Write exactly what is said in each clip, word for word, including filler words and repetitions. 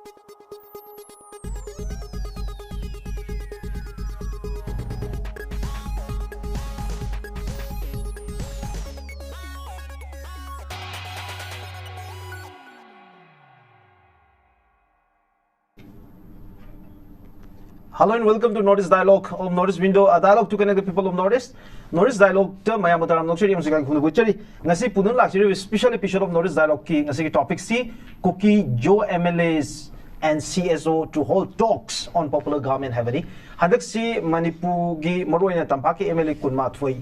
Hello and welcome to North East Dialogue on North East Window, a dialogue to connect the people of North East. North East Dialogue ꯇ ꯃꯌꯥꯝꯕꯨ ꯇꯔꯥꯝꯅ ꯑꯣꯛꯆꯔꯤ ꯑꯃꯁꯨꯡ ꯏꯀꯥꯏ ꯈꯨꯝꯅꯕ ꯎꯠꯆꯔꯤ꯫ ꯉꯁꯤ ꯄꯨꯗꯨꯅ ꯂꯥꯛꯆꯔꯤꯕ special episode of North East Dialogue ꯀꯤ ꯉꯁꯤꯒꯤ topic ꯁꯤ Kuki Zo M L As and C S O to hold talks on popular government ꯍꯥꯏꯕꯅꯤ꯫ ꯍꯟꯗꯛꯁꯤ ꯃꯅꯤꯄꯨꯔꯒꯤ ꯃꯔꯨꯑꯣꯏꯅ ꯇꯝꯄꯥꯛꯀꯤ M L A ꯀꯨꯟꯃꯥꯊꯣꯏ,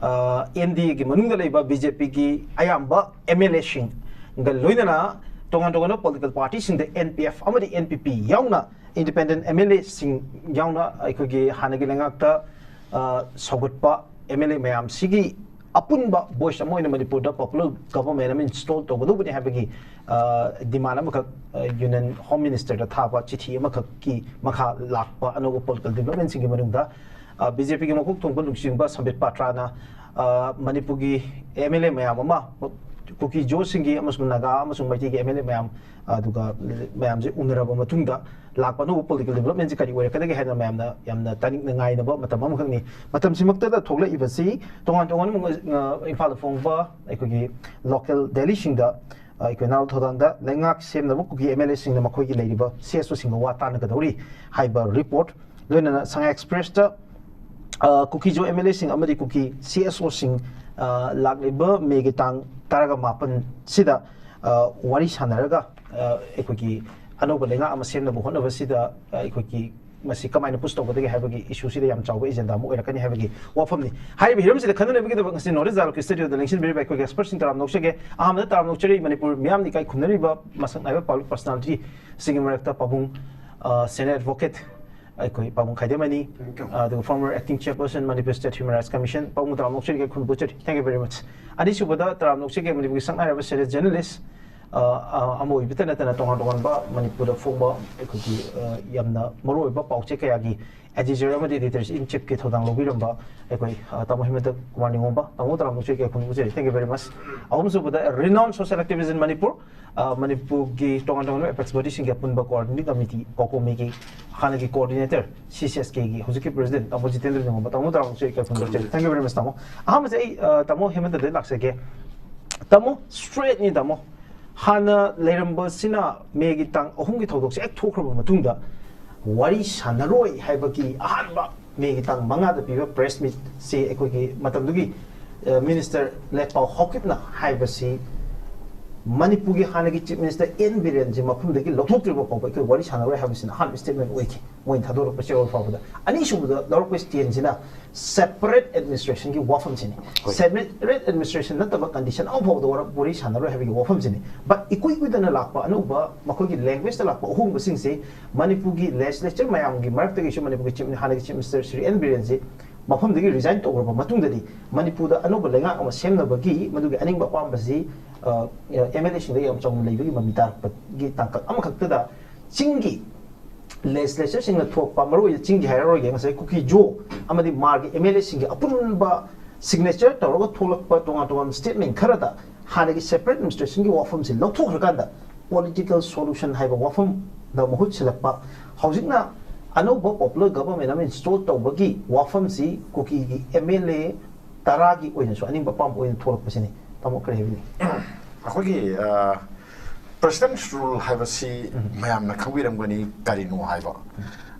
ꯑ, N D A ꯒꯤ ꯃꯅꯨꯡꯗ ꯂꯩꯕ B J P ꯒꯤ ꯑꯌꯥꯝꯕ M L A ꯁꯤꯡꯒ ꯂꯣꯏꯅꯅ ꯇꯣꯉꯥꯟ ꯇꯣꯉꯥꯟꯕ political party ꯁꯤꯡꯗ N P F ꯑꯃꯗꯤ N P P ꯌꯥꯎꯅ independent M L A ꯁꯤꯡ ꯌꯥꯎꯅ ꯑꯩꯈꯣꯏꯒꯤ ꯍꯥꯟꯅꯒꯤ ꯂꯩꯉꯥꯛꯇ, ꯑ, ꯁꯧꯒꯠꯄ M L A ꯃꯌꯥꯝꯁꯤꯒꯤ ꯑꯄꯨꯟꯕ voice ꯑꯃ ꯑꯣꯏꯅ ꯃꯅꯤꯄꯨꯔꯗ popular government ꯑꯃ install ꯇꯧꯒꯗꯧꯕꯅꯤ ꯍꯥꯏꯕꯒꯤ, ꯑ, demand ꯑꯃꯈꯛ, ꯑ, Union Home Minister ꯗ ꯊꯥꯕ ꯆꯤꯊꯤ ꯑꯃꯈꯛꯀꯤ ꯃꯈꯥ ꯂꯥꯛꯄ ꯑꯅꯧꯕ political development ꯁꯤꯡꯒꯤ ꯃꯅꯨꯡꯗ, ꯑ, B J P ꯒꯤ ꯃꯀꯣꯛ ꯊꯣꯡꯕ ꯂꯨꯆꯤꯡꯕ ꯁꯝꯕꯤꯠ ꯄꯥꯇ꯭ꯔꯥꯅ, ꯑ, ꯃꯅꯤꯄꯨꯔꯒꯤ M L A ꯃꯌꯥꯝ ꯑꯃ, ꯀꯨꯀꯤ ꯖꯣꯁꯤꯡꯒꯤ ꯑꯃꯁꯨꯡ ꯅꯥꯒꯥ ꯑꯃꯁꯨꯡ ꯃꯩꯇꯩꯒꯤ M L A ꯃꯌꯥꯝ, ꯑꯗꯨꯒ ꯃꯌꯥꯝꯁꯦ ꯎꯅꯔꯕ ꯃꯇꯨꯡꯗ ꯂꯥꯛꯄ ꯑꯅꯧꯕ political development ꯁꯤ ꯀꯔꯤ ꯑꯣꯏꯔꯛꯀꯗꯒꯦ ꯍꯥꯏꯅ ꯃꯌꯥꯝꯅ ꯌꯥꯝꯅ ꯇꯥꯅꯤꯡꯅ ꯉꯥꯏꯅꯕ ꯃꯇꯝ ꯑꯃꯈꯛꯅꯤ꯫ ꯃꯇꯝꯁꯤꯃꯛꯇꯗ ꯊꯣꯛꯂꯛꯏꯕꯁꯤ ꯇꯣꯉꯥꯟ ꯇꯣꯉꯥꯟꯕ, ꯑ, ꯏꯝꯐꯥꯜꯗ ꯐꯣꯡꯕ ꯑꯩꯈꯣꯏꯒꯤ local daily ꯁꯤꯡꯗ, ꯑ, ꯑꯩꯈꯣꯏ ꯅꯥꯔꯣꯜ ꯊꯧꯗꯥꯡꯗ ꯂꯩꯉꯥꯛ ꯁꯦꯝꯅꯕ ꯀꯨꯀꯤ M L A ꯁꯤꯡꯅ ꯃꯈꯣꯏꯒꯤ ꯂꯩꯔꯤꯕ C S O ꯁꯤꯡꯒ ꯋꯥ ꯇꯥꯟꯅꯒꯗꯧꯔꯤ ꯍꯥꯏꯕ report, ꯂꯣꯏꯅꯅ ꯁꯉꯥꯏ Express ꯇ, ꯑ, ꯀꯨꯀꯤ ꯖꯣ M L A ꯁꯤꯡ ꯑꯃꯗꯤ ꯀꯨꯀꯤ C S O ꯁꯤꯡ, ꯑ, ꯂꯥꯛꯂꯤꯕ May ꯒꯤ ꯇꯥꯡ ꯇꯔꯥꯒ ꯃꯥꯄꯟ ꯁꯤꯗ, ꯑ, ꯋꯥꯔꯤ ꯁꯥꯟꯅꯔꯒ, ꯑ, ꯑꯩꯈꯣꯏꯒꯤ ꯑꯅꯧꯕ ꯂꯩꯉꯥꯛ ꯑꯃ ꯁꯦꯝꯅꯕ ꯍꯣꯠꯅꯕꯁꯤꯗ, ꯑ, ꯑꯩꯈꯣꯏꯒꯤ ꯃꯁꯤ ꯀꯃꯥꯏꯅ push ꯇꯧꯒꯗꯒꯦ ꯍꯥꯏꯕꯒꯤ issue ꯁꯤꯗ ꯌꯥꯝ ꯆꯥꯎꯕ agenda ꯑꯃ ꯑꯣꯏꯔꯛꯀꯅꯤ ꯍꯥꯏꯕꯒꯤ ꯋꯥꯐꯝꯅꯤ꯫ ꯍꯥꯏꯔꯤꯕ ꯍꯤꯔꯝꯁꯤꯗ ꯈꯟꯅꯅꯕꯒꯤꯗꯃꯛ ꯉꯁꯤ North East Dialogue ꯀꯤ studio ꯗ ꯂꯦꯡꯁꯤꯟꯕꯤꯔꯤꯕ ꯑꯩꯈꯣꯏꯒꯤ expert ꯁꯤꯡ ꯇꯔꯥꯝꯅ ꯑꯣꯛꯆꯒꯦ꯫ ꯑꯍꯥꯟꯕꯗ ꯇꯔꯥꯝꯅ ꯑꯣꯛꯆꯔꯤ ꯃꯅꯤꯄꯨꯔ ꯃꯤꯌꯥꯝꯅ ꯏꯀꯥꯏ ꯈꯨꯝꯅꯔꯤꯕ ꯃꯁꯛ ꯅꯥꯏꯕ public personality ꯁꯤꯡꯒꯤ ꯃꯔꯛꯇ ꯄꯥꯕꯨꯡ, ꯑ, senior advocate ꯑꯩꯈꯣꯏ ꯄꯥꯕꯨꯡ ꯈꯥꯏꯗꯦꯝꯃꯅꯤ, Thank you. ꯑꯗꯨꯒ former acting chairperson Manipur State Human Rights Commission, ꯄꯥꯕꯨꯡ ꯇꯔꯥꯝꯅ ꯑꯣꯛꯆꯔꯤ, ꯏꯀꯥꯏ ꯈꯨꯝꯅꯕ ꯎꯠꯆꯔꯤ꯫ Thank you very much. ꯑꯅꯤꯁꯨꯕꯗ ꯇꯔꯥꯝꯅ ꯑꯣꯛꯆꯒꯦ ꯃꯅꯤꯄꯨꯔꯒꯤ ꯁꯛꯅꯥꯏꯔꯕ serious journalist, ꯑ, ꯑ, ꯑꯃ ꯑꯣꯏꯕꯇ ꯅꯠꯇꯅ ꯇꯣꯉꯥꯟ ꯇꯣꯉꯥꯟꯕ ꯃꯅꯤꯄꯨꯔꯗ ꯐꯣꯡꯕ ꯑꯩꯈꯣꯏꯒꯤ, ꯑ, ꯌꯥꯝꯅ ꯃꯔꯨꯑꯣꯏꯕ ꯄꯥꯎꯆꯦ ꯀꯌꯥꯒꯤ editor ꯑꯃꯗꯤ editor in chiefꯀꯤ ꯊꯧꯗꯥꯡ ꯂꯧꯕꯤꯔꯝꯕ ꯑꯩꯈꯣꯏ, ꯑ, ꯇꯥꯃꯣ ꯍꯦꯃꯟꯇ ꯀꯨꯃꯥꯔ ꯅꯤꯉꯣꯝꯕ, ꯇꯥꯃꯣ ꯇꯔꯥꯃꯨꯛꯁꯦ ꯀꯌꯥ ꯈꯨꯝꯕꯤꯖꯔꯤ꯫ Thank you very much. ꯑꯍꯨꯝꯁꯨꯕꯗ, renowned social activist in Manipur, ꯑ, ꯃꯅꯤꯄꯨꯔꯒꯤ ꯇꯣꯉꯥꯟ ꯇꯣꯉꯥꯟꯕ apex bodyꯁꯤꯡꯒꯤ ꯑꯄꯨꯟꯕ coordinating committee, COCOMIꯒꯤ ꯍꯥꯟꯅꯒꯤ coordinator, CCSKꯒꯤ ꯍꯧꯖꯤꯛꯀꯤ president ꯇꯥꯃꯣ ꯖꯤꯇꯦꯟꯗ꯭ꯔ ꯅꯤꯉꯣꯝꯕ, ꯇꯥꯃꯣ ꯇꯔꯥꯃꯨꯛꯁꯦ ꯀꯌꯥ ꯈꯨꯝꯕꯤꯖꯔꯤ꯫ Thank you very much, ꯇꯥꯃꯣ꯫ ꯑꯍꯥꯟꯕꯁꯦ ꯑꯩ, ꯑ, ꯇꯥꯃꯣ ꯍꯦꯃꯟꯇꯗꯩ ꯂꯥꯛꯆꯒꯦ꯫ ꯇꯥꯃꯣ, straightꯅꯤ ꯇꯥꯃꯣ꯫ ꯍꯥꯟꯅ ꯂꯩꯔꯝꯕꯁꯤꯅ ꯃꯦꯒꯤ ꯇꯥꯡ ꯑꯍꯨꯝꯒꯤ ꯊꯧꯗꯣꯛꯁꯦ ꯍꯦꯛ ꯊꯣꯛꯈ꯭ꯔꯕ ꯃꯇꯨꯡꯗ ꯋꯥꯔꯤ ꯁꯥꯟꯅꯔꯣꯏ ꯍꯥꯏꯕꯒꯤ ꯑꯍꯥꯟꯕ ꯃꯦꯒꯤ ꯇꯥꯡ ꯃꯉꯥꯗ ꯄꯤꯕ press meetꯁꯦ ꯑꯩꯈꯣꯏꯒꯤ ꯃꯇꯝꯗꯨꯒꯤ, ꯑ, minister ꯂꯦꯠꯄꯥꯎ ꯍꯥꯎꯀꯤꯞꯅ ꯍꯥꯏꯕꯁꯤ ꯃꯅꯤꯄꯨꯔꯒꯤ ꯍꯥꯟꯅꯒꯤ chief minister ꯑꯦꯟ ꯕꯤꯔꯦꯟꯁꯤ ꯃꯐꯝꯗꯒꯤ ꯂꯧꯊꯣꯛꯇ꯭ꯔꯤꯕ ꯐꯥꯎꯕ ꯑꯩꯈꯣꯏ ꯋꯥꯔꯤ ꯁꯥꯟꯅꯔꯣꯏ ꯍꯥꯏꯕꯁꯤꯅ ꯑꯍꯥꯟꯕ statement ꯑꯣꯏꯈꯤ꯫ ꯃꯣꯏꯅ ꯊꯥꯗꯣꯔꯛꯄ ꯆꯦꯔꯣꯜ ꯐꯥꯎꯕꯗ꯫ ꯑꯅꯤꯁꯨꯕꯗ ꯂꯧꯔꯛꯄ standꯁꯤꯅ separate administrationꯒꯤ ꯋꯥꯐꯝꯁꯤꯅꯤ꯫ ꯍꯣꯏ꯫ Separate administration ꯅꯠꯇꯕ condition ꯑꯃ ꯐꯥꯎꯕꯗ ꯋꯥꯔ-, ꯋꯥꯔꯤ ꯁꯥꯟꯅꯔꯣꯏ ꯍꯥꯏꯕꯒꯤ ꯋꯥꯐꯝꯁꯤꯅꯤ꯫ But ꯏꯀꯨꯏ ꯀꯨꯏꯗꯅ ꯂꯥꯛꯄ ꯑꯅꯧꯕ ꯃꯈꯣꯏꯒꯤ languageꯇ ꯂꯥꯛꯄ ꯑꯍꯣꯡꯕꯁꯤꯡꯁꯤ ꯃꯅꯤꯄꯨꯔꯒꯤ legislature ꯃꯌꯥꯝꯒꯤ ꯃꯔꯛꯇꯒꯤꯁꯨ ꯃꯅꯤꯄꯨꯔꯒꯤ chief, ꯍꯥꯟꯅꯒꯤ chief minister ꯁ꯭ꯔꯤ ꯑꯦꯟ ꯕꯤꯔꯦꯟꯁꯤ ꯃꯐꯝꯗꯒꯤ resign ꯇꯧꯈ꯭ꯔꯕ ꯃꯇꯨꯡꯗꯗꯤ ꯃꯅꯤꯄꯨꯔꯗ ꯑꯅꯧꯕ ꯂꯩꯉꯥꯛ ꯑꯃ ꯁꯦꯝꯅꯕꯒꯤ ꯃꯗꯨꯒꯤ ꯑꯅꯤꯡꯕ ꯑꯄꯥꯝꯕꯁꯤ, ꯑ, MLAꯁꯤꯡꯗ ꯌꯥꯝ ꯆꯥꯎꯅ ꯂꯩꯕꯒꯤ ꯃꯃꯤ ꯇꯥꯔꯛꯄꯒꯤ ꯇꯥꯡꯀꯛ ꯑꯃꯈꯛꯇꯗ ꯆꯤꯡꯒꯤ legislatureꯁꯤꯡꯅ ꯊꯣꯛꯄ, ꯃꯔꯨꯑꯣꯏꯅ ꯆꯤꯡꯒꯤ ꯍꯥꯏꯔꯔꯣꯏꯒꯦ, ꯉꯁꯥꯏ ꯀꯨꯀꯤ ꯖꯣ ꯑꯃꯗꯤ ꯃꯥꯔꯒꯤ MLAꯁꯤꯡꯒꯤ ꯑꯄꯨꯟꯕ signature ꯇꯧꯔꯒ ꯊꯣꯛꯂꯛꯄ ꯇꯣꯉꯥꯟ ꯇꯣꯉꯥꯟꯕ statement ꯈꯔꯗ ꯍꯥꯟꯅꯒꯤ separate administrationꯒꯤ ꯋꯥꯐꯝꯁꯤ ꯂꯧꯊꯣꯛꯈ꯭ꯔꯀꯥꯟꯗ political solution ꯍꯥꯏꯕ ꯋꯥꯐꯝꯗ ꯃꯍꯨꯠ ꯁꯤꯜꯂꯛꯄ, ꯍꯧꯖꯤꯛꯅ ꯑꯅꯧꯕ popular government ꯑꯃ install ꯇꯧꯕꯒꯤ ꯋꯥꯐꯝꯁꯤ ꯀꯨꯀꯤꯒꯤ MLA ꯇꯔꯥꯒꯤ ꯑꯣꯏꯅꯁꯨ ꯑꯅꯤꯡꯕ ꯑꯄꯥꯝꯕ ꯑꯣꯏꯅ ꯊꯣꯛꯂꯛꯄꯁꯤꯅꯤ꯫ ꯇꯥꯃꯣ, ꯀꯔꯤ ꯍꯥꯏꯕꯤꯅꯤꯡꯉꯤ? ꯑꯩꯈꯣꯏꯒꯤ, ꯑ, president's rule ꯍꯥꯏꯕꯁꯤ ꯃꯌꯥꯝꯅ ꯈꯪꯕꯤꯔꯝꯒꯅꯤ ꯀꯔꯤꯅꯣ ꯍꯥꯏꯕ꯫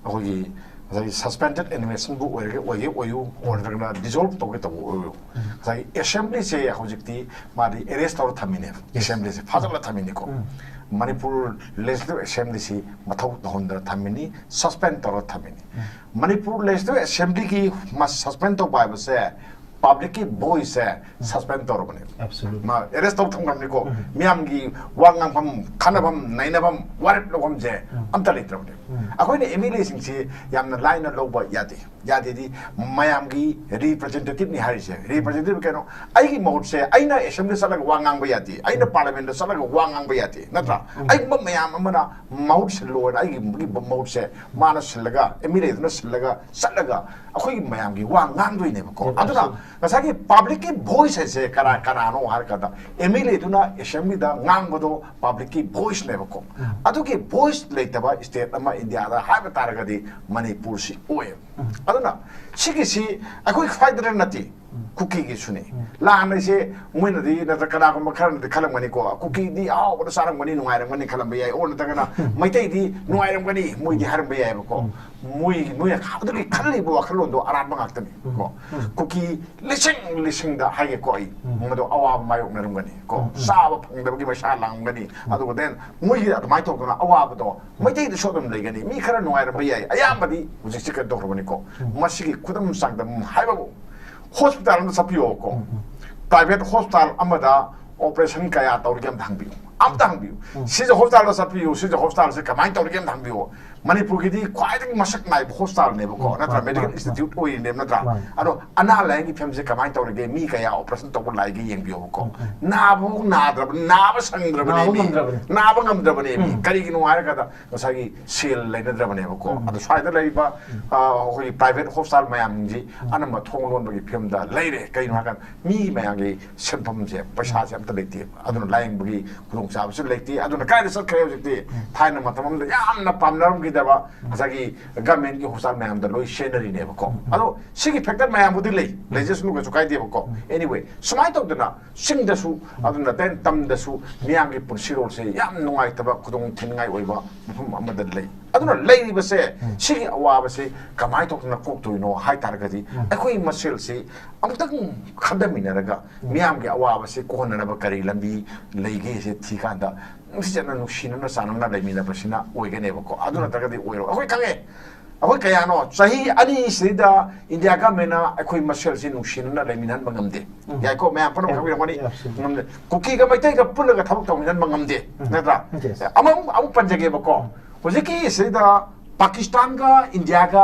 ꯑꯩꯈꯣꯏꯒꯤ ꯉꯁꯥꯏꯒꯤ suspended animationꯕꯨ ꯑꯣꯏꯔꯒ, ꯑꯣꯏꯒꯦ ꯑꯣꯏꯌꯨ, ꯑꯣꯏꯔꯒꯅ dissolve ꯇꯧꯒꯦ ꯇꯧꯕ ꯑꯣꯏꯌꯨ꯫ ꯉꯁꯥꯏꯒꯤ assemblyꯁꯦ ꯍꯧꯖꯤꯛꯇꯤ ꯃꯥꯗꯤ arrest ꯇꯧꯔ ꯊꯝꯃꯤꯅꯦꯕ꯫ Assemblyꯁꯦ ꯐꯥꯖꯤꯜꯂ ꯊꯝꯃꯤꯅꯤꯀꯣ꯫ ꯃꯅꯤꯄꯨꯔ Legislative Assemblyꯁꯤ ꯃꯊꯧ ꯇꯧꯍꯟꯗꯅ ꯊꯝꯃꯤꯅꯤ, suspend ꯇꯧꯔ ꯊꯝꯃꯤꯅꯤ꯫ ꯃꯅꯤꯄꯨꯔ Legislative Assemblyꯒꯤ ꯃꯥ suspend ꯇꯧꯕ ꯍꯥꯏꯕꯁꯦ publicꯀꯤ voiceꯁꯦ suspend ꯇꯧꯔꯕꯅꯦ꯫ Absolutely. ꯃꯥ arrest ꯇꯧ ꯊꯝꯈ꯭ꯔꯕꯅꯤꯀꯣ꯫ ꯃꯤꯌꯥꯝꯒꯤ ꯋꯥ ꯉꯥꯡꯐꯝ, ꯈꯟꯅꯐꯝ, ꯅꯩꯅꯐꯝ, ꯋꯥꯔꯦꯞ ꯂꯧꯐꯝꯁꯦ ꯑꯝꯇ ꯂꯩꯇ꯭ꯔꯕꯅꯦ꯫ ꯑꯩꯈꯣꯏꯅ MLAꯁꯤꯡꯁꯤ ꯌꯥꯝꯅ ꯂꯥꯏꯅ ꯂꯧꯕ ꯌꯥꯗꯦ꯫ ꯌꯥꯗꯦꯗꯤ, ꯃꯌꯥꯝꯒꯤ ꯔꯤꯄ꯭ꯔꯖꯦꯟꯇꯦꯇꯤꯚꯅꯤ ꯍꯥꯏꯔꯤꯁꯦ꯫ ꯔꯤꯄ꯭ꯔꯖꯦꯟꯇꯦꯇꯤꯚ ꯀꯩꯅꯣ? ꯑꯩꯒꯤ ꯃꯍꯨꯠꯁꯦ, ꯑꯩꯅ ꯑꯦꯁꯦꯝꯕ꯭ꯂꯤꯗ ꯆꯠꯂꯒ ꯋꯥ ꯉꯥꯡꯕ ꯌꯥꯗꯦ, ꯑꯩꯅ ꯄꯥꯔꯂꯤꯌꯥꯃꯦꯟꯗ ꯆꯠꯂꯒ ꯋꯥ ꯉꯥꯡꯕ ꯌꯥꯗꯦ, ꯅꯠꯇ꯭ꯔꯥ? ꯑꯩꯒꯨꯝꯕ ꯃꯌꯥꯝ ꯑꯃꯅ ꯃꯍꯨꯠ ꯁꯤꯜꯂꯣꯅ, ꯑꯩꯒꯤ ꯃꯍꯨꯠꯁꯦ ꯃꯥꯅ ꯁꯤꯜꯂꯒ, ꯑꯦꯝ ꯑꯦꯜ ꯑꯦꯗꯨꯅ ꯁꯤꯜꯂꯒ ꯆꯠꯂꯒ ꯑꯩꯈꯣꯏꯒꯤ ꯃꯌꯥꯝꯒꯤ ꯋꯥ ꯉꯥꯡꯗꯣꯏꯅꯦꯕꯀꯣ꯫ ꯑꯗꯨꯅ ꯉꯁꯥꯏꯒꯤ ꯄꯕ꯭ꯂꯤꯛꯀꯤ ꯚꯣꯏꯁ ꯍꯥꯏꯁꯦ ꯀꯅꯥ ꯀꯅꯥꯅꯣ ꯍꯥꯏꯔꯀꯥꯟꯗ, ꯑꯦꯝ ꯑꯦꯜ ꯑꯦꯗꯨꯅ ꯑꯦꯁꯦꯝꯕ꯭ꯂꯤꯗ ꯉꯥꯡꯕꯗꯣ ꯄꯕ꯭ꯂꯤꯛꯀꯤ ꯚꯣꯏꯁꯅꯦꯕꯀꯣ꯫ ꯑꯗꯨꯒꯤ ꯚꯣꯏꯁ ꯂꯩꯇꯕ ꯁ꯭ꯇꯦꯠ ꯑꯃ ꯏꯟꯗꯤꯌꯥꯗ ꯍꯥꯏꯕ ꯇꯥꯔꯒꯗꯤ ꯃꯅꯤꯄꯨꯔꯁꯤ ꯑꯣꯏꯌꯦꯕ꯫ ꯑꯗꯨꯅ ꯁꯤꯒꯤꯁꯤ ꯑꯩꯈꯣꯏ ꯈ꯭ꯋꯥꯏꯗꯅ ꯅꯠꯇꯦ, ꯀꯨꯀꯤꯒꯤꯁꯨꯅꯤ꯫ ꯂꯥꯟ ꯍꯥꯏꯁꯦ ꯃꯣꯏꯅꯗꯤ, ꯅꯠꯇ꯭ꯔ ꯀꯅꯥꯒꯨꯝꯕ ꯈꯔꯅꯗꯤ ꯈꯜꯂꯝꯒꯅꯤꯀꯣ, ꯀꯨꯀꯤꯗꯤ ꯑꯍꯥꯎꯕꯗ ꯆꯥꯔꯝꯒꯅꯤ, ꯅꯨꯡꯉꯥꯏꯔꯝꯒꯅꯤ ꯈꯜꯂꯝꯕ ꯌꯥꯏ, ꯑꯣꯔ ꯅꯠꯇ꯭ꯔꯒꯅ ꯃꯩꯇꯩꯗꯤ ꯅꯨꯡꯉꯥꯏꯔꯝꯒꯅꯤ ꯃꯣꯏꯗꯤ ꯍꯥꯏꯔꯝꯕ ꯌꯥꯏꯕꯀꯣ꯫ ꯃꯣꯏ, ꯃꯣꯏꯅ ꯑꯗꯨꯒꯤ ꯈꯜꯂꯤꯕ ꯋꯥꯈꯜꯂꯣꯟꯗꯣ ꯑꯔꯥꯟꯕ ꯉꯥꯛꯇꯅꯤ ꯀꯣ꯫ ꯀꯨꯀꯤ ꯂꯤꯁꯤꯡ ꯂꯤꯁꯤꯡꯗ ꯍꯥꯏꯒꯦꯀꯣ ꯑꯩ, ꯃꯗꯨ ꯑꯋꯥꯕ ꯃꯥꯌꯣꯛꯅꯔꯝꯒꯅꯤ ꯀꯣ꯫ ꯆꯥꯕ ꯐꯪꯗꯕꯒꯤ ꯃꯩꯁꯥ ꯂꯥꯡꯒꯅꯤ꯫ ꯑꯗꯨꯒ then ꯃꯣꯏꯒꯤ ꯑꯗꯨꯃꯥꯏꯅ ꯇꯧꯗꯅ ꯑꯋꯥꯕꯗꯣ ꯃꯩꯇꯩꯗꯁꯨ ꯑꯗꯨꯝ ꯂꯩꯒꯅꯤ꯫ ꯃꯤ ꯈꯔ ꯅꯨꯡꯉꯥꯏꯔꯝꯕ ꯌꯥꯏ, ꯑꯌꯥꯝꯕꯗꯤ ꯍꯧꯖꯤꯛꯁꯦ ꯀꯩꯅꯣ ꯇꯧꯔꯕꯅꯤꯀꯣ꯫ ꯃꯁꯤꯒꯤ ꯈꯨꯗꯝ ꯆꯥꯡꯗꯝ ꯍꯥꯏꯕꯕꯨ, ꯍꯣꯁꯄꯤꯇꯥꯜ ꯑꯃꯗ ꯆꯠꯄꯤꯌꯣꯀꯣ꯫ ꯄ꯭ꯔꯥꯏꯚꯦꯠ ꯍꯣꯁꯄꯤꯇꯥꯜ ꯑꯃꯗ ꯑꯣꯄꯔꯦꯁꯟ ꯀꯌꯥ ꯇꯧꯔꯤꯒꯦ ꯑꯝꯇ ꯍꯪꯕꯤꯌꯨ, ꯑꯝꯇ ꯍꯪꯕꯤꯌꯨ꯫ ꯁꯤꯖ ꯍꯣꯁꯄꯤꯇꯥꯜꯗ ꯆꯠꯄꯤꯌꯨ, ꯁꯤꯖ ꯍꯣꯁꯄꯤꯇꯥꯜꯁꯦ ꯀꯃꯥꯏꯅ ꯇꯧꯔꯤꯒꯦ ꯑꯝꯇ ꯍꯪꯕꯤꯌꯨ꯫ ꯃꯅꯤꯄꯨꯔꯒꯤꯗꯤ ꯈ꯭ꯋꯥꯏꯗꯒꯤ ꯃꯁꯛ ꯅꯥꯏꯕ ꯍꯣꯁꯄꯤꯇꯥꯜꯅꯦꯕꯀꯣ, ꯅꯠꯇ꯭ꯔꯥ? ꯃꯥꯅꯤ, ꯃꯦꯗꯤꯀꯦꯜ ꯃꯥꯅꯤ, ꯏꯟꯁꯇꯤꯇ꯭ꯌꯨꯠ ꯑꯣꯏꯔꯤꯅꯦꯕ, ꯅꯠꯇ꯭ꯔꯥ? ꯃꯥꯅꯤ꯫ ꯑꯗꯣ ꯑꯅꯥ ꯂꯥꯏꯌꯦꯡꯒꯤ ꯐꯤꯕꯝꯁꯦ ꯀꯃꯥꯏꯅ ꯇꯧꯔꯤꯒꯦ, ꯃꯤ ꯀꯌꯥ ꯑꯣꯄꯔꯦꯁꯟ ꯇꯧꯕ ꯂꯥꯛꯏꯒꯦ ꯌꯦꯡꯕꯤꯌꯣꯕꯀꯣ꯫ ꯅꯥꯕꯕꯨ ꯅꯥꯗ꯭ꯔꯕꯅꯤ, ꯅꯥꯕ ꯁꯪꯗ꯭ꯔꯕꯅꯦ ꯅꯥꯕ ꯃꯤ꯫ ꯉꯝꯗ꯭ꯔꯕꯅꯤ꯫ ꯅꯥꯕ ꯉꯝꯗ꯭ꯔꯕꯅꯦ ꯃꯤ꯫ ꯀꯔꯤꯒꯤꯅꯣ ꯍꯥꯏꯔꯀꯥꯟꯗ ꯉꯁꯥꯏꯒꯤ ꯁꯦꯜ ꯂꯩꯅꯗ꯭ꯔꯕꯅꯦꯕꯀꯣ꯫ ꯑꯗꯣ ꯁ꯭ꯋꯥꯏꯗ ꯂꯩꯔꯤꯕ, ꯑ, ꯑꯩꯈꯣꯏꯒꯤ ꯄ꯭ꯔꯥꯏꯚꯦꯠ ꯍꯣꯁꯄꯤꯇꯥꯜ ꯃꯌꯥꯝꯁꯤ ꯑꯅꯝꯕ ꯊꯣꯡ ꯂꯣꯟꯕꯒꯤ ꯐꯤꯕꯝꯗ ꯂꯩꯔꯦ꯫ ꯀꯩꯒꯤꯅꯣ ꯍꯥꯏꯔꯀꯥꯟꯗ ꯃꯤ ꯃꯌꯥꯝꯒꯤ ꯁꯦꯟꯐꯝꯁꯦ, ꯄꯩꯁꯥꯁꯦ ꯑꯝꯇ ꯂꯩꯇꯦ꯫ ꯑꯗꯨꯅ ꯂꯥꯏꯌꯦꯡꯕꯒꯤ ꯈꯨꯗꯣꯡꯆꯥꯕꯁꯨ ꯂꯩꯇꯦ꯫ ꯑꯗꯨꯅ ꯀꯥꯏꯗ ꯆꯠꯈ꯭ꯔꯦ ꯍꯧꯖꯤꯛꯇꯤ? ꯊꯥꯏꯅ ꯃꯇꯝ ꯑꯃꯗ ꯌꯥꯝꯅ ꯄꯥꯝꯅꯔꯝꯈꯤꯗꯕ ꯉꯁꯥꯏꯒꯤ ꯒꯃꯦꯟꯒꯤ ꯍꯣꯁꯄꯤꯇꯥꯜ ꯃꯌꯥꯝꯗ ꯂꯣꯏ ꯁꯦꯟꯅꯔꯤꯅꯦꯕꯀꯣ꯫ ꯑꯗꯣ ꯁꯤꯒꯤ ꯐꯦꯛꯇꯔ ꯃꯌꯥꯝꯕꯨꯗꯤ ꯂꯩ, ꯂꯩꯖꯁꯅꯨ, ꯀꯩꯁꯨ ꯀꯥꯏꯗꯦꯕꯀꯣ꯫ Anyway, ꯁꯨꯃꯥꯏꯅ ꯇꯧꯗꯅ ꯆꯤꯡꯗꯁꯨ, ꯑꯗꯨꯅ then ꯇꯝꯗꯁꯨ ꯃꯤꯌꯥꯝꯒꯤ ꯄꯨꯟꯁꯤꯔꯣꯜꯁꯦ ꯌꯥꯝ ꯅꯨꯡꯉꯥꯏꯇꯕ, ꯈꯨꯗꯣꯡ ꯊꯤꯅꯤꯡꯉꯥꯏ ꯑꯣꯏꯕ ꯃꯐꯝ ꯑꯃꯗ ꯂꯩ꯫ ꯑꯗꯨꯅ ꯂꯩꯔꯤꯕꯁꯦ, ꯁꯤꯒꯤ ꯑꯋꯥꯕꯁꯦ ꯀꯃꯥꯏꯅ ꯇꯧꯗꯅ ꯀꯣꯛꯇꯣꯏꯅꯣ ꯍꯥꯏ ꯇꯥꯔꯒꯗꯤ, ꯑꯩꯈꯣꯏ ꯃꯁꯦꯜꯁꯤ ꯑꯃꯨꯛꯇꯪ ꯈꯟꯊꯃꯤꯟꯅꯔꯒ ꯃꯤꯌꯥꯝꯒꯤ ꯑꯋꯥꯕꯁꯤ ꯀꯣꯛꯍꯟꯅꯅꯕ ꯀꯔꯤ ꯂꯝꯕꯤ ꯂꯩꯒꯦꯁꯦ ꯊꯤꯀꯥꯟꯗ, ꯅꯨꯡꯁꯤꯆꯠꯅ ꯅꯨꯡꯁꯤꯅꯅ ꯆꯥꯟꯅꯅ ꯂꯩꯃꯤꯟꯅꯕꯁꯤꯅ ꯑꯣꯏꯒꯅꯦꯕꯀꯣ꯫ ꯑꯗꯨ ꯅꯠꯇ꯭ꯔꯒꯗꯤ ꯑꯣꯏꯔꯣꯏ꯫ ꯑꯩꯈꯣꯏ ꯈꯪꯉꯦ, ꯑꯩꯈꯣꯏ ꯀꯌꯥꯅꯣ ꯆꯍꯤ ꯑꯅꯤꯁꯤꯗ ꯏꯟꯗꯤꯌꯥ ꯒꯃꯦꯟꯅ ꯑꯩꯈꯣꯏ ꯃꯁꯦꯜꯁꯤ ꯅꯨꯡꯁꯤꯅꯅ ꯂꯩꯃꯤꯟꯅꯍꯟꯕ ꯉꯝꯗꯦ꯫ ꯌꯥꯏꯀꯣ, ꯃꯌꯥꯝ ꯄꯨꯝꯅꯃꯛ ꯈꯪꯕꯤꯔꯝꯒꯅꯤ꯫ Absolutely. ꯉꯝꯗꯦ꯫ ꯀꯨꯀꯤꯒ ꯃꯩꯇꯩꯒ ꯄꯨꯜꯂꯒ ꯊꯕꯛ ꯇꯧꯃꯤꯟꯅꯍꯟꯕ ꯉꯝꯗꯦ, ꯅꯠꯇ꯭ꯔꯥ? Yes. ꯑꯃꯨꯛ, ꯑꯃꯨꯛ ꯄꯟꯖꯒꯦꯕꯀꯣ, ꯍꯧꯖꯤꯛꯀꯤ ꯁꯤꯗ ꯄꯥꯀꯤꯁꯇꯥꯟꯒ ꯏꯟꯗꯤꯌꯥꯒ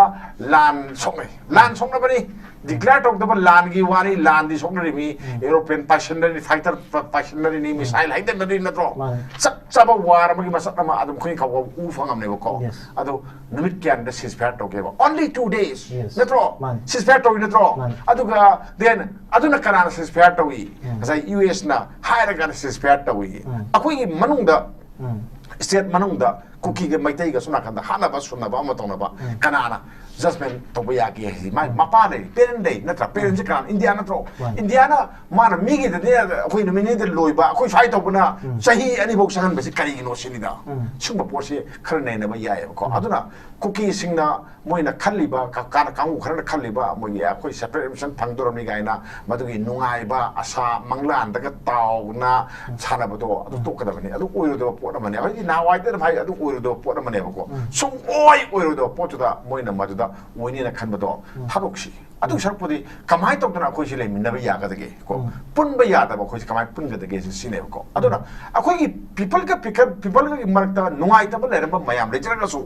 ꯂꯥꯟ ꯁꯣꯛꯅꯩ꯫ ꯂꯥꯟ ꯁꯣꯛꯅꯕꯅꯤ, ꯗꯤꯀ꯭ꯂꯦꯌꯔ ꯇꯧꯗꯕ ꯂꯥꯟꯒꯤ ꯋꯥꯅꯤ꯫ ꯂꯥꯟꯗꯤ ꯁꯣꯛꯅꯔꯤꯃꯤ, ꯑꯦꯔꯣꯄ꯭ꯂꯦꯟ ꯄꯥꯏꯁꯟꯅꯔꯤ, ꯐꯥꯏꯇꯔ ꯄ- ꯄꯥꯏꯁꯟꯅꯔꯤꯅꯤ, ꯃꯤꯁꯥꯏꯜ ꯍꯩꯗꯅꯔꯤ ꯅꯠꯇ꯭ꯔꯣ? ꯃꯥꯅꯤ. ꯆꯞ ꯆꯥꯕ ꯋꯥꯔ ꯑꯃꯒꯤ ꯃꯁꯛ ꯑꯃ ꯑꯗꯨꯝ ꯑꯩꯈꯣꯏ ꯈꯥꯎꯕ ꯎ ꯐꯪꯉꯝꯅꯦꯕꯀꯣ. Yes. ꯑꯗꯣ ꯅꯨꯃꯤꯠ ꯀꯌꯥꯅꯤꯗ ceasefire ꯇꯧꯒꯦꯕ? Only two days. Yes. ꯅꯠꯇ꯭ꯔꯣ? ꯃꯥꯅꯤ. Ceasefire ꯇꯧꯏ ꯅꯠꯇ꯭ꯔꯣ? ꯃꯥꯅꯤ. ꯑꯗꯨꯒ then ꯑꯗꯨꯅ ꯀꯅꯥꯅ ceasefire ꯇꯧꯏ? ꯎꯝ. ꯉꯁꯥꯏ ꯌꯨ ꯑꯦꯁꯅ ꯍꯥꯏꯔꯒꯅ ceasefire ꯇꯧꯏ. ꯎꯝ. ꯑꯩꯈꯣꯏꯒꯤ ꯃꯅꯨꯡꯗ, ꯎꯝ. ꯁ꯭ꯇꯦꯠ ꯃꯅꯨꯡꯗ ꯀꯨꯀꯤꯒ ꯃꯩꯇꯩꯒ ꯁꯣꯝ ꯅꯥꯀꯟꯗ ꯍꯥꯠꯅꯕ ꯁꯨꯝꯅꯕ ꯑꯃ ꯇꯧꯅꯕ ꯎꯝ. ꯀꯅꯥꯅ judgment ꯇꯧꯕ ꯌꯥꯒꯦ ꯍꯥꯏꯁꯤ? ꯃꯥꯏ ꯃꯄꯥ ꯂꯩ, parent ꯂꯩ ꯅꯠꯇ꯭ꯔꯥ? Parent ꯁꯤ ꯀꯅꯥꯅ? ꯏꯟꯗꯤꯌꯥ ꯅꯠꯇ꯭ꯔꯣ? ꯃꯥꯅꯤ. ꯏꯟꯗꯤꯌꯥꯅ ꯃꯥꯅ ꯃꯤꯒꯤꯗꯅꯦ ꯑꯩꯈꯣꯏ ꯅꯨꯃꯤꯠ ꯅꯤꯅꯤꯗ ꯂꯣꯏꯕ, ꯑꯩꯈꯣꯏ ꯁ꯭ꯋꯥꯏ ꯇꯧꯕꯅ ꯎꯝ. ꯆꯍꯤ ꯑꯅꯤꯐꯧ ꯆꯪꯍꯟꯕꯁꯤ ꯀꯔꯤꯒꯤꯅꯣ ꯁꯤꯅꯤꯗ꯫ ꯎꯝ. ꯁꯤꯒꯨꯝꯕ ꯄꯣꯠꯁꯤ ꯈꯔ ꯅꯩꯅꯕ ꯌꯥꯏꯑꯕꯀꯣ. ꯎꯝ. ꯑꯗꯨꯅ ꯀꯨꯀꯤꯁꯤꯡꯅ ꯃꯣꯏꯅ ꯈꯜꯂꯤꯕ ꯀ- ꯀꯥ- ꯀꯥꯡꯕꯨ ꯈꯔꯅ ꯈꯜꯂꯤꯕ ꯃꯣꯏꯒꯤ ꯑꯩꯈꯣꯏ separate administration ꯐꯪꯗꯣꯔꯝꯅꯤ ꯀꯥꯏꯅ ꯃꯗꯨꯒꯤ ꯅꯨꯡꯉꯥꯏꯕ ꯑꯁꯥ ꯃꯪꯂꯥꯟꯗꯒ ꯇꯥꯎꯅ ꯁꯥꯟꯅꯕꯗꯣ ꯑꯗꯨ ꯇꯣꯛꯀꯗꯕꯅꯤ꯫ ꯑꯗꯨ ꯑꯣꯏꯔꯣꯏꯗꯕ ꯄꯣꯠ ꯑꯃꯅꯤ꯫ ꯑꯩꯈꯣꯏꯒꯤ ꯅꯍꯥꯟꯋꯥꯏꯗꯅ ꯍꯥꯏ ꯑꯗꯨ ꯑꯣꯏꯔꯣꯏꯗꯕ ꯄꯣꯠ ꯑꯃꯅꯦꯕꯀꯣ꯫ ꯎꯝ. ꯁꯨꯡꯑꯣꯏ ꯑꯣꯏꯔꯣꯏꯗꯕ ꯄꯣꯠꯇꯨꯗ ꯃꯣꯏꯅ ꯃꯗꯨꯗ ꯑꯣꯏꯅꯤꯅ ꯈꯟꯕꯗꯣ ꯊꯥꯗꯣꯛꯁꯤ꯫ ꯑꯗꯨꯒꯤ ꯁꯔꯨꯛꯄꯨꯗꯤ ꯀꯃꯥꯏꯅ ꯇꯧꯗꯅ ꯑꯩꯈꯣꯏꯁꯤ ꯂꯩꯃꯤꯟꯅꯕ ꯌꯥꯒꯗꯒꯦ ꯀꯣ? ꯎꯝ. ꯄꯨꯟꯕ ꯌꯥꯗꯕ ꯑꯩꯈꯣꯏꯁꯤ ꯀꯃꯥꯏꯅ ꯄꯨꯟꯒꯗꯒꯦ ꯁꯤ ꯁꯤꯅꯦꯕꯀꯣ꯫ ꯑꯗꯨꯅ ꯑꯩꯈꯣꯏꯒꯤ peopleꯒ peopleꯒꯤ ꯃꯔꯛꯇ ꯅꯨꯡꯉꯥꯏꯇꯕ ꯂꯩꯔꯝꯕ ꯃꯌꯥꯝ ꯂꯩꯖꯔꯒꯁꯨ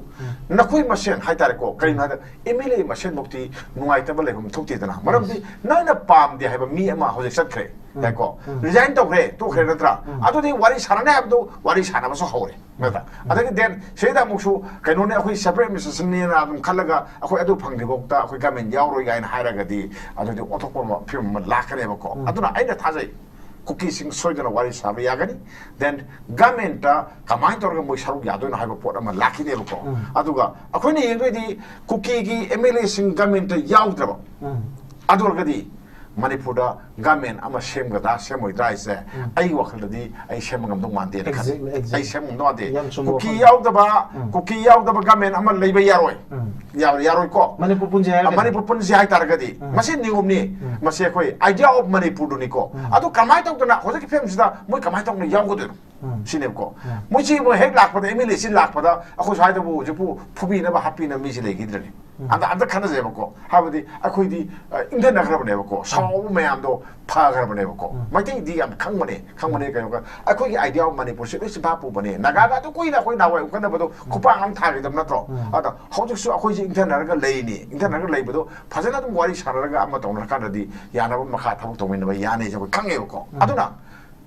ꯅꯈꯣꯏ ꯃꯁꯦꯟ ꯍꯥꯏꯇꯥꯔꯦꯀꯣ, ꯀꯔꯤꯒꯤꯅꯣ ꯍꯥꯏꯗ MLA ꯃꯁꯦꯟꯃꯛꯇꯤ ꯅꯨꯡꯉꯥꯏꯇꯕ ꯂꯩꯐꯝ ꯊꯣꯛꯇꯦꯗꯅ꯫ ꯃꯔꯝꯗꯤ ꯅꯪꯅ ꯄꯥꯝꯗꯦ ꯍꯥꯏꯕ ꯃꯤ ꯑꯃ ꯍꯧꯖꯤꯛ ꯆꯠꯈ꯭ꯔꯦ, ꯌꯥꯏꯀꯣ? Resign ꯇꯧꯈ꯭ꯔꯦ, ꯇꯣꯛꯈ꯭ꯔꯦ ꯅꯠꯇ꯭ꯔꯥ? ꯑꯗꯨꯗꯤ ꯋꯥꯔꯤ ꯁꯥꯟꯅꯅꯤ ꯍꯥꯏꯕꯗꯨ ꯋꯥꯔꯤ ꯁꯥꯟꯅꯕꯁꯨ ꯍꯧꯔꯦ꯫ ꯅꯠꯇ꯭ꯔꯥ? ꯑꯗꯒꯤ then ꯁꯤꯗ ꯑꯃꯨꯛꯁꯨ ꯀꯩꯅꯣꯅꯦ, ꯑꯩꯈꯣꯏ separate administrationꯅꯦꯅ ꯑꯗꯨꯝ ꯈꯜꯂꯒ ꯑꯩꯈꯣꯏ ꯑꯗꯨ ꯐꯪꯗ꯭ꯔꯤꯐꯥꯎꯗ ꯑꯩꯈꯣꯏ government ꯌꯥꯎꯔꯣꯏ ꯀꯥꯏꯅ ꯍꯥꯏꯔꯒꯗꯤ ꯑꯗꯨꯗꯤ ꯑꯣꯟꯊꯣꯛꯄ ꯑꯃ ꯐꯤꯕꯝ ꯑꯃ ꯂꯥꯛꯀꯅꯦꯕꯀꯣ꯫ ꯑꯗꯨꯅ ꯑꯩꯅ ꯊꯥꯖꯩ ꯀꯨꯀꯤꯁꯤꯡ ꯁꯣꯏꯗꯅ ꯋꯥꯔꯤ ꯁꯥꯕ ꯌꯥꯒꯅꯤ, then governmentꯇ ꯀꯃꯥꯏꯅ ꯇꯧꯔꯒ ꯃꯣꯏ ꯁꯔꯨꯛ ꯌꯥꯗꯣꯏꯅꯣ ꯍꯥꯏꯕ ꯄꯣꯠ ꯑꯃ ꯂꯥꯛꯈꯤꯅꯦꯕꯀꯣ꯫ ꯑꯗꯨꯒ ꯑꯩꯈꯣꯏꯅ ꯌꯦꯡꯗꯣꯏꯗꯤ ꯀꯨꯀꯤꯒꯤ MLAꯁꯤꯡ governmentꯇ ꯌꯥꯎꯗ꯭ꯔꯕ, ꯑꯗꯨ ꯑꯣꯏꯔꯒꯗꯤ ꯃꯅꯤꯄꯨꯔꯗ government ꯑꯃ ꯁꯦꯝꯒꯗ꯭ꯔꯥ ꯁꯦꯝꯃꯣꯏꯗ꯭ꯔꯥ ꯍꯥꯏꯁꯦ ꯑꯩꯒꯤ ꯋꯥꯈꯜꯗꯗꯤ ꯑꯩ ꯁꯦꯝꯕ ꯉꯝꯗꯧ ꯃꯥꯟꯗꯦꯅ ꯈꯜꯂꯤ꯫ Exactly, exactly. ꯑꯩ ꯁꯦꯝꯕ ꯉꯝꯗꯧ ꯃꯥꯟꯗꯦ꯫ ꯌꯥꯝ ꯆꯨꯝꯕ ꯀꯨꯀꯤ ꯋꯥꯐꯝ꯫ ꯌꯥꯎꯗꯕ, ꯀꯨꯀꯤ ꯌꯥꯎꯗꯕ government ꯑꯃ ꯂꯩꯕ ꯌꯥꯔꯣꯏ꯫ ꯌꯥꯔꯣꯏ, ꯌꯥꯔꯣꯏꯀꯣ꯫ ꯃꯅꯤꯄꯨꯔ ꯄꯨꯟꯁꯤ ꯍꯥꯏꯔꯒꯗꯤ꯫ ꯃꯅꯤꯄꯨꯔ ꯄꯨꯟꯁꯤ ꯍꯥꯏꯇꯥꯔꯒꯗꯤ ꯃꯁꯤ ꯅꯤꯌꯣꯝꯅꯤ꯫ ꯃꯁꯤ ꯑꯩꯈꯣꯏ idea of ꯃꯅꯤꯄꯨꯔꯗꯨꯅꯤꯀꯣ꯫ ꯑꯗꯨ ꯀꯃꯥꯏꯅ ꯇꯧꯗꯅ ꯍꯧꯖꯤꯛꯀꯤ ꯐꯤꯕꯝꯁꯤꯗ ꯃꯣꯏ ꯀꯃꯥꯏꯅ ꯇꯧꯗꯅ ꯌꯥꯎꯒꯗꯣꯏꯅꯣ? ꯁꯤꯅꯦꯕꯀꯣ꯫ ꯃꯣꯏꯁꯤ ꯃꯣꯏ ꯍꯦꯛ ꯂꯥꯛꯄꯗ, MLAꯁꯤ ꯂꯥꯛꯄꯗ ꯑꯩꯈꯣꯏ ꯁ꯭ꯋꯥꯏꯗꯕꯨ ꯍꯧꯖꯤꯛꯄꯨ ꯐꯨꯕꯤꯅꯕ ꯍꯥꯠꯄꯤꯅꯕ ꯃꯤꯁꯤ ꯂꯩꯈꯤꯗ꯭ꯔꯅꯤ꯫ ꯑꯝꯇ ꯑꯝꯇ ꯈꯟꯅꯖꯩꯕꯀꯣ꯫ ꯍꯥꯏꯕꯗꯤ ꯑꯩꯈꯣꯏꯗꯤ ꯑ, ꯏꯪꯊꯅꯈ꯭ꯔꯕꯅꯦꯕꯀꯣ꯫ ꯁꯥꯎꯕ ꯃꯌꯥꯝꯗꯣ ꯐꯈ꯭ꯔꯕꯅꯦꯕꯀꯣ꯫ ꯃꯩꯇꯩꯗꯤ ꯌꯥꯝ ꯈꯪꯕꯅꯦ, ꯈꯪꯕꯅꯦ ꯀꯩꯅꯣꯒ꯫ ꯑꯩꯈꯣꯏꯒꯤ idea of ꯃꯅꯤꯄꯨꯔꯁꯦ ꯂꯣꯏ ꯆꯤꯟꯐꯥ ꯄꯨꯕꯅꯦ꯫ ꯅꯥꯒꯥꯒ ꯑꯗꯨ ꯀꯨꯏꯅ ꯑꯩꯈꯣꯏ ꯅꯍꯥꯟꯋꯥꯏ ꯎꯈꯠꯅꯕꯗꯣ ꯈꯨꯄꯥꯡ ꯑꯃ ꯊꯥꯈꯤꯗꯕ ꯅꯠꯇ꯭ꯔꯣ? ꯑꯗ ꯍꯧꯖꯤꯛꯁꯨ ꯑꯩꯈꯣꯏꯁꯦ ꯏꯪꯊꯅꯔꯒ ꯂꯩꯅꯤ꯫ ꯏꯪꯊꯅꯔꯒ ꯂꯩꯕꯗꯣ ꯐꯖꯅ ꯑꯗꯨꯝ ꯋꯥꯔꯤ ꯁꯥꯟꯅꯔꯒ ꯑꯃ ꯇꯧꯅꯔꯀꯥꯟꯗꯗꯤ ꯌꯥꯅꯕ ꯃꯈꯥ ꯊꯕꯛ ꯇꯧꯃꯤꯟꯅꯕ ꯌꯥꯅꯤꯁꯦ ꯑꯩꯈꯣꯏ ꯈꯪꯉꯦꯕꯀꯣ꯫ ꯑꯗꯨꯅ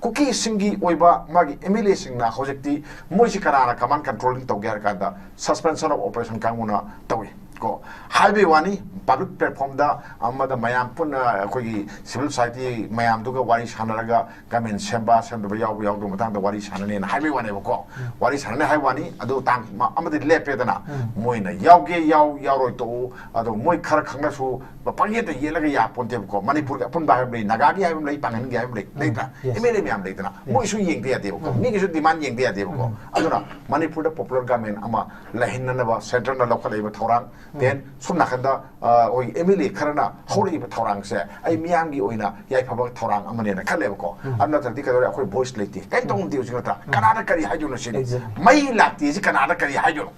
ꯀꯨꯀꯤꯁꯤꯡꯒꯤ ꯑꯣꯏꯕ ꯃꯥꯒꯤ MLAꯁꯤꯡꯅ ꯍꯧꯖꯤꯛꯇꯤ ꯃꯣꯏꯁꯤ ꯀꯅꯥꯅ command controlling ꯇꯧꯒꯦ ꯍꯥꯏꯔ ꯀꯥꯟꯗ suspension of operation ꯀꯥꯡꯕꯨꯅ ꯇꯧꯏ꯫ ꯀꯣ, ꯍꯥꯏꯕꯒꯤ ꯋꯥꯅꯤ, public platformꯗ ꯑꯃꯗ ꯃꯌꯥꯝ ꯄꯨꯟꯅ ꯑꯩꯈꯣꯏꯒꯤ civil society ꯃꯌꯥꯝꯗꯨꯒ ꯋꯥꯔꯤ ꯁꯥꯟꯅꯔꯒ government ꯁꯦꯝꯕ ꯁꯦꯝꯗꯕ ꯌꯥꯎꯕ ꯌꯥꯎꯗꯕ ꯃꯇꯥꯡꯗ ꯋꯥꯔꯤ ꯁꯥꯟꯅꯅꯦꯅ ꯍꯥꯏꯕꯒꯤ ꯋꯥꯅꯦꯕꯀꯣ꯫ ꯋꯥꯔꯤ ꯁꯥꯟꯅꯅꯤ ꯍꯥꯏꯕ ꯋꯥꯅꯤ, ꯑꯗꯨ ꯇꯥꯡ ꯃ-, ꯑꯃꯗꯤ ꯂꯦꯞꯄꯦꯗꯅ꯫ ꯃꯣꯏꯅ ꯌꯥꯎꯒꯦ ꯌꯥꯎ ꯌꯥꯎꯔꯣꯏ ꯇꯣꯛꯎ, ꯑꯗꯣ ꯃꯣꯏ ꯈꯔ ꯈꯪꯅꯁꯨ ꯄꯪꯌꯦꯠꯇ ꯌꯦꯠꯂꯒ ꯌꯥꯄꯣꯟꯇꯦꯕꯀꯣ꯫ ꯃꯅꯤꯄꯨꯔꯒꯤ ꯑꯄꯨꯟꯕ ꯍꯥꯏꯕ ꯂꯩ, ꯅꯥꯒꯥꯒꯤ ꯍꯥꯏꯕ ꯂꯩ, ꯄꯥꯡꯒꯟꯒꯤ ꯍꯥꯏꯕ ꯂꯩ, ꯂꯩꯇ꯭ꯔꯥ? Yes. MLA ꯃꯌꯥꯝ ꯂꯩꯗꯅ, ꯃꯣꯏꯁꯨ ꯌꯦꯡꯗ ꯌꯥꯗꯦꯕꯀꯣ꯫ ꯃꯤꯒꯤꯁꯨ demand ꯌꯦꯡꯗ ꯌꯥꯗꯦꯕꯀꯣ꯫ ꯑꯗꯨꯅ ꯃꯅꯤꯄꯨꯔꯗ popular government ꯑꯃ ꯂꯩꯍꯟꯅꯅꯕ centreꯅ ꯂꯧꯈꯠꯂꯛꯏꯕ ꯊꯧꯔꯥꯡ, then ꯁꯣꯝ ꯅꯥꯀꯟꯗ, ꯑ, ꯑꯩꯈꯣꯏ MLA ꯈꯔꯅ ꯍꯧꯔꯛꯏꯕ ꯊꯧꯔꯥꯡꯁꯦ ꯑꯩ ꯃꯤꯌꯥꯝꯒꯤ ꯑꯣꯏꯅ ꯌꯥꯏꯐꯕ ꯊꯧꯔꯥꯡ ꯑꯃꯅꯦꯅ ꯈꯜꯂꯦꯕꯀꯣ꯫ ꯑꯗꯨ ꯅꯠꯇ꯭ꯔꯗꯤ ꯀꯩꯗꯧꯔꯦ? ꯑꯩꯈꯣꯏ voice ꯂꯩꯇꯦ, ꯀꯩꯝ ꯇꯧ ꯉꯝꯗꯦ ꯍꯧꯖꯤꯛ, ꯅꯠꯇ꯭ꯔꯥ? ꯀꯅꯥꯗ ꯀꯔꯤ ꯍꯥꯏꯗꯣꯏꯅꯣ ꯁꯤꯅꯤ꯫ Exactly. ꯃꯩ ꯂꯥꯛꯇꯦ ꯁꯤ ꯀꯅꯥꯗ ꯀꯔꯤ ꯍꯥꯏꯗꯣꯏꯅꯣ?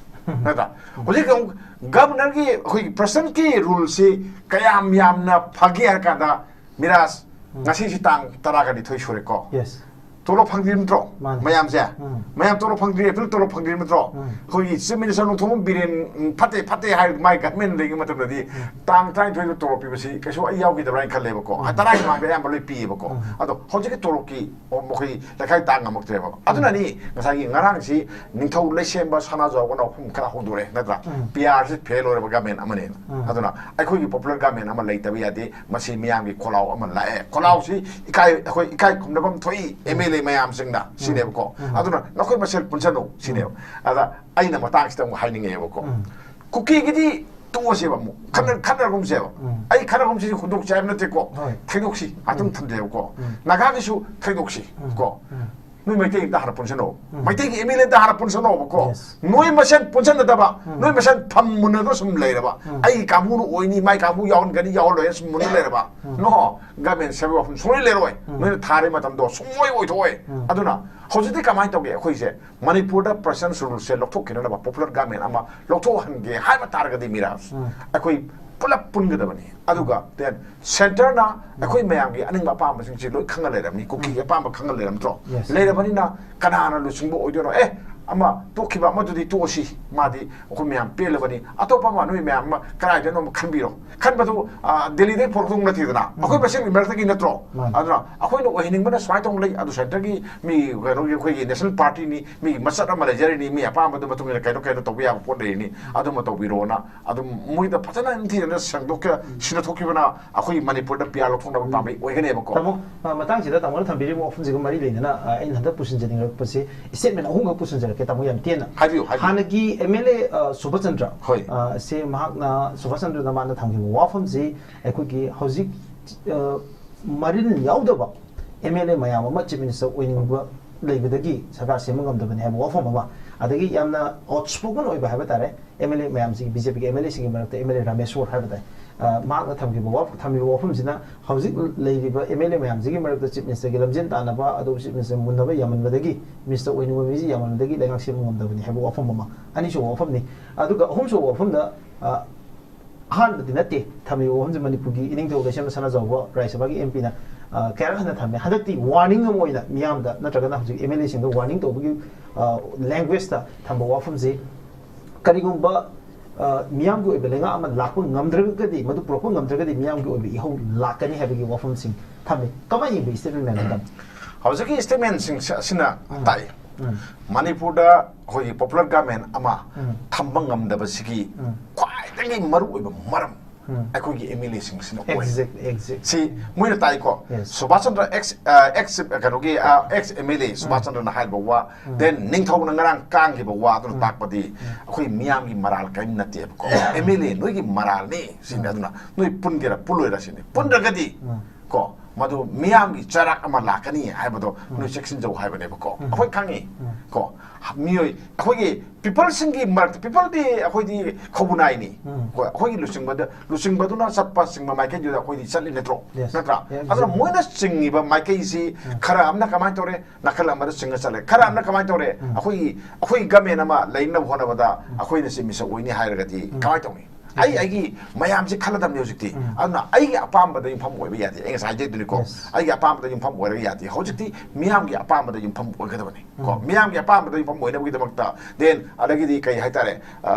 ꯅꯠꯇ꯭ꯔꯥ? ꯍꯧꯖꯤꯛ ꯑꯃꯨꯛ governorꯒꯤ, ꯑꯩꯈꯣꯏꯒꯤ presidentꯀꯤ ruleꯁꯤ ꯀꯌꯥꯝ ꯌꯥꯝꯅ ꯐꯒꯦ ꯍꯥꯏꯔ ꯀꯥꯟꯗ, ꯃꯤꯔꯥꯖ, ꯉꯁꯤꯁꯤ ꯇꯥꯡ ꯇꯔꯥꯒ ꯅꯤꯊꯣꯏ ꯁꯨꯔꯦꯀꯣ꯫ Yes. ꯇꯣꯂꯣꯞ ꯐꯪꯗ꯭ꯔꯤ ꯅꯠꯇ꯭ꯔꯣ? ꯃꯥꯅꯦ. ꯃꯌꯥꯝꯁꯦ? ꯃꯌꯥꯝ ꯇꯣꯂꯣꯞ ꯐꯪꯗ꯭ꯔꯤ, ꯑꯦꯄ꯭ꯔꯤꯜ ꯇꯣꯂꯣꯞ ꯐꯪꯗ꯭ꯔꯤ ꯅꯠꯇ꯭ꯔꯣ? ꯑꯩꯈꯣꯏꯒꯤ Chief Minister ꯅꯣꯡꯊꯣꯝꯕꯝ ꯕꯤꯔꯦꯟ, ꯎꯝ, ꯐꯠꯇꯦ, ꯐꯠꯇꯦ ꯍꯥꯏꯔ ꯃꯥꯏ government ꯂꯩꯔꯤꯉꯩ ꯃꯇꯝꯗꯗꯤ ꯇꯥꯡ ꯇꯔꯥꯅꯤꯊꯣꯏꯗ ꯇꯣꯂꯣꯞ ꯄꯤꯕꯁꯤ ꯀꯩꯁꯨ ꯑꯩ ꯌꯥꯎꯈꯤꯗꯕ꯭ꯔꯥ ꯍꯥꯏꯅ ꯈꯜꯂꯦꯕꯀꯣ꯫ ꯇꯔꯥꯒꯤ ꯃꯃꯥꯡꯗ ꯑꯌꯥꯝꯕ ꯂꯣꯏ ꯄꯤꯌꯦꯕꯀꯣ꯫ ꯑꯗꯣ ꯍꯧꯖꯤꯛꯀꯤ ꯇꯣꯂꯣꯞꯀꯤ ꯑꯣ, ꯃꯈꯣꯏ ꯂꯩꯈꯥꯏ ꯇꯥꯡ ꯉꯝꯃꯛꯇ꯭ꯔꯦꯕ꯫ ꯑꯗꯨꯅꯅꯤ ꯉꯁꯥꯏꯒꯤ ꯉꯔꯥꯡꯁꯤ ꯅꯤꯡꯊꯧ ꯂꯩꯁꯦꯝꯕ ꯁꯅꯥꯖꯥꯎꯕꯅ ꯑꯍꯨꯝ ꯈꯔ ꯍꯧꯗꯣꯔꯛꯑꯦ, ꯅꯠꯇ꯭ꯔꯥ? ꯎꯝ. PRꯁꯤ fail ꯑꯣꯏꯔꯕ government ꯑꯃꯅꯦꯅ꯫ ꯎꯝ. ꯑꯗꯨꯅ ꯑꯩꯈꯣꯏꯒꯤ popular government ꯑꯃ ꯂꯩꯇꯕ ꯌꯥꯗꯦ꯫ ꯃꯁꯤ ꯃꯤꯌꯥꯝꯒꯤ ꯈꯣꯜꯂꯥꯎ ꯑꯃ ꯂꯥꯛꯑꯦ꯫ ꯈꯣꯜꯂꯥꯎꯁꯤ ꯏꯀꯥꯏ, ꯑꯩꯈꯣꯏ ꯏꯀꯥꯏ ꯈꯨꯝꯅꯐꯝ ꯊꯣꯛꯏ MLA ꯃꯌꯥꯝꯁꯤꯡꯅ ꯁꯤꯅꯦꯕꯀꯣ꯫ ꯎꯝ. ꯑꯗꯨꯅ ꯅꯈꯣꯏ ꯃꯁꯦꯜ ꯄꯨꯟꯁꯤꯜꯂꯨ ꯁꯤꯅꯦꯕ꯫ ꯎꯝ. ꯑꯗ ꯑꯩꯅ ꯃꯇꯥꯡꯁꯤꯗ ꯑꯃꯨꯛ ꯍꯥꯏꯅꯤꯡꯉꯦꯕꯀꯣ꯫ ꯎꯝ. ꯀꯨꯀꯤꯒꯤꯗꯤ ꯇꯣꯛꯑꯁꯦꯕ ꯑꯃꯨꯛ꯫ ꯈꯠꯅ-, ꯎꯝ. ꯈꯠꯅꯔꯒꯨꯝꯁꯦꯕ꯫ ꯎꯝ. ꯑꯩ ꯈꯠꯅꯒꯨꯝꯁꯤꯁꯨ ꯍꯨꯟꯗꯣꯛꯁꯦ ꯍꯥꯏꯕ ꯅꯠꯇꯦꯀꯣ꯫ ꯍꯣꯏ. ꯊꯩꯗꯣꯛꯁꯤ, ꯉꯥꯛꯇꯪ ꯎꯝ. ꯊꯝꯖꯩꯕꯀꯣ꯫ ꯎꯝ. ꯅꯥꯒꯥꯒꯤꯁꯨ ꯊꯩꯗꯣꯛꯁꯤ ꯎꯝ. ꯀꯣ꯫ ꯎꯝ. ꯅꯣꯏ ꯃꯩꯇꯩ ꯑꯝꯇ ꯍꯥꯟꯅ ꯄꯨꯟꯁꯤꯟꯅꯧ꯫ ꯎꯝ. ꯃꯩꯇꯩꯒꯤ MLA ꯑꯝꯇ ꯍꯥꯟꯅ ꯄꯨꯟꯁꯤꯟꯅꯧꯕꯀꯣ꯫ Yes. ꯅꯣꯏ ꯃꯁꯦꯟ ꯄꯨꯟꯁꯤꯟꯅꯗꯕ, ꯎꯝ. ꯅꯣꯏ ꯃꯁꯦꯟ ꯐꯝ ꯃꯨꯟꯅꯗꯨꯅ ꯁꯨꯝ ꯂꯩꯔꯕ, ꯎꯝ. ꯑꯩꯒꯤ ꯀꯥꯡꯕꯨꯅ ꯑꯣꯏꯅꯤ, ꯃꯥꯏ ꯀꯥꯡꯕꯨ ꯌꯥꯎꯍꯟꯒꯅꯤ, ꯌꯥꯎꯍꯜꯂꯣꯏꯅ ꯁꯨꯝ ꯃꯨꯟꯅ ꯂꯩꯔꯕ, ꯎꯝ. ꯅꯣ, government ꯁꯦꯝꯕ ꯋꯥꯐꯝ ꯁꯨꯡꯂꯩ ꯂꯩꯔꯣꯏ꯫ ꯎꯝ. ꯅꯣꯏꯅ ꯊꯥꯔꯤ ꯃꯇꯝꯗꯣ ꯁꯨꯡꯑꯣꯏ ꯑꯣꯏꯊꯣꯛꯑꯣꯏ꯫ ꯎꯝ. ꯑꯗꯨꯅ ꯍꯧꯖꯤꯛꯇꯤ ꯀꯃꯥꯏꯅ ꯇꯧꯒꯦ? ꯑꯩꯈꯣꯏꯁꯦ ꯃꯅꯤꯄꯨꯔꯗ president's ruleꯁꯦ ꯂꯧꯊꯣꯛꯈꯤꯅꯅꯕ popular government ꯑꯃ ꯂꯧꯊꯣꯛꯍꯟꯒꯦ ꯍꯥꯏꯕ ꯇꯥꯔꯒꯗꯤ, ꯃꯤꯔꯥꯖ, ꯎꯝ. ꯑꯩꯈꯣꯏ ꯄꯨꯂꯞ ꯄꯨꯟꯒꯗꯕꯅꯤ꯫ ꯑꯗꯨꯒ then centreꯅ ꯑꯩꯈꯣꯏ ꯃꯌꯥꯝꯒꯤ ꯑꯅꯤꯡꯕ ꯑꯄꯥꯝꯕꯁꯤꯡꯁꯤ ꯂꯣꯏ ꯈꯪꯉ ꯂꯩꯔꯝꯅꯤ, ꯀꯨꯀꯤꯒꯤ ꯑꯄꯥꯝꯕ ꯈꯪꯉ ꯂꯩꯔꯝꯗ꯭ꯔꯣ? Yes. ꯂꯩꯔꯕꯅꯤꯅ ꯀꯅꯥꯅ ꯂꯨꯆꯤꯡꯕ ꯑꯣꯏꯗꯣꯏꯅꯣ? ꯑꯦ, ꯑꯃ ꯇꯣꯛꯈꯤꯕ ꯑꯃꯗꯨꯗꯤ ꯇꯣꯛꯑꯁꯤ, ꯃꯥꯗꯤ ꯑꯩꯈꯣꯏ ꯃꯌꯥꯝ ꯄꯦꯜꯂꯕꯅꯤ, ꯑꯇꯣꯞꯄ ꯑꯃ ꯅꯣꯏ ꯃꯌꯥꯝ ꯑꯃ ꯀꯗꯥꯏꯗꯅꯣ ꯑꯃ ꯈꯟꯕꯤꯔꯣ꯫ ꯈꯟꯕꯗꯨ, ꯑ, ꯗꯦꯜꯂꯤꯗꯒꯤ ꯄꯣꯔꯛꯇꯧ ꯅꯠꯇꯦꯗꯅ, ꯑꯩꯈꯣꯏ ꯃꯁꯦꯜꯒꯤ ꯃꯔꯛꯇꯒꯤ ꯅꯠꯇ꯭ꯔꯣ? ꯃꯥꯅꯤ꯫ ꯑꯗꯨꯅ ꯑꯩꯈꯣꯏꯅ ꯑꯣꯏꯍꯟꯅꯤꯡꯕꯅ ꯁꯨꯃꯥꯏꯅ ꯇꯧꯅ ꯂꯩ, ꯑꯗꯨ centreꯒꯤ ꯃꯤ ꯀꯩꯅꯣꯒꯤ ꯑꯩꯈꯣꯏꯒꯤ national partyꯅꯤ, ꯃꯤꯒꯤ ꯃꯆꯠ ꯑꯃ ꯂꯩꯖꯔꯤꯅꯤ, ꯃꯤ ꯑꯄꯥꯝꯕꯗꯨ ꯃꯇꯨꯡ ꯏꯟꯅ ꯀꯩꯅꯣ ꯀꯩꯅꯣ ꯇꯧꯕ ꯌꯥꯕ ꯄꯣꯠ ꯂꯩꯔꯤꯅꯤ, ꯑꯗꯨꯃ ꯇꯧꯕꯤꯔꯣꯅ ꯑꯗꯨꯝ ꯃꯣꯏꯗ ꯐꯖꯅ ꯅꯤꯡꯊꯤꯖꯅ ꯁꯦꯡꯗꯣꯛꯈꯤꯕ, ꯁꯤꯟꯅꯊꯣꯛꯈꯤꯕꯅ ꯑꯩꯈꯣꯏ ꯃꯅꯤꯄꯨꯔꯗ PR ꯂꯧꯊꯣꯛꯅꯕ ꯄꯥꯝꯕꯩ ꯑꯣꯏꯒꯅꯦꯕꯀꯣ꯫ ꯇꯥꯃꯣ, ꯑ, ꯃꯇꯥꯡꯁꯤꯗ ꯇꯥꯃꯣꯅ ꯊꯝꯕꯤꯔꯤꯕ ꯋꯥꯐꯝꯁꯤꯒ ꯃꯔꯤ ꯂꯩꯅꯅ, ꯑ, ꯑꯩꯅ ꯍꯟꯗꯛ ꯄꯨꯁꯤꯟꯖꯅꯤꯡꯂꯛꯄꯁꯤ statement ꯑꯍꯨꯝꯈꯛ ꯄꯨꯁꯤꯟꯖꯔꯛꯀꯦ, ꯇꯥꯃꯣ, ꯌꯥꯝ ꯇꯦꯟꯅ꯫ ꯍꯥꯏꯕꯤꯌꯨ, ꯍꯥꯏꯕꯤꯌꯨ꯫ ꯍꯥꯟꯅꯒꯤ MLA, ꯑ, ꯁꯨꯕꯆꯟꯗ꯭ꯔ, ꯍꯣꯏ꯫ ꯑ, ꯁꯦ ꯃꯍꯥꯛꯅ, ꯁꯨꯕꯆꯟꯗ꯭ꯔꯅ ꯃꯥꯅ ꯊꯝꯈꯤꯕ ꯋꯥꯐꯝꯁꯤ ꯑꯩꯈꯣꯏꯒꯤ ꯍꯧꯖꯤꯛ, ꯑ, ꯃꯔꯤꯜ ꯌꯥꯎꯗꯕ MLA ꯃꯌꯥꯝ ꯑꯃ Chief Minister ꯑꯣꯏꯅꯤꯡꯕ ꯂꯩꯕꯗꯒꯤ ꯁꯔꯀꯥꯔ ꯁꯦꯝꯕ ꯉꯝꯗꯕꯅꯤ ꯍꯥꯏꯕ ꯋꯥꯐꯝ ꯑꯃ, ꯑꯗꯒꯤ ꯌꯥꯝꯅ outspoken ꯑꯣꯏꯕ ꯍꯥꯏꯕ ꯇꯥꯔꯦ, MLA ꯃꯌꯥꯝꯁꯤꯒꯤ, BJPꯒꯤ MLAꯁꯤꯡꯒꯤ ꯃꯔꯛꯇ MLA ꯔꯥꯃꯦꯁꯣꯔ ꯍꯥꯏꯕ ꯇꯥꯏ꯫ ꯑ, ꯃꯍꯥꯛꯅ ꯊꯝꯈꯤꯕ ꯋꯥꯐ-, ꯊꯝꯂꯤꯕ ꯋꯥꯐꯝꯁꯤꯅ ꯍꯧꯖꯤꯛ ꯂꯩꯔꯤꯕ MLA ꯃꯌꯥꯝꯁꯤꯒꯤ ꯃꯔꯛꯇ Chief Ministerꯒꯤ ꯂꯝꯖꯦꯟ ꯇꯥꯟꯅꯕ, ꯑꯗꯨꯒ Chief Minister ꯃꯨꯟꯅꯕ ꯌꯥꯝꯃꯟꯕꯗꯒꯤ, Minister ꯑꯣꯏꯅꯤꯡꯕ ꯃꯤꯁꯤ ꯌꯥꯝꯃꯟꯕꯗꯒꯤ ꯂꯩꯉꯥꯛ ꯁꯦꯝꯕ ꯉꯝꯗꯕꯅꯤ ꯍꯥꯏꯕ ꯋꯥꯐꯝ ꯑꯃ, ꯑꯅꯤꯁꯨꯕ ꯋꯥꯐꯝꯅꯤ꯫ ꯑꯗꯨꯒ ꯑꯍꯨꯝꯁꯨꯕ ꯋꯥꯐꯝꯗ, ꯑ, ꯑꯍꯥꯟꯕꯗꯤ ꯅꯠꯇꯦ, ꯊꯝꯂꯤꯕ ꯋꯥꯐꯝꯁꯤ ꯃꯅꯤꯄꯨꯔꯒꯤ ꯏꯅꯤꯡꯊꯧ ꯂꯩꯁꯦꯝꯕ ꯁꯅꯥꯖꯥꯎꯕ ꯔꯥꯖ꯭ꯌ ꯁꯚꯥꯒꯤ MPꯅ, ꯑ, ꯀꯌꯥꯔꯛ ꯍꯟꯅ ꯊꯝꯃꯦ꯫ ꯍꯟꯗꯛꯇꯤ warning ꯑꯃ ꯑꯣꯏꯅ ꯃꯤꯌꯥꯝꯗ ꯅꯠꯇ꯭ꯔꯒꯅ ꯍꯧꯖꯤꯛ MLAꯁꯤꯡꯗ warning ꯇꯧꯕꯒꯤ, ꯑ, languageꯇ ꯊꯝꯕ ꯋꯥꯐꯝꯁꯤ, ꯀꯔꯤꯒꯨꯝꯕ, ꯑ, ꯃꯤꯌꯥꯝꯒꯤ ꯑꯣꯏꯕ ꯂꯩꯉꯥꯛ ꯑꯃ ꯂꯥꯛꯄ ꯉꯝꯗ꯭ꯔꯒꯗꯤ, ꯃꯗꯨ ꯄꯨꯔꯛꯄ ꯉꯝꯗ꯭ꯔꯒꯗꯤ ꯃꯤꯌꯥꯝꯒꯤ ꯑꯣꯏꯕ ꯏꯍꯧ ꯂꯥꯛꯀꯅꯤ ꯍꯥꯏꯕꯒꯤ ꯋꯥꯐꯝꯁꯤꯡ ꯊꯝꯃꯤ꯫ ꯀꯃꯥꯏꯅ ꯌꯦꯡꯕꯤ statement ꯃꯌꯥꯝꯁꯤꯗ? ꯍꯧꯖꯤꯛꯀꯤ statementꯁꯤꯡ ꯑꯁꯤꯅ ꯎꯝ꯫ ꯇꯥꯛꯏ, ꯎꯝ꯫ ꯃꯅꯤꯄꯨꯔꯗ ꯑꯩꯈꯣꯏꯒꯤ popular government ꯑꯃ ꯎꯝ꯫ ꯊꯝꯕ ꯉꯝꯗꯕꯁꯤꯒꯤ ꯎꯝ꯫ ꯈ꯭ꯋꯥꯏꯗꯒꯤ ꯃꯔꯨꯑꯣꯏꯕ ꯃꯔꯝ ꯎꯝ꯫ ꯑꯩꯈꯣꯏꯒꯤ MLAꯁꯤꯡꯁꯤꯅ ꯑꯣꯏ꯫ Exactly, exactly. ꯁꯤ ꯃꯣꯏꯅ ꯇꯥꯏꯀꯣ, Yes. ꯁꯨꯕꯥꯁ ꯆꯟꯗ꯭ꯔ ex, ꯑ, ex ꯀꯩꯅꯣꯒꯤ, ꯑ, ex MLA ꯁꯨꯕꯥꯁ ꯆꯟꯗ꯭ꯔꯅ ꯍꯥꯏꯔꯤꯕ ꯋꯥ, then ꯅꯤꯡꯊꯧꯅ ꯉꯔꯥꯡ ꯀꯥꯡꯈꯤꯕ ꯋꯥ ꯑꯗꯨꯅ ꯇꯥꯛꯄꯗꯤ ꯑꯩꯈꯣꯏ ꯃꯤꯌꯥꯝꯒꯤ ꯃꯔꯥꯜ ꯀꯔꯤꯝ ꯅꯠꯇꯦꯕꯀꯣ꯫ MLA ꯅꯣꯏꯒꯤ ꯃꯔꯥꯜꯅꯤ ꯁꯤꯅꯤ꯫ ꯑꯗꯨꯅ ꯅꯣꯏ ꯄꯨꯟꯒꯦꯔꯥ ꯄꯨꯜꯂꯣꯏꯔꯥ ꯁꯤꯅꯤ꯫ ꯄꯨꯟꯗ꯭ꯔꯒꯗꯤ ꯎꯝ꯫ ꯀꯣ, ꯃꯗꯨ ꯃꯤꯌꯥꯝꯒꯤ ꯆꯩꯔꯥꯛ ꯑꯃ ꯂꯥꯛꯀꯅꯤ ꯍꯥꯏꯕꯗꯣ ꯅꯣꯏ ꯆꯦꯛꯁꯤꯟꯖꯧ ꯍꯥꯏꯕꯅꯦꯕꯀꯣ꯫ ꯑꯩꯈꯣꯏ ꯈꯪꯉꯤ ꯀꯣ, ꯃꯤꯑꯣꯏ ꯑꯩꯈꯣꯏꯒꯤ peopleꯁꯤꯡꯒꯤ ꯃꯔꯛꯇ, peopleꯗꯤ ꯑꯩꯈꯣꯏꯗꯤ ꯈꯧꯕꯨꯅꯥꯏꯅꯤ꯫ ꯎꯝ꯫ ꯀꯣ, ꯑꯩꯈꯣꯏꯒꯤ ꯂꯨꯆꯤꯡꯕꯗ, ꯂꯨꯆꯤꯡꯕꯗꯨꯅ ꯆꯠꯄ ꯆꯤꯡꯕ ꯃꯥꯏꯀꯩꯗꯨꯗ ꯑꯩꯈꯣꯏꯗꯤ ꯆꯠꯂꯤ ꯅꯠꯇ꯭ꯔꯣ? Yes. ꯅꯠꯇ꯭ꯔꯥ? Yeah, ꯑꯗꯨꯅ exactly. ꯃꯣꯏꯅ ꯆꯤꯡꯉꯤꯕ ꯃꯥꯏꯀꯩꯁꯤ ꯈꯔ ꯑꯃꯅ ꯀꯃꯥꯏꯅ ꯇꯧꯔꯦ? ꯅꯥꯀꯜ ꯑꯃꯗ ꯆꯤꯡꯉ ꯆꯠꯂꯦ꯫ ꯈꯔ ꯑꯃꯅ ꯀꯃꯥꯏꯅ ꯇꯧꯔꯦ? ꯑꯩꯈꯣꯏꯒꯤ, ꯑꯩꯈꯣꯏꯒꯤ government ꯑꯃ ꯂꯩꯅꯕ ꯍꯣꯠꯅꯕꯗ ꯑꯩꯈꯣꯏꯅ ꯁꯤ ꯃꯤꯁꯛ ꯑꯣꯏꯅꯤ ꯍꯥꯏꯔꯒꯗꯤ ꯀꯃꯥꯏꯅ ꯇꯧꯅꯤ? ꯑꯩ ꯑꯩꯒꯤ ꯃꯌꯥꯝꯁꯦ ꯈꯜꯂꯗꯕꯅꯤ ꯍꯧꯖꯤꯛꯇꯤ꯫ ꯑꯗꯨꯅ ꯑꯩꯒꯤ ꯑꯄꯥꯝꯕꯗ ꯌꯨꯝꯐꯝ ꯑꯣꯏꯕ ꯌꯥꯗꯦ꯫ ꯑꯩ ꯉꯁꯥꯏ ꯍꯥꯏꯖꯩꯗꯨꯅꯤꯀꯣ, ꯑꯩꯒꯤ ꯑꯄꯥꯝꯕꯗ ꯌꯨꯝꯐꯝ ꯑꯣꯏꯔꯒ ꯌꯥꯗꯦ꯫ ꯍꯧꯖꯤꯛꯇꯤ ꯃꯤꯌꯥꯝꯒꯤ ꯑꯄꯥꯝꯕꯗ ꯌꯨꯝꯐꯝ ꯑꯣꯏꯒꯗꯕꯅꯤ꯫ ꯀꯣ ꯃꯤꯌꯥꯝꯒꯤ ꯑꯄꯥꯝꯕꯗ ꯌꯨꯝꯐꯝ ꯑꯣꯏꯅꯕꯒꯤꯗꯃꯛꯇ, then ꯑꯗꯒꯤꯗꯤ ꯀꯩ ꯍꯥꯏꯇꯥꯔꯦ,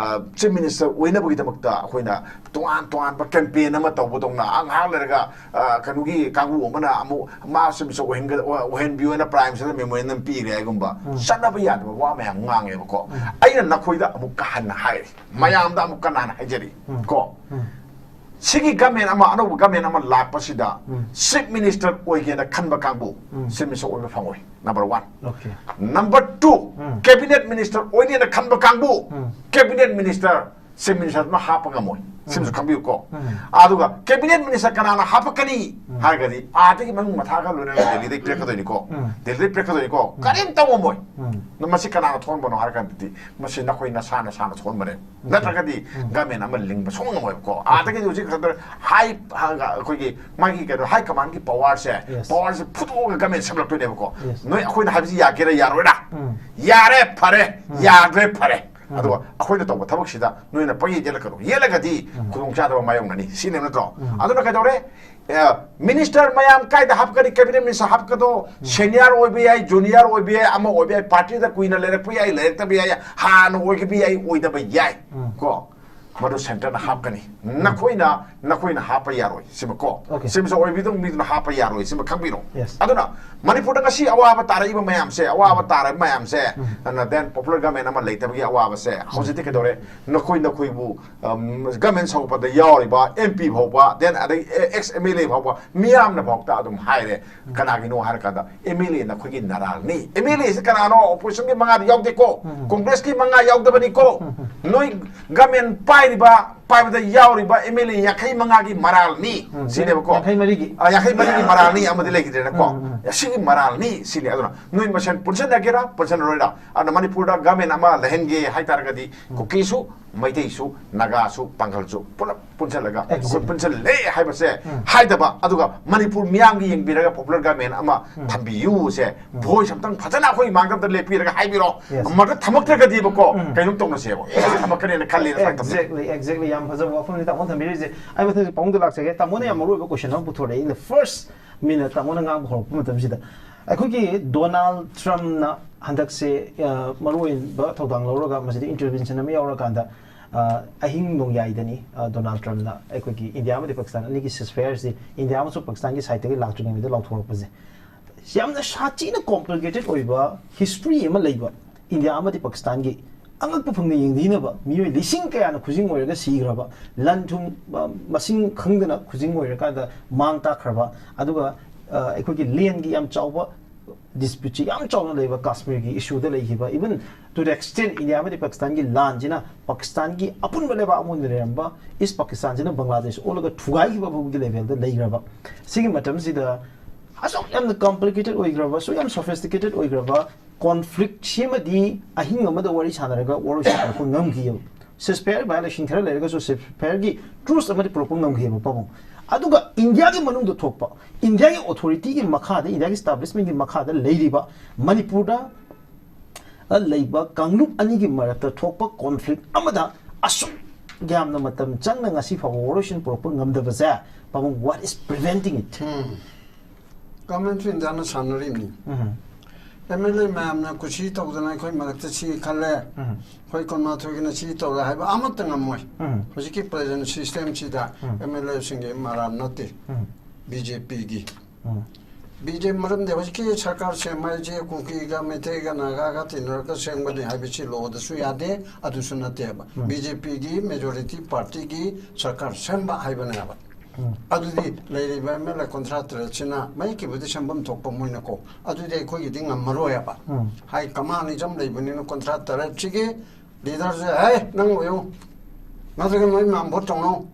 ꯆꯤꯐ ꯃꯤꯅꯤꯁꯇꯔ ꯑꯣꯏꯅꯕꯒꯤꯗꯃꯛꯇ ꯑꯩꯈꯣꯏꯅ ꯇꯣꯉꯥꯟ ꯇꯣꯉꯥꯟꯕ ꯀꯦꯝꯄꯦꯟ ꯑꯃ ꯇꯧꯕꯗꯧꯅ, ꯑ, ꯉꯥꯏꯍꯥꯛ ꯂꯩꯔꯒ, ꯑ, ꯀꯩꯅꯣꯒꯤ ꯀꯥꯡꯕꯨ ꯑꯃꯅ ꯑꯃꯨꯛ ꯃꯥ ꯆꯤꯐ ꯃꯤꯅꯤꯁꯇꯔ ꯑꯣꯏꯍꯟꯒ-, ꯑꯣꯏꯍꯟꯕꯤꯌꯣꯅ ꯄ꯭ꯔꯥꯏꯝ ꯃꯤꯅꯤꯁꯇꯔꯗ ꯃꯦꯃꯣꯔꯦꯟꯗꯝ ꯄꯤꯔꯦ ꯍꯥꯏꯒꯨꯝꯕ ꯆꯠꯅꯕ ꯌꯥꯗꯕ ꯋꯥ ꯃꯌꯥꯝ ꯉꯥꯡꯉꯦꯕꯀꯣ꯫ ꯑꯩꯅ ꯅꯈꯣꯏꯗ ꯑꯃꯨꯛꯀ ꯍꯟꯅ ꯍꯥꯏꯔꯤ, ꯃꯌꯥꯝꯗ ꯑꯃꯨꯛꯀ ꯍꯟꯅ ꯍꯥꯏꯖꯔꯤ꯫ ꯀꯣ ꯁꯤꯒꯤ ꯒꯃꯦꯟ ꯑꯃ, ꯑꯅꯧꯕ ꯒꯃꯦꯟ ꯑꯃ ꯂꯥꯛꯄꯁꯤꯗ ꯆꯤꯐ ꯃꯤꯅꯤꯁꯇꯔ ꯑꯣꯏꯒꯦꯅ ꯈꯟꯕ ꯀꯥꯡꯕꯨ ꯆꯤꯐ ꯃꯤꯅꯤꯁꯇꯔ ꯑꯣꯏꯕ ꯐꯪꯉꯣꯏ꯫ Number one. Okay. Number two, cabinet minister ꯑꯣꯏꯅꯦꯅ ꯈꯟꯕ ꯀꯥꯡꯕꯨ ꯀꯦꯕꯤꯅꯦꯠ ꯃꯤꯅꯤꯁꯇꯔ ꯆꯤꯐ ꯃꯤꯅꯤꯁꯇꯔꯗꯨꯅ ꯍꯥꯞꯄ ꯉꯝꯃꯣꯏ꯫ ꯁꯤꯃꯁꯨ ꯈꯪꯕꯤꯌꯨꯀꯣ꯫ ꯑꯗꯨꯒ ꯀꯦꯕꯤꯅꯦꯠ ꯃꯤꯅꯤꯁꯇꯔ ꯀꯅꯥꯅ ꯍꯥꯞꯄꯛꯀꯅꯤ ꯍꯥꯏꯔꯒꯗꯤ ꯑꯥꯗꯒꯤ ꯃꯅꯨꯡ ꯃꯊꯥꯒ ꯂꯣꯏꯅꯅ ꯗꯦꯜꯂꯤꯗꯒꯤ ꯄꯤꯔꯛꯀꯗꯣꯏꯅꯤꯀꯣ꯫ ꯗꯦꯜꯂꯤꯗꯒꯤ ꯄꯤꯔꯛꯀꯗꯣꯏꯅꯤꯀꯣ꯫ ꯀꯔꯤꯝ ꯇꯧ ꯉꯝꯃꯣꯏ꯫ ꯑꯗꯣ ꯃꯁꯤ ꯀꯅꯥꯅ ꯊꯣꯛꯍꯟꯕꯅꯣ ꯍꯥꯏꯔ ꯀꯥꯟꯗꯗꯤ ꯃꯁꯤ ꯅꯈꯣꯏ ꯅꯁꯥ ꯅꯁꯥꯅ ꯊꯣꯛꯍꯟꯕꯅꯦ꯫ ꯅꯠꯇ꯭ꯔꯒꯗꯤ ꯒꯃꯦꯟ ꯑꯃ ꯂꯤꯡꯕ ꯁꯨꯡꯉꯝ ꯉꯝꯃꯣꯏꯕꯀꯣ꯫ ꯑꯥꯗꯒꯤꯗꯤ ꯍꯧꯖꯤꯛ ꯈꯛꯇ ꯍꯥꯏ, ꯑꯩꯈꯣꯏꯒꯤ ꯃꯥꯒꯤ ꯀꯩꯅꯣ ꯍꯥꯏ ꯀꯃꯥꯟꯒꯤ ꯄꯋꯥꯔꯁꯦ, Yes. ꯄꯋꯥꯔꯁꯦ ꯐꯨꯗꯣꯛꯑꯒ ꯒꯃꯦꯟ ꯁꯦꯝꯂꯛꯇꯣꯏꯅꯦꯕꯀꯣ꯫ Yes. ꯅꯣꯏ ꯑꯩꯈꯣꯏꯅ ꯍꯥꯏꯕꯁꯤ ꯌꯥꯒꯦꯔꯥ ꯌꯥꯔꯣꯏꯔꯥ? ꯎꯝ. ꯌꯥꯔꯦ ꯐꯔꯦ, ꯌꯥꯗ꯭ꯔꯦ ꯐꯔꯦ꯫ ꯑꯗꯨꯒ ꯑꯩꯈꯣꯏꯅ ꯇꯧꯕ ꯊꯕꯛꯁꯤꯗ ꯅꯣꯏꯅ ꯄꯪꯌꯦꯠ ꯌꯦꯠꯂꯛꯀꯅꯨ꯫ ꯌꯦꯠꯂꯒꯗꯤ ꯈꯨꯗꯣꯡꯆꯥꯗꯕ ꯃꯥꯌꯣꯛꯅꯅꯤ꯫ ꯁꯤꯅꯦꯕ ꯅꯠꯇ꯭ꯔꯣ? ꯑꯗꯨꯅ ꯀꯩꯗꯧꯔꯦ? ꯑꯦ, ꯃꯤꯅꯤꯁꯇꯔ ꯃꯌꯥꯝ ꯀꯥꯏꯗ ꯍꯥꯞꯀꯅꯤ? ꯀꯦꯕꯤꯅꯦꯠ ꯃꯤꯅꯤꯁꯇꯔ ꯍꯥꯞꯀꯗꯣ ꯁꯦꯅꯤꯌꯔ ꯑꯣꯏꯕ ꯌꯥꯏ, ꯖꯨꯅꯤꯌꯔ ꯑꯣꯏꯕ ꯌꯥꯏ, ꯑꯃ ꯑꯣꯏꯕ ꯌꯥꯏ, ꯄꯥꯔꯇꯤꯗ ꯀꯨꯏꯅ ꯂꯩꯔꯛꯄ ꯌꯥꯏ, ꯂꯩꯔꯛꯇꯕ ꯌꯥꯏ, ꯍꯥꯟꯅ ꯑꯣꯏꯈꯤꯕ ꯌꯥꯏ, ꯑꯣꯏꯗꯕ ꯌꯥꯏ꯫ ꯀꯣ? ꯃꯗꯨ ꯁꯦꯟꯇꯔꯅ ꯍꯥꯞꯀꯅꯤ꯫ ꯅꯈꯣꯏꯅ, ꯅꯈꯣꯏꯅ ꯍꯥꯞꯄ ꯌꯥꯔꯣꯏ꯫ ꯁꯤꯃꯀꯣ? Okay. ꯁꯤꯃꯁꯨ ꯑꯣꯏꯕꯤꯗꯧ ꯃꯤꯗꯨꯅ ꯍꯥꯞꯄ ꯌꯥꯔꯣꯏ꯫ ꯁꯤꯃ ꯈꯪꯕꯤꯔꯣ꯫ Yes. ꯑꯗꯨꯅ ꯃꯅꯤꯄꯨꯔꯗ ꯉꯁꯤ ꯑꯋꯥꯕ ꯇꯥꯔꯛꯏꯕ ꯃꯌꯥꯝꯁꯦ, ꯑꯋꯥꯕ ꯇꯥꯔꯛꯏꯕ ꯃꯌꯥꯝꯁꯦ, ꯑꯗꯨꯅ then popular government ꯑꯃ ꯂꯩꯇꯕꯒꯤ ꯑꯋꯥꯕꯁꯦ ꯍꯧꯖꯤꯛꯇꯤ ꯀꯩꯗꯧꯔꯦ? ꯅꯈꯣꯏ, ꯅꯈꯣꯏꯕꯨ, ꯎꯝ, ꯒꯃꯦꯟ ꯁꯧꯒꯠꯄꯗ ꯌꯥꯎꯔꯤꯕ ꯑꯦꯝ ꯄꯤ ꯐꯥꯎꯕ, then ꯑꯗꯩ ꯑꯦꯛꯁ ꯑꯦꯝ ꯑꯦꯜ ꯑꯦ ꯐꯥꯎꯕ, ꯃꯤꯌꯥꯝꯅ ꯐꯥꯎꯗ ꯑꯗꯨꯝ ꯍꯥꯏꯔꯦ꯫ ꯀꯅꯥꯒꯤꯅꯣ ꯍꯥꯏꯔꯀꯥꯟꯗ ꯑꯦꯝ ꯑꯦꯜ ꯑꯦ ꯅꯈꯣꯏꯒꯤ ꯅꯔꯥꯜꯅꯤ꯫ ꯑꯦꯝ ꯑꯦꯜ ꯑꯦꯁꯤ ꯀꯅꯥꯅꯣ? ꯑꯣꯄꯣꯖꯤꯁꯟꯒꯤ ꯃꯉꯥꯗꯤ ꯌꯥꯎꯗꯦꯀꯣ꯫ ꯀꯣꯡꯒ꯭ꯔꯦꯁꯀꯤ ꯃꯉꯥ ꯌꯥꯎꯗꯕꯅꯤꯀꯣ꯫ ꯅꯣꯏ ꯒꯃꯦꯟ ꯄꯥꯏꯔꯤꯕ, ꯄꯥꯏꯕꯗ ꯌꯥꯎꯔꯤꯕ ꯑꯦꯝ ꯑꯦꯜ ꯑꯦ ꯌꯥꯡꯈꯩ ꯃꯉꯥꯒꯤ ꯃꯔꯥꯜꯅꯤ꯫ ꯁꯤꯅꯦꯕꯀꯣ꯫ ꯌꯥꯡꯈꯩ ꯃꯔꯤꯒꯤ꯫ ꯑ, ꯌꯥꯡꯈꯩ ꯃꯔꯤꯒꯤ ꯃꯔꯥꯜꯅꯤ ꯑꯃꯗꯤ ꯂꯩꯈꯤꯗ꯭ꯔꯦꯅꯀꯣ꯫ ꯑꯁꯤꯒꯤ ꯃꯔꯥꯜꯅꯤ ꯁꯤꯅꯤ꯫ ꯑꯗꯨꯅ ꯅꯣꯏ ꯃꯁꯦꯟ ꯄꯨꯟꯁꯤꯟꯅꯒꯦꯔꯥ ꯄꯨꯟꯁꯤꯟꯅꯔꯣꯏꯔꯥ? ꯑꯗꯨꯅ ꯃꯅꯤꯄꯨꯔꯗ ꯒꯃꯦꯟ ꯑꯃ ꯂꯩꯍꯟꯒꯦ ꯍꯥꯏꯇꯥꯔꯒꯗꯤ ꯀꯨꯀꯤꯁꯨ, ꯃꯩꯇꯩꯁꯨ, ꯅꯥꯒꯥꯁꯨ, ꯄꯥꯡꯒꯜꯁꯨ ꯄꯨꯂꯞ ꯄꯨꯟꯁꯤꯜꯂꯒ ꯑꯩꯈꯣꯏ Exactly. ꯄꯨꯟꯁꯤꯜꯂꯦ ꯍꯥꯏꯕꯁꯦ ꯍꯥꯏꯗꯕ, ꯑꯗꯨꯒ ꯃꯅꯤꯄꯨꯔ ꯃꯤꯌꯥꯝꯒꯤ ꯌꯦꯡꯕꯤꯔꯒ popular government ꯑꯃ ꯊꯝꯕꯤꯌꯨꯁꯦ, voice ꯑꯝꯇꯪ ꯐꯖꯅ ꯑꯩꯈꯣꯏ ꯃꯥꯡꯗ ꯑꯝꯇ ꯂꯦꯞꯄꯤꯔꯒ ꯍꯥꯏꯕꯤꯔꯣ꯫ Yes. ꯃꯗꯨ ꯊꯝꯃꯛꯇ꯭ꯔꯒꯗꯤꯕꯀꯣ, ꯀꯩꯅꯣꯝ ꯇꯧꯅꯁꯦꯕ꯫ ꯊꯝꯃꯛꯀꯅꯦꯅ ꯈꯜꯂꯦꯅ ꯁꯨꯃꯥꯏꯅ ꯊꯝꯖꯩ꯫ Exactly, exactly. ꯌꯥꯝ ꯐꯖꯕ ꯋꯥꯐꯝꯅꯤ ꯇꯥꯃꯣꯅ ꯊꯝꯕꯤꯔꯤꯁꯦ꯫ ꯑꯩ ꯃꯊꯪꯁꯦ ꯄꯥꯕꯨꯡꯗ ꯂꯥꯛꯆꯒꯦ꯫ ꯇꯥꯃꯣꯅ ꯌꯥꯝ ꯃꯔꯨ ꯑꯣꯏꯕ ꯀꯣꯏꯁꯟ ꯑꯃ ꯄꯨꯊꯣꯔꯛꯑꯦ꯫ In the first minute ꯇꯥꯃꯣꯅ ꯉꯥꯡꯕ ꯍꯧꯔꯛꯄ ꯃꯇꯝꯁꯤꯗ, ꯑꯩꯈꯣꯏꯒꯤ ꯗꯣꯅꯥꯜꯗ ꯇ꯭ꯔꯝꯞꯅ ꯍꯟꯗꯛꯁꯦ, ꯑ, ꯃꯔꯨꯑꯣꯏꯕ ꯊꯧꯗꯥꯡ ꯂꯧꯔꯒ ꯃꯁꯤꯗ ꯏꯟꯇꯔꯚꯦꯟꯁꯟ ꯑꯃ ꯌꯥꯎꯔꯀꯥꯟꯗ, ꯑ, ꯑꯍꯤꯡ ꯅꯣꯡꯌꯥꯏꯗꯅꯤ, ꯑ, ꯗꯣꯅꯥꯜꯗ ꯇ꯭ꯔꯝꯞꯅ ꯑꯩꯈꯣꯏꯒꯤ ꯏꯟꯗꯤꯌꯥ ꯑꯃꯗꯤ ꯄꯥꯀꯤꯁꯇꯥꯟ ꯑꯅꯤꯒꯤ ꯁꯤꯁꯐꯌꯔꯁꯤ ꯏꯟꯗꯤꯌꯥ ꯑꯃꯁꯨꯡ ꯄꯥꯀꯤꯁꯇꯥꯟꯒꯤ ꯁꯥꯏꯠꯇꯒꯤ ꯂꯥꯛꯇ꯭ꯔꯤꯉꯩꯗ ꯂꯥꯎꯊꯣꯔꯛꯄꯁꯦ ꯌꯥꯝꯅ ꯁꯥꯊꯤꯅ ꯀꯣꯝꯄ꯭ꯂꯤꯀꯦꯇꯦꯠ ꯑꯣꯏꯕ ꯍꯤꯁꯇ꯭ꯔꯤ ꯑꯃ ꯂꯩꯕ, ꯏꯟꯗꯤꯌꯥ ꯑꯃꯗꯤ ꯄꯥꯀꯤꯁꯇꯥꯟꯒꯤ ꯑꯉꯛꯄ ꯐꯪꯅ ꯌꯦꯡꯊꯤꯅꯕ ꯃꯤꯑꯣꯏ ꯂꯤꯁꯤꯡ ꯀꯌꯥꯅ ꯈꯨꯖꯤꯡ ꯑꯣꯏꯔꯒ ꯁꯤꯈ꯭ꯔꯕ, ꯂꯟ ꯊꯨꯝ, ꯑ, ꯃꯁꯤꯡ ꯈꯪꯗꯅ ꯈꯨꯖꯤꯡ ꯑꯣꯏꯔꯀꯥꯟꯗ ꯃꯥꯡ ꯇꯥꯛꯈ꯭ꯔꯕ, ꯑꯗꯨꯒ, ꯑ, ꯑꯩꯈꯣꯏꯒꯤ ꯂꯦꯟꯒꯤ ꯌꯥꯝ ꯆꯥꯎꯕ ꯗꯤꯁꯄ꯭ꯌꯨꯠꯁꯤ ꯌꯥꯝ ꯆꯥꯎꯅ ꯂꯩꯕ ꯀꯥꯁꯃꯤꯔꯒꯤ ꯏꯁꯨꯗ ꯂꯩꯈꯤꯕ, even to the extent India ꯑꯃꯗꯤ ꯄꯥꯀꯤꯁꯇꯥꯟꯒꯤ ꯂꯥꯟꯁꯤꯅ ꯄꯥꯀꯤꯁꯇꯥꯟꯒꯤ ꯑꯄꯨꯟꯕ ꯂꯩꯕꯥꯛ ꯑꯃ ꯑꯣꯏꯅ ꯂꯩꯔꯝꯕ ꯏꯁ ꯄꯥꯀꯤꯁꯇꯥꯟꯁꯤꯅ ꯕꯪꯒ꯭ꯂꯥꯗꯦꯁ ꯑꯣꯜꯂꯒ ꯊꯨꯒꯥꯏꯈꯤꯕ ꯐꯥꯎꯕꯒꯤ ꯂꯦꯚꯦꯜꯗ ꯂꯩꯈ꯭ꯔꯕ꯫ ꯁꯤꯒꯤ ꯃꯇꯝꯁꯤꯗ ꯑꯁꯨꯛ ꯌꯥꯝꯅ ꯀꯣꯝꯄ꯭ꯂꯤꯀꯦꯇꯦꯠ ꯑꯣꯏꯈ꯭ꯔꯕ, ꯑꯁꯨꯛ ꯌꯥꯝ ꯁꯣꯐꯤꯁꯇꯤꯀꯦꯇꯦꯠ ꯑꯣꯏꯈ꯭ꯔꯕ ꯀꯣꯟꯐ꯭ꯂꯤꯛ ꯁꯤꯃꯗꯤ ꯑꯍꯤꯡ ꯑꯃꯗ ꯋꯥꯔꯤ ꯁꯥꯟꯅꯔꯒ ꯋꯥꯔꯣꯏꯁꯤꯟ ꯄꯨꯔꯛꯄ ꯉꯝꯈꯤꯑꯕ꯫ ꯁꯤꯁꯐꯌꯔ ꯚꯥꯏꯑꯣꯂꯦꯁꯟ ꯈꯔ ꯂꯩꯔꯒꯁꯨ ꯁꯤꯁꯐꯌꯔꯒꯤ ꯇ꯭ꯔꯨꯁ ꯑꯃꯗꯤ ꯄꯨꯔꯛꯄ ꯉꯝꯈꯤꯑꯕ ꯄꯥꯕꯨꯡ꯫ ꯑꯗꯨꯒ ꯏꯟꯗꯤꯌꯥꯒꯤ ꯃꯅꯨꯡꯗ ꯊꯣꯛꯄ, ꯏꯟꯗꯤꯌꯥꯒꯤ ꯑꯣꯊꯣꯔꯤꯇꯤꯒꯤ ꯃꯈꯥꯗ, ꯏꯟꯗꯤꯌꯥꯒꯤ ꯏꯁꯇꯥꯕ꯭ꯂꯤꯁꯃꯦꯟꯒꯤ ꯃꯈꯥꯗ ꯂꯩꯔꯤꯕ ꯃꯅꯤꯄꯨꯔꯗ ꯂꯩꯕ ꯀꯥꯡꯂꯨꯞ ꯑꯅꯤꯒꯤ ꯃꯔꯛꯇ ꯊꯣꯛꯄ ꯀꯣꯟꯐ꯭ꯂꯤꯛ ꯑꯃꯗ ꯑꯁꯨꯛ ꯌꯥꯝꯅ ꯃꯇꯝ ꯆꯪꯅ ꯉꯁꯤ ꯐꯥꯎꯕ ꯋꯥꯔꯣꯏꯁꯤꯟ ꯄꯨꯔꯛꯄ ꯉꯝꯗꯕꯁꯦ, ꯄꯥꯕꯨꯡ, what is preventing it? Government of ꯏꯟꯗꯤꯌꯥꯅ ꯁꯥꯟꯅꯔꯤꯕꯅꯤ꯫ ꯎꯝ, ꯑꯦꯝ ꯑꯦꯜ ꯑꯦ ꯃꯌꯥꯝꯅ ꯀꯨꯁꯤ ꯇꯧꯗꯅ ꯑꯩꯈꯣꯏ ꯃꯔꯛꯇ ꯁꯤ ꯈꯜꯂꯦ, ꯎꯝ, ꯑꯩꯈꯣꯏ ꯀꯨꯟꯃꯥꯊꯣꯏꯒꯤꯅ ꯁꯤ ꯇꯧꯔꯦ ꯍꯥꯏꯕ ꯑꯃꯠꯇ ꯉꯝꯃꯣꯏ꯫ ꯎꯝ, ꯍꯧꯖꯤꯛꯀꯤ ꯄ꯭ꯔꯖꯦꯟ ꯁꯤꯁꯇꯦꯝꯁꯤꯗ ꯎꯝ, ꯑꯦꯝ ꯑꯦꯜ ꯑꯦꯁꯤꯡꯒꯤ ꯃꯔꯥꯜ ꯅꯠꯇꯦ, ꯎꯝ, ꯕꯤ ꯖꯦ ꯄꯤꯒꯤ꯫ ꯎꯝ, ꯕꯤ ꯖꯦ ꯄꯤ ꯃꯔꯝꯗꯤ ꯍꯧꯖꯤꯛꯀꯤ ꯁꯔꯀꯥꯔ ꯁꯦꯝꯕ ꯍꯥꯏꯁꯦ ꯀꯨꯀꯤꯒ ꯃꯩꯇꯩꯒ ꯅꯥꯒꯥꯒ ꯇꯤꯟꯅꯔꯒ ꯁꯦꯝꯒꯅꯤ ꯍꯥꯏꯕꯁꯤ ꯂꯣꯗꯁꯨ ꯌꯥꯗꯦ, ꯑꯗꯨꯁꯨ ꯅꯠꯇꯦꯕ꯫ ꯎꯝ꯫ ꯕꯤ ꯖꯦ ꯄꯤꯒꯤ ꯃꯦꯖꯣꯔꯤꯇꯤ ꯄꯥꯔꯇꯤꯒꯤ ꯁꯔꯀꯥꯔ ꯁꯦꯝꯕ ꯍꯥꯏꯕꯅꯦꯕ꯫ ꯎꯝ, ꯑꯗꯨꯗꯤ ꯂꯩꯔꯤꯕ ꯑꯦꯝ ꯑꯦꯜ ꯑꯦ ꯀꯨꯟꯊ꯭ꯔꯥ ꯇꯔꯦꯠꯁꯤꯅ ꯃꯌꯦꯛꯀꯤꯕꯨꯗꯤ ꯁꯦꯝꯐꯝ ꯊꯣꯛꯄ ꯃꯣꯏꯅꯀꯣ, ꯑꯗꯨꯗꯤ ꯑꯩꯈꯣꯏꯒꯤꯗꯤ ꯉꯝꯃꯔꯣꯏꯕ꯫ ꯎꯝ, ꯍꯥꯏ ꯀꯃꯥꯟꯅꯤꯖꯝ ꯂꯩꯕꯅꯤꯅ ꯀꯨꯟꯊ꯭ꯔꯥ ꯇꯔꯦꯠꯁꯤꯒꯤ ꯂꯤꯗꯔꯁꯦ, "ꯍꯦ, ꯅꯪ ꯑꯣꯏꯌꯨ, ꯅꯠꯇ꯭ꯔꯒ ꯅꯣꯏ ꯃꯌꯥꯝ ꯚꯣꯠ ꯇꯧꯅꯧ"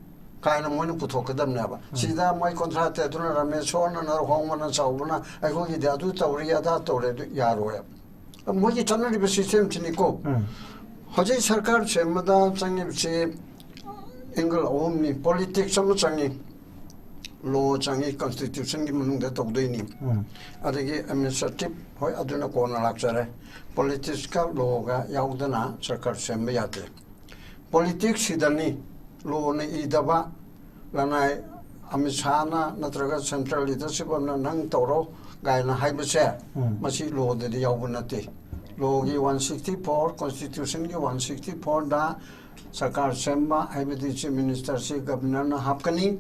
ꯀꯥꯏꯅ ꯃꯣꯏꯅ ꯄꯨꯊꯣꯛꯀꯗꯕꯅꯦꯕ꯫ ꯁꯤꯗ ꯃꯣꯏ ꯀꯨꯟꯊ꯭ꯔꯥ ꯇꯔꯦꯠꯇꯨꯅ ꯔꯥꯃꯦꯁꯣꯔꯅ ꯅꯔꯍꯣꯡꯕꯅ ꯆꯥꯎꯕꯅ ꯑꯩꯈꯣꯏꯒꯤꯗꯤ ꯑꯗꯨ ꯇꯧꯔꯤ ꯑꯗꯥ ꯇꯧꯔꯦ ꯑꯗꯨ ꯌꯥꯔꯣꯏꯕ꯫ ꯃꯣꯏꯒꯤ ꯆꯠꯅꯔꯤꯕ ꯁꯤꯁꯇꯦꯝꯁꯤꯅꯤꯀꯣ꯫ ꯎꯝ, ꯍꯧꯖꯤꯛ ꯁꯔꯀꯥꯔ ꯁꯦꯝꯕꯗ ꯆꯪꯉꯤꯕꯁꯤ ꯑꯦꯡꯒꯜ ꯑꯍꯨꯝꯅꯤ꯫ ꯄꯣꯂꯤꯇꯤꯛꯁ ꯑꯃ ꯆꯪꯉꯤ, ꯂꯣ ꯆꯪꯉꯤ, ꯀꯟꯁꯇꯤꯇ꯭ꯌꯨꯁꯟꯒꯤ ꯃꯅꯨꯡꯗ ꯇꯧꯗꯣꯏꯅꯤ꯫ ꯎꯝ, ꯑꯗꯒꯤ ꯑꯦꯗꯃꯤꯅꯤꯁꯇ꯭ꯔꯦꯇꯤꯞ, ꯍꯣꯏ, ꯑꯗꯨꯅ ꯀꯣꯟꯅ ꯂꯥꯛꯆꯔꯦ꯫ ꯄꯣꯂꯤꯇꯤꯛꯁꯀ ꯂꯣꯒ ꯌꯥꯎꯗꯅ ꯁꯔꯀꯥꯔ ꯁꯦꯝꯕ ꯌꯥꯗꯦ꯫ ꯄꯣꯂꯤꯇꯤꯛꯁꯁꯤꯗꯅꯤ ꯂꯣꯅ ꯏꯗꯕ, ꯂꯅꯥꯏ ꯑꯃꯤꯠ ꯁꯥꯍꯅ ꯅꯠꯇ꯭ꯔꯒ ꯁꯦꯟꯇ꯭ꯔꯦꯜ ꯂꯤꯗꯔꯁꯤꯞ ꯑꯃꯅ ꯅꯪ ꯇꯧꯔꯣ ꯀꯥꯏꯅ ꯍꯥꯏꯕꯁꯦ, ꯎꯝ. ꯃꯁꯤ ꯂꯣꯗꯗꯤ ꯌꯥꯎꯕ ꯅꯠꯇꯦ꯫ ꯂꯣꯒꯤ ꯋꯥꯟ ꯁꯤꯛꯁꯇꯤ ꯐꯣꯔ, ꯀꯣꯟꯁꯇꯤꯇ꯭ꯌꯨꯁꯟꯒꯤ ꯋꯥꯟ ꯁꯤꯛꯁꯇꯤ ꯐꯣꯔꯗ ꯁꯔꯀꯥꯔ ꯁꯦꯝꯕ, ꯍꯥꯏꯕꯗꯤ ꯆꯤꯐ ꯃꯤꯅꯤꯁꯇꯔꯁꯤ ꯒꯕꯔꯅꯔꯅ ꯍꯥꯞꯀꯅꯤ,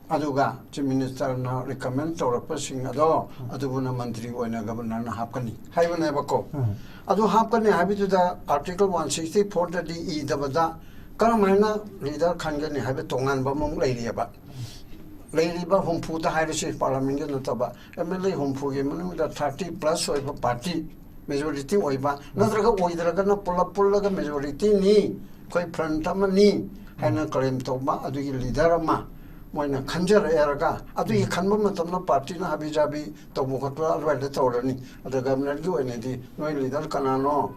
ꯑꯗꯨꯒ ꯆꯤꯐ ꯃꯤꯅꯤꯁꯇꯔꯅ ꯔꯤꯀꯃꯦꯟ ꯇꯧꯔꯛꯄꯁꯤꯡ ꯑꯗꯣ ꯑꯗꯨꯕꯨꯅ ꯃꯟꯇ꯭ꯔꯤ ꯑꯣꯏꯅ ꯒꯕꯔꯅꯔꯅ ꯍꯥꯞꯀꯅꯤ ꯍꯥꯏꯕꯅꯦꯕꯀꯣ꯫ ꯎꯝ. ꯑꯗꯨ ꯍꯥꯞꯀꯅꯤ ꯍꯥꯏꯕꯗꯨꯗ ꯑꯥꯔꯇꯤꯀꯜ ꯋꯥꯟ ꯁꯤꯛꯁꯇꯤ ꯐꯣꯔꯗꯗꯤ ꯏꯗꯕꯗ ꯀꯔꯝꯍꯥꯏꯅ ꯂꯤꯗꯔ ꯈꯟꯒꯅꯤ ꯍꯥꯏꯕ ꯇꯣꯉꯥꯟꯕ ꯑꯃꯃꯨꯛ ꯂꯩꯔꯤꯑꯕ꯫ ꯂꯩꯔꯤꯕ ꯍꯨꯝꯐꯨꯗ ꯍꯥꯏꯔꯤꯁꯤ, ꯄꯥꯔꯂꯥꯃꯦꯟꯒꯤ ꯅꯠꯇꯕ, ꯑꯦꯝ ꯑꯦꯜ ꯑꯦ ꯍꯨꯝꯐꯨꯒꯤ ꯃꯅꯨꯡꯗ ꯊꯥꯔꯇꯤ ꯄ꯭ꯂꯁ ꯑꯣꯏꯕ ꯄꯥꯔꯇꯤ, ꯃꯦꯖꯣꯔꯤꯇꯤ ꯑꯣꯏꯕ, ꯅꯠꯇ꯭ꯔꯒ ꯑꯣꯏꯗ꯭ꯔꯒꯅ ꯄꯨꯂꯞ ꯄꯨꯜꯂꯒ ꯃꯦꯖꯣꯔꯤꯇꯤꯅꯤ, ꯑꯩꯈꯣꯏ ꯐ꯭ꯔꯟꯠ ꯑꯃꯅꯤ ꯍꯥꯏꯅ ꯀ꯭ꯂꯦꯝ ꯇꯧꯕ ꯑꯗꯨꯒꯤ ꯂꯤꯗꯔ ꯑꯃ ꯃꯣꯏꯅ ꯈꯟꯖꯔꯛꯑꯦꯔꯒ, ꯑꯗꯨꯒꯤ ꯈꯟꯕ ꯃꯇꯝꯗ ꯄꯥꯔꯇꯤꯅ ꯍꯥꯕꯤ ꯖꯥꯕꯤ ꯇꯧꯕ ꯈꯣꯠꯄ ꯑꯗꯨꯋꯥꯏꯗ ꯇꯧꯔꯅꯤ꯫ ꯑꯗ ꯒꯕꯔꯅꯔꯒꯤ ꯑꯣꯏꯅꯗꯤ ꯅꯣꯏ ꯂꯤꯗꯔ ꯀꯅꯥꯅꯣ,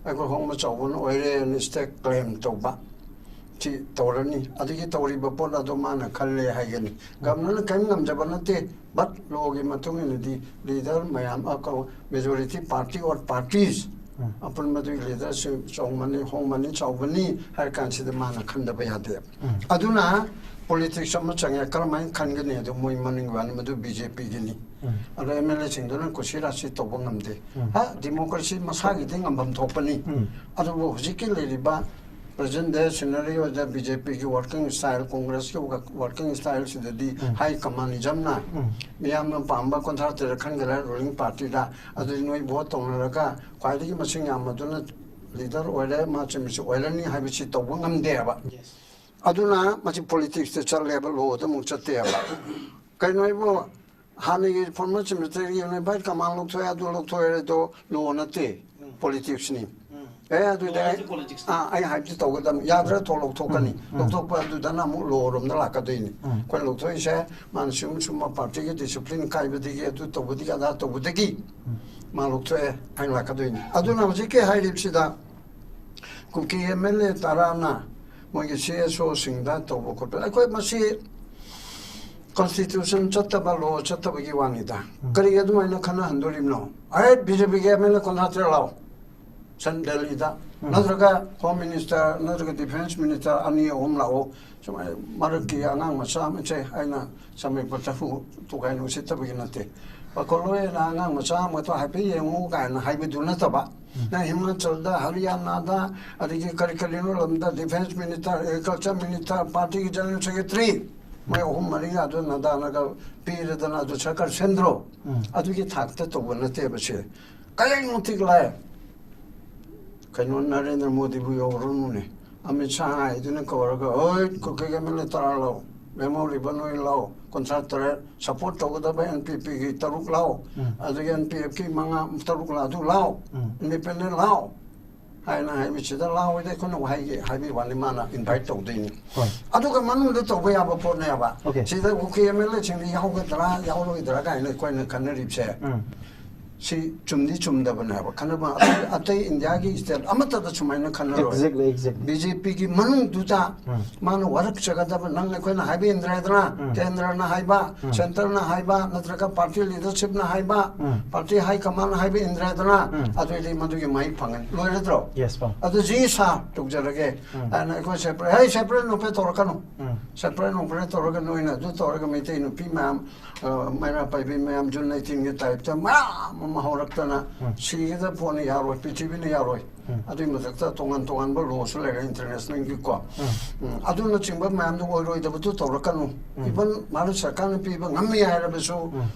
ꯑꯩꯈꯣꯏ ꯍꯣꯡꯕ ꯆꯥꯎꯕꯅ ꯑꯣꯏꯔꯦꯅ ꯁ꯭ꯇꯦꯠ ꯀ꯭ꯂꯦꯝ ꯇꯧꯕ ꯁꯤ ꯇꯧꯔꯅꯤ꯫ ꯑꯗꯨꯒꯤ ꯇꯧꯔꯤꯕ ꯄꯣꯠ ꯑꯗꯣ ꯃꯥꯅ ꯈꯜꯂꯦ ꯍꯥꯏꯒꯅꯤ꯫ ꯒꯕꯔꯅꯔꯅ ꯀꯔꯤꯝ ꯉꯝꯖꯕ ꯅꯠꯇꯦ, ꯕꯠ ꯂꯣꯒꯤ ꯃꯇꯨꯡ ꯏꯟꯅꯗꯤ ꯂꯤꯗꯔ ꯃꯌꯥꯝ, majority party or parties um. ꯑꯄꯨꯟꯕꯗꯨꯒꯤ ꯂꯤꯗꯔꯁꯤꯡ ꯆꯥꯎꯕꯅꯤ, ꯍꯣꯡꯕꯅꯤ, ꯆꯥꯎꯕꯅꯤ ꯍꯥꯏꯔ ꯀꯥꯟꯁꯤꯗ ꯃꯥꯅ ꯈꯟꯗꯕ ꯌꯥꯗꯦ꯫ ꯎꯝ. ꯑꯗꯨꯅ ꯄꯣꯂꯤꯇꯤꯛꯁ ꯑꯃ ꯆꯪꯉꯦ, ꯀꯔꯝꯍꯥꯏꯅ ꯈꯟꯒꯅꯤ ꯑꯗꯨ ꯃꯣꯏ ꯃꯅꯤꯡ ꯋꯥꯅꯤ, ꯃꯗꯨ ꯕꯤ ꯖꯦ ꯄꯤꯒꯤꯅꯤ꯫ ꯎꯝ. ꯑꯗꯣ ꯑꯦꯝ ꯑꯦꯜ ꯑꯦꯁꯤꯡꯗꯨꯅ ꯀꯨꯁꯤ ꯔꯥꯁꯤ ꯇꯧꯕ ꯉꯝꯗꯦ꯫ ꯎꯝ. ꯍꯥ, ꯗꯤꯃꯣꯀ꯭ꯔꯦꯁꯤ ꯃꯁꯥꯒꯤꯗꯤ ꯉꯝꯐꯝ ꯊꯣꯛꯄꯅꯤ꯫ ꯎꯝ. ꯑꯗꯨꯕꯨ ꯍꯧꯖꯤꯛꯀꯤ ꯂꯩꯔꯤꯕ ꯄ꯭ꯔꯖꯦꯟ ꯗꯦ ꯁꯤꯅꯔꯤꯑꯣꯗ ꯕꯤ ꯖꯦ ꯄꯤꯒꯤ ꯋꯥꯔꯀꯤꯡ ꯁ꯭ꯇꯥꯏꯜ, ꯀꯣꯡꯒ꯭ꯔꯦꯁꯀꯤ ꯋꯥꯔꯀꯤꯡ ꯁ꯭ꯇꯥꯏꯜꯁꯤꯗꯗꯤ ꯎꯝ. ꯍꯥꯏ ꯀꯃꯥꯅꯤꯖꯝꯅ ꯎꯝ. ꯃꯤꯌꯥꯝꯅ ꯄꯥꯝꯕ ꯀꯨꯟꯊ꯭ꯔꯥ ꯇꯔꯦꯠ ꯈꯟꯒꯦꯔꯥ ꯔꯨꯂꯤꯡ ꯄꯥꯔꯇꯤꯗ, ꯑꯗꯨꯗꯤ ꯅꯣꯏ ꯚꯣꯠ ꯇꯧꯅꯔꯒ ꯈ꯭ꯋꯥꯏꯗꯒꯤ ꯃꯁꯤꯡ ꯌꯥꯝꯕꯗꯨꯅ ꯂꯤꯗꯔ ꯑꯣꯏꯔꯦ, ꯃꯥ ꯆꯤꯐ ꯃꯤꯅꯤꯁꯇꯔ ꯑꯣꯏꯔꯅꯤ ꯍꯥꯏꯕꯁꯤ ꯇꯧꯕ ꯉꯝꯗꯦꯕ꯫ ꯑꯗꯨꯅ ꯃꯁꯤ ꯄꯣꯂꯤꯇꯤꯛꯁꯇ ꯆꯠꯂꯦꯕ, ꯂꯣꯗ ꯑꯃꯨꯛ ꯆꯠꯇꯦꯕ꯫ ꯀꯩꯅꯣ ꯍꯥꯏꯕꯨ, ꯍꯥꯟꯅꯒꯤ ꯐꯣꯔꯃꯔ ꯆꯤꯐ ꯃꯤꯅꯤꯁꯇꯔꯒꯤ ꯌꯨꯅꯤꯐꯥꯏꯠ ꯀꯃꯥꯟ ꯂꯧꯊꯣꯛꯑꯦ, ꯑꯗꯨ ꯂꯧꯊꯣꯛꯑꯦ ꯑꯗꯣ ꯂꯣ ꯅꯠꯇꯦ, ꯄꯣꯂꯤꯇꯤꯛꯁꯅꯤ꯫ ꯑꯦ, ꯑꯗꯨꯗꯤ ꯑꯩ, ꯂꯣꯗꯤ ꯄꯣꯂꯤꯇꯤꯛꯁ ꯑꯥ, ꯑꯩ ꯍꯥꯏꯕꯗꯤ ꯇꯧꯒꯗꯕꯅꯤ꯫ ꯌꯥꯗ꯭ꯔꯥ ꯊꯣꯛ ꯂꯧꯊꯣꯛꯀꯅꯤ꯫ ꯎꯝ. ꯎꯝ. ꯂꯧꯊꯣꯛꯄ ꯑꯗꯨꯗꯅ ꯑꯃꯨꯛ ꯂꯣꯔꯣꯝꯗ ꯂꯥꯛꯀꯗꯣꯏꯅꯤ꯫ ꯎꯝ. ꯑꯩꯈꯣꯏꯅ ꯂꯧꯊꯣꯛꯏꯁꯦ ꯃꯥꯅ ꯁꯤꯒꯨꯝ ꯁꯤꯒꯨꯝꯕ ꯄꯥꯔꯇꯤꯒꯤ ꯗꯤꯁꯤꯄ꯭ꯂꯤꯟ ꯀꯥꯏꯕꯗꯒꯤ, ꯑꯗꯨ ꯇꯧꯕꯗꯒꯤ, ꯑꯗꯥ ꯇꯧꯕꯗꯒꯤ ꯃꯥ ꯂꯧꯊꯣꯛꯑꯦ ꯍꯥꯏꯅ ꯂꯥꯛꯀꯗꯣꯏꯅꯤ꯫ ꯑꯗꯨꯅ ꯍꯧꯖꯤꯛꯀꯤ ꯍꯥꯏꯔꯤꯕꯁꯤꯗ ꯀꯨꯀꯤ ꯑꯦꯝ ꯑꯦꯜ ꯑꯦ ꯇꯔꯥꯅ ꯃꯣꯏꯒꯤ ꯁꯤ ꯑꯦꯁ ꯑꯣꯁꯤꯡꯗ ꯇꯧꯕ ꯈꯣꯠꯄ, ꯑꯩꯈꯣꯏ ꯃꯁꯤ ꯀꯣꯟꯁꯇꯤꯇ꯭ꯌꯨꯁꯟ ꯆꯠꯇꯕ, ꯂꯣ ꯆꯠꯇꯕꯒꯤ ꯋꯥꯅꯤꯗ꯫ ꯀꯔꯤꯒꯤ ꯑꯗꯨꯃꯥꯏꯅ ꯈꯟꯅꯍꯟꯗꯣꯔꯤꯕꯅꯣ? ꯑꯩ ꯕꯤ ꯖꯦ ꯄꯤꯒꯤ ꯑꯦꯝ ꯑꯦꯜ ꯑꯦ ꯀꯨꯟꯊ꯭ꯔꯥ ꯇꯔꯦꯠ ꯂꯥꯎ꯫ ꯁꯟ ꯗꯦꯜꯂꯤꯗ, ꯅꯠꯇ꯭ꯔꯒ ꯍꯣꯝ ꯃꯤꯅꯤꯁꯇꯔ ꯅꯠꯇ꯭ꯔꯒ ꯗꯤꯐꯦꯟꯁ ꯃꯤꯅꯤꯁꯇꯔ ꯑꯅꯤ ꯑꯍꯨꯝ ꯂꯥꯛꯑꯣ, ꯁꯨꯃꯥꯏꯅ ꯃꯔꯛꯀꯤ ꯑꯉꯥꯡ ꯃꯆꯥ ꯑꯃꯁꯦ ꯑꯩꯅ ꯆꯃꯩ ꯄꯣꯠꯇ ꯇꯨꯀꯥꯏꯅ ꯎꯁꯤꯠꯇꯕꯒꯤ ꯅꯠꯇꯦ꯫ ꯄꯥꯈꯠꯂꯣꯏꯅ ꯑꯉꯥꯡ ꯃꯆꯥ ꯑꯃꯗꯣ ꯍꯥꯏꯐꯦꯠ ꯌꯦꯡꯉꯨ ꯀꯥꯏꯅ ꯍꯥꯏꯕꯗꯨ ꯅꯠꯇꯕ, ꯅꯪ ꯍꯤꯃꯥꯆꯜꯗ, ꯍꯔꯤꯌꯥꯅꯥꯗ, ꯑꯗꯒꯤ ꯀꯔꯤ ꯀꯔꯤꯅꯣ ꯂꯝꯗ ꯗꯤꯐꯦꯟꯁ ꯃꯤꯅꯤꯁꯇꯔ, ꯑꯦꯒ꯭ꯔꯤꯀꯜꯆꯔ ꯃꯤꯅꯤꯁꯇꯔ, ꯄꯥꯔꯇꯤꯒꯤ ꯖꯦꯅꯔꯦꯜ ꯁꯦꯀ꯭ꯔꯦꯇꯔꯤ, ꯃꯣꯏ ꯑꯍꯨꯝ ꯃꯔꯤꯒ ꯑꯗꯨ ꯅꯗꯥꯅꯒ ꯄꯤꯔꯗꯅ ꯑꯗꯨ ꯁꯔꯀꯥꯔ ꯁꯦꯝꯗ꯭ꯔꯣ? ꯑꯗꯨꯒꯤ ꯊꯥꯛꯇ ꯇꯧꯕ ꯅꯠꯇꯦꯕ ꯁꯦ꯫ ꯀꯌꯥꯒꯤ ꯃꯇꯤꯛ ꯂꯥꯏ꯫ ꯀꯩꯅꯣ, ꯅꯔꯦꯟꯗ꯭ꯔ ꯃꯣꯗꯤꯕꯨ ꯌꯧꯔꯨꯅꯨꯅꯦ꯫ ꯑꯃꯤꯠ ꯁꯥꯍ ꯍꯥꯏꯗꯨꯅ ꯀꯧꯔꯒ, "ꯍꯣꯏ, ꯀꯨꯀꯤꯒꯤ ꯑꯦꯝ ꯑꯦꯜ ꯑꯦ ꯇꯔꯥ ꯂꯥꯛꯑꯣ, ꯃꯦꯃꯣꯔꯤꯕꯜ ꯅꯣꯏ ꯂꯥꯛꯑꯣ, ꯀꯨꯟꯊ꯭ꯔꯥ ꯇꯔꯦꯠ ꯁꯄꯣꯔꯠ ꯇꯧꯒꯗꯕ ꯑꯦꯟ ꯄꯤ ꯄꯤꯒꯤ ꯇꯔꯨꯛ ꯂꯥꯛꯑꯣ, ꯑꯗꯒꯤ ꯑꯦꯟ ꯄꯤ ꯑꯦꯐꯀꯤ ꯃꯉꯥ, ꯇꯔꯨꯛ ꯂꯥꯛꯑꯣ, ꯑꯗꯨ ꯂꯥꯛꯑꯣ, ꯏꯟꯗꯤꯄꯦꯟꯗꯦꯟ ꯂꯥꯛꯑꯣ" ꯍꯥꯏꯅ ꯍꯥꯏꯕꯁꯤꯗ, "ꯂꯥꯛꯑꯣꯏꯗ ꯑꯩꯈꯣꯏꯅ ꯋꯥꯍꯩꯒꯤ ꯍꯥꯏꯕꯤ ꯋꯥꯅꯤ, ꯃꯥꯅ ꯏꯟꯚꯥꯏꯠ ꯇꯧꯗꯣꯏꯅꯤ"꯫ ꯑꯗꯨꯒ ꯃꯅꯨꯡꯗ ꯇꯧꯕ ꯌꯥꯕ ꯄꯣꯠꯅꯦꯕ꯫ ꯁꯤꯗ ꯀꯨꯀꯤ ꯑꯦꯝ ꯑꯦꯜ ꯑꯦꯁꯤꯡꯗꯤ ꯌꯥꯎꯒꯗ꯭ꯔꯥ ꯌꯥꯎꯔꯣꯏꯗ꯭ꯔꯥ ꯀꯥꯏꯅ ꯑꯩꯈꯣꯏꯅ ꯈꯟꯅꯔꯤꯕꯁꯦ꯫ ꯁꯤ ꯆꯨꯝꯗꯤ ꯆꯨꯝꯗꯕꯅꯦꯕ꯫ ꯈꯟꯅꯕ ꯑꯇꯩ, ꯑꯇꯩ ꯏꯟꯗꯤꯌꯥꯒꯤ ꯁ꯭ꯇꯦꯠ ꯑꯃꯠꯇꯗ ꯁꯨꯃꯥꯏꯅ ꯈꯟꯅꯔꯣꯏ꯫ Exactly, exactly. ꯕꯤ ꯖꯦ ꯄꯤꯒꯤ ꯃꯅꯨꯡꯗꯨꯗ ꯃꯥꯅ ꯋꯥꯔꯛꯆꯒꯗꯕ, ꯅꯪ, ꯑꯩꯈꯣꯏꯅ ꯍꯥꯏꯕ ꯏꯟꯗ꯭ꯔꯦꯗꯅ, ꯀꯦꯟꯗ꯭ꯔꯅ ꯍꯥꯏꯕ, ꯁꯦꯟꯇꯔꯅ ꯍꯥꯏꯕ, ꯅꯠꯇ꯭ꯔꯒ ꯄꯥꯔꯇꯤ ꯂꯤꯗꯔꯁꯤꯞꯅ ꯍꯥꯏꯕ, ꯄꯥꯔꯇꯤ ꯍꯥꯏ ꯀꯃꯥꯟꯅ ꯍꯥꯏꯕ ꯏꯟꯗ꯭ꯔꯦꯗꯅ, ꯑꯗꯨꯑꯣꯏꯗꯤ ꯃꯗꯨꯒꯤ ꯃꯍꯩ ꯐꯪꯒꯅꯤ꯫ ꯂꯣꯏꯔꯗ꯭ꯔꯣ? ꯑꯗꯨ ꯖꯤ ꯁꯥ ꯇꯧꯖꯔꯒꯦ꯫ ꯑꯗꯨꯅ ꯑꯩꯈꯣꯏ ꯁꯦꯄꯔꯦꯠ, "ꯍꯦ, ꯁꯦꯄꯔꯦꯠ ꯅꯨꯄꯤ ꯇꯧꯔꯛꯀꯅꯨ꯫ ꯁꯦꯄꯔꯦꯠ ꯅꯨꯄꯤ ꯇꯧꯔꯒ ꯅꯣꯏꯅ ꯑꯗꯨ ꯇꯧꯔꯒ ꯃꯩꯇꯩ ꯅꯨꯄꯤ ꯃꯌꯥꯝ, ꯑ, ꯃꯩꯔꯥ ꯄꯥꯏꯕꯤ ꯃꯌꯥꯝ ꯖꯨꯟ ꯑꯩꯠꯇꯤꯟꯒꯤ ꯇꯥꯏꯞꯇ ꯃꯌꯥꯝ ꯑꯃ ꯍꯧꯔꯛꯇꯅ ꯁꯤꯒꯗꯕ ꯄꯣꯠꯅꯤ, ꯌꯥꯔꯣꯏ, ꯄ꯭ꯔꯤꯊꯤꯕꯤꯅ ꯌꯥꯔꯣꯏ꯫ ꯑꯗꯨꯒꯤ ꯃꯊꯛꯇ ꯇꯣꯉꯥꯟ ꯇꯣꯉꯥꯟꯕ ꯂꯣꯁꯨ ꯂꯩꯔꯦ ꯏꯟꯇꯔꯅꯦꯁꯅꯦꯜꯒꯤꯀꯣ꯫ ꯎꯝ, ꯑꯗꯨꯅꯆꯤꯡꯕ ꯃꯌꯥꯝꯗꯨ ꯑꯣꯏꯔꯣꯏꯗꯕꯗꯨ ꯇꯧꯔꯛꯀꯅꯨ꯫ ꯏꯚꯟ ꯚꯥꯔꯠ ꯁꯔꯀꯥꯔꯅ ꯄꯤꯕ ꯉꯝꯃꯤ ꯍꯥꯏꯔꯕꯁꯨ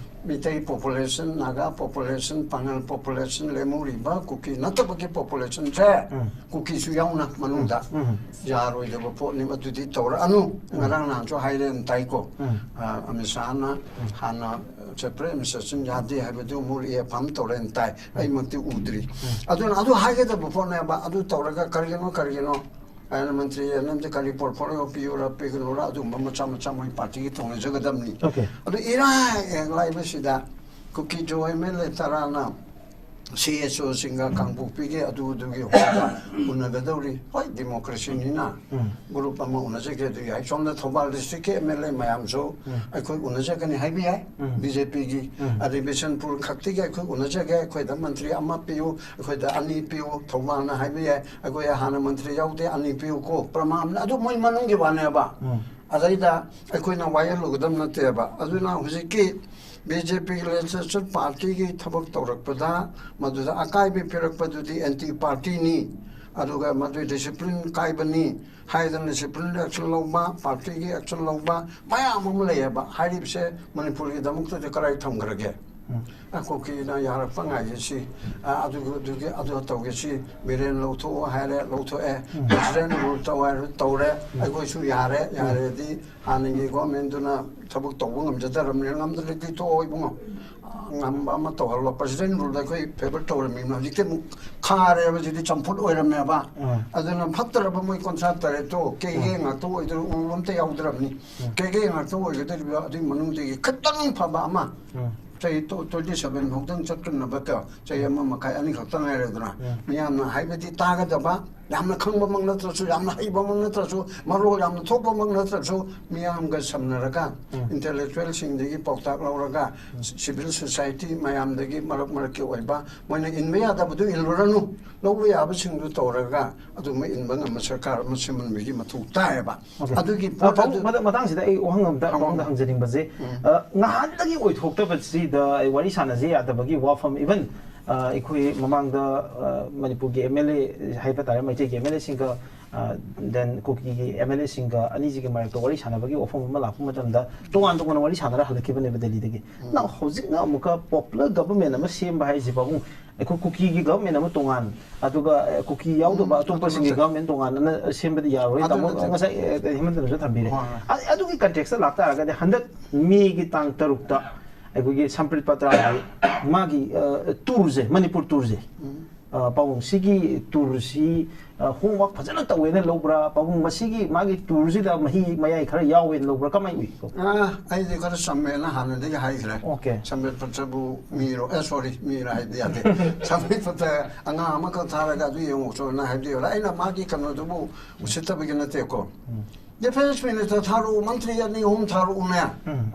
ꯃꯤꯇꯩ ꯄꯣꯄꯨꯂꯦꯁꯟ, ꯅꯥꯒꯥ ꯄꯣꯄꯨꯂꯦꯁꯟ, ꯄꯥꯉꯜ ꯄꯣꯄꯨꯂꯦꯁꯟ, ꯂꯦꯃꯨꯔꯤꯕ, ꯀꯨꯀꯤ ꯅꯠꯇꯕꯒꯤ ꯄꯣꯄꯨꯂꯦꯁꯟꯁꯦ, ꯀꯨꯀꯤꯁꯨ ꯌꯥꯎꯅ ꯃꯅꯨꯡꯗ ꯌꯥꯔꯣꯏꯗꯕ ꯄꯣꯠꯅꯤ꯫ ꯑꯗꯨꯗꯤ ꯇꯧꯔꯛꯑꯅꯨ꯫ ꯉꯔꯥꯡ ꯅꯍꯥꯟꯁꯨ ꯍꯥꯏꯔꯦꯅ ꯇꯥꯏꯀꯣ꯫ ꯑ, ꯑꯃꯤꯠ ꯁꯥꯍꯅ ꯍꯥꯟꯅ ꯁꯦꯄꯔꯦꯠ ꯑꯦꯗꯃꯤꯅꯤꯁꯇ꯭ꯔꯦꯁꯟ ꯌꯥꯗꯦ ꯍꯥꯏꯕꯗꯨ ꯑꯃꯨꯛ ꯔꯤꯑꯦꯐꯥꯔꯝ ꯇꯧꯔꯦꯅ ꯇꯥꯏ꯫ ꯑꯩꯃꯛꯇꯤ ꯎꯗ꯭ꯔꯤ꯫ ꯑꯗꯨꯅ ꯑꯗꯨ ꯍꯥꯏꯒꯗꯕ ꯄꯣꯠꯅꯦꯕ꯫ ꯑꯗꯨ ꯇꯧꯔꯒ ꯀꯔꯤꯒꯤꯅꯣ, ꯀꯔꯤꯒꯤꯅꯣ ꯍꯥꯏꯅ ꯃꯟꯇ꯭ꯔꯤ ꯅꯪꯗꯤ ꯀꯔꯤ ꯄꯣꯔꯠꯐꯣꯂꯤꯑꯣ ꯄꯤꯌꯨꯔꯥ ꯄꯤꯒꯅꯨꯔꯥ, ꯑꯗꯨꯒꯨꯝꯕ ꯃꯆꯥ ꯃꯆꯥ ꯃꯣꯏ ꯄꯥꯔꯇꯤꯒꯤ ꯇꯧꯅꯖꯒꯗꯕꯅꯤ꯫ ꯑꯗꯨ ꯏꯔꯥꯏ ꯍꯦꯛ ꯂꯥꯏꯕꯁꯤꯗ ꯀꯨꯀꯤ ꯖꯣ ꯑꯦꯝ ꯑꯦꯜ ꯑꯦ ꯇꯔꯥꯅ ꯁꯤ ꯑꯦꯁ ꯑꯣꯁꯤꯡꯒ ꯀꯥꯡꯄꯣꯛꯄꯤꯒꯤ ꯑꯗꯨ ꯑꯗꯨꯒꯤ ꯍꯣꯜꯗ ꯎꯅꯒꯗꯧꯔꯤ꯫ ꯍꯣꯏ, ꯗꯤꯃꯣꯀ꯭ꯔꯦꯁꯤꯅꯤꯅ ꯒ꯭ꯔꯨꯞ ꯑꯃ ꯎꯅꯖꯒꯦ ꯑꯗꯨ ꯌꯥꯏ꯫ ꯁꯣꯝꯗ ꯊꯧꯕꯥꯜ ꯗꯤꯁꯇ꯭ꯔꯤꯛꯀꯤ ꯑꯦꯝ ꯑꯦꯜ ꯑꯦ ꯃꯌꯥꯝꯁꯨ ꯑꯩꯈꯣꯏ ꯎꯅꯖꯒꯅꯤ ꯍꯥꯏꯕ ꯌꯥꯏ꯫ ꯕꯤ ꯖꯦ ꯄꯤꯒꯤ ꯑꯗꯩ ꯕꯤꯁꯦꯟꯄꯨꯔ ꯈꯛꯇꯒꯤ ꯑꯩꯈꯣꯏ ꯎꯅꯖꯒꯦ, ꯑꯩꯈꯣꯏꯗ ꯃꯟꯇ꯭ꯔꯤ ꯑꯃ ꯄꯤꯌꯨ, ꯑꯩꯈꯣꯏꯗ ꯑꯅꯤ ꯄꯤꯌꯨ, ꯊꯧꯕꯥꯜꯅ ꯍꯥꯏꯕ ꯌꯥꯏ, ꯑꯩꯈꯣꯏ ꯍꯥꯟꯅ ꯃꯟꯇ꯭ꯔꯤ ꯌꯥꯎꯗꯦ, ꯑꯅꯤ ꯄꯤꯌꯨ ꯀꯣ, ꯄ꯭ꯔꯃꯥꯟ ꯑꯗꯨ ꯃꯣꯏ ꯃꯅꯨꯡꯒꯤ ꯋꯥꯅꯦꯕ꯫ ꯑꯗꯩꯗ ꯑꯩꯈꯣꯏꯅ ꯋꯥꯌꯦꯜꯂꯨꯒꯗꯕ ꯅꯠꯇꯦꯕ꯫ ꯑꯗꯨꯅ ꯍꯧꯖꯤꯛꯀꯤ ꯕꯤ ꯖꯦ ꯄꯤꯒꯤ ꯂꯦꯖꯤꯁꯂꯦꯆꯔ ꯄꯥꯔꯇꯤꯒꯤ ꯊꯕꯛ ꯇꯧꯔꯛꯄꯗ ꯃꯗꯨꯗ ꯑꯀꯥꯏꯕ ꯄꯤꯔꯛꯄꯗꯨꯗꯤ ꯑꯦꯟꯇꯤ ꯄꯥꯔꯇꯤꯅꯤ, ꯑꯗꯨꯒ ꯃꯗꯨ ꯗꯤꯁꯤꯄ꯭ꯂꯤꯟ ꯀꯥꯏꯕꯅꯤ ꯍꯥꯏꯗꯅ ꯗꯤꯁꯤꯄ꯭ꯂꯤꯟ ꯑꯦꯛꯁꯟ ꯂꯧꯕ, ꯄꯥꯔꯇꯤꯒꯤ ꯑꯦꯛꯁꯟ ꯂꯧꯕ ꯃꯌꯥꯝ ꯑꯃ ꯂꯩꯌꯦꯕ꯫ ꯍꯥꯏꯔꯤꯕꯁꯦ ꯃꯅꯤꯄꯨꯔꯒꯤꯗꯃꯛꯇꯗꯤ ꯀꯔꯥꯏ ꯊꯝꯈ꯭ꯔꯒꯦ? ꯑꯩꯈꯣꯏꯒꯤꯅ ꯌꯥꯔꯛꯄ ꯉꯥꯏꯒꯦ ꯁꯤ, ꯑ, ꯑꯗꯨꯒꯤ, ꯑꯗꯨꯒꯤ, ꯑꯗꯨ ꯇꯧꯒꯦ ꯁꯤ, ꯕꯤꯔꯦꯟ ꯂꯧꯊꯣꯛꯑꯣ ꯍꯥꯏꯔꯦ, ꯂꯧꯊꯣꯛꯑꯦ꯫ ꯄ꯭ꯔꯁꯤꯗꯦꯟ ꯔꯨꯜ ꯇꯧ ꯍꯥꯏꯔꯁꯨ ꯇꯧꯔꯦ꯫ ꯑꯩꯈꯣꯏꯁꯨ ꯌꯥꯔꯦ, ꯌꯥꯔꯦꯗꯤ ꯍꯥꯟꯅꯒꯤ ꯒꯣꯔꯃꯦꯟꯗꯨꯅ ꯊꯕꯛ ꯇꯧꯕ ꯉꯝꯖꯗ꯭ꯔꯕꯅꯤꯅ, ꯉꯝꯗ꯭ꯔꯗꯤ ꯇꯣꯛꯑꯣ ꯏꯕꯨꯡꯉꯣ, ꯉꯝꯕ ꯑꯃ ꯇꯧꯍꯜꯂꯣ꯫ ꯄ꯭ꯔꯁꯤꯗꯦꯟ ꯔꯨꯜꯗ ꯑꯩꯈꯣꯏ ꯐꯦꯚꯔ ꯇꯧꯔꯝꯃꯤꯅ ꯍꯧꯖꯤꯛꯇꯤ ꯑꯃꯨꯛ ꯈꯥꯔꯦꯕ, ꯍꯧꯖꯤꯛꯇꯤ ꯆꯝꯐꯨꯠ ꯑꯣꯏꯔꯝꯃꯦꯕ꯫ ꯑꯗꯨꯅ ꯐꯠꯇ꯭ꯔꯕ ꯃꯣꯏ ꯀꯨꯟꯊ꯭ꯔꯥ ꯇꯔꯦꯠꯇꯣ ꯀꯦꯒꯦ ꯉꯥꯛꯇ ꯑꯣꯏꯗꯣꯏꯅ ꯎꯕ ꯑꯝꯇ ꯌꯥꯎꯗ꯭ꯔꯕꯅꯤ꯫ ꯀꯦꯒꯦ ꯉꯥꯛꯇ ꯑꯣꯏꯒꯗꯧꯔꯤꯕ ꯑꯗꯨꯒꯤ ꯃꯅꯨꯡꯗꯒꯤ ꯈꯤꯇꯪ ꯐꯕ ꯑꯃ ꯆꯍꯤ ꯇ꯭ꯋꯦꯟꯇꯤ ꯁꯚꯦꯟ ꯐꯥꯎꯗꯪ ꯆꯠꯇꯅꯕ ꯆꯍꯤ ꯑꯃ ꯃꯈꯥꯏ ꯑꯅꯤ ꯈꯛꯇ ꯉꯥꯏꯔꯦꯗꯅ, ꯃꯤꯌꯥꯝꯅ ꯍꯥꯏꯕꯗꯤ ꯇꯥꯒꯗꯕ, ꯌꯥꯝꯅ ꯈꯪꯕꯃꯛ ꯅꯠꯇ꯭ꯔꯁꯨ, ꯌꯥꯝꯅ ꯍꯩꯕꯃꯛ ꯅꯠꯇ꯭ꯔꯁꯨ, ꯃꯔꯣꯜ ꯌꯥꯝꯅ ꯊꯣꯛꯄꯃꯛ ꯅꯠꯇ꯭ꯔꯁꯨ, ꯃꯤꯌꯥꯝꯒ ꯁꯝꯅꯔꯒ, ꯏꯟꯇꯦꯂꯦꯛꯆꯨꯋꯦꯜꯁꯤꯡꯗꯒꯤ ꯄꯥꯎꯇꯥꯛ ꯂꯧꯔꯒ, ꯁꯤꯚꯤꯜ ꯁꯣꯁꯥꯏꯇꯤ ꯃꯌꯥꯝꯗꯒꯤ ꯃꯔꯛ ꯃꯔꯛꯀꯤ ꯑꯣꯏꯕ, ꯃꯣꯏꯅ ꯏꯟꯕ ꯌꯥꯗꯕꯗꯨ ꯏꯜꯂꯨꯔꯅꯨ, ꯂꯧꯕ ꯌꯥꯕꯁꯤꯡꯗꯨ ꯇꯧꯔꯒ ꯑꯗꯨꯃ ꯏꯟꯕ ꯉꯝꯕ ꯁꯔꯀꯥꯔ ꯑꯃ ꯁꯦꯝꯍꯟꯕꯒꯤ ꯃꯊꯧ ꯇꯥꯏꯌꯦꯕ꯫ ꯑꯗꯨꯒꯤ ꯄꯣꯠ ꯑꯗꯨ ꯃꯇꯥꯡꯁꯤꯗ ꯑꯩ ꯋꯥꯍꯪ ꯑꯝꯇ ꯍꯪꯉꯣ꯫ ꯃꯉꯣꯟꯗ ꯍꯪꯖꯅꯤꯡꯕꯁꯦ, ꯑ, ꯉꯍꯥꯟꯗꯒꯤ ꯑꯣꯏꯊꯣꯛꯇꯕꯁꯤꯗ ꯑꯩ ꯋꯥꯔꯤ ꯁꯥꯟꯅꯁꯤ ꯌꯥꯗꯕꯒꯤ ꯋꯥꯐꯝ, ꯏꯚꯟ, ꯑ, ꯑꯩꯈꯣꯏ ꯃꯃꯥꯡꯗ, ꯑ, ꯃꯅꯤꯄꯨꯔꯒꯤ ꯑꯦꯝ ꯑꯦꯜ ꯑꯦ ꯍꯥꯏꯕ ꯇꯥꯔꯦ, ꯃꯩꯇꯩꯒꯤ ꯑꯦꯝ ꯑꯦꯜ ꯑꯦꯁꯤꯡꯒ, ꯑ, ꯗꯦꯟ ꯀꯨꯀꯤꯒꯤ ꯑꯦꯝ ꯑꯦꯜ ꯑꯦꯁꯤꯡꯒ ꯑꯅꯤꯁꯤꯒꯤ ꯃꯔꯛꯇ ꯋꯥꯔꯤ ꯁꯥꯟꯅꯕꯒꯤ ꯋꯥꯐꯝ ꯑꯃ ꯂꯥꯛꯄ ꯃꯇꯝꯗ ꯇꯣꯉꯥꯟ ꯇꯣꯉꯥꯟꯅ ꯋꯥꯔꯤ ꯁꯥꯟꯅꯔ ꯍꯜꯂꯛꯈꯤꯕꯅꯦꯕ ꯗꯦꯜꯂꯤꯗꯒꯤ꯫ ꯅꯪ ꯍꯧꯖꯤꯛꯅ ꯑꯃꯨꯛꯀ ꯄꯣꯄꯨꯂꯔ ꯒꯕꯔꯃꯦꯟ ꯑꯃ ꯁꯦꯝꯕ ꯍꯥꯏꯁꯤ ꯄꯥꯕꯨꯡ, ꯑꯩꯈꯣꯏ ꯀꯨꯀꯤꯒꯤ ꯒꯕꯔꯃꯦꯟ ꯑꯃ ꯇꯣꯉꯥꯟ, ꯑꯗꯨꯒ, ꯑ, ꯀꯨꯀꯤ ꯌꯥꯎꯗꯕ ꯎꯝ, ꯑꯇꯣꯞꯄꯁꯤꯡꯒꯤ ꯑꯗꯨ ꯅꯠꯇꯦ꯫ ꯒꯕꯔꯃꯦꯟ ꯇꯣꯉꯥꯟꯅ ꯁꯦꯝꯕꯗꯤ ꯌꯥꯔꯣꯏ꯫ ꯑꯗꯨ ꯇꯥꯃꯣ ꯅꯠꯇꯦ꯫ ꯉꯁꯥꯏ, ꯑ, ꯍꯦꯃꯟꯇꯅꯁꯨ ꯊꯝꯕꯤꯔꯦ꯫ ꯍꯣꯏ, ꯍꯣꯏ꯫ ꯑ-, ꯑꯗꯨꯒꯤ ꯀꯟꯇꯦꯛꯁꯇ ꯂꯥꯛꯇꯥꯔꯒꯗꯤ ꯍꯟꯗꯛ ꯃꯦꯒꯤ ꯇꯥꯡ ꯇꯔꯨꯛꯇ ꯑꯩꯈꯣꯏꯒꯤ ꯁꯝꯄ꯭ꯔꯤꯠ ꯄꯇ꯭ꯔꯥꯒꯤ ꯃꯥꯒꯤ, ꯑ, ꯇꯨꯔꯁꯦ, ꯃꯅꯤꯄꯨꯔ ꯇꯨꯔꯁꯦ, ꯎꯝ꯫ ꯑ, ꯄꯥꯕꯨꯡ, ꯁꯤꯒꯤ ꯇꯨꯔꯁꯤ, ꯍꯣꯝꯋꯥꯛ ꯐꯖꯅ ꯇꯧꯋꯦꯅ ꯂꯧꯕ꯭ꯔꯥ? ꯄꯥꯕꯨꯡ, ꯃꯁꯤꯒꯤ ꯃꯥꯒꯤ ꯇꯨꯔꯁꯤꯗ ꯃꯍꯤ ꯃꯌꯥꯏ ꯈꯔ ꯌꯥꯎꯋꯦꯅ ꯂꯧꯕ꯭ꯔꯥ? ꯀꯃꯥꯏꯅ ꯎꯏ? ꯑꯥ, ꯑꯩꯗꯤ ꯈꯔ ꯆꯝꯃꯦꯅ ꯍꯥꯟꯅꯗꯒꯤ ꯍꯥꯏꯈ꯭ꯔꯦ꯫ Okay. ꯁꯝꯕꯦꯠ ꯐꯠꯇꯕꯨ ꯃꯤꯔꯣ, ꯑꯦ, sorry, ꯃꯤꯔꯣ ꯍꯥꯏꯕꯗꯤ ꯌꯥꯗꯦ꯫ ꯁꯝꯕꯦꯠ ꯐꯠꯇ ꯑꯉꯥꯡ ꯑꯃꯈꯛ ꯊꯥꯔꯒ ꯑꯗꯨ ꯌꯦꯡꯉꯨ ꯆꯣꯅ ꯍꯥꯏꯕꯗꯤ ꯌꯥꯔꯣꯏ꯫ ꯑꯩꯅ ꯃꯥꯒꯤ ꯀꯩꯅꯣꯗꯨꯕꯨ ꯎꯁꯤꯠꯇꯕꯒꯤ ꯅꯠꯇꯦꯀꯣ꯫ Defence Minister ꯊꯥꯔꯛꯎ, ꯃꯟꯇ꯭ꯔꯤ ꯑꯅꯤ ꯑꯍꯨꯝ ꯊꯥꯔꯛꯎꯅꯦ꯫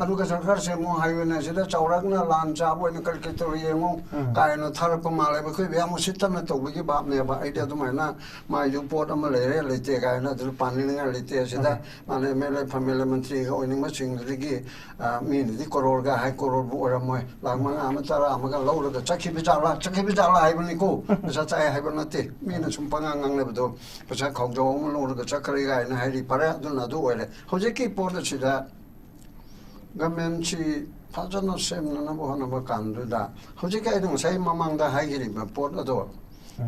ꯑꯗꯨꯒ ꯁꯔꯀꯥꯔ ꯁꯦꯝꯃꯨ ꯍꯥꯏꯕꯅꯦ꯫ ꯁꯤꯗ ꯆꯥꯎꯔꯥꯛꯅ ꯂꯥꯟ ꯆꯥꯕ ꯑꯣꯏꯅ ꯀꯔꯤ ꯀꯔꯤ ꯇꯧꯔꯤ ꯌꯦꯡꯉꯨ ꯀꯥꯏꯅ ꯊꯥꯔꯛꯄ ꯃꯥꯜꯂꯦꯕ꯫ ꯑꯩꯈꯣꯏ ꯌꯥꯝ ꯎꯁꯤꯠꯇꯅ ꯇꯧꯕꯒꯤ ꯚꯥꯞꯅꯦꯕ꯫ ꯑꯩꯗꯤ ꯑꯗꯨꯃꯥꯏꯅ ꯃꯥꯏꯗꯨ ꯄꯣꯠ ꯑꯃ ꯂꯩꯔꯦ ꯂꯩꯇꯦ ꯀꯥꯏꯅ ꯑꯗꯨ ꯄꯥꯅꯤꯡꯉꯥꯏ ꯂꯩꯇꯦ꯫ ꯁꯤꯗ ꯃꯥꯅ MLA ꯐꯝ MLA ꯃꯟꯇ꯭ꯔꯤꯒ ꯑꯣꯏꯅꯤꯡꯕꯁꯤꯡꯗꯨꯗꯒꯤ, ꯑ, ꯃꯤꯅꯗꯤ ꯀꯔꯣꯔꯒ ꯍꯥꯏ, ꯀꯔꯣꯔꯕꯨ ꯑꯣꯏꯔꯝꯃꯣꯏ, ꯂꯥꯛ ꯃꯉꯥ ꯑꯃ ꯇꯔꯥ ꯑꯃꯒ ꯂꯧꯔꯒ ꯆꯠꯈꯤꯕ ꯖꯥꯠꯂꯥ, ꯆꯠꯈꯤꯕ ꯖꯥꯠꯂꯥ ꯍꯥꯏꯕꯅꯤꯀꯣ꯫ ꯄꯩꯁꯥ ꯆꯥꯏ ꯍꯥꯏꯕ ꯅꯠꯇꯦ꯫ ꯃꯤꯅ ꯁꯨꯝ ꯄꯉꯥꯡ ꯉꯥꯡꯅꯕꯗꯣ, ꯄꯩꯁꯥ ꯈꯥꯎꯖꯥꯎ ꯑꯃ ꯂꯧꯔꯒ ꯆꯠꯈ꯭ꯔꯦ ꯀꯥꯏꯅ ꯍꯥꯏꯔꯤ꯫ ꯐꯔꯦ, ꯑꯗꯨꯅ ꯑꯗꯨ ꯑꯣꯏꯔꯦ꯫ ꯍꯧꯖꯤꯛꯀꯤ ꯄꯣꯠ ꯑꯁꯤꯗ ꯒꯃꯦꯟꯁꯤ ꯐꯖꯅ ꯁꯦꯝꯅꯅꯕ ꯍꯣꯠꯅꯕ ꯀꯥꯟꯗꯨꯗ, ꯍꯧꯖꯤꯛꯀꯤ ꯑꯩꯅ ꯉꯁꯥꯏ ꯃꯃꯥꯡꯗ ꯍꯥꯏꯈꯤꯕ ꯄꯣꯠ ꯑꯗꯣ,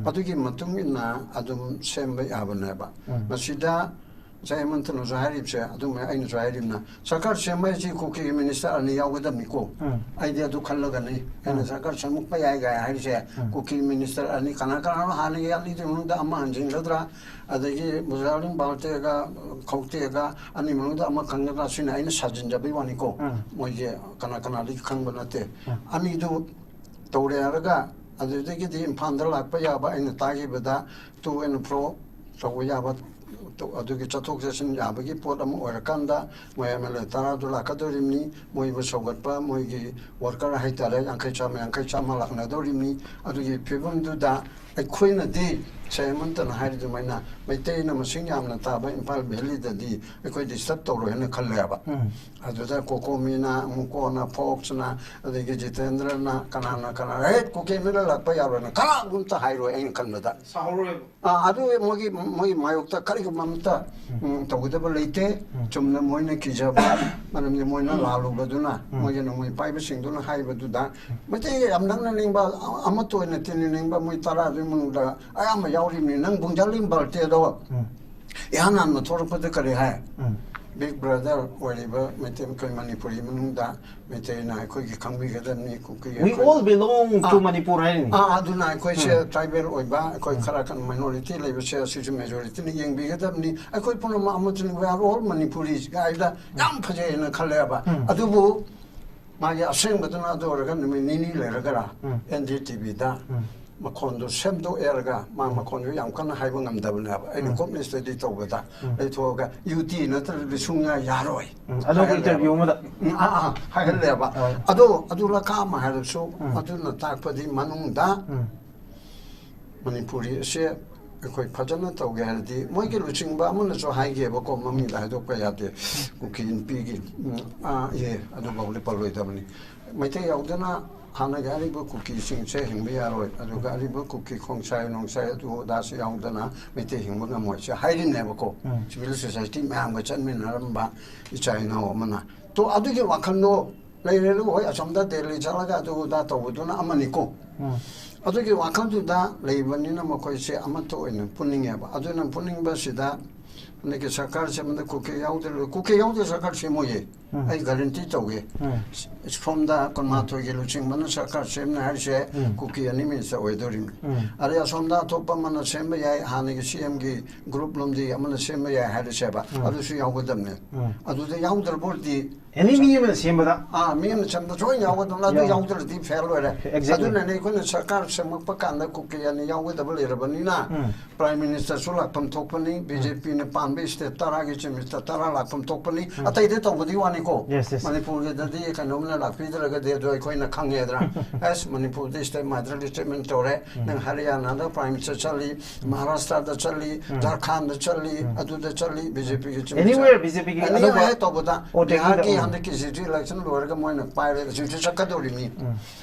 ꯑꯗꯨꯒꯤ ꯃꯇꯨꯡ ꯏꯟꯅ ꯑꯗꯨꯝ ꯁꯦꯝꯕ ꯌꯥꯕꯅꯦꯕ꯫ ꯃꯁꯤꯗ ꯉꯁꯥꯏ ꯍꯦꯃꯟꯇꯅꯁꯨ ꯍꯥꯏꯔꯤꯕꯁꯦ, ꯑꯗꯨꯝ ꯑꯩꯅꯁꯨ ꯍꯥꯏꯔꯤꯕꯅ, ꯁꯔꯀꯥꯔ ꯁꯦꯝꯕ ꯍꯥꯏꯁꯤ ꯀꯨꯀꯤ ꯃꯤꯅꯤꯁꯇꯔ ꯑꯅꯤ ꯌꯥꯎꯒꯗꯕꯅꯤꯀꯣ꯫ ꯑꯩꯗꯤ ꯑꯗꯨ ꯈꯜꯂꯒꯅꯤ꯫ ꯑꯩꯅ ꯁꯔꯀꯥꯔ ꯁꯦꯝꯃꯛꯄ ꯌꯥꯏ ꯀꯥꯏ ꯍꯥꯏꯔꯤꯁꯦ, ꯀꯨꯀꯤ ꯃꯤꯅꯤꯁꯇꯔ ꯑꯅꯤ, ꯀꯅꯥ ꯀꯅꯥꯅꯣ ꯍꯥꯟꯅꯒꯤ ꯑꯅꯤꯗꯨꯒꯤ ꯃꯅꯨꯡꯗ ꯑꯃ ꯍꯟꯖꯤꯟꯒꯗ꯭ꯔꯥ, ꯑꯗꯒꯤ ꯕꯨꯖꯥꯔꯤꯡ ꯕꯥꯜꯇꯦꯒ ꯈꯧꯇꯦꯒ ꯑꯅꯤ ꯃꯅꯨꯡꯗ ꯑꯃ ꯈꯟꯒꯗ꯭ꯔꯥ, ꯁꯤꯅ ꯑꯩꯅ ꯁꯥꯖꯤꯟꯖꯕꯩ ꯋꯥꯅꯤꯀꯣ꯫ ꯃꯣꯏꯁꯦ ꯀꯅꯥ ꯀꯅꯥꯗꯤ ꯈꯪꯕ ꯅꯠꯇꯦ꯫ ꯑꯅꯤꯗꯨ ꯇꯧꯔꯦ ꯍꯥꯏꯔꯒ, ꯑꯗꯨꯗꯒꯤꯗꯤ ꯏꯝꯐꯥꯜꯗ ꯂꯥꯛꯄ ꯌꯥꯕ, ꯑꯩꯅ ꯇꯥꯈꯤꯕꯗ, to and fro ꯇꯧꯕ ꯌꯥꯕ, ꯑꯗꯨꯒꯤ ꯆꯠꯊꯣꯛ ꯆꯠꯁꯤꯟ ꯌꯥꯕꯒꯤ ꯄꯣꯠ ꯑꯃ ꯑꯣꯏꯔꯀꯥꯟꯗ, ꯃꯣꯏ MLA ꯇꯔꯥꯗꯨ ꯂꯥꯛꯀꯗꯧꯔꯤꯕꯅꯤ꯫ ꯃꯣꯏꯕꯨ ꯁꯧꯒꯠꯄ, ꯃꯣꯏꯒꯤ ꯋꯥꯔꯀꯔ ꯍꯥꯏꯇꯥꯔꯦ, ꯌꯥꯡꯈꯩ ꯆꯥꯝꯃ, ꯌꯥꯡꯈꯩ ꯆꯥꯝꯃ ꯂꯥꯛꯅꯗꯧꯔꯤꯕꯅꯤ꯫ ꯑꯗꯨꯒꯤ ꯐꯤꯕꯝꯗꯨꯗ ꯑꯩꯈꯣꯏꯅꯗꯤ ꯁꯦ ꯍꯦꯃꯟꯇꯅ ꯍꯥꯏꯔꯤꯗꯨꯃꯥꯏꯅ ꯃꯩꯇꯩꯅ ꯃꯁꯤꯡ ꯌꯥꯝꯅ ꯇꯥꯕ ꯏꯝꯐꯥꯜ ꯚꯦꯂꯤꯗꯗꯤ ꯑꯩꯈꯣꯏ ꯗꯤꯁꯇꯔꯕ ꯇꯧꯔꯣꯏ ꯍꯥꯏꯅ ꯈꯜꯂꯦꯕ꯫ ꯑꯗꯨꯗ ꯀꯣꯀꯣꯃꯤꯅ, ꯑꯃꯨꯛ ꯀꯣꯟꯅ ꯐꯣꯛꯁꯅ, ꯑꯗꯒꯤ ꯖꯤꯇꯦꯟꯗ꯭ꯔꯅ, ꯀꯅꯥꯅ ꯀꯅꯥ, "ꯍꯦ, ꯀꯨꯀꯤ MLA ꯂꯥꯛꯄ ꯌꯥꯔꯣꯏꯅ" ꯀꯅꯥꯒꯨꯝꯇ ꯍꯥꯏꯔꯣꯏ ꯑꯩꯅ ꯈꯟꯕꯗ꯫ ꯁꯥꯎꯔꯣꯏꯕ꯫ ꯑꯥ, ꯑꯗꯨ ꯃꯣꯏꯒꯤ, ꯃꯣꯏꯒꯤ ꯃꯥꯌꯣꯛꯇ ꯀꯔꯤꯒꯨꯝꯕ ꯑꯃꯇ, ꯎꯝ, ꯇꯧꯒꯗꯕ ꯂꯩꯇꯦ꯫ ꯆꯨꯝꯅ ꯃꯣꯏꯅ ꯀꯤꯖꯕ, ꯃꯔꯝꯗꯤ ꯃꯣꯏꯅ ꯂꯥꯜꯂꯨꯕꯗꯨꯅ, ꯃꯣꯏꯒꯤ ꯅꯣꯡꯃꯩ ꯄꯥꯏꯕꯁꯤꯡꯗꯨꯅ ꯍꯥꯏꯕꯗꯨꯗ, ꯃꯩꯇꯩ ꯌꯥꯝ ꯅꯛꯅꯅꯤꯡꯕ, ꯑꯃꯠꯇ ꯑꯣꯏꯅ ꯇꯤꯟꯅꯅꯤꯡꯕ ꯃꯣꯏ ꯇꯔꯥꯗꯨꯒꯤ ꯃꯅꯨꯡꯗ ꯑꯌꯥꯝꯕ ꯌꯥꯎꯔꯤꯕꯅꯤ꯫ ꯅꯪ ꯕꯨꯡꯖꯥꯂꯤꯡ ꯕꯥꯜꯇꯦꯗꯣ ꯏꯍꯥꯟ ꯍꯥꯟꯕ ꯊꯣꯛꯂꯛꯄꯗ ꯀꯔꯤ ꯍꯥꯏ? Big brother ꯑꯣꯏꯔꯤꯕ ꯃꯩꯇꯩ, ꯑꯩꯈꯣꯏ ꯃꯅꯤꯄꯨꯔꯤ ꯃꯅꯨꯡꯗ ꯃꯩꯇꯩꯅ ꯑꯩꯈꯣꯏꯒꯤ ꯈꯪꯕꯤꯒꯗꯕꯅꯤ, ꯀꯨꯀꯤ We ꯑꯩꯈꯣꯏ all belong to ah, Manipur ꯍꯥꯏꯔꯤꯅꯤ. ꯑꯥ, ꯑꯗꯨꯅ ꯑꯩꯈꯣꯏꯁꯦ ꯇ꯭ꯔꯥꯏꯕꯦꯜ ꯑꯣꯏꯕ, ꯑꯩꯈꯣꯏ ꯈꯔ ꯈꯔ ꯃꯥꯏꯅꯣꯔꯤꯇꯤ ꯂꯩꯕꯁꯦ ꯑꯁꯤꯁꯨ ꯃꯦꯖꯣꯔꯤꯇꯤꯅ ꯌꯦꯡꯕꯤꯒꯗꯕꯅꯤ, ꯑꯩꯈꯣꯏ ꯄꯨꯝꯅꯃꯛ ꯑꯃꯠꯇꯅꯤ, we are all Manipuris ꯍꯥꯏꯗ ꯌꯥꯝ ꯐꯖꯩꯅ ꯈꯜꯂꯦꯕ. ꯑꯗꯨꯕꯨ ꯃꯥꯒꯤ ꯑꯁꯦꯡꯕꯗꯨꯅ ꯑꯗꯨ ꯑꯣꯏꯔꯒ ꯅꯨꯃꯤꯠ ꯅꯤꯅꯤ ꯂꯩꯔꯒꯔ ꯑꯦꯟ ꯗꯤ ꯇꯤ ꯚꯤꯗ ꯃꯈꯣꯟꯗꯣ ꯁꯦꯝꯗꯣꯛꯑꯦꯔꯒ, ꯃꯥ ꯃꯈꯣꯟꯁꯨ ꯌꯥꯝ ꯀꯟꯅ ꯍꯥꯏꯕ ꯉꯝꯗꯕꯅꯦꯕ, ꯑꯩꯅ ꯀꯨꯞꯅ ꯁ꯭ꯇꯗꯤ ꯇꯧꯕꯗ, ꯂꯩꯊꯣꯛꯑꯒ ꯌꯨ ꯇꯤ ꯅꯠꯇ꯭ꯔꯗꯤ ꯁꯨꯡꯌꯥ ꯌꯥꯔꯣꯏ ꯎꯝ, ꯑꯗꯨꯒꯤ ꯍꯥꯏꯍꯜꯂꯦꯕ. ꯏꯟꯇꯔꯚ꯭ꯌꯨ ꯑꯃꯗ. ꯎꯝ, ꯑꯥ, ꯑꯥ, ꯍꯥꯏꯍꯜꯂꯦꯕ. ꯍꯣꯏ. ꯑꯗꯣ ꯑꯗꯨ ꯂꯀꯥ ꯑꯃ ꯍꯥꯏꯔꯁꯨ, ꯑꯗꯨꯅ ꯇꯥꯛꯄꯗꯤ ꯃꯅꯨꯡꯗ ꯎꯝ. ꯃꯅꯤꯄꯨꯔꯤ ꯑꯁꯦ ꯑꯩꯈꯣꯏ ꯐꯖꯅ ꯇꯧꯒꯦ ꯍꯥꯏꯔꯗꯤ, ꯃꯣꯏꯒꯤ ꯂꯨꯆꯤꯡꯕ ꯑꯃꯅꯁꯨ ꯍꯥꯏꯒꯦꯕꯀꯣ, ꯃꯃꯤꯡꯗ ꯍꯥꯏꯗꯣꯛꯄ ꯌꯥꯗꯦ, ꯀꯨꯀꯤ ꯅꯨꯄꯤꯒꯤ, ꯎꯝ, ꯑꯥ, ꯑꯦ, ꯑꯗꯨꯐꯥꯎꯗꯤ ꯄꯜꯂꯣꯏꯗꯕꯅꯤ, ꯃꯩꯇꯩ ꯌꯥꯎꯗꯅ ꯍꯥꯟꯅꯒꯤ ꯑꯔꯤꯕ ꯀꯨꯀꯤꯁꯤꯡꯁꯦ ꯍꯤꯡꯕ ꯌꯥꯔꯣꯏ, ꯑꯗꯨꯒ ꯑꯔꯤꯕ ꯀꯨꯀꯤ ꯈꯣꯡꯁꯥꯏ ꯅꯣꯡꯁꯥꯏ ꯑꯗꯨ ꯑꯗꯥꯁꯤ ꯌꯥꯎꯗꯅ ꯃꯩꯇꯩ ꯍꯤꯡꯕ ꯉꯝꯃꯣꯏ, ꯁꯤ ꯍꯥꯏꯔꯤꯅꯦꯕꯀꯣ. ꯎꯝ. ꯁꯤꯚꯤꯜ ꯁꯣꯁꯥꯏꯇꯤ ꯃꯌꯥꯝꯒ ꯆꯠꯃꯤꯟꯅꯔꯝꯕ ꯏꯆꯥ ꯏꯅꯥꯎ ꯑꯃꯅ, ꯇꯣ, ꯑꯗꯨꯒꯤ ꯋꯥꯈꯜꯗꯣ ꯂꯩꯔꯦ, ꯍꯣꯏ, ꯑꯁꯣꯝꯗ ꯗꯦꯜꯂꯤ ꯆꯠꯂꯒ ꯑꯗꯨ ꯑꯗꯥ ꯇꯧꯕꯗꯨꯅ ꯑꯃꯅꯤꯀꯣ. ꯎꯝ. ꯑꯗꯨꯒꯤ ꯋꯥꯈꯜꯗꯨꯗ ꯂꯩꯕꯅꯤꯅ ꯃꯈꯣꯏꯁꯦ ꯑꯃꯠꯇ ꯑꯣꯏꯅ ꯄꯨꯅꯤꯡꯉꯦꯕ. ꯑꯗꯨꯅ ꯄꯨꯅꯤꯡꯕꯁꯤꯗ ꯍꯟꯗꯛꯀꯤ ꯁꯔꯀꯥꯔ ꯁꯦꯝꯕꯗ ꯀꯨꯀꯤ ꯌꯥꯎꯗ꯭ꯔꯦ, ꯀꯨꯀꯤ ꯌꯥꯎꯗ꯭ꯔꯦ ꯁꯔꯀꯥꯔ ꯁꯦꯝꯃꯣꯏꯌꯦ. ꯎꯝ. ꯑꯩ ꯒꯥꯔꯦꯟꯇꯤ ꯇꯧꯒꯦ. ꯎꯝ. ꯁꯣꯝꯗ ꯀꯨꯟꯃꯥꯊꯣꯏꯒꯤ ꯂꯨꯆꯤꯡꯕꯅ ꯁꯔꯀꯥꯔ ꯁꯦꯝꯅꯤ ꯍꯥꯏꯔꯤꯁꯦ ꯎꯝ. ꯀꯨꯀꯤ ꯑꯅꯤ ꯃꯤꯅꯤꯁꯇꯔ ꯑꯣꯏꯗꯣꯔꯤꯕꯅꯤ. ꯎꯝ. ꯑꯗꯩ ꯑꯁꯣꯝꯗ ꯑꯇꯣꯞꯄ ꯑꯃꯅ ꯁꯦꯝꯕ ꯌꯥꯏ, ꯍꯥꯟꯅꯒꯤ ꯁꯤ ꯑꯦꯝꯒꯤ ꯒ꯭ꯔꯨꯞ ꯂꯣꯝꯗꯒꯤ ꯑꯃꯅ ꯁꯦꯝꯕ ꯌꯥꯏ ꯍꯥꯏꯔꯁꯦꯕ, ꯎꯝ. ꯑꯗꯨꯁꯨ ꯌꯥꯎꯒꯗꯕꯅꯦ. ꯎꯝ. ꯑꯗꯨꯗ ꯌꯥꯎꯗ꯭ꯔꯕ ꯑꯣꯏꯔꯗꯤ ꯑꯦꯅꯤ ꯃꯤ ꯑꯃꯅ ꯁꯦꯝꯕꯗ. ꯑꯥ, ꯃꯤ ꯑꯃꯅ ꯁꯦꯝꯕꯗ ꯁꯣꯏꯅ ꯌꯥꯎꯒꯗꯕꯅꯤ, ꯑꯗꯨ ꯌꯥꯎ- ꯌꯥꯎꯗ꯭ꯔꯗꯤ ꯐꯦꯜ ꯑꯣꯏꯔꯦ. Exactly. ꯑꯗꯨꯅꯅꯦ ꯑꯩꯈꯣꯏꯅ ꯁꯔꯀꯥꯔ ꯁꯦꯝꯃꯛꯄ ꯀꯥꯟꯗ ꯀꯨꯀꯤ ꯑꯅꯤ ꯌꯥꯎꯒꯗꯕ ꯂꯩꯔꯕꯅꯤꯅ, ꯎꯝ. ꯄ꯭ꯔꯥꯏꯝ ꯃꯤꯅꯤꯁꯇꯔꯁꯨ ꯂꯥꯛꯐꯝ ꯊꯣꯛꯄꯅꯤ, ꯕꯤ ꯖꯦ ꯄꯤꯅ ꯄꯥꯟꯕ ꯁ꯭ꯇꯦꯠ ꯇꯔꯥꯒꯤ ꯆꯤꯐ ꯃꯤꯅꯤꯁꯇꯔ ꯇꯔꯥ ꯂꯥꯛꯐꯝ ꯊꯣꯛꯄꯅꯤ, ꯑꯇꯩꯗ ꯇꯧꯕꯗꯤ ꯋꯥꯅꯤꯀꯣ. Yes, yes. ꯃꯅꯤꯄꯨꯔꯒꯤꯗꯗꯤ ꯀꯩꯅꯣꯝꯅ ꯂꯥꯛꯄꯤꯗ꯭ꯔꯒꯗꯤ ꯑꯗꯨ ꯑꯩꯈꯣꯏꯅ ꯈꯪꯉꯦꯗꯅ. ꯑꯁ, ꯃꯅꯤꯄꯨꯔꯗ ꯁ꯭ꯇꯦꯠ ꯃꯥꯏꯗ꯭ꯔꯦꯜ ꯇ꯭ꯔꯤꯠꯃꯦꯟ ꯇꯧꯔꯦ, ꯅꯪ ꯍꯔꯤꯌꯥꯅꯥꯗ ꯄ꯭ꯔꯥꯏꯝ ꯃꯤꯅꯤꯁꯇꯔ ꯆꯠꯂꯤ, ꯃꯍꯥꯔꯥꯁꯇ꯭ꯔꯗ ꯆꯠꯂꯤ, ꯖꯥꯔꯈꯟꯗ ꯆꯠꯂꯤ, ꯑꯗꯨꯗ ꯆꯠꯂꯤ, ꯕꯤ ꯖꯦ ꯄꯤꯒꯤ chief minister. Anywhere B J ꯄꯤꯒꯤ Anywhere ꯑꯅꯧꯕ ꯍꯦꯛ ꯇꯧꯕꯗ, ꯑꯣ, ꯇꯦꯛꯅꯤꯛꯇ, ꯕꯤꯍꯥꯔꯒꯤ ꯎꯝ. ꯍꯟꯗꯛꯀꯤ ꯁꯤꯇꯤ ꯏꯂꯦꯛꯁꯟ ꯂꯣꯏꯔꯒ ꯃꯣꯏꯅ ꯄꯥꯏꯔꯦ, ꯍꯧꯖꯤꯛꯇꯤ ꯆꯠꯀꯗꯧꯔꯤꯅꯤ. ꯎꯝ.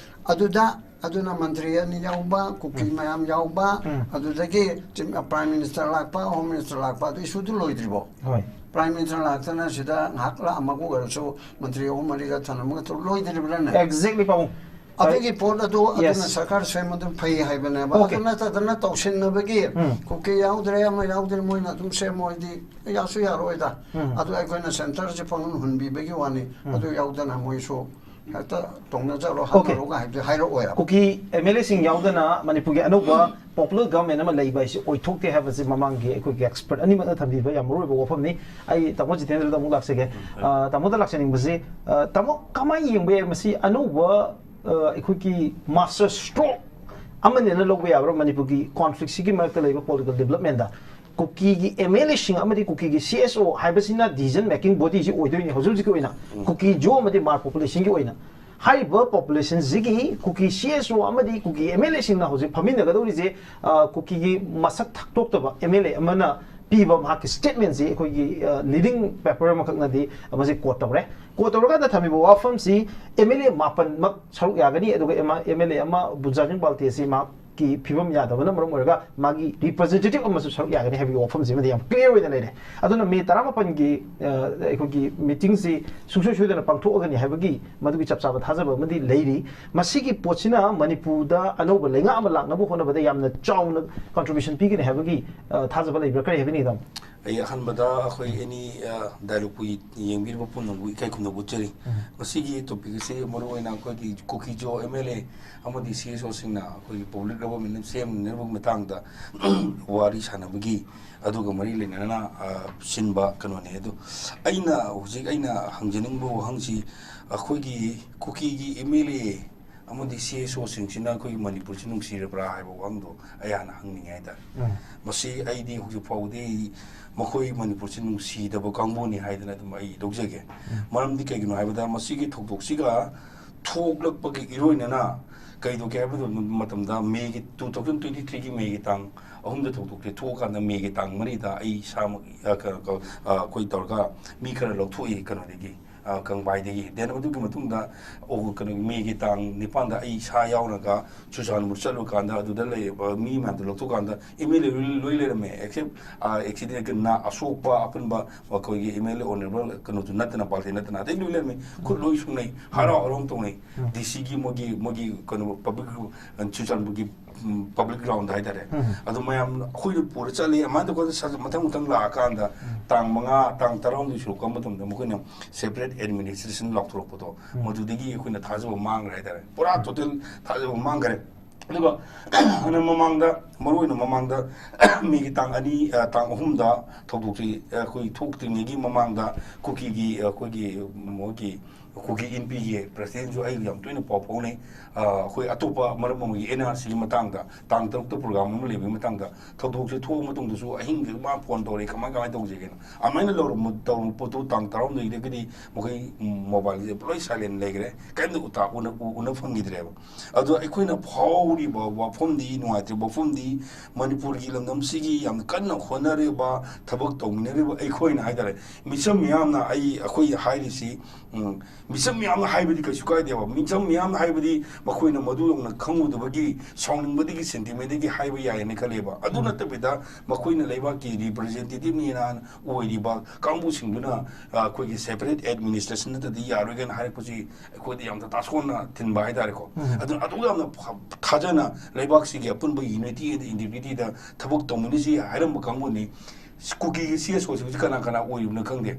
ꯑꯗꯨꯗ, ꯑꯗꯨꯅ ꯃꯟꯇ꯭ꯔꯤ ꯑꯅꯤ ꯌꯥꯎꯕ, ꯀꯨꯀꯤ ꯃꯌꯥꯝ ꯌꯥꯎꯕ, ꯎꯝ. ꯑꯗꯨꯗꯒꯤ ꯆꯤꯐ, ꯄ꯭ꯔꯥꯏꯝ ꯃꯤꯅꯤꯁꯇꯔ ꯂꯥꯛꯄ, ꯍꯣꯝ ꯃꯤꯅꯤꯁꯇꯔ ꯂꯥꯛꯄ, ꯑꯗꯨ ꯏꯁꯨꯗꯨ ꯂꯣꯏꯗ꯭ꯔꯤꯕꯣ? ꯍꯣꯏ. ꯄ꯭ꯔꯥꯏꯝ ꯃꯤꯅꯤꯁꯇꯔ ꯂꯥꯛꯇꯅ ꯁꯤꯗ ꯉꯥꯏꯍꯥꯛ ꯂꯥꯛꯑꯝꯃꯒ ꯑꯣꯏꯔꯁꯨ ꯃꯟꯇ꯭ꯔꯤ ꯑꯍꯨꯝ ꯃꯔꯤꯒ ꯊꯝꯂꯝꯃꯒ ꯇꯧ-, ꯂꯣꯏꯗ꯭ꯔꯤꯕ꯭ꯔꯥꯅꯦ? Exactly, ꯄꯥꯕꯨꯡ. ꯑꯗꯨꯒꯤ ꯄꯣꯠ ꯑꯗꯨ ꯑꯗꯨꯅ Yes. ꯁꯔꯀꯥꯔ ꯁꯦꯝꯕꯗꯨ ꯐꯩ ꯍꯥꯏꯕꯅꯦꯕ꯫ Okay. ꯑꯗꯨ ꯅꯠꯇꯗꯅ ꯇꯧꯁꯤꯟꯅꯕꯒꯤ ꯎꯝ. ꯀꯨꯀꯤ ꯌꯥꯎꯗ꯭ꯔꯦ, ꯑꯃ ꯌꯥꯎꯗ꯭ꯔꯦ, ꯃꯣꯏꯅ ꯑꯗꯨꯝ ꯁꯦꯝꯃꯣ ꯍꯥꯏꯗꯤ ꯌꯥꯁꯨ ꯌꯥꯔꯣꯏꯗ꯫ ꯎꯝ. ꯑꯗꯨ ꯑꯩꯈꯣꯏꯅ ꯁꯦꯟꯇꯔꯁꯦ ꯄꯪꯍꯨꯟ ꯍꯨꯟꯕꯤꯕꯒꯤ ꯋꯥꯅꯤ꯫ ꯎꯝ. ꯑꯗꯨ ꯌꯥꯎꯗꯅ ꯃꯣꯏꯁꯨ ꯍꯦꯛꯇ ꯇꯧꯅꯖꯔꯣ, Okay. ꯍꯥꯠꯅꯔꯣꯒ ꯍꯥꯏꯕꯗꯤ ꯍꯥꯏꯔꯛꯑꯣꯏꯕ꯫ ꯀꯨꯀꯤ ꯑꯦꯝ ꯑꯦꯜ ꯑꯦꯁꯤꯡ ꯌꯥꯎꯗꯅ ꯃꯅꯤꯄꯨꯔꯒꯤ ꯑꯅꯧꯕ popular government ꯑꯃ ꯂꯩꯕ ꯍꯥꯏꯁꯤ ꯑꯣꯏꯊꯣꯛꯇꯦ ꯍꯥꯏꯕꯁꯤ ꯃꯃꯥꯡꯒꯤ ꯑꯩꯈꯣꯏꯒꯤ ꯑꯦꯛꯁꯄꯔꯠ ꯑꯅꯤꯃꯛꯅ ꯊꯝꯕꯤꯕ ꯌꯥꯝ ꯃꯔꯨꯑꯣꯏꯕ ꯋꯥꯐꯝꯅꯤ꯫ ꯑꯩ ꯇꯥꯃꯣ ꯖꯤꯇꯦꯟꯗ꯭ꯔꯗ ꯑꯃꯨꯛ ꯂꯥꯛꯆꯒꯦ꯫ ꯑ, ꯇꯥꯃꯣꯗ ꯂꯥꯛꯆꯅꯤꯡꯕꯁꯤ, ꯑ, ꯇꯥꯃꯣ ꯀꯃꯥꯏꯅ ꯌꯦꯡꯕ ꯌꯥꯏ ꯃꯁꯤ ꯑꯅꯧꯕ, ꯑ, ꯑꯩꯈꯣꯏꯒꯤ master stroke ꯑꯃꯅꯦꯅ ꯂꯧꯕ ꯌꯥꯕ꯭ꯔꯥ ꯃꯅꯤꯄꯨꯔꯒꯤ ꯀꯣꯟꯐ꯭ꯂꯤꯛꯁꯤꯒꯤ ꯃꯔꯛꯇ ꯂꯩꯕ ꯄꯣꯂꯤꯇꯤꯀꯦꯜ ꯗꯤꯕꯂꯞꯃꯦꯟꯗ? ꯀꯨꯀꯤꯒꯤ ꯑꯦꯝ ꯑꯦꯜ ꯑꯦꯁꯤꯡ ꯑꯃꯗꯤ ꯀꯨꯀꯤꯒꯤ ꯁꯤ ꯑꯦꯁ ꯑꯣ ꯍꯥꯏꯕꯁꯤꯅ decision making bodyꯁꯤ ꯑꯣꯏꯗꯣꯏꯅꯤ ꯍꯧꯖꯤꯛ ꯍꯧꯖꯤꯛꯀꯤ ꯑꯣꯏꯅ꯫ ꯀꯨꯀꯤ ꯖꯣ ꯑꯃꯗꯤ ꯃꯥꯔ ꯄꯣꯄꯨꯂꯦꯁꯟꯒꯤ ꯑꯣꯏꯅ꯫ ꯍꯥꯏꯔꯤꯕ ꯄꯣꯄꯨꯂꯦꯁꯟꯁꯤꯒꯤ ꯀꯨꯀꯤ ꯁꯤ ꯑꯦꯁ ꯑꯣ ꯑꯃꯗꯤ ꯀꯨꯀꯤ ꯑꯦꯝ ꯑꯦꯜ ꯑꯦꯁꯤꯡꯅ ꯍꯧꯖꯤꯛ ꯐꯝꯃꯤꯟꯅꯒꯗꯧꯔꯤꯁꯦ, ꯑ, ꯀꯨꯀꯤꯒꯤ ꯃꯁꯛ ꯊꯛꯇꯣꯛꯇꯕ ꯑꯦꯝ ꯑꯦꯜ ꯑꯦ ꯑꯃꯅ ꯄꯤꯕ ꯃꯍꯥꯛꯀꯤ ꯁ꯭ꯇꯦꯠꯃꯦꯟꯁꯤ ꯑꯩꯈꯣꯏꯒꯤ, ꯑ, ꯂꯤꯗꯤꯡ ꯄꯦꯄꯔ ꯑꯃꯈꯛꯅꯗꯤ ꯃꯁꯤ ꯀꯣꯠ ꯇꯧꯔꯦ꯫ ꯀꯣꯠ ꯇꯧꯔꯀꯥꯟꯗ ꯊꯝꯃꯤꯕ ꯋꯥꯐꯝꯁꯤ ꯑꯦꯝ ꯑꯦꯜ ꯑꯦ ꯃꯥꯄꯟꯃꯛ ꯁꯔꯨꯛ ꯌꯥꯒꯅꯤ, ꯑꯗꯨꯒ ꯑꯦꯝ ꯑꯦꯜ ꯑꯦ ꯑꯃ ꯕꯨꯖꯥꯔꯤꯟ ꯕꯥꯜꯇꯦ ꯑꯁꯤ ꯃꯍꯥꯛꯀꯤ ꯐꯤꯕꯝ ꯌꯥꯗꯕꯅ ꯃꯔꯝ ꯑꯣꯏꯔꯒ ꯃꯥꯒꯤ ꯔꯤꯄ꯭ꯔꯖꯦꯟꯇꯦꯇꯤꯚ ꯑꯃꯁꯨ ꯁꯔꯨꯛ ꯌꯥꯒꯅꯤ ꯍꯥꯏꯕꯒꯤ ꯋꯥꯐꯝꯁꯤꯃꯗꯤ ꯌꯥꯝ ꯀ꯭ꯂꯤꯌꯥꯔ ꯑꯣꯏꯅ ꯂꯩꯔꯦ꯫ ꯑꯗꯨꯅ ꯃꯦ ꯇꯔꯥꯃꯥꯄꯟꯒꯤ, ꯑ, ꯑꯩꯈꯣꯏꯒꯤ ꯃꯤꯇꯤꯡꯁꯤ ꯁꯨꯡꯁꯣꯏ ꯁꯣꯏꯗꯅ ꯄꯥꯡꯊꯣꯛꯑꯒꯅꯤ ꯍꯥꯏꯕꯒꯤ ꯃꯗꯨꯒꯤ ꯆꯞ ꯆꯥꯕ ꯊꯥꯖꯕ ꯑꯃꯗꯤ ꯂꯩꯔꯤ꯫ ꯃꯁꯤꯒꯤ ꯄꯣꯠꯁꯤꯅ ꯃꯅꯤꯄꯨꯔꯗ ꯑꯅꯧꯕ ꯂꯩꯉꯥꯛ ꯑꯃ ꯂꯥꯛꯅꯕ ꯍꯣꯠꯅꯕꯗ ꯌꯥꯝꯅ ꯆꯥꯎꯅ ꯀꯟꯇ꯭ꯔꯤꯕ꯭ꯌꯨꯁꯟ ꯄꯤꯒꯅꯤ ꯍꯥꯏꯕꯒꯤ, ꯑ, ꯊꯥꯖꯕ ꯂꯩꯕ꯭ꯔꯥ? ꯀꯔꯤ ꯍꯥꯏꯕꯤꯅꯤꯡꯉꯤ, ꯇꯥꯃꯣ? ꯑꯩ ꯑꯍꯥꯟꯕꯗ ꯑꯩꯈꯣꯏ ꯑꯦꯅꯤ ꯗꯥꯏꯂꯣꯛꯄꯨ ꯌꯦꯡꯕꯤꯔꯤꯕ ꯄꯨꯝꯅꯃꯛꯄꯨ ꯏꯀꯥꯏ ꯈꯨꯝꯅꯕ ꯎꯠꯆꯔꯤ꯫ ꯃꯁꯤꯒꯤ ꯇꯣꯄꯤꯛ ꯑꯁꯤ ꯃꯔꯨꯑꯣꯏꯅ ꯑꯩꯈꯣꯏꯒꯤ ꯀꯨꯀꯤ ꯖꯣ ꯑꯦꯝ ꯑꯦꯜ ꯑꯦ ꯑꯃꯗꯤ ꯁꯤ ꯑꯦꯁ ꯑꯣꯁꯤꯡꯅ ꯑꯩꯈꯣꯏꯒꯤ ꯄꯕ꯭ꯂꯤꯛ ꯒꯕꯔꯃꯦꯟ ꯁꯦꯝꯅꯅꯕꯒꯤ ꯃꯇꯥꯡꯗ ꯋꯥꯔꯤ ꯁꯥꯟꯅꯕꯒꯤ ꯑꯗꯨꯒ ꯃꯔꯤ ꯂꯩꯅꯅ, ꯑ, ꯁꯤꯟꯕ ꯀꯩꯅꯣꯅꯦ꯫ ꯑꯗꯨ ꯑꯩꯅ ꯍꯧꯖꯤꯛ ꯑꯩꯅ ꯍꯪꯖꯅꯤꯡꯕ ꯋꯥꯍꯪꯁꯤ, ꯑꯩꯈꯣꯏꯒꯤ ꯀꯨꯀꯤꯒꯤ ꯑꯦꯝ ꯑꯦꯜ ꯑꯦ ꯑꯃꯗꯤ ꯁꯤ ꯑꯦꯁ ꯑꯣꯁꯤꯡꯁꯤꯅ ꯑꯩꯈꯣꯏꯒꯤ ꯃꯅꯤꯄꯨꯔꯁꯤ ꯅꯨꯡꯁꯤꯔꯕ꯭ꯔꯥ ꯍꯥꯏꯕ ꯋꯥꯍꯪꯗꯣ ꯑꯩ ꯍꯥꯟꯅ ꯍꯪꯅꯤꯡꯉꯦ ꯍꯥꯏꯇꯥꯔꯦ꯫ ꯃꯁꯤ ꯑꯩꯗꯤ ꯍꯧꯖꯤꯛ ꯐꯥꯎꯕꯗꯤ ꯃꯈꯣꯏ ꯃꯅꯤꯄꯨꯔꯁꯤ ꯅꯨꯡꯁꯤꯗꯕ ꯀꯥꯡꯕꯨꯅꯤ ꯍꯥꯏꯗꯅ ꯑꯗꯨꯝ ꯑꯩ ꯂꯧꯖꯒꯦ꯫ ꯃꯔꯝꯗꯤ ꯀꯩꯒꯤꯅꯣ ꯍꯥꯏꯕꯗ ꯃꯁꯤꯒꯤ ꯊꯧꯗꯣꯛꯁꯤꯒ ꯊꯣꯛꯂꯛꯄꯒꯤ ꯏꯔꯣꯏꯅꯅ ꯀꯩꯗꯧꯒꯦ ꯍꯥꯏꯕ ꯃꯇꯝꯗ ꯃꯦꯒꯤ, two thousand twenty threeꯒꯤ ꯃꯦꯒꯤ ꯇꯥꯡ ꯑꯍꯨꯝꯗ ꯊꯧꯗꯣꯛꯁꯦ ꯊꯣꯛꯑꯀꯥꯟꯗ ꯃꯦꯒꯤ ꯇꯥꯡ ꯃꯔꯤꯗ ꯑꯩ ꯏꯁꯥꯃꯛ, ꯑ, ꯀ-, ꯀ-, ꯑ, ꯑꯩꯈꯣꯏ ꯇꯧꯔꯒ ꯃꯤ ꯈꯔ ꯂꯧꯊꯣꯛꯏ ꯀꯩꯅꯣꯗꯒꯤ, ꯑ, ꯀꯪꯕꯥꯏꯗꯒꯤ꯫ Then ꯑꯗꯨꯒꯤ ꯃꯇꯨꯡꯗ ꯑꯣ-, ꯀꯩꯅꯣ, ꯃꯦꯒꯤ ꯇꯥꯡ ꯅꯤꯄꯥꯟꯗ ꯑꯩ ꯏꯁꯥ ꯌꯥꯎꯅꯒ ꯆꯨꯔꯆꯥꯟꯄꯨꯔ ꯆꯠꯂꯨꯀꯥꯟꯗ ꯑꯗꯨꯗ ꯂꯩꯔꯤꯕ ꯃꯤ ꯃꯌꯥꯝꯗꯣ ꯂꯧꯊꯣꯛꯀꯥꯟꯗ ꯑꯦꯝ ꯑꯦꯜ ꯑꯦ ꯂꯣꯏ, ꯂꯣꯏ ꯂꯩꯔꯝꯃꯦ꯫ Except, ꯑ, accident ꯀ-, ꯅꯥ-, ꯑꯁꯣꯛꯄ ꯑꯄꯟꯕ ꯑꯩꯈꯣꯏꯒꯤ ꯑꯦꯝ ꯑꯦꯜ ꯑꯦ honourable ꯀꯩꯅꯣꯗꯨ ꯅꯠꯇꯅ, ꯄꯥꯜꯇꯦ ꯅꯠꯇꯅ ꯑꯇꯩ ꯂꯣꯏ ꯂꯩꯔꯝꯃꯦ꯫ ꯈꯨꯠ ꯂꯣꯏ ꯁꯨꯡꯅꯩ, ꯍꯔꯥꯎ ꯍꯔꯥꯎ ꯇꯧꯅꯩ꯫ ꯎꯝ꯫ ꯗꯤ ꯁꯤꯒꯤ ꯃꯣꯏꯒꯤ, ꯃꯣꯏꯒꯤ ꯀꯩꯅꯣ, public, ꯆꯨꯔꯆꯥꯟꯄꯨꯔꯒꯤ, ꯎꯝ, public ground ꯍꯥꯏꯇꯥꯔꯦ꯫ ꯎꯝ꯫ ꯑꯗꯨ ꯃꯌꯥꯝ ꯑꯩꯈꯣꯏꯅ ꯄꯨꯔ ꯆꯠꯂꯤ꯫ ꯑꯗꯨꯃꯥꯏꯅ ꯇꯧꯔꯒ ꯁ-, ꯃꯊꯪ ꯃꯊꯪ ꯂꯥꯛꯑꯀꯥꯟꯗ ꯎꯝ꯫ ꯇꯥꯡ ꯃꯉꯥ, ꯇꯥꯡ ꯇꯔꯥꯍꯨꯝꯗꯣꯏ ꯁꯨꯔꯛꯄ ꯃꯇꯝꯗ ꯃꯈꯣꯏꯅ separate administration ꯂꯥꯎꯊꯣꯔꯛꯄꯗꯣ, ꯎꯝ꯫ ꯃꯗꯨꯗꯒꯤ ꯑꯩꯈꯣꯏꯅ ꯊꯥꯖꯕ ꯃꯥꯡꯈ꯭ꯔꯦ ꯍꯥꯏꯇꯥꯔꯦ꯫ ꯄꯨꯔꯥ total ꯊꯥꯖꯕ ꯃꯥꯡꯈ꯭ꯔꯦ꯫ ꯑꯗꯨꯒ ꯑꯗꯨꯅ ꯃꯃꯥꯡꯗ, ꯃꯔꯨꯑꯣꯏꯅ ꯃꯃꯥꯡꯗ ꯃꯦꯒꯤ ꯇꯥꯡ ꯑꯅꯤ, ꯑ, ꯇꯥꯡ ꯑꯍꯨꯝꯗ ꯊꯧꯗꯣꯛꯁꯤ, ꯑ, ꯑꯩꯈꯣꯏ ꯊꯣꯛꯇ꯭ꯔꯤꯉꯩꯒꯤ ꯃꯃꯥꯡꯗ ꯀꯨꯀꯤꯒꯤ, ꯑꯩꯈꯣꯏꯒꯤ, ꯃꯣꯏꯒꯤ ꯀꯨꯀꯤ ꯏꯟꯄꯤꯒꯤ presidentꯁꯨ ꯑꯩꯒ ꯌꯥꯝ ꯇꯣꯏꯅ ꯄꯥꯎ ꯐꯥꯎꯅꯩ꯫ ꯑ, ꯑꯩꯈꯣꯏ ꯑꯇꯣꯞꯄ ꯃꯔꯝ ꯑꯃꯒꯤ N R Cꯒꯤ ꯃꯇꯥꯡꯗ, ꯇꯥꯡ ꯇꯔꯨꯛꯇ program ꯑꯃ ꯂꯩꯕꯒꯤ ꯃꯇꯥꯡꯗ, ꯊꯧꯗꯣꯛꯁꯦ ꯊꯣꯛꯑ ꯃꯇꯨꯡꯗꯁꯨ ꯑꯍꯤꯡꯁꯦ ꯃꯥ phone ꯇꯧꯔꯛꯏ, "ꯀꯃꯥꯏ, ꯀꯃꯥꯏꯅ ꯇꯧꯁꯦꯒꯦꯅ?" ꯑꯗꯨꯃꯥꯏꯅ ꯂꯧꯔꯝꯕ, ꯇꯧꯔꯝꯕ ꯄꯣꯠꯇꯨ ꯇꯥꯡ ꯇꯔꯥꯍꯨꯝꯗꯣꯏꯗꯒꯤꯗꯤ ꯃꯈꯣꯏ, ꯎꯝ, mobileꯁꯦ ꯂꯣꯏ silent ꯂꯩꯈ꯭ꯔꯦ, ꯀꯔꯤꯝꯇ ꯎꯇꯥ-, ꯎꯅ-, ꯎ-, ꯎꯅ ꯐꯪꯈꯤꯗ꯭ꯔꯦꯕ꯫ ꯑꯗꯣ ꯑꯩꯈꯣꯏꯅ ꯐꯥꯎꯔꯤꯕ ꯋꯥꯐꯝꯗꯤ, ꯅꯨꯡꯉꯥꯏꯇ꯭ꯔꯤꯕ ꯋꯥꯐꯝꯗꯤ, ꯃꯅꯤꯄꯨꯔꯒꯤ ꯂꯝꯗꯝꯁꯤꯒꯤ ꯌꯥꯝꯅ ꯀꯟꯅ ꯍꯣꯠꯅꯔꯤꯕ, ꯊꯕꯛ ꯇꯧꯃꯤꯟꯅꯔꯤꯕ ꯑꯩꯈꯣꯏꯅ ꯍꯥꯏꯇꯥꯔꯦ, ꯃꯤꯆꯝ ꯃꯤꯌꯥꯝꯅ, ꯑꯩ, ꯑꯩꯈꯣꯏ ꯍꯥꯏꯔꯤꯁꯤ, ꯎꯝ, ꯃꯤꯆꯝ ꯃꯤꯌꯥꯝꯅ ꯍꯥꯏꯕꯗꯤ ꯀꯩꯁꯨ ꯀꯥꯏꯗꯦꯕ꯫ ꯃꯤꯆꯝ ꯃꯤꯌꯥꯝꯅ ꯍꯥꯏꯕꯗꯤ ꯃꯈꯣꯏꯅ ꯃꯗꯨ ꯌꯧꯅ ꯈꯪꯉꯨꯗꯕꯒꯤ, ꯁꯥꯎꯅꯤꯡꯕꯗꯒꯤ, sentimentꯗꯒꯤ ꯍꯥꯏꯕ ꯌꯥꯏꯌꯦꯅ ꯈꯜꯂꯦꯕ꯫ ꯑꯗꯨ ꯎꯝ꯫ ꯅꯠꯇꯕꯤꯗ ꯃꯈꯣꯏꯅ ꯂꯩꯕꯥꯛꯀꯤ representativeꯅꯦꯅ ꯑꯣꯏꯔꯤꯕ ꯀꯥꯡꯕꯨꯁꯤꯡꯗꯨꯅ, ꯑ, ꯑꯩꯈꯣꯏꯒꯤ separate administration ꯅꯠꯇ꯭ꯔꯗꯤ ꯌꯥꯔꯣꯏ ꯀꯥꯏꯅ ꯍꯥꯏꯔꯛꯄꯁꯤ ꯑꯩꯈꯣꯏꯗ ꯌꯥꯝꯅ ꯇꯥꯁꯣꯟꯅ ꯊꯤꯟꯕ ꯍꯥꯏꯇꯥꯔꯦꯀꯣ꯫ ꯎꯝ꯫ ꯑꯗꯨꯅ ꯑꯗꯨ ꯌꯥꯝꯅ ꯐ-, ꯊꯥꯖꯅ ꯂꯩꯕꯥꯛꯁꯤꯒꯤ ꯑꯄꯨꯟꯕ unity and integrityꯗ ꯊꯕꯛ ꯇꯧꯃꯤꯟꯅꯁꯤ ꯍꯥꯏꯔꯝꯕ ꯀꯥꯡꯕꯨꯅꯤ꯫ ꯀꯨꯀꯤꯒꯤ CSOꯁꯤ ꯍꯧꯖꯤꯛ ꯀꯅꯥ ꯀꯅꯥ ꯑꯣꯏꯔꯤꯕꯅꯣ ꯈꯪꯗꯦ꯫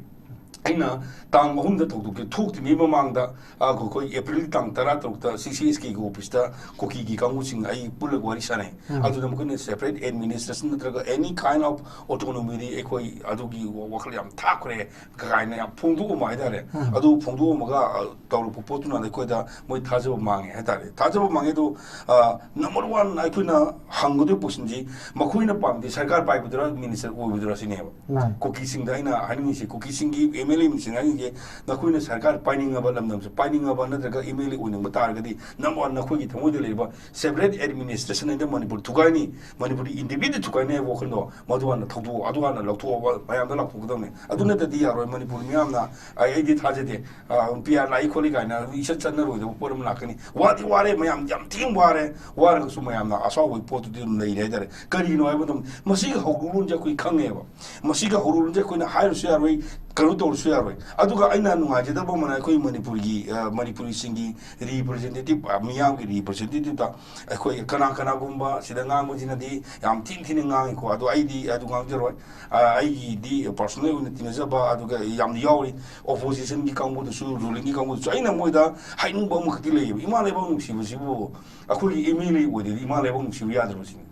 ꯑꯩꯅ ꯇꯥꯡ ꯑꯍꯨꯝꯗ ꯊꯧꯗꯣꯛꯁꯦ ꯊꯣꯛꯇ꯭ꯔꯤꯉꯩ ꯃꯃꯥꯡꯗ, ꯑ, ꯑꯩꯈꯣꯏ April ꯇꯥꯡ ꯇꯔꯥ ꯇꯔꯨꯛꯇ CCSKꯒꯤ officeꯇ ꯀꯨꯀꯤꯒꯤ ꯀꯥꯡꯕꯨꯁꯤꯡ ꯑꯩ ꯄꯨꯜꯂꯒ ꯋꯥꯔꯤ ꯁꯥꯟꯅꯩ꯫ ꯎꯝ꯫ ꯑꯗꯨꯗ ꯃꯈꯣꯏꯅ separate administration ꯅꯠꯇ꯭ꯔꯒ any kind of autonomyꯗꯤ ꯑꯩꯈꯣꯏ ꯑꯗꯨꯒꯤ ꯋꯥ-, ꯋꯥꯈꯜ ꯌꯥꯝ ꯊꯥꯛꯈ꯭ꯔꯦ ꯀꯥꯏꯅ ꯌꯥꯝ ꯐꯣꯡꯗꯣꯛꯑꯝꯕ ꯍꯥꯏꯇꯥꯔꯦ꯫ ꯎꯝ꯫ ꯑꯗꯨ ꯐꯣꯡꯗꯣꯛꯑꯝꯃꯒ, ꯑ, ꯇꯧꯔꯛꯄ ꯄꯣꯠꯇꯨꯅ ꯑꯩꯈꯣꯏꯗ ꯃꯣꯏ ꯊꯥꯖꯕ ꯃꯥꯡꯉꯦ ꯍꯥꯏꯇꯥꯔꯦ꯫ ꯊꯥꯖꯕ ꯃꯥꯡꯉꯦ ꯑꯗꯨ, ꯑ, number one ꯑꯩꯈꯣꯏꯅ ꯍꯪꯒꯗꯣꯏ ꯄꯣꯠꯁꯤꯡꯁꯤ, ꯃꯈꯣꯏꯅ ꯄꯥꯝꯗꯤ ꯁꯔꯀꯥꯔ ꯄꯥꯏꯕꯗꯨꯔ minister ꯑꯣꯏꯕꯗꯨꯔ ꯁꯤꯅꯦꯕ꯫ ꯃꯥꯅꯤ꯫ ꯀꯨꯀꯤꯁꯤꯡꯗ ꯑꯩꯅ ꯍꯥꯏꯅꯤꯡꯉꯤꯁꯤ, ꯀꯨꯀꯤꯁꯤꯡꯒꯤ ꯑꯦꯝ ꯑꯦꯜ ꯑꯦ ꯃꯁꯤꯡ ꯍꯥꯏꯁꯦ, ꯅꯈꯣꯏꯅ ꯁꯔꯀꯥꯔ ꯄꯥꯏꯅꯤꯡꯉꯕ, ꯂꯝꯗꯝꯁꯦ ꯄꯥꯏꯅꯤꯡꯉꯕ, ꯅꯠꯇ꯭ꯔꯒ ꯑꯦꯝ ꯑꯦꯜ ꯑꯦ ꯑꯣꯏꯅꯤꯡꯕ ꯇꯥꯔꯒꯗꯤ, ꯅꯝꯕꯔ ꯋꯥꯟ, ꯅꯈꯣꯏꯒꯤ ꯊꯃꯣꯏꯗ ꯂꯩꯔꯤꯕ separate administration ꯍꯥꯏꯅ ꯃꯅꯤꯄꯨꯔ ꯊꯨꯒꯥꯏꯅꯤ, ꯃꯅꯤꯄꯨꯔꯤ ꯏꯟꯗꯤꯄꯦꯟꯗꯦꯟ ꯊꯨꯒꯥꯏꯅꯤ ꯍꯥꯏꯕ ꯋꯥꯈꯜꯗꯣ, ꯃꯗꯨ ꯍꯥꯟꯅ ꯊꯧꯗꯣꯛꯑꯣ, ꯑꯗꯨ ꯍꯥꯟꯅ ꯂꯧꯊꯣꯛꯑꯒ ꯃꯌꯥꯝꯗ ꯂꯥꯎꯊꯣꯛꯀꯗꯕꯅꯤ꯫ ꯑꯗꯨ ꯅꯠꯇꯗꯤ ꯌꯥꯔꯣꯏ꯫ ꯃꯅꯤꯄꯨꯔ ꯃꯤꯌꯥꯝꯅ, "ꯑꯩ, ꯑꯩꯗꯤ ꯊꯥꯖꯗꯦ, ꯄꯤ ꯑꯥꯔ ꯂꯥꯛꯏ ꯈꯣꯠꯂꯤ" ꯀꯥꯏꯅ ꯏꯆꯠ ꯆꯠꯅꯔꯣꯏꯗꯕ ꯄꯣꯠ ꯑꯃ ꯂꯥꯛꯀꯅꯤ꯫ ꯋꯥꯗꯤ ꯋꯥꯔꯦ, ꯃꯌꯥꯝ ꯌꯥꯝ ꯊꯤꯅ ꯋꯥꯔꯦ꯫ ꯋꯥꯔꯒꯁꯨ ꯃꯌꯥꯝꯅ ꯑꯁꯥꯎꯕꯒꯤ ꯄꯣꯠꯇꯨꯗꯤ ꯑꯗꯨꯝ ꯂꯩꯔꯦ ꯍꯥꯏꯇꯥꯔꯦ꯫ ꯀꯔꯤꯒꯤꯅꯣ ꯍꯥꯏꯕ ꯃꯇꯝꯗ, ꯃꯁꯤꯒꯤ ꯍꯧꯔꯛꯂꯣꯟꯁꯦ ꯑꯩꯈꯣꯏ ꯈꯪꯉꯦꯕ꯫ ꯃꯁꯤꯒꯤ ꯍꯧꯔꯛꯂꯣꯟꯁꯦ ꯑꯩꯈꯣꯏꯅ ꯍꯥꯏꯔꯁꯨ ꯌꯥꯔꯣꯏ, ꯀꯩꯅꯣ ꯇꯧꯔꯁꯨ ꯌꯥꯔꯣꯏ꯫ ꯑꯗꯨꯒ ꯑꯩꯅ ꯅꯨꯡꯉꯥꯏꯖꯗꯕ ꯑꯃꯅ, ꯑꯩꯈꯣꯏ ꯃꯅꯤꯄꯨꯔꯒꯤ, ꯑ, ꯃꯅꯤꯄꯨꯔꯤꯁꯤꯡꯒꯤ representative, ꯑ, ꯃꯤꯌꯥꯝꯒꯤ representative ꯇ ꯑꯩꯈꯣꯏ ꯀꯅꯥ ꯀꯅꯥꯒꯨꯝꯕ ꯁꯤꯗ ꯉꯥꯡꯕꯁꯤꯅꯗꯤ ꯌꯥꯝ ꯊꯤꯅ ꯊꯤꯅ ꯉꯥꯡꯉꯤꯀꯣ꯫ ꯑꯗꯣ ꯑꯩꯗꯤ ꯑꯗꯨ ꯉꯥꯡꯖꯔꯣꯏ꯫ ꯑ, ꯑꯩꯒꯤꯗꯤ personal ꯑꯣꯏꯅ ꯇꯤꯟꯅꯖꯕ ꯑꯗꯨꯒ ꯌꯥꯝꯅ ꯌꯥꯎꯔꯤ꯫ Opposition ꯒꯤ ꯀꯥꯡꯕꯨꯗꯨꯁꯨ, ruling ꯒꯤ ꯀꯥꯡꯕꯨꯗꯨꯁꯨ ꯑꯩꯅ ꯃꯣꯏꯗ ꯍꯥꯏꯅꯤꯡꯕ ꯑꯃꯈꯛꯇꯤ ꯂꯩꯌꯦꯕ꯫ ꯏꯃꯥ ꯂꯩꯕꯥꯛ ꯅꯨꯡꯁꯤꯕꯁꯤꯕꯨ ꯑꯩꯈꯣꯏꯒꯤ ꯑꯦꯝ ꯑꯦꯜ ꯑꯦ ꯑꯣꯏꯗꯗꯤ ꯏꯃꯥ ꯂꯩꯕꯥꯛ ꯅꯨꯡꯁꯤꯕ ꯌꯥꯗ꯭ꯔꯕꯁꯤꯅꯤ꯫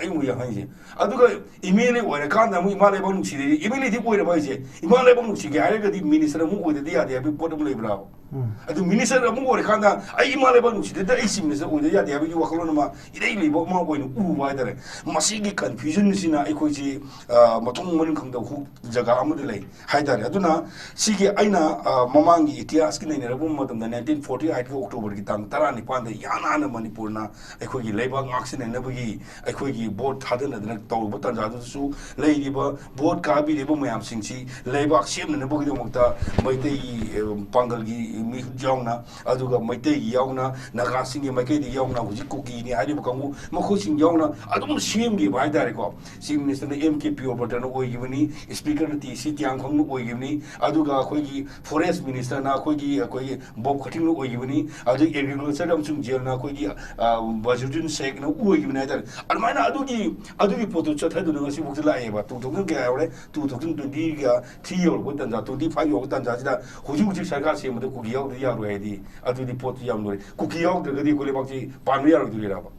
ꯑꯩ ꯑꯃꯨꯛ ꯌꯥꯝ ꯍꯥꯏꯁꯦ꯫ ꯑꯗꯨꯒ ꯑꯦꯝ ꯑꯦꯜ ꯑꯦ ꯑꯣꯏꯔꯀꯥꯟꯗ ꯑꯃꯨꯛ ꯏꯃꯥ ꯂꯩꯕꯥꯛ ꯅꯨꯡꯁꯤꯗꯦ, ꯑꯦꯝ ꯑꯦꯜ ꯑꯦꯗꯤ ꯑꯣꯏꯔꯕ ꯍꯥꯏꯁꯦ, ꯏꯃꯥ ꯂꯩꯕꯥꯛ ꯅꯨꯡꯁꯤꯒꯦ ꯍꯥꯏꯔꯒꯗꯤ minister ꯑꯃꯨꯛ ꯑꯣꯏꯗꯗꯤ ꯌꯥꯗꯦ ꯍꯥꯏꯕꯒꯤ ꯄꯣꯠ ꯑꯃ ꯂꯩꯕ꯭ꯔꯥꯕ? ꯑꯗꯨ minister ꯑꯃꯨꯛ ꯑꯣꯏꯔꯀꯥꯟꯗ ꯑꯩ ꯏꯃꯥ ꯂꯩꯕꯥꯛ ꯅꯨꯡꯁꯤꯗꯦꯗ ꯑꯩ chief minister ꯑꯣꯏꯗ ꯌꯥꯗꯦ ꯍꯥꯏꯕꯒꯤ ꯋꯥꯈꯜꯂꯣꯟ ꯑꯃ ꯏꯔꯩ ꯂꯩꯕ ꯑꯃ ꯑꯣꯏꯅ ꯎꯕ ꯍꯥꯏꯇꯥꯔꯦ꯫ ꯃꯁꯤꯒꯤ confusion ꯁꯤꯅ ꯑꯩꯈꯣꯏꯁꯤ, ꯑ, ꯃꯊꯣꯡ ꯃꯔꯝ ꯈꯪꯗꯕ ꯍꯨ-, ꯖꯒꯥ ꯑꯃꯗ ꯂꯩ ꯍꯥꯏꯇꯥꯔꯦ꯫ ꯑꯗꯨꯅ ꯁꯤꯒꯤ ꯑꯩꯅ, ꯑ, ꯃꯃꯥꯡꯒꯤ ꯏꯇꯤꯍꯥꯁꯀꯤ ꯅꯩꯅꯔꯛꯄ ꯃꯇꯝꯗ nineteen forty eight ꯀꯤ October ꯒꯤ ꯇꯥꯡ ꯇꯔꯥꯅꯤꯄꯥꯟꯗ ꯏꯍꯥꯟ ꯍꯥꯟꯅ ꯃꯅꯤꯄꯨꯔꯅ ꯑꯩꯈꯣꯏꯒꯤ ꯂꯩꯕꯥꯛ ꯉꯥꯛꯁꯦꯟꯅꯅꯕꯒꯤ ꯑꯩꯈꯣꯏꯒꯤ vote ꯊꯥꯗꯅꯗꯅ ꯇꯧꯔꯨꯕ ꯇꯥꯟꯖꯥꯗꯨꯗꯁꯨ ꯂꯩꯔꯤꯕ vote ꯀꯥꯕꯤꯔꯤꯕ ꯃꯌꯥꯝꯁꯤꯡꯁꯤ ꯂꯩꯕꯥꯛ ꯁꯦꯝꯅꯅꯕꯒꯤꯗꯃꯛꯇ ꯃꯩꯇꯩꯒꯤ, ꯑ, ꯄꯥꯡꯒꯜꯒꯤ ꯃꯤꯍꯨꯠ ꯌꯥꯎꯅ, ꯑꯗꯨꯒ ꯃꯩꯇꯩꯒꯤ ꯌꯥꯎꯅ, ꯅꯥꯒꯥꯁꯤꯡꯒꯤ ꯃꯥꯏꯀꯩꯗꯒꯤ ꯌꯥꯎꯅ, ꯍꯧꯖꯤꯛ ꯀꯨꯀꯤꯅꯤ ꯍꯥꯏꯔꯤꯕ ꯀꯥꯡꯕꯨ, ꯃꯈꯣꯏꯁꯤꯡ ꯌꯥꯎꯅ ꯑꯗꯨꯝ ꯁꯦꯝꯈꯤꯕ ꯍꯥꯏꯇꯥꯔꯦꯀꯣ꯫ Chief minister ꯅ ꯑꯦꯝ ꯀꯦ ꯄ꯭ꯔꯤꯌꯣꯕ꯭ꯔꯇꯅ ꯑꯣꯏꯈꯤꯕꯅꯤ, speaker ꯅ ꯇꯤ ꯁꯤ ꯇꯤꯌꯥꯡꯈꯪꯅ ꯑꯣꯏꯈꯤꯕꯅꯤ, ꯑꯗꯨꯒ ꯑꯩꯈꯣꯏꯒꯤ forest minister ꯅ ꯑꯩꯈꯣꯏꯒꯤ, ꯑꯩꯈꯣꯏꯒꯤ ꯕꯣꯕ ꯈꯇꯤꯡꯅ ꯑꯣꯏꯈꯤꯕꯅꯤ, ꯑꯗꯨꯒ agriculture ꯑꯃꯁꯨꯡ jail ꯅ ꯑꯩꯈꯣꯏꯒꯤ, ꯑ, ꯕꯖꯤꯔꯨꯗꯤꯟ ꯁꯦꯈꯅ ꯑꯣꯏꯈꯤꯕꯅꯤ ꯍꯥꯏꯇꯥꯔꯦ꯫ ꯑꯗꯨꯃꯥꯏꯅ ꯑꯗꯨꯒꯤ, ꯑꯗꯨꯒꯤ ꯄꯣꯠꯇꯨ ꯆꯠꯊꯗꯨꯅ ꯉꯁꯤꯐꯥꯎꯗ ꯂꯥꯛꯑꯦꯕ꯫ Two thousand ꯀꯌꯥ ꯌꯧꯔꯦ? Two thousand twenty ꯒ three ꯌꯧꯔꯛꯄ ꯇꯥꯟꯖꯥ, twenty five ꯌꯧꯔꯛꯄ ꯇꯥꯟꯖꯥꯁꯤꯗ ꯍꯧꯖꯤꯛ ꯍꯧꯖꯤꯛ ꯁꯔꯀꯥꯔ ꯁꯦꯝꯕꯗ ꯀꯨꯀꯤ ꯌꯥꯎꯗ꯭ꯔꯗꯤ ꯌꯥꯔꯣꯏ ꯍꯥꯏꯗꯤ, ꯑꯗꯨꯗꯤ ꯄꯣꯠꯇꯨ ꯌꯥꯝ ꯂꯨꯔꯦ꯫ ꯀꯨꯀꯤ ꯌꯥꯎꯗ꯭ꯔꯒꯗꯤ ꯑꯩꯈꯣꯏ ꯂꯩꯕꯥꯛꯁꯤ ꯄꯥꯟꯕ ꯌꯥꯔꯣꯏꯗꯣꯔꯤꯔꯕ?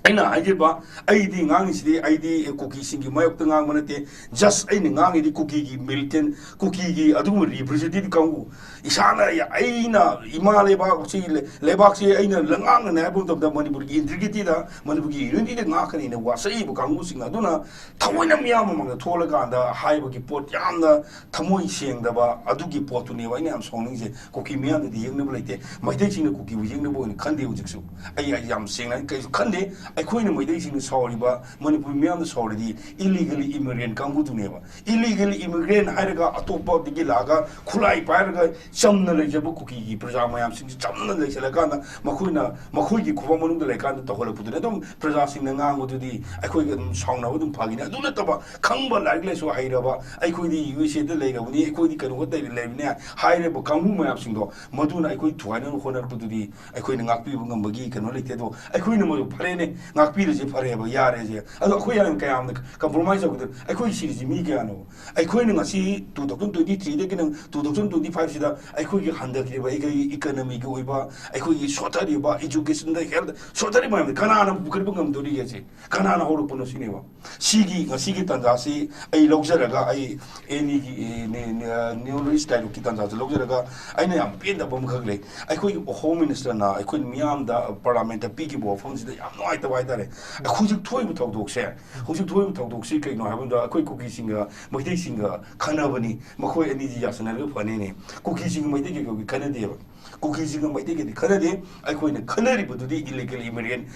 ꯑꯩꯅ ꯍꯥꯏꯖꯕ, ꯑꯩꯗꯤ ꯉꯥꯡꯉꯤꯁꯤꯗꯤ ꯑꯩꯗꯤ ꯀꯨꯀꯤꯁꯤꯡꯒꯤ ꯃꯥꯌꯣꯛꯇ ꯉꯥꯡꯕ ꯅꯠꯇꯦ꯫ Just ꯑꯩꯅ ꯉꯥꯡꯉꯤꯗꯤ ꯀꯨꯀꯤꯒꯤ militant, ꯀꯨꯀꯤꯒꯤ ꯑꯗꯨꯒꯨꯝꯕ representative ꯀꯥꯡꯕꯨ, ꯏꯁꯥꯅ, ꯑꯩꯅ ꯏꯃꯥ ꯂꯩꯕꯥꯛꯁꯤ, ꯂꯩꯕꯥꯛꯁꯤ ꯑꯩꯅ ꯂꯉꯥꯛꯅꯅꯦ ꯍꯥꯏꯕ ꯃꯇꯝꯗ ꯃꯅꯤꯄꯨꯔꯒꯤ integrityꯗ, ꯃꯅꯤꯄꯨꯔꯒꯤ unityꯗ ꯉꯥꯛꯀꯅꯤꯅ ꯋꯥꯁꯛꯏꯕ ꯀꯥꯡꯕꯨꯁꯤꯡ ꯑꯗꯨꯅ ꯊꯑꯣꯏꯅ ꯃꯤꯌꯥꯝ ꯃꯃꯥꯡꯗ ꯊꯣꯛꯂꯀꯥꯟꯗ ꯍꯥꯏꯕꯒꯤ ꯄꯣꯠ ꯌꯥꯝꯅ ꯊꯃꯣꯏ ꯁꯦꯡꯗꯕ ꯑꯗꯨꯒꯤ ꯄꯣꯠꯇꯨꯅꯦꯕ ꯑꯩꯅ ꯌꯥꯝ ꯁꯥꯎꯅꯤꯡꯉꯤꯁꯦ꯫ ꯀꯨꯀꯤ ꯃꯤꯌꯥꯝꯗꯗꯤ ꯌꯦꯛꯅꯕ ꯂꯩꯇꯦ꯫ ꯃꯩꯇꯩꯁꯤꯡꯅ ꯀꯨꯀꯤꯕꯨ ꯌꯦꯛꯅꯕ ꯑꯣꯏꯅ ꯈꯟꯗꯦ ꯍꯧꯖꯤꯛꯁꯨ꯫ ꯑꯩ, ꯑꯩ ꯌꯥꯝ ꯁꯦꯡꯅ ꯑꯩ ꯀꯩꯁꯨ ꯈꯟꯗꯦ꯫ ꯑꯩꯈꯣꯏꯅ ꯃꯩꯇꯩꯁꯤꯡꯅ ꯁꯥꯎꯔꯤꯕ, ꯃꯅꯤꯄꯨꯔ ꯃꯤꯌꯥꯝꯅ ꯁꯥꯎꯔꯤꯗꯤ illegally immigrant ꯀꯥꯡꯕꯨꯗꯨꯅꯦꯕ꯫ Illegally immigrant ꯍꯥꯏꯔꯒ ꯑꯇꯣꯞꯄꯗꯒꯤ ꯂꯥꯛꯑꯒ ꯈꯨꯠꯂꯥꯏ ꯄꯥꯏꯔꯒ ꯆꯝꯅ ꯂꯩꯖꯕ ꯀꯨꯀꯤꯒꯤ ꯄ꯭ꯔꯖꯥ ꯃꯌꯥꯝꯁꯤꯡꯁꯤ ꯆꯝꯅ ꯂꯩꯁꯜꯂꯀꯥꯟꯗ ꯃꯈꯣꯏꯅ, ꯃꯈꯣꯏꯒꯤ ꯈꯨꯕꯝ ꯃꯅꯨꯡꯗ ꯂꯩꯀꯥꯟꯗ ꯇꯧꯍꯜꯂꯛꯄꯗꯨꯅꯤ꯫ ꯑꯗꯨꯝ ꯄ꯭ꯔꯖꯥꯁꯤꯡꯅ ꯉꯥꯡꯕꯗꯨꯗꯤ ꯑꯩꯈꯣꯏꯒ ꯑꯗꯨꯝ ꯁꯥꯎꯅꯕ ꯑꯗꯨꯝ ꯐꯈꯤꯅꯤ꯫ ꯑꯗꯨ ꯅꯠꯇꯕ ꯈꯪꯕ, ꯂꯥꯏꯔꯤꯛ ꯂꯥꯏꯁꯨ ꯍꯩꯔꯕ, "ꯑꯩꯈꯣꯏꯗꯤ ꯌꯨ ꯑꯦꯁ ꯑꯦꯗ ꯂꯩꯔꯕꯅꯤ, ꯑꯩꯈꯣꯏꯗꯤ ꯀꯩꯅꯣ ꯈꯛꯇ ꯂꯩꯔꯤꯕꯅꯦ" ꯍꯥꯏꯔꯤꯕ ꯀꯥꯡꯕꯨ ꯃꯌꯥꯝꯁꯤꯡꯗꯣ, ꯃꯗꯨꯅ ꯑꯩꯈꯣꯏ ꯊꯨꯒꯥꯏꯅꯕ ꯍꯣꯠꯅꯔꯛꯄꯗꯨꯗꯤ ꯑꯩꯈꯣꯏꯅ ꯉꯥꯛꯄꯤꯕ ꯉꯝꯕꯒꯤ ꯀꯩꯅꯣ ꯂꯩꯇꯦ꯫ ꯑꯗꯣ ꯑꯩꯈꯣꯏꯅ ꯃꯗꯨ ꯐꯔꯦꯅꯦ, ꯉꯥꯛꯄꯤꯔꯁꯦ, ꯐꯔꯦꯕ, ꯌꯥꯔꯦꯁꯦ꯫ ꯑꯗꯣ ꯑꯩꯈꯣꯏ ꯌꯥꯝ ꯀꯌꯥꯝꯅ compromise ꯇꯧꯒꯗꯣꯏꯅꯣ? ꯑꯩꯈꯣꯏ ꯁꯤꯔꯤꯁꯤ ꯃꯤ ꯀꯌꯥꯅꯣ? ꯑꯩꯈꯣꯏꯅ ꯉꯁꯤ two thousand twenty threeꯗꯒꯤꯅ two thousand twenty fiveꯁꯤꯗ ꯑꯩꯈꯣꯏꯒꯤ ꯍꯟꯊꯈ꯭ꯔꯤꯕ ꯑꯩꯈꯣꯏꯒꯤ economyꯒꯤ ꯑꯣꯏꯕ, ꯑꯩꯈꯣꯏꯒꯤ ꯁꯣꯠꯊꯔꯤꯕ educationꯗ, health ꯁꯣꯠꯊꯔꯤꯕ ꯃꯌꯥꯝꯁꯦ ꯀꯅꯥꯅ ꯄꯨꯈꯠꯄ ꯉꯝꯗꯣꯔꯤꯒꯦ? ꯁꯤ ꯀꯅꯥꯅ ꯍꯧꯔꯛꯄꯅꯣ ꯁꯤꯅꯦꯕ꯫ ꯁꯤꯒꯤ, ꯉꯁꯤꯒꯤ ꯇꯥꯟꯖꯥꯁꯤ ꯑꯩ ꯂꯧꯖꯔꯒ, ꯑꯩ ꯑꯦꯅꯤꯒꯤ, ꯑꯦ, ꯅꯦ-, ꯅꯦ-, ꯑ, Neo North East Dialogueꯀꯤ ꯇꯥꯟꯖꯥꯁꯤ ꯂꯧꯖꯔꯒ, ꯑꯩꯅ ꯌꯥꯝ ꯄꯦꯟꯗꯕ ꯑꯃꯈꯛ ꯂꯩ꯫ ꯑꯩꯈꯣꯏꯒꯤ Home Ministerꯅ ꯑꯩꯈꯣꯏ ꯃꯤꯌꯥꯝꯗ, Parliamentꯇ ꯄꯤꯈꯤꯕ ꯋꯥꯐꯝꯁꯤꯗ ꯌꯥꯝ ꯅꯨꯡꯉꯥꯏꯇꯕ ꯍꯥꯏꯇꯥꯔꯦ꯫ ꯍꯧꯖꯤꯛ ꯊꯣꯛꯏꯕ ꯊꯧꯗꯣꯛꯁꯦ, ꯍꯧꯖꯤꯛ ꯊꯣꯛꯏꯕ ꯊꯧꯗꯣꯛꯁꯤ ꯀꯩꯅꯣ ꯍꯥꯏꯕꯗ, ꯑꯩꯈꯣꯏ ꯀꯨꯀꯤꯁꯤꯡꯒ ꯃꯩꯇꯩꯁꯤꯡꯒ ꯈꯟꯅꯕꯅꯤ, ꯃꯈꯣꯏ ꯑꯅꯤꯁꯤ ꯌꯥꯁꯟꯅꯔꯒ ꯐꯅꯤꯅꯦ꯫ ꯀꯨꯀꯤꯁꯤꯡꯒ ꯃꯩꯇꯩ ꯀꯩꯀꯩꯒꯤ ꯈꯟꯅꯗꯦꯕ꯫ ꯀꯨꯀꯤꯁꯤꯡꯒ ꯃꯩꯇꯩꯒꯗꯤ ꯈꯟꯅꯗꯦ꯫ ꯑꯩꯈꯣꯏꯅ ꯈꯟꯅꯔꯤꯕꯗꯨꯗꯤ illegal immigrant,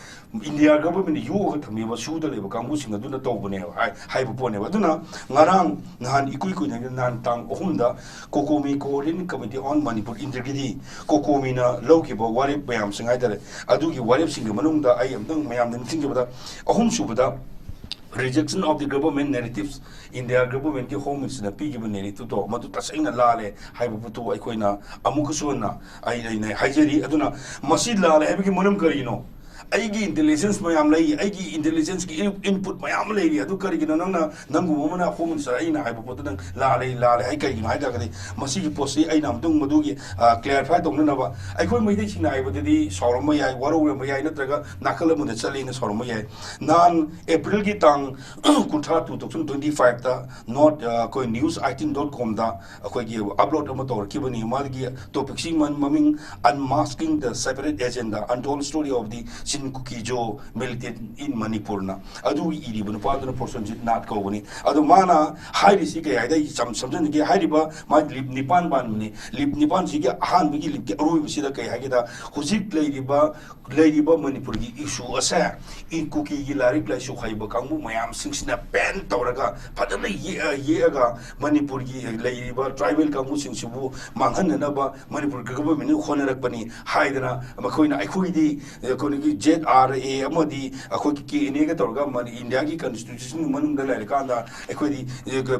India governmentꯅ ꯌꯣꯛꯑꯒ ꯊꯝꯃꯤꯕ, ꯁꯨꯗ ꯂꯩꯕ ꯀꯥꯡꯕꯨꯁꯤꯡ ꯑꯗꯨꯅ ꯇꯧꯕꯅꯦꯕ, ꯍꯥꯏ-, ꯍꯥꯏꯕ ꯄꯣꯠꯅꯦꯕ꯫ ꯑꯗꯨꯅ ꯉꯔꯥꯡ ꯅꯍꯥꯟ ꯏꯀꯨꯏ ꯀꯨꯏꯅ, ꯅꯍꯥꯟ ꯇꯥꯡ ꯑꯍꯨꯝꯗ COCOMI, Coordinating Committee on Manipur Integrity, COCOMIꯅ ꯂꯧꯈꯤꯕ ꯋꯥꯔꯦꯞ ꯃꯌꯥꯝꯁꯤꯡ ꯍꯥꯏꯇꯥꯔꯦ, ꯑꯗꯨꯒꯤ ꯋꯥꯔꯦꯞꯁꯤꯡꯒꯤ ꯃꯅꯨꯡꯗ ꯑꯩ ꯑꯝꯇꯪ ꯃꯌꯥꯝꯗ ꯅꯤꯡꯁꯤꯡꯖꯕꯗ, ꯑꯍꯨꯝꯁꯨꯕꯗ, rejection of the government narratives, India governmentꯀꯤ Home Ministerꯅ ꯄꯤꯈꯤꯕ narrativeꯇꯣ ꯃꯗꯨ ꯇꯁꯦꯡꯅ ꯂꯥꯜꯂꯦ ꯍꯥꯏꯕ ꯄꯣꯠꯇꯨ ꯑꯩꯈꯣꯏꯅ ꯑꯃꯨꯛꯀꯁꯨ ꯍꯟꯅ ꯑꯩ, ꯑꯩꯅ ꯍꯥꯏꯖꯔꯤ꯫ ꯑꯗꯨꯅ ꯃꯁꯤ ꯂꯥꯜꯂꯦ ꯍꯥꯏꯕꯒꯤ ꯃꯔꯝ ꯀꯔꯤꯅꯣ? ꯑꯩꯒꯤ ꯏꯟꯇꯦꯂꯤꯖꯦꯟꯁ ꯃꯌꯥꯝ ꯂꯩ, ꯑꯩꯒꯤ ꯏꯟꯇꯦꯂꯤꯖꯦꯟꯁꯀꯤ ꯏꯟꯄꯨꯠ ꯃꯌꯥꯝ ꯑꯃ ꯂꯩꯔꯤ꯫ ꯑꯗꯨ ꯀꯔꯤꯒꯤꯅꯣ ꯅꯪꯅ, ꯅꯪꯒꯨꯝꯕ ꯑꯃꯅ ꯍꯣꯝ ꯃꯤꯅꯤꯁꯇꯔ ꯑꯩꯅ ꯍꯥꯏꯕ ꯄꯣꯠꯇꯨ ꯅꯪ ꯂꯥꯜꯂꯦ, ꯂꯥꯜꯂꯦ ꯍꯥꯏ ꯀꯔꯤꯒꯤꯅꯣ ꯍꯥꯏ ꯇꯥꯔꯒꯗꯤ, ꯃꯁꯤꯒꯤ ꯄꯣꯠꯁꯤ ꯑꯩꯅ ꯑꯃꯨꯛꯇꯪ ꯃꯗꯨꯒꯤ ꯀ꯭ꯂꯦꯔꯤꯐꯥꯏ ꯇꯧꯅꯅꯕ, ꯑꯩꯈꯣꯏ ꯃꯩꯇꯩꯁꯤꯡꯅ ꯍꯥꯏꯕꯗꯗꯤ ꯁꯥꯎꯔꯝꯕ ꯌꯥꯏ, ꯋꯥꯔꯧꯔꯝꯕ ꯌꯥꯏ, ꯅꯠꯇ꯭ꯔꯒ ꯅꯥꯀꯜ ꯑꯃꯗ ꯆꯠꯂꯦꯅ ꯁꯥꯎꯔꯝꯕ ꯌꯥꯏ꯫ ꯅꯍꯥꯟ ꯑꯦꯄ꯭ꯔꯤꯜꯒꯤ ꯇꯥꯡ ꯀꯨꯟꯊ꯭ꯔꯥ, two thousand twenty fiveꯇ ꯅꯣꯔꯠ, ꯑꯩꯈꯣꯏ news eighteen dot comꯗ ꯑꯩꯈꯣꯏꯒꯤ ꯑꯞꯂꯣꯗ ꯑꯃ ꯇꯧꯔꯛꯈꯤꯕꯅꯤ꯫ ꯃꯥꯒꯤ ꯇꯣꯄꯤꯛꯁꯤ ꯃꯃꯤꯡ Unmasking the Separate Agenda, Untold Story of the Chin Kuki-Zo Militant in Manipurꯅ꯫ ꯑꯗꯨꯒꯤ ꯏꯔꯤꯕ ꯅꯨꯄꯥꯗꯨꯅ ꯄ꯭ꯔꯣꯁꯦꯟꯖꯤꯠ ꯅꯥꯠ ꯀꯧꯕꯅꯤ꯫ ꯑꯗꯣ ꯃꯥꯅ ꯍꯥꯏꯔꯤꯁꯤ ꯀꯩ ꯍꯥꯏꯗꯤ, ꯑꯩ ꯆꯝ-, ꯁꯝꯖꯟꯖꯒꯦ꯫ ꯍꯥꯏꯔꯤꯕ ꯃꯥꯒꯤ ꯂꯤꯞ ꯅꯤꯄꯥꯟ ꯄꯥꯟꯕꯅꯤ꯫ ꯂꯤꯞ ꯅꯤꯄꯥꯟꯁꯤꯒꯤ ꯑꯍꯥꯟꯕꯒꯤ ꯂꯤꯞꯀꯤ ꯑꯔꯣꯏꯕꯁꯤꯗ ꯀꯩ ꯍꯥꯏꯒꯦꯗ, ꯍꯧꯖꯤꯛ ꯂꯩꯔꯤꯕ, ꯂꯩꯔꯤꯕ ꯃꯅꯤꯄꯨꯔꯒꯤ ꯏꯁꯨ ꯑꯁꯦ ꯀꯨꯀꯤꯒꯤ ꯂꯥꯏꯔꯤꯛ ꯂꯥꯏꯁꯨ ꯍꯩꯕ ꯀꯥꯡꯕꯨ ꯃꯌꯥꯝꯁꯤꯡꯁꯤꯅ ꯄꯦꯟ ꯇꯧꯔꯒ ꯐꯖꯅ ꯌꯦꯛꯑ ꯌꯦꯛꯑꯒ ꯃꯅꯤꯄꯨꯔꯒꯤ ꯂꯩꯔꯤꯕ ꯇ꯭ꯔꯥꯏꯕꯦꯜ ꯀꯥꯡꯕꯨꯁꯤꯡꯁꯤꯕꯨ ꯃꯥꯡꯍꯟꯅꯅꯕ ꯃꯅꯤꯄꯨꯔ ꯒꯚꯔꯟꯃꯦꯟꯠꯅ ꯍꯣꯠꯅꯔꯛꯄꯅꯤ ꯍꯥꯏꯗꯅ, ꯃꯈꯣꯏꯅ ꯑꯩꯈꯣꯏꯗꯤ, ꯑꯩꯈꯣꯏꯒꯤ ꯖꯦꯠ ꯑꯥꯔ ꯑꯦ ꯑꯃꯗꯤ ꯑꯩꯈꯣꯏꯒꯤ ꯀꯦ ꯑꯦꯟ ꯑꯦꯒ ꯇꯧꯔꯒ ꯃꯅꯤ-, ꯏꯟꯗꯤꯌꯥꯒꯤ ꯀꯟꯁꯇꯤꯇ꯭ꯌꯨꯁꯟ ꯃꯅꯨꯡꯗ ꯂꯩꯔꯀꯥꯟꯗ ꯑꯩꯈꯣꯏꯗꯤ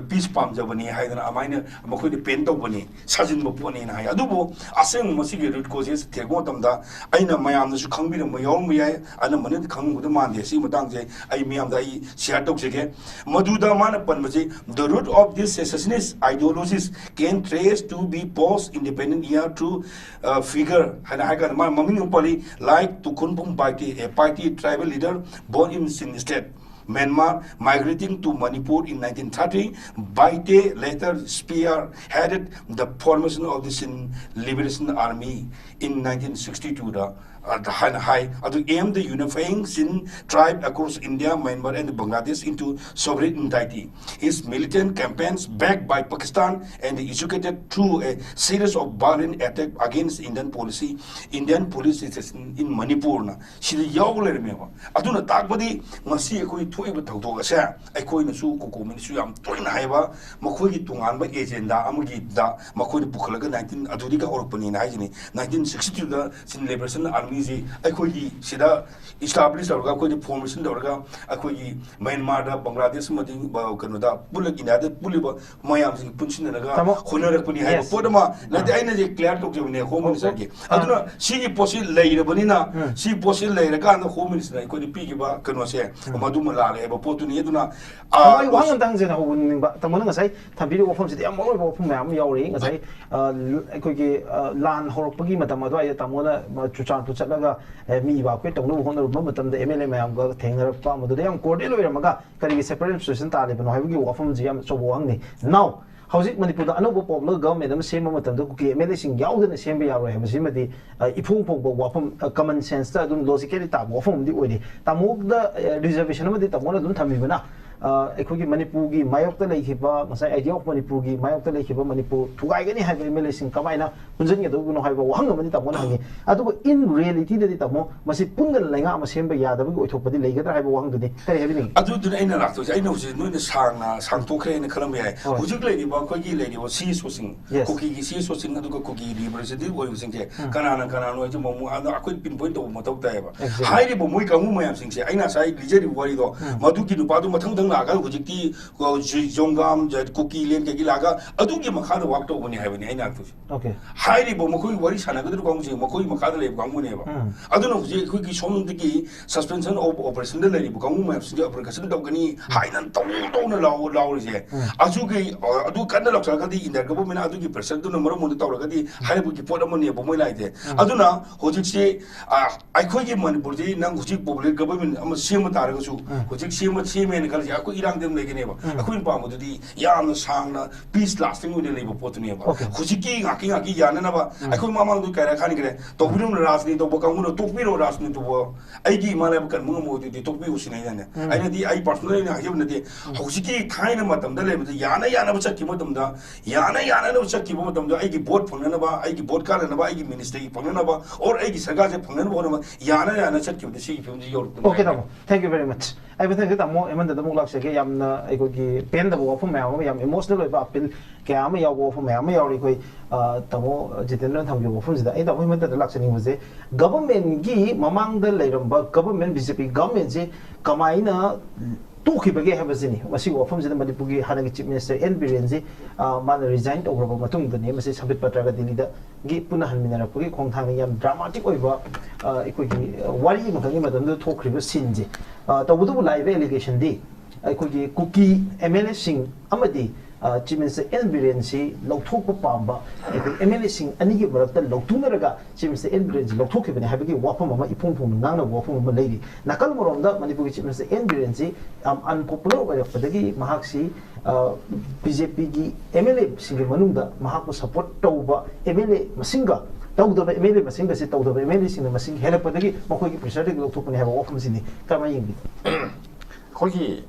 ꯄꯤꯁ ꯄꯥꯝꯖꯕꯅꯤ ꯍꯥꯏꯗꯅ ꯑꯗꯨꯃꯥꯏꯅ ꯃꯈꯣꯏꯗ ꯄꯦꯟ ꯇꯧꯕꯅꯤ, ꯁꯥꯖꯤꯟꯕ ꯄꯣꯠꯅꯦꯅ ꯍꯥꯏ꯫ ꯑꯗꯨꯕꯨ ꯑꯁꯦꯡꯕ ꯃꯁꯤꯒꯤ ꯔꯨꯠ ꯀꯣꯖꯦꯁ ꯊꯤꯔꯛꯄ ꯃꯇꯝꯗ ꯑꯩꯅ ꯃꯌꯥꯝꯅꯁꯨ ꯈꯪꯕꯤꯔꯝꯕ ꯌꯥꯎꯔꯝꯕ ꯌꯥꯏ, ꯑꯅꯝꯕꯅꯗꯤ ꯈꯪꯉꯝꯒꯗꯕ ꯃꯥꯟꯗꯦ꯫ ꯁꯤꯒꯤ ꯃꯇꯥꯡꯁꯦ ꯑꯩ ꯃꯤꯌꯥꯝꯗ ꯑꯩ ꯁꯤꯌꯥꯔ ꯇꯧꯖꯒꯦ꯫ ꯃꯗꯨꯗ ꯃꯥꯅ ꯄꯟꯕꯁꯤ, "The root of this secessionist ideologies can trace to be post-independent year through, uh, figure" ꯍꯥꯏꯅ ꯍꯥꯏꯔꯀꯥꯟꯗ ꯃꯥ ꯃꯃꯤꯡ ꯑꯃ ꯄꯜꯂꯤ, like Tukhunbum Baite, a Paite tribal leader born in Chin State, Myanmar, migrating to Manipur in nineteen thirty. Baite later spearheaded the formation of the Chin Liberation Army in nineteen sixty-twoꯗ, ꯑ, ꯍꯥꯏꯅ ꯍꯥꯏ꯫ ꯑꯗꯨ, "Aim the unifying Chin tribe across India, Myanmar and Bangladesh into sovereign entity. His militant campaigns, backed by Pakistan and educated through a series of violent attack against Indian policy, Indian police station in Manipurꯅ ꯁꯤꯗ ꯌꯥꯎ ꯂꯩꯔꯝꯃꯦꯕ꯫ ꯑꯗꯨꯅ ꯇꯥꯛꯄꯗꯤ ꯉꯁꯤ ꯑꯩꯈꯣꯏ ꯊꯣꯛꯏꯕ ꯊꯧꯗꯣꯛ ꯑꯁꯦ ꯑꯩꯈꯣꯏꯅꯁꯨ, ꯀꯣꯀꯣꯃꯤꯅꯁꯨ ꯌꯥꯝ ꯇꯣꯏꯅ ꯍꯥꯏꯕ, ꯃꯈꯣꯏꯒꯤ ꯇꯣꯉꯥꯟꯕ ꯑꯦꯖꯦꯟꯗꯥ ꯑꯃꯒꯤꯗ ꯃꯈꯣꯏꯅ ꯄꯨꯈꯠꯂꯒ nineteen ꯑꯗꯨꯗꯒꯤ ꯍꯧꯔꯛꯄꯅꯦꯅ ꯍꯥꯏꯁꯤꯅꯤ꯫ Nineteen sixty twoꯗ Chin Liberation Army ꯁꯤ ꯑꯩꯈꯣꯏꯒꯤ ꯁꯤꯗ ꯏꯁꯇꯥꯕ꯭ꯂꯤꯁ ꯇꯧꯔꯒ, ꯑꯩꯈꯣꯏꯗ ꯐꯣꯔꯃꯦꯁꯟ ꯇꯧꯔꯒ, ꯑꯩꯈꯣꯏꯒꯤ ꯃ꯭ꯌꯥꯟꯃꯥꯔꯗ, ꯕꯪꯒ꯭ꯂꯥꯗꯦꯁ ꯑꯃꯗꯤ ꯕ-, ꯀꯩꯅꯣꯗ ꯄꯨꯜꯂ-, ꯏꯟꯗꯤꯌꯥꯗ ꯄꯨꯜꯂꯤꯕ ꯃꯌꯥꯝꯁꯤꯡ ꯄꯨꯟꯁꯤꯟꯅꯔꯒ ꯇꯥꯃꯣ, ꯍꯣꯠꯅꯔꯛꯄꯅꯤ ꯍꯥꯏꯕ yes. ꯄꯣꯠ ꯑꯃ ꯅꯠꯇꯦ꯫ ꯑꯥ. ꯑꯩꯅ ꯍꯧꯖꯤꯛ ꯀ꯭ꯂꯤꯌꯥꯔ ꯇꯧꯖꯕꯅꯦ ꯍꯣꯝ ꯑꯣ, ꯃꯤꯅꯤꯁꯇꯔꯒꯤ꯫ ꯑꯥ. ꯑꯗꯨꯅ ꯁꯤꯒꯤ ꯄꯣꯠꯁꯤ ꯂꯩꯔꯕꯅꯤꯅ, ꯎꯝ. ꯁꯤ ꯄꯣꯠꯁꯤ ꯂꯩꯔꯀꯥꯟꯗ ꯍꯣꯝ ꯃꯤꯅꯤꯁꯇꯔꯅ ꯑꯩꯈꯣꯏꯗ ꯄꯤꯈꯤꯕ ꯀꯩꯅꯣꯁꯦ, ꯎꯝ. ꯃꯗꯨꯃ ꯂꯥꯜꯂꯦ ꯍꯥꯏꯕ ꯄꯣꯠꯇꯨꯅꯤ꯫ ꯑꯗꯨꯅ, ꯑꯥ, ꯇꯥꯃꯣ, ꯑꯩ ꯋꯥꯍꯪ ꯑꯝꯇ ꯍꯪꯖꯒꯦ, ꯍꯧꯕ ꯅꯤꯡꯕ꯫ ꯇꯥꯃꯣꯅ ꯉꯁꯥꯏ ꯊꯝꯕꯤꯔꯤꯕ ꯋꯥꯐꯝꯁꯤꯗꯤ ꯌꯥꯝ ꯃꯔꯨꯑꯣꯏꯕ ꯋꯥꯐꯝ ꯃꯌꯥꯝ ꯑꯃ ꯌꯥꯎꯔꯤ꯫ ꯉꯁꯥꯏ, ꯑ, ꯂ-, ꯑꯩꯈꯣꯏꯒꯤ, ꯑ, ꯂꯥꯟ ꯍꯧꯔꯛꯄꯒꯤ ꯃꯇꯝ ꯑꯗꯨꯋꯥꯏꯗ ꯇꯥꯃꯣꯅ, ꯑ, ꯆꯨꯔꯆꯥꯟꯄꯨꯔ ꯆꯠꯂꯒ, ꯑ, ꯃꯤ ꯏꯚꯥꯀ꯭ꯌꯨꯑꯦꯠ ꯇꯧꯅꯕ ꯍꯣꯠꯅꯔꯨꯕ ꯃꯇꯝꯗ ꯑꯦꯝ ꯑꯦꯜ ꯑꯦ ꯃꯌꯥꯝꯒ ꯊꯦꯡꯅꯔꯛꯄ, ꯃꯗꯨꯗ ꯌꯥꯝ ꯀꯣꯔꯗꯤꯌꯦꯜ ꯑꯣꯏꯔꯝꯃꯒ ꯀꯔꯤꯒꯤ ꯁꯦꯄꯔꯦꯠ ꯑꯦꯗꯃꯤꯅꯤꯁꯇ꯭ꯔꯦꯁꯟ ꯇꯥꯜꯂꯤꯕꯅꯣ ꯍꯥꯏꯕꯒꯤ ꯋꯥꯐꯝꯁꯤ ꯌꯥꯝ ꯑꯆꯧꯕ ꯋꯥꯍꯪꯅꯤ꯫ Now, ꯍꯧꯖꯤꯛ ꯃꯅꯤꯄꯨꯔꯗ ꯑꯅꯧꯕ ꯄꯣꯄꯨꯂꯔ ꯒꯚꯔꯟꯃꯦꯟ ꯑꯃ ꯁꯦꯝꯕ ꯃꯇꯝꯗ ꯀꯨꯀꯤ ꯑꯦꯝ ꯑꯦꯜ ꯑꯦꯁꯤꯡ ꯌꯥꯎꯗꯅ ꯁꯦꯝꯕ ꯌꯥꯔꯣꯏ ꯍꯥꯏꯕꯁꯤꯃꯗꯤ, ꯑ, ꯏꯐꯣꯡ ꯐꯣꯡꯕ ꯋꯥꯐꯝ, ꯑ, ꯀꯃꯟ ꯁꯦꯟꯁꯇ ꯑꯗꯨꯝ ꯂꯣꯖꯤꯀꯦꯜꯂꯤ ꯇꯥꯕ ꯋꯥꯐꯝ ꯑꯃꯗꯤ ꯑꯣꯏꯔꯤ꯫ ꯇꯥꯃꯣꯗ, ꯑ, ꯔꯤꯖꯔꯕꯦꯁꯟ ꯑꯃꯗꯤ ꯇꯥꯃꯣꯅ ꯑꯗꯨꯝ ꯊꯝꯕꯤꯕꯅ, ꯑ, ꯑꯩꯈꯣꯏꯒꯤ ꯃꯅꯤꯄꯨꯔꯒꯤ ꯃꯥꯌꯣꯛꯇ ꯂꯩꯈꯤꯕ, ꯉꯁꯥꯏ ꯑꯥꯏꯗꯤꯌꯥ ꯑꯣꯐ ꯃꯅꯤꯄꯨꯔꯒꯤ ꯃꯥꯌꯣꯛꯇ ꯂꯩꯈꯤꯕ ꯃꯅꯤꯄꯨꯔ ꯊꯨꯒꯥꯏꯒꯅꯤ ꯍꯥꯏꯕ ꯑꯦꯝ ꯑꯦꯜ ꯑꯦꯁꯤꯡ ꯀꯃꯥꯏꯅ ꯄꯨꯟꯁꯤꯟꯒꯗꯧꯕꯅꯣ ꯍꯥꯏꯕ ꯋꯥꯍꯪ ꯑꯃꯗꯤ ꯇꯥꯃꯣꯅ ꯍꯪꯉꯤ꯫ ꯑꯗꯨꯒ ꯏꯟ ꯔꯤꯌꯦꯂꯤꯇꯤꯗꯗꯤ ꯇꯥꯃꯣ, ꯃꯁꯤ ꯄꯨꯟꯗꯅ ꯂꯩꯉꯥꯛ ꯑꯃ ꯁꯦꯝꯕ ꯌꯥꯗꯕꯒꯤ ꯑꯣꯏꯊꯣꯛꯄꯗꯤ ꯂꯩꯒꯗ꯭ꯔꯥ ꯍꯥꯏꯕ ꯋꯥꯍꯪꯗꯨꯅꯤ꯫ ꯀꯔꯤ ꯍꯥꯏꯕꯤꯅꯤꯡꯉꯤ? ꯑꯗꯨꯗꯨꯅ ꯑꯩꯅ ꯂꯥꯛꯇꯣꯏꯁꯦ꯫ ꯑꯩꯅ ꯍꯧꯖꯤꯛ ꯅꯣꯏꯅ ꯁꯥꯡꯅ ꯁꯥꯡꯊꯣꯛꯈ꯭ꯔꯦ ꯍꯥꯏꯅ ꯈꯜꯂꯝꯕ ꯌꯥꯏ꯫ ꯍꯣꯏ. ꯍꯧꯖꯤꯛ ꯂꯩꯔꯤꯕ ꯑꯩꯈꯣꯏꯒꯤ ꯂꯩꯔꯤꯕ C S ꯑꯣꯁꯤꯡ, Yes. ꯀꯨꯀꯤꯒꯤ C S ꯑꯣꯁꯤꯡ, ꯑꯗꯨꯒ ꯀꯨꯀꯤ ꯔꯤꯄ꯭ꯔꯖꯦꯟꯇꯦꯇꯤꯚ ꯑꯣꯏꯕꯁꯤꯡꯁꯦ ꯎꯝ. ꯀꯅꯥꯅ ꯀꯅꯥꯅꯣ ꯍꯥꯏꯁꯦ ꯃꯃꯨ-, ꯑꯗꯣ ꯑꯩꯈꯣꯏ ꯄꯤꯟ ꯄꯣꯏꯟ ꯇꯧꯕ ꯃꯊꯧ ꯇꯥꯏꯌꯦꯕ꯫ Exactly. ꯍꯥꯏꯔꯤꯕ ꯃꯣꯏ ꯀꯥꯡꯕꯨ ꯃꯌꯥꯝꯁꯤꯡꯁꯦ, ꯑꯩꯅ ꯉꯁꯥꯏ ꯂꯤꯖꯔꯤꯕ ꯋꯥꯔꯤꯗꯣ, ꯎꯝ. ꯃꯗꯨꯒꯤ ꯅꯨꯄꯥꯗꯨ ꯃꯊꯪ ꯃꯊꯪ ꯂꯥꯛꯑꯒ ꯍꯧꯖꯤꯛꯇꯤ, ꯑ, ꯖꯤ-, ꯖꯣꯡꯒꯥꯝ, ꯖ-, ꯀꯨꯀꯤ ꯂꯦꯟ ꯀꯩꯒꯤ ꯂꯥꯛꯑꯒ ꯑꯗꯨꯒꯤ ꯃꯈꯥꯗ ꯋꯥꯛ ꯇꯧꯕꯅꯤ ꯍꯥꯏꯕꯅꯤ ꯑꯩꯅ ꯍꯥꯏꯔꯛꯇꯣꯏꯁꯦ꯫ Okay. ꯍꯥꯏꯔꯤꯕ ꯃꯈꯣꯏ ꯋꯥꯔꯤ ꯁꯥꯟꯅꯒꯗꯧꯔꯤꯕ ꯀꯥꯡꯕꯨꯁꯦ ꯃꯈꯣꯏꯒꯤ ꯃꯈꯥꯗ ꯂꯩꯕ ꯀꯥꯡꯕꯨꯅꯦꯕ꯫ ꯎꯝ. ꯑꯗꯨꯅ ꯍꯧꯖꯤꯛ ꯑꯩꯈꯣꯏꯒꯤ ꯁꯣꯝꯗꯒꯤ ꯁꯁꯄꯦꯟꯁꯟ ꯑꯣꯐ ꯑꯣꯄꯔꯦꯁꯟꯗ ꯂꯩꯔꯤꯕ ꯀꯥꯡꯕꯨ ꯃꯌꯥꯝꯁꯤꯡꯁꯦ ꯑꯣꯄꯔꯦꯁꯟ ꯇꯧꯒꯅꯤ ꯍꯥꯏꯅ ꯇꯧ ꯇꯧꯅ ꯂꯥꯎ-, ꯂꯥꯎꯔꯤꯁꯦ꯫ ꯎꯝ. ꯑꯗꯨꯒꯤ, ꯑ, ꯑꯗꯨ ꯀꯟꯅ ꯂꯥꯎꯊꯣꯔꯛꯑꯒꯗꯤ ꯏꯟꯗꯤꯌꯥ ꯒꯚꯔꯟꯃꯦꯟꯠ ꯑꯗꯨꯒꯤ ꯄ꯭ꯔꯦꯁꯔꯗꯨꯅ ꯃꯔꯝ ꯑꯣꯏꯔꯒ ꯇꯧꯔꯒꯗꯤ ꯍꯥꯏꯔꯤꯕꯒꯤ ꯄꯣꯠ ꯑꯃꯅꯦꯕ ꯃꯣꯏ ꯂꯥꯛꯏꯁꯦ꯫ ꯎꯝ. ꯑꯗꯨꯅ ꯍꯧꯖꯤꯛꯁꯤ, ꯑ, ꯑꯩꯈꯣꯏꯒꯤ ꯃꯅꯤꯄꯨꯔꯁꯤ ꯅꯪ ꯍꯧꯖꯤꯛ ꯄꯣꯄꯨꯂꯔ ꯒꯚꯔꯟꯃꯦꯟꯠ ꯑꯃ ꯁꯦꯝꯕ ꯇꯥꯔꯒꯁꯨ, ꯎꯝ. ꯍꯧꯖꯤꯛ ꯁꯦꯝꯕ, ꯁꯦꯝꯃꯦꯅ ꯈꯜꯂꯁꯤ, ꯑꯩꯈꯣꯏ ꯏꯔꯥꯡꯗꯤ ꯑꯗꯨꯝ ꯂꯩꯒꯅꯦꯕ꯫ ꯎꯝ. ꯑꯩꯈꯣꯏꯅ ꯄꯥꯝꯕꯗꯨꯗꯤ ꯌꯥꯝꯅ ꯁꯥꯡꯅ ꯄꯤꯁ ꯂꯥꯁꯇꯤꯡ ꯑꯣꯏꯅ ꯂꯩꯕ ꯄꯣꯠꯇꯨꯅꯦꯕ꯫ Okay. ꯍꯧꯖꯤꯛꯀꯤ ꯉꯥꯛꯀꯤ ꯉꯥꯛꯀꯤ ꯌꯥꯅꯅꯕ ꯎꯝ. ꯑꯩꯈꯣꯏ ꯃꯃꯥꯡꯗ ꯀꯩ ꯍꯥꯏꯔꯦ ꯈꯟꯈ꯭ꯔꯦ, ꯇꯧꯕꯤꯔꯝꯅ ꯔꯥꯖꯅꯤꯇꯤ ꯇꯧꯕ ꯀꯥꯡꯕꯨꯅ ꯇꯣꯛꯄꯤꯔꯣ, ꯔꯥꯖꯅꯤꯇꯤ ꯇꯧꯕ ꯑꯩꯒꯤ ꯏꯃꯥ ꯂꯩꯕꯥꯛ ꯀꯟꯕ ꯉꯝꯃꯣꯏꯗꯣꯏꯗꯤ ꯇꯣꯛꯄꯤꯌꯨ ꯁꯤꯅꯦ ꯑꯩꯅꯅꯦ꯫ ꯎꯝ. ꯑꯩꯅꯗꯤ ꯑꯩ ꯄꯥꯔꯁꯣꯅꯦꯜ ꯑꯣꯏꯅ ꯍꯥꯏꯖꯕ ꯅꯠꯇꯦ꯫ ꯍꯧꯖꯤꯛꯀꯤ ꯊꯥꯏꯅ ꯃꯇꯝꯗ ꯂꯩꯕꯗ ꯌꯥꯅ ꯌꯥꯅꯕ ꯆꯠꯈꯤꯕ ꯃꯇꯝꯗ, ꯌꯥꯅ ꯌꯥꯅꯅꯕ ꯆꯠꯈꯤꯕ ꯃꯇꯝꯗ ꯑꯩꯒꯤ ꯚꯣꯠ ꯐꯪꯅꯅꯕ, ꯑꯩꯒꯤ ꯚꯣꯠ ꯀꯥꯟꯅꯅꯕ, ꯑꯩꯒꯤ ꯃꯤꯅꯤꯁꯇꯔꯒꯤ ꯐꯪꯅꯅꯕ, ꯑꯣꯔ ꯑꯩꯒꯤ ꯁꯔꯀꯥꯔꯁꯦ ꯐꯪꯅꯅꯕ ꯍꯣꯠꯅꯕ ꯌꯥꯅ ꯌꯥꯅ ꯆꯠꯈꯤꯕꯗ ꯁꯤꯒꯤ ꯐꯤꯕꯝꯁꯤ ꯌꯧꯔꯛꯄꯅꯤ꯫ Okay, ꯇꯥꯃꯣ. Thank you very much. ꯑꯩ ꯃꯊꯪꯗ ꯇꯥꯃꯣ ꯑꯩꯉꯣꯟꯗ ꯑꯃꯨꯛ ꯂꯥꯛ ꯁꯤꯒꯤ ꯌꯥꯝꯅ ꯑꯩꯈꯣꯏꯒꯤ ꯄꯦꯟꯗꯕ ꯋꯥꯐꯝ ꯃꯌꯥꯝ ꯑꯃ, ꯌꯥꯝ ꯏꯃꯣꯁꯅꯦꯜ ꯑꯣꯏꯕ ꯑꯄꯤꯜ ꯀꯌꯥ ꯑꯃ ꯌꯥꯎꯕ ꯋꯥꯐꯝ ꯃꯌꯥꯝ ꯑꯃ ꯌꯥꯎꯔꯤ꯫ ꯑꯩꯈꯣꯏ ꯑ, ꯇꯥꯃꯣ ꯖꯤꯇꯦꯟꯗ꯭ꯔꯅ ꯊꯝꯈꯤꯕ ꯋꯥꯐꯝꯁꯤꯗ ꯑꯩꯅ ꯇꯥꯃꯣꯒꯤ ꯃꯊꯛꯇ ꯂꯥꯛꯆꯅꯤꯡꯕꯁꯦ, ꯒꯚꯔꯟꯃꯦꯟꯒꯤ ꯃꯃꯥꯡꯗ ꯂꯩꯔꯝꯕ ꯒꯚꯔꯟꯃꯦꯟ, ꯕꯤ ꯖꯦ ꯄꯤ ꯒꯚꯔꯟꯃꯦꯟꯁꯤ ꯀꯃꯥꯏꯅ ꯇꯣꯛꯈꯤꯕꯒꯦ ꯍꯥꯏꯕꯁꯤꯅꯤ꯫ ꯃꯁꯤꯒꯤ ꯋꯥꯐꯝꯁꯤꯗ ꯃꯅꯤꯄꯨꯔꯒꯤ ꯍꯥꯟꯅꯒꯤ ꯆꯤꯐ ꯃꯤꯅꯤꯁꯇꯔ ꯑꯦꯟ ꯕꯤꯔꯦꯟꯁꯤ, ꯑ, ꯃꯥꯅ ꯔꯤꯖꯥꯏꯟ ꯇꯧꯈ꯭ꯔꯕ ꯃꯇꯨꯡꯗꯅꯤ ꯃꯁꯤ ꯁꯝꯕꯤꯠ ꯄꯇ꯭ꯔꯒ ꯗꯤꯜꯂꯤꯗꯒꯤ ꯄꯨꯟꯅ ꯍꯟꯃꯤꯟꯅꯔꯛꯄꯒꯤ ꯈꯣꯡꯊꯥꯡꯅꯤ꯫ ꯌꯥꯝ ꯗ꯭ꯔꯥꯃꯥꯇꯤꯛ ꯑꯣꯏꯕ, ꯑ, ꯑꯩꯈꯣꯏꯒꯤ, ꯑ, ꯋꯥꯔꯤ ꯑꯃꯈꯛꯀꯤ ꯃꯇꯝꯗ ꯊꯣꯛꯈ꯭ꯔꯤꯕ ꯁꯤꯟꯁꯦ꯫ ꯑ, ꯇꯧꯕꯇꯕꯨ ꯂꯥꯛꯏꯕ ꯑꯦꯂꯤꯒꯦꯁꯟꯗꯤ ꯑꯩꯈꯣꯏꯒꯤ ꯀꯨꯀꯤ ꯑꯦꯝ ꯑꯦꯜ ꯑꯦꯁꯤꯡ ꯑꯃꯗꯤ, ꯑ, ꯆꯤꯐ ꯃꯤꯅꯤꯁꯇꯔ ꯑꯦꯟ ꯕꯤꯔꯦꯟꯁꯤ ꯂꯧꯊꯣꯛꯄ ꯄꯥꯝꯕ ꯑꯩꯈꯣꯏ ꯑꯦꯝ ꯑꯦꯜ ꯑꯦꯁꯤꯡ ꯑꯅꯤꯒꯤ ꯃꯔꯛꯇ ꯂꯧꯊꯣꯛꯅꯔꯒ ꯆꯤꯐ ꯃꯤꯅꯤꯁꯇꯔ ꯑꯦꯟ ꯕꯤꯔꯦꯟꯁꯤ ꯂꯧꯊꯣꯛꯈꯤꯕꯅꯤ ꯍꯥꯏꯕꯒꯤ ꯋꯥꯐꯝ ꯑꯃ, ꯏꯐꯣꯡ ꯐꯣꯡꯅ ꯉꯥꯡꯅꯕ ꯋꯥꯐꯝ ꯑꯃ ꯂꯩꯔꯤ꯫ ꯅꯥꯀꯜ ꯑꯃꯔꯣꯝꯗ ꯃꯅꯤꯄꯨꯔꯒꯤ ꯆꯤꯐ ꯃꯤꯅꯤꯁꯇꯔ ꯑꯦꯟ ꯕꯤꯔꯦꯟꯁꯤ ꯌꯥꯝ ꯑꯟꯄꯣꯄꯨꯂꯔ ꯑꯣꯏꯔꯛꯄꯗꯒꯤ ꯃꯍꯥꯛꯁꯤ, ꯑ, ꯕꯤ ꯖꯦ ꯄꯤꯒꯤ ꯑꯦꯝ ꯑꯦꯜ ꯑꯦꯁꯤꯡꯒꯤ ꯃꯅꯨꯡꯗ ꯃꯍꯥꯛꯄꯨ ꯁꯄꯣꯔꯠ ꯇꯧꯕ ꯑꯦꯝ ꯑꯦꯜ ꯑꯦ ꯃꯁꯤꯡꯒ ꯇꯧꯗꯕ ꯑꯦꯝ ꯑꯦꯜ ꯑꯦ ꯃꯁꯤꯡꯒꯁꯤ, ꯇꯧꯗꯕ ꯑꯦꯝ ꯑꯦꯜ ꯑꯦꯁꯤꯡꯅ ꯃꯁꯤꯡ ꯍꯦꯜꯂꯛꯄꯗꯒꯤ ꯃꯈꯣꯏꯒꯤ ꯄ꯭ꯔꯦꯁꯔꯗꯒꯤ ꯂꯧꯊꯣꯛꯄꯅꯤ ꯍꯥꯏꯕ ꯋꯥꯐꯝꯁꯤꯅꯤ꯫ ꯀꯔꯝꯍꯥꯏꯅ ꯌꯦꯡꯕꯤꯕ? ꯑꯩꯈꯣꯏꯒꯤ,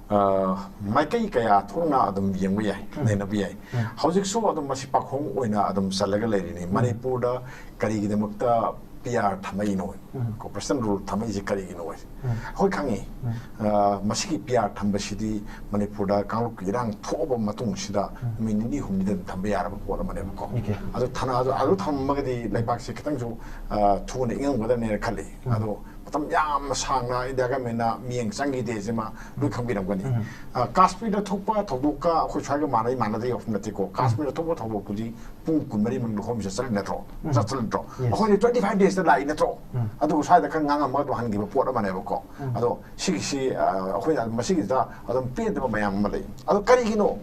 ꯑ, ꯃꯥꯏꯀꯩ ꯀꯌꯥ ꯊꯣꯛꯅ ꯑꯗꯨꯝ ꯌꯦꯡꯕ ꯌꯥꯏ, ꯎꯝ꯫ ꯅꯩꯅꯕ ꯌꯥꯏ꯫ ꯎꯝ꯫ ꯍꯧꯖꯤꯛꯁꯨ ꯑꯗꯨꯝ ꯃꯁꯤ ꯄꯥꯈꯣꯡ ꯑꯣꯏꯅ ꯑꯗꯨꯝ ꯆꯜꯂꯒ ꯂꯩꯔꯤꯅꯤ꯫ ꯎꯝ꯫ ꯃꯅꯤꯄꯨꯔꯗ ꯀꯔꯤꯒꯤꯗꯃꯛꯇ ꯄꯤ ꯑꯥꯔ ꯊꯝꯃꯛꯏꯅꯣ? ꯎꯝ꯫ ꯀꯣ, ꯄ꯭ꯔꯁꯤꯗꯦꯟ ꯔꯨꯜ ꯊꯝꯃꯛꯏꯁꯦ ꯀꯔꯤꯒꯤꯅꯣ? ꯎꯝ꯫ ꯑꯩꯈꯣꯏ ꯈꯪꯉꯤ, ꯎꯝ꯫ ꯑ, ꯃꯁꯤꯒꯤ ꯄꯤ ꯑꯥꯔ ꯊꯝꯕꯁꯤꯗꯤ ꯃꯅꯤꯄꯨꯔꯗ ꯀꯥꯡꯂꯨꯞꯀꯤ ꯏꯔꯥꯡ ꯊꯣꯛꯑꯕ ꯃꯇꯨꯡꯁꯤꯗ ꯎꯝ꯫ ꯅꯨꯃꯤꯠ ꯅꯤꯅꯤ ꯍꯨꯝꯅꯤꯗ ꯑꯗꯨꯝ ꯊꯝꯕ ꯌꯥꯔꯕ ꯄꯣꯠ ꯑꯃꯅꯦꯕꯀꯣ꯫ ꯑꯣꯀꯦ꯫ ꯑꯗꯨ ꯊꯅ-, ꯑꯗꯨ, ꯑꯗꯨ ꯊꯝꯃꯒꯗꯤ ꯂꯩꯕꯥꯛꯁꯦ ꯈꯤꯇꯪꯁꯨ, ꯑ, ꯊꯨꯅ ꯏꯪꯉꯝꯒꯗꯕꯅꯦꯅ ꯈꯜꯂꯤ꯫ ꯎꯝ꯫ ꯑꯗꯣ ꯃꯇꯝ ꯌꯥꯝꯅ ꯁꯥꯡꯅ ꯏꯟꯗꯤꯌꯥ ꯒꯃꯦꯟꯅ ꯃꯤꯠꯌꯦꯡ ꯆꯪꯈꯤꯗꯦ ꯁꯤꯃ ꯂꯣꯏ ꯎꯝ꯫ ꯈꯪꯕꯤꯔꯝꯒꯅꯤ꯫ ꯎꯝ꯫ ꯑ, ꯀꯥꯁꯃꯤꯔꯗ ꯊꯣꯛꯄ ꯊꯧꯗꯣꯛꯀ ꯑꯩꯈꯣꯏ ꯁ꯭ꯋꯥꯏꯒ ꯃꯥꯟꯅꯩ ꯃꯥꯟꯅꯗꯦ ꯋꯥꯐꯝ ꯅꯠꯇꯦꯀꯣ꯫ ꯎꯝ꯫ ꯀꯥꯁꯃꯤꯔꯗ ꯊꯣꯛꯄ ꯊꯧꯗꯣꯛꯇꯨꯗꯤ ꯄꯨꯡ ꯀꯨꯟꯃꯔꯤ ꯃꯅꯨꯡꯗ ꯍꯣꯝ ꯃꯤꯅꯤꯁꯇꯔ ꯆꯠꯂꯤ ꯅꯠꯇ꯭ꯔꯣ? ꯎꯝ꯫ ꯆꯠ-, ꯆꯠꯂꯤ ꯅꯠꯇ꯭ꯔꯣ? Yes. ꯑꯩꯈꯣꯏꯗꯤ twenty five days ꯗ ꯂꯥꯛꯏ ꯅꯠꯇ꯭ꯔꯣ? ꯎꯝ꯫ ꯑꯗꯨꯒ ꯁ꯭ꯋꯥꯏꯗ ꯈꯔ ꯉꯥꯡꯉꯝꯃꯒ ꯑꯗꯨꯝ ꯍꯟꯈꯤꯕ ꯄꯣꯠ ꯑꯃꯅꯦꯕꯀꯣ꯫ ꯎꯝ꯫ ꯑꯗꯣ ꯁꯤꯒꯤꯁꯤ, ꯑ, ꯑꯩꯈꯣꯏꯅ ꯃꯁꯤꯒꯤꯁꯤꯗ ꯑꯗꯨꯝ ꯄꯦꯟꯗꯕ ꯃꯌꯥꯝ ꯑꯃ ꯂꯩ꯫ ꯑꯗꯣ ꯀꯔꯤꯒꯤꯅꯣ?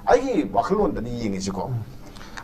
ꯑꯩꯒꯤ ꯋꯥꯈꯜꯂꯣꯟꯗꯅꯤ ꯌꯦꯡꯉꯤꯁꯤꯀꯣ꯫ ꯎꯝ꯫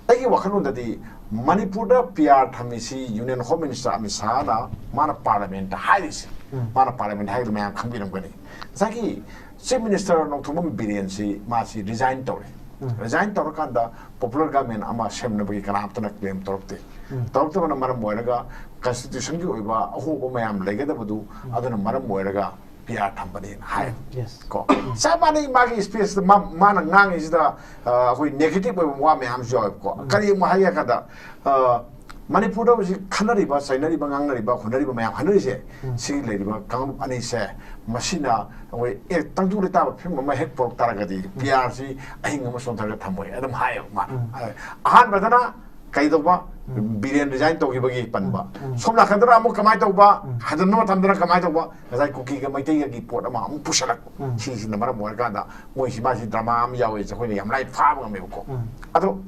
ꯑꯩꯒꯤ ꯋꯥꯈꯜꯂꯣꯟꯗꯗꯤ ꯃꯅꯤꯄꯨꯔꯗ ꯄꯤ ꯑꯥꯔ ꯊꯝꯃꯤꯁꯤ ꯌꯨꯅꯤꯌꯟ ꯍꯣꯝ ꯃꯤꯅꯤꯁꯇꯔ ꯑꯃꯤꯠ ꯁꯥꯍꯅ ꯃꯥꯅ ꯄꯥꯔꯂꯤꯌꯥꯃꯦꯟꯠꯇ ꯍꯥꯏꯔꯤꯁꯦ꯫ ꯎꯝ꯫ ꯃꯥꯅ ꯄꯥꯔꯂꯤꯌꯥꯃꯦꯟꯠ ꯍꯥꯏꯕꯗꯨ ꯃꯌꯥꯝ ꯈꯪꯕꯤꯔꯝꯒꯅꯤ꯫ ꯉꯁꯥꯏꯒꯤ ꯆꯤꯐ ꯃꯤꯅꯤꯁꯇꯔ ꯅꯣꯡꯊꯣꯝꯕꯝ ꯕꯤꯔꯦꯟꯁꯤ ꯃꯥꯁꯤ ꯔꯤꯖꯥꯏꯟ ꯇꯧꯔꯦ꯫ ꯎꯝ꯫ ꯔꯤꯖꯥꯏꯟ ꯇꯧꯔꯀꯥꯟꯗ ꯄꯣꯄꯨꯂꯔ ꯒꯚꯔꯟꯃꯦꯟꯠ ꯑꯃ ꯁꯦꯝꯅꯕꯒꯤ ꯀꯅꯥꯝꯇꯅ ꯀ꯭ꯂꯦꯝ ꯇꯧꯔꯛꯇꯦ꯫ ꯎꯝ꯫ ꯇꯧꯔꯛꯇꯕꯅ ꯃꯔꯝ ꯑꯣꯏꯔꯒ ꯀꯟꯁꯇꯤꯇ꯭ꯌꯨꯁꯟꯒꯤ ꯑꯣꯏꯕ ꯑꯍꯣꯕ ꯃꯌꯥꯝ ꯂꯩꯒꯗꯕꯗꯨ ꯎꯝ꯫ ꯑꯗꯨꯅ ꯃꯔꯝ ꯑꯣꯏꯔꯒ ꯄꯤ ꯑꯥꯔ ꯊꯝꯕꯅꯦꯅ ꯍꯥꯏ꯫ Yes. ꯀꯣ꯫ ꯎꯝ꯫ ꯆꯞ ꯃꯥꯟꯅꯩ, ꯃꯥꯒꯤ ꯁ꯭ꯄꯤꯆꯇ ꯃꯥ-, ꯃꯥꯅ ꯉꯥꯡꯉꯤꯁꯤꯗ, ꯑ, ꯑꯩꯈꯣꯏ ꯅꯦꯒꯦꯇꯤꯚ ꯑꯣꯏꯕ ꯋꯥ ꯃꯌꯥꯝꯁꯨ ꯌꯥꯎꯋꯦꯕꯀꯣ꯫ ꯎꯝ꯫ ꯀꯔꯤ ꯑꯃꯨꯛ ꯍꯥꯏꯒꯦ ꯍꯥꯏ ꯀꯥꯟꯗ, ꯑ, ꯃꯅꯤꯄꯨꯔꯗ ꯍꯧꯖꯤꯛ ꯈꯟꯅꯔꯤꯕ, ꯆꯩꯅꯔꯤꯕ, ꯉꯥꯡꯅꯔꯤꯕ, ꯍꯨꯟꯅꯔꯤꯕ ꯃꯌꯥꯝ ꯍꯥꯏꯅꯔꯤꯁꯦ, ꯎꯝ꯫ ꯁꯤꯒꯤ ꯂꯩꯔꯤꯕ ꯀꯥꯡꯂꯨꯞ ꯑꯅꯤꯁꯦ, ꯃꯁꯤꯅ ꯑꯩꯈꯣꯏ ꯑꯦ, ꯇꯪꯗꯨ ꯂꯩꯇꯥꯕ ꯐꯤꯕꯝ ꯑꯃ ꯍꯦꯛ ꯄꯨꯔꯛ ꯇꯥꯔꯒꯗꯤ, ꯎꯝ꯫ ꯄꯤ ꯑꯥꯔ ꯁꯤ ꯑꯍꯤꯡ ꯑꯃ ꯆꯣꯟꯊꯔꯒ ꯊꯝꯃꯣꯏ ꯑꯗꯨꯝ ꯍꯥꯏꯌꯦꯕ ꯃꯥꯅ꯫ ꯎꯝ꯫ ꯑ-, ꯑꯍꯥꯟꯕꯗꯅ ꯀꯩꯗꯧꯕ? ꯎꯝ꯫ ꯕꯤꯔꯦꯟ ꯔꯤꯖꯥꯏꯟ ꯇꯧꯈꯤꯕꯒꯤ ꯄꯟꯕ꯫ ꯎꯝ, ꯎꯝ꯫ ꯁꯣꯝ ꯅꯥꯀꯟꯗꯅ ꯑꯃꯨꯛ ꯀꯃꯥꯏꯅ ꯇꯧꯕ? ꯎꯝ꯫ ꯍꯟꯖꯤꯟꯕ ꯃꯇꯝꯗꯅ ꯀꯃꯥꯏꯅ ꯇꯧꯕ? ꯉꯁꯥꯏ ꯀꯨꯀꯤꯒ ꯃꯩꯇꯩꯒꯒꯤ ꯄꯣꯠ ꯑꯃ ꯑꯃꯨꯛ ꯄꯨꯁꯜꯂꯛꯄ꯫ ꯎꯝ꯫ ꯁꯤꯁꯤꯅ ꯃꯔꯝ ꯑꯣꯏꯔꯀꯥꯟꯗ ꯃꯣꯏꯁꯤ, ꯃꯥꯁꯤ ꯗ꯭ꯔꯃꯥ ꯑꯃ ꯌꯥꯎꯋꯦꯁꯦ ꯑꯩꯈꯣꯏꯅ ꯌꯥꯝ ꯂꯥꯏ ꯐꯥꯕ ꯉꯝꯃꯦꯕꯀꯣ꯫ ꯎꯝ꯫ ꯑꯗꯣ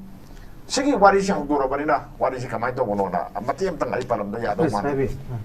ꯁꯤꯒꯤ ꯋꯥꯔꯤꯁꯤ ꯍꯧꯗꯣꯔꯕꯅꯤꯅ, ꯋꯥꯔꯤꯁꯤ ꯀꯃꯥꯏꯅ ꯇꯧꯕꯅꯣꯅ ꯃꯇꯦꯛ ꯑꯃꯇꯪ ꯑꯩ ꯄꯜꯂꯝꯗ ꯌꯥꯗꯧ ꯄ꯭ꯂꯤꯖ, ꯃꯥꯟꯗꯦ꯫ ꯍꯥꯏꯕꯤꯌꯨ꯫ ꯎꯝ꯫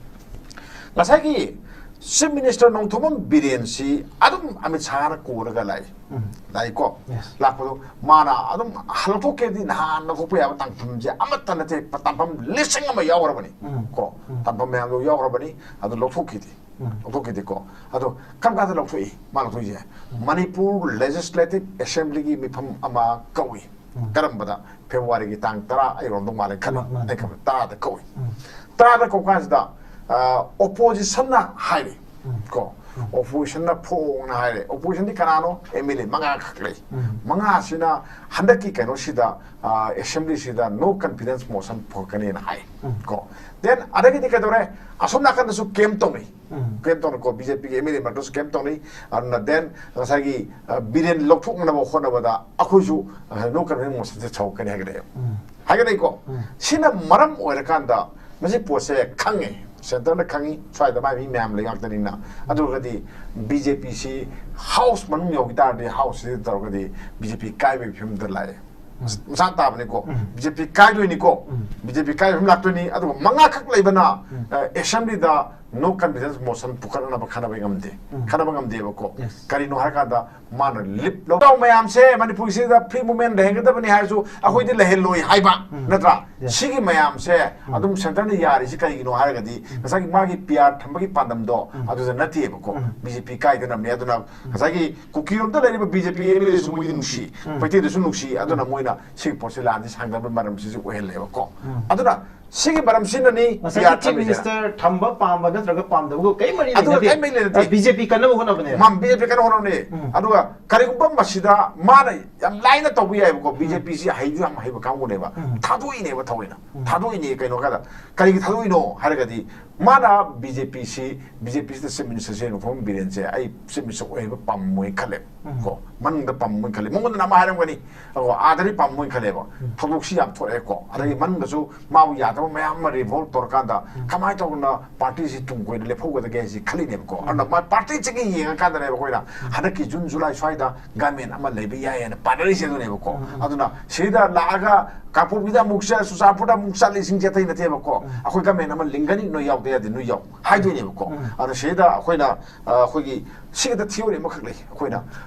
ꯉꯁꯥꯏꯒꯤ ꯆꯤꯐ ꯃꯤꯅꯤꯁꯇꯔ ꯅꯣꯡꯊꯣꯝꯕꯝ ꯕꯤꯔꯦꯟꯁꯤ ꯑꯗꯨꯝ ꯑꯃꯤꯠ ꯁꯥꯍꯅ ꯀꯣꯜꯂꯒ ꯂꯥꯛꯏ꯫ ꯎꯝ꯫ ꯂꯥꯛꯏꯀꯣ꯫ ꯌꯦꯁ꯫ ꯂꯥꯛꯄꯗꯣ ꯃꯥꯅ ꯑꯗꯨꯝ ꯂꯧꯊꯣꯛꯀꯦꯗꯤ ꯅꯍꯥꯟ ꯂꯧꯊꯣꯛꯄ ꯌꯥꯕ ꯇꯥꯡꯐꯝꯁꯦ ꯑꯃꯠꯇ ꯅꯠꯇꯦ, ꯇꯥꯡꯐꯝ ꯂꯤꯁꯤꯡ ꯑꯃ ꯌꯥꯎꯈ꯭ꯔꯕꯅꯤ꯫ ꯎꯝ꯫ ꯀꯣ꯫ ꯎꯝ꯫ ꯇꯥꯡꯐꯝ ꯃꯌꯥꯝꯗꯣ ꯌꯥꯎꯈ꯭ꯔꯕꯅꯤ, ꯑꯗꯨ ꯂꯧꯊꯣꯛꯈꯤꯗꯦ꯫ ꯎꯝ꯫ ꯂꯧꯊꯣꯛꯈꯤꯗꯦꯀꯣ꯫ ꯑꯗꯣ ꯀꯔꯝ ꯀꯥꯟꯗ ꯂꯧꯊꯣꯛꯏ? ꯃꯥ ꯂꯧꯊꯣꯛꯏꯁꯦ ꯎꯝ꯫ ꯃꯅꯤꯄꯨꯔ ꯂꯦꯖꯤꯁꯂꯦꯇꯤꯚ ꯑꯦꯁꯦꯝꯕ꯭ꯂꯤꯒꯤ ꯃꯤꯐꯝ ꯑꯃ ꯀꯧꯏ꯫ ꯎꯝ꯫ ꯀꯔꯝꯕꯗ? ꯐꯦꯕ꯭ꯔꯨꯋꯥꯔꯤꯒꯤ ꯇꯥꯡ ꯇꯔꯥ ꯑꯩꯔꯣꯝꯗꯧ ꯃꯥꯜꯂꯦ ꯈꯜꯂꯤ꯫ ꯃꯥ-, ꯃꯥꯅꯦ꯫ ꯑꯩ ꯈꯟꯕꯗ ꯇꯔꯥꯗ ꯀꯧꯏ꯫ ꯎꯝ꯫ ꯇꯔꯥꯗ ꯀꯧ ꯀꯥꯟꯁꯤꯗ, ꯑ, ꯑꯣꯄꯣꯖꯤꯁꯟꯅ ꯍꯥꯏꯔꯤ꯫ ꯎꯝ꯫ ꯀꯣ꯫ ꯎꯝ꯫ ꯑꯣꯄꯣꯖꯤꯁꯟꯅ ꯐꯣꯡꯅ ꯍꯥꯏꯔꯦ꯫ ꯑꯣꯄꯣꯖꯤꯁꯟꯗꯤ ꯀꯅꯥꯅꯣ? ꯑꯦꯝ ꯑꯦꯜ ꯑꯦ ꯃꯉꯥ ꯈꯛ ꯂꯩ꯫ ꯎꯝ꯫ ꯃꯉꯥꯁꯤꯅ ꯍꯟꯗꯛꯀꯤ ꯀꯩꯅꯣꯁꯤꯗ, ꯑ, ꯑꯦꯁꯦꯝꯕ꯭ꯂꯤꯁꯤꯗ no confidence motion ꯄꯨꯔꯛꯀꯅꯤꯅ ꯍꯥꯏ꯫ ꯎꯝ꯫ ꯀꯣ꯫ Then ꯑꯗꯒꯤꯗꯤ ꯀꯩꯗꯧꯔꯦ? ꯑꯁꯣꯝ ꯅꯥꯀꯟꯗꯁꯨ ꯀꯦꯝ ꯇꯧꯅꯩ꯫ ꯎꯝ꯫ ꯀꯦꯝ ꯇꯧꯅꯀꯣ, ꯕꯤ ꯖꯦ ꯄꯤꯒꯤ ꯑꯦꯝ ꯑꯦꯜ ꯑꯦ ꯃꯔꯛꯇꯁꯨ ꯀꯦꯝ ꯇꯧꯅꯩ꯫ ꯑꯗꯨꯅ then ꯉꯁꯥꯏꯒꯤ, ꯑ, ꯕꯤꯔꯦꯟ ꯂꯧꯊꯣꯛꯅꯕ ꯍꯣꯠꯅꯕꯗ ꯑꯩꯈꯣꯏꯁꯨ, ꯑ, no confidence motion ꯁꯦ ꯁꯧꯔꯛꯀꯅꯤ ꯍꯥꯏꯒꯠꯂꯛꯑꯦꯕ꯫ ꯎꯝ꯫ ꯍꯥꯏꯒꯠꯂꯛꯏꯀꯣ? ꯎꯝ꯫ ꯁꯤꯅ ꯃꯔꯝ ꯑꯣꯏꯔꯀꯥꯟꯗ ꯃꯁꯤ ꯄꯣꯠꯁꯦ ꯈꯪꯉꯦ, ꯁꯦꯟꯇꯔꯅ ꯈꯪꯉꯤ, ꯁ꯭ꯋꯥꯏꯗ ꯃꯥꯏ ꯃꯤ ꯃꯌꯥꯝ ꯂꯩ ꯉꯥꯛꯇꯅꯤꯅ꯫ ꯑꯗꯨ ꯑꯣꯏꯔꯒꯗꯤ ꯕꯤ ꯖꯦ ꯄꯤ ꯁꯤ ꯍꯥꯎꯁ ꯃꯅꯨꯡ ꯌꯧꯈꯤ ꯇꯥꯔꯗꯤ, ꯍꯥꯎꯁꯁꯤꯗ ꯇꯧꯔꯒꯗꯤ ꯕꯤ ꯖꯦ ꯄꯤ ꯀꯥꯏꯕꯒꯤ ꯐꯤꯕꯝꯗ ꯂꯥꯛꯑꯦ꯫ ꯎꯝ꯫ ꯃꯁꯥ ꯇꯥꯕꯅꯤꯀꯣ꯫ ꯎꯝ꯫ ꯕꯤ ꯖꯦ ꯄꯤ ꯀꯥꯏꯗꯣꯏꯅꯤꯀꯣ꯫ ꯎꯝ꯫ ꯕꯤ ꯖꯦ ꯄꯤ ꯀꯥꯏꯕ ꯐꯤꯕꯝ ꯂꯥꯛꯇꯣꯏꯅꯤ꯫ ꯑꯗꯨꯒ ꯃꯉꯥꯈꯛ ꯂꯩꯕꯅ, ꯎꯝ꯫ ꯑ, ꯑꯦꯁꯦꯝꯕ꯭ꯂꯤꯗ no confidence motion ꯄꯨꯈꯠꯅꯅꯕ ꯈꯟꯅꯕ ꯉꯝꯗꯦ꯫ ꯎꯝ꯫ ꯈꯟꯅꯕ ꯉꯝꯗꯦꯕꯀꯣ꯫ Yes꯫ ꯀꯔꯤꯅꯣ ꯍꯥꯏꯔꯀꯥꯟꯗ ꯃꯥꯅ ꯂꯤꯞ ꯂꯧ ꯃꯌꯥꯝꯁꯦ ꯃꯅꯤꯄꯨꯔꯁꯤꯗ ꯐ꯭ꯔꯤ ꯃꯨꯚꯃꯦꯟ ꯂꯩꯍꯟꯒꯗꯕꯅꯤ ꯍꯥꯏꯔꯁꯨ ꯑꯩꯈꯣꯏꯗꯤ ꯂꯩꯍꯜꯂꯣꯏ ꯍꯥꯏꯕ ꯎꯝ꯫ ꯅꯠꯇ꯭ꯔꯥ? Yes꯫ ꯁꯤꯒꯤ ꯃꯌꯥꯝꯁꯦ ꯎꯝ꯫ ꯑꯗꯨꯝ ꯁꯦꯟꯇꯔꯅ ꯌꯥꯔꯤꯁꯤ ꯀꯔꯤꯒꯤꯅꯣ ꯍꯥꯏꯔꯒꯗꯤ ꯎꯝ꯫ ꯉꯁꯥꯏꯒꯤ ꯃꯥꯒꯤ ꯄꯤ ꯑꯥꯔ ꯊꯝꯕꯒꯤ ꯄꯥꯟꯗꯝꯗꯣ ꯎꯝ꯫ ꯑꯗꯨꯗ ꯅꯠꯇꯦꯕꯀꯣ꯫ ꯎꯝ꯫ ꯕꯤ ꯖꯦ ꯄꯤ ꯀꯥꯏꯗꯅꯕꯅꯦ꯫ ꯑꯗꯨꯅ ꯎꯝ꯫ ꯉꯁꯥꯏꯒꯤ ꯀꯨꯀꯤꯔꯣꯝꯗ ꯂꯩꯔꯤꯕ B J P M L ꯑꯦꯁꯨ ꯃꯣꯏꯗꯤ ꯅꯨꯡꯁꯤ, ꯎꯝ꯫ ꯃꯩꯇꯩꯗꯁꯨ ꯅꯨꯡꯁꯤ꯫ ꯑꯗꯨꯅ ꯎꯝ꯫ ꯃꯣꯏꯅ ꯁꯤꯒꯤ ꯄꯣꯠꯁꯦ ꯂꯥꯟꯁꯤ ꯁꯥꯡꯗꯕ ꯃꯔꯝꯁꯤꯁꯨ ꯑꯣꯏꯍꯜꯂꯦꯕꯀꯣ꯫ ꯎꯝ꯫ ꯑꯗꯨꯅ ꯁꯤꯒꯤ ꯃꯔꯝꯁꯤꯅꯅꯤ ꯉꯁꯥꯏꯒꯤ ꯆꯤꯐ ꯃꯤꯅꯤꯁꯇꯔ ꯊꯝꯕ ꯄꯥꯝꯕ ꯅꯠꯇ꯭ꯔꯒ ꯄꯥꯝꯗꯕꯒ ꯀꯔꯤ ꯃꯔꯤ ꯑꯗꯨꯒ ꯂꯩꯅꯗꯦ꯫ ꯀꯔꯤ ꯃꯔꯤ ꯂꯩꯅꯗꯦ꯫ ꯕꯤ ꯖꯦ ꯄꯤ ꯀꯟꯅꯕ ꯍꯣꯠꯅꯕꯅꯦ꯫ ꯃꯥ ꯕꯤ ꯖꯦ ꯄꯤ ꯀꯟꯅ ꯍꯣꯠꯅꯕꯅꯦ꯫ ꯑꯗꯨꯒ ꯀꯔꯤꯒꯨꯝꯕ ꯃꯁꯤꯗ ꯃꯥꯅ ꯌꯥꯝ ꯂꯥꯏꯅ ꯇꯧꯕ ꯌꯥꯏꯕꯀꯣ, ꯕꯤ ꯖꯦ ꯄꯤ ꯁꯤ ꯍꯩꯁꯨ ꯌꯥꯝ ꯍꯩꯕ ꯀꯥꯡꯕꯨꯅꯦꯕ꯫ ꯊꯥꯗꯣꯛꯏꯅꯦꯕ ꯊꯑꯣꯏꯅ꯫ ꯊꯥꯗꯣꯛꯏꯅꯦ ꯀꯩꯅꯣ ꯀꯥꯟꯗ꯫ ꯀꯔꯤꯒꯤ ꯊꯥꯗꯣꯛꯏꯅꯣ ꯍꯥꯏꯔꯒꯗꯤ ꯃꯥꯅ ꯕꯤ ꯖꯦ ꯄꯤ ꯁꯤ, ꯕꯤ ꯖꯦ ꯄꯤ ꯁꯤꯗ ꯆꯤꯐ ꯃꯤꯅꯤꯁꯇꯔꯁꯦ ꯃꯐꯝ ꯕꯤꯔꯦꯟꯁꯦ ꯑꯩ ꯆꯤꯐ ꯃꯤꯅꯤꯁꯇꯔ ꯑꯣꯏꯕ ꯄꯥꯝꯃꯣꯏ ꯈꯜꯂꯦ꯫ ꯀꯣ, ꯃꯅꯨꯡꯗ ꯄꯥꯝꯃꯣꯏ ꯈꯜꯂꯦ꯫ ꯃꯉꯣꯟꯗꯅ ꯑꯃ ꯍꯥꯏꯔꯝꯒꯅꯤ, ꯑꯗꯣ ꯑꯥꯗꯗꯤ ꯄꯥꯝꯃꯣꯏ ꯈꯜꯂꯦꯕ꯫ ꯊꯧꯗꯣꯛꯁꯤ ꯌꯥꯝ ꯊꯣꯛꯑꯦꯀꯣ꯫ ꯑꯗꯒꯤ ꯃꯅꯨꯡꯗꯁꯨ ꯃꯥꯕꯨ ꯌꯥꯗꯕ ꯃꯌꯥꯝ ꯑꯃ ꯔꯤꯚꯣꯜ ꯇꯧꯔꯀꯥꯟꯗ ꯀꯃꯥꯏꯅ ꯇꯧꯗꯅ ꯄꯥꯔꯇꯤꯁꯤ ꯇꯨꯡ ꯀꯣꯏꯅ ꯂꯦꯞꯍꯧꯒꯗꯒꯦ ꯍꯥꯏꯁꯤ ꯈꯜꯂꯤꯅꯦꯕꯀꯣ꯫ ꯑꯗꯨꯅ ꯃꯥ ꯄꯥꯔꯇꯤꯁꯤꯒꯤ ꯌꯦꯡꯉꯀꯥꯟꯗꯅꯦꯕ ꯑꯩꯈꯣꯏꯅ ꯍꯟꯗꯛꯀꯤ ꯖꯨꯟ ꯖꯨꯂꯥꯏ ꯁ꯭ꯋꯥꯏꯗ ꯒꯃꯦꯟ ꯑꯃ ꯂꯩꯕ ꯌꯥꯏ ꯍꯥꯏꯅ ꯄꯥꯅꯔꯤꯁꯦ ꯑꯗꯨꯅꯦꯕꯀꯣ꯫ ꯑꯗꯨꯅ ꯁꯤꯗ ꯂꯥꯛꯑꯒ ꯀꯥꯡꯄꯣꯛꯄꯤꯗ ꯑꯃꯨꯛ ꯆꯠ, ꯆꯨꯔꯆꯥꯟꯄꯨꯔꯗ ꯑꯃꯨꯛ ꯆꯠꯂꯤꯁꯤꯡꯁꯦ ꯑꯇꯩ ꯅꯠꯇꯦꯕꯀꯣ꯫ ꯑꯩꯈꯣꯏ ꯒꯃꯦꯟ ꯑꯃ ꯂꯤꯡꯒꯅꯤ, ꯅꯣꯏ ꯌꯥꯎꯗ ꯌꯥꯗꯦ, ꯅꯣꯏ ꯌꯥꯎ ꯍꯥꯏꯗꯣꯏꯅꯦꯕꯀꯣ꯫ ꯑꯗꯣ ꯁꯤꯗ ꯑꯩꯈꯣꯏꯅ ꯑ, ꯑꯩꯈꯣꯏꯒꯤ ꯁꯤꯒꯤꯗ ꯊꯤꯑꯣꯔꯤ ꯑꯃꯈꯛ ꯂꯩ꯫ ꯑꯩꯈꯣꯏꯅ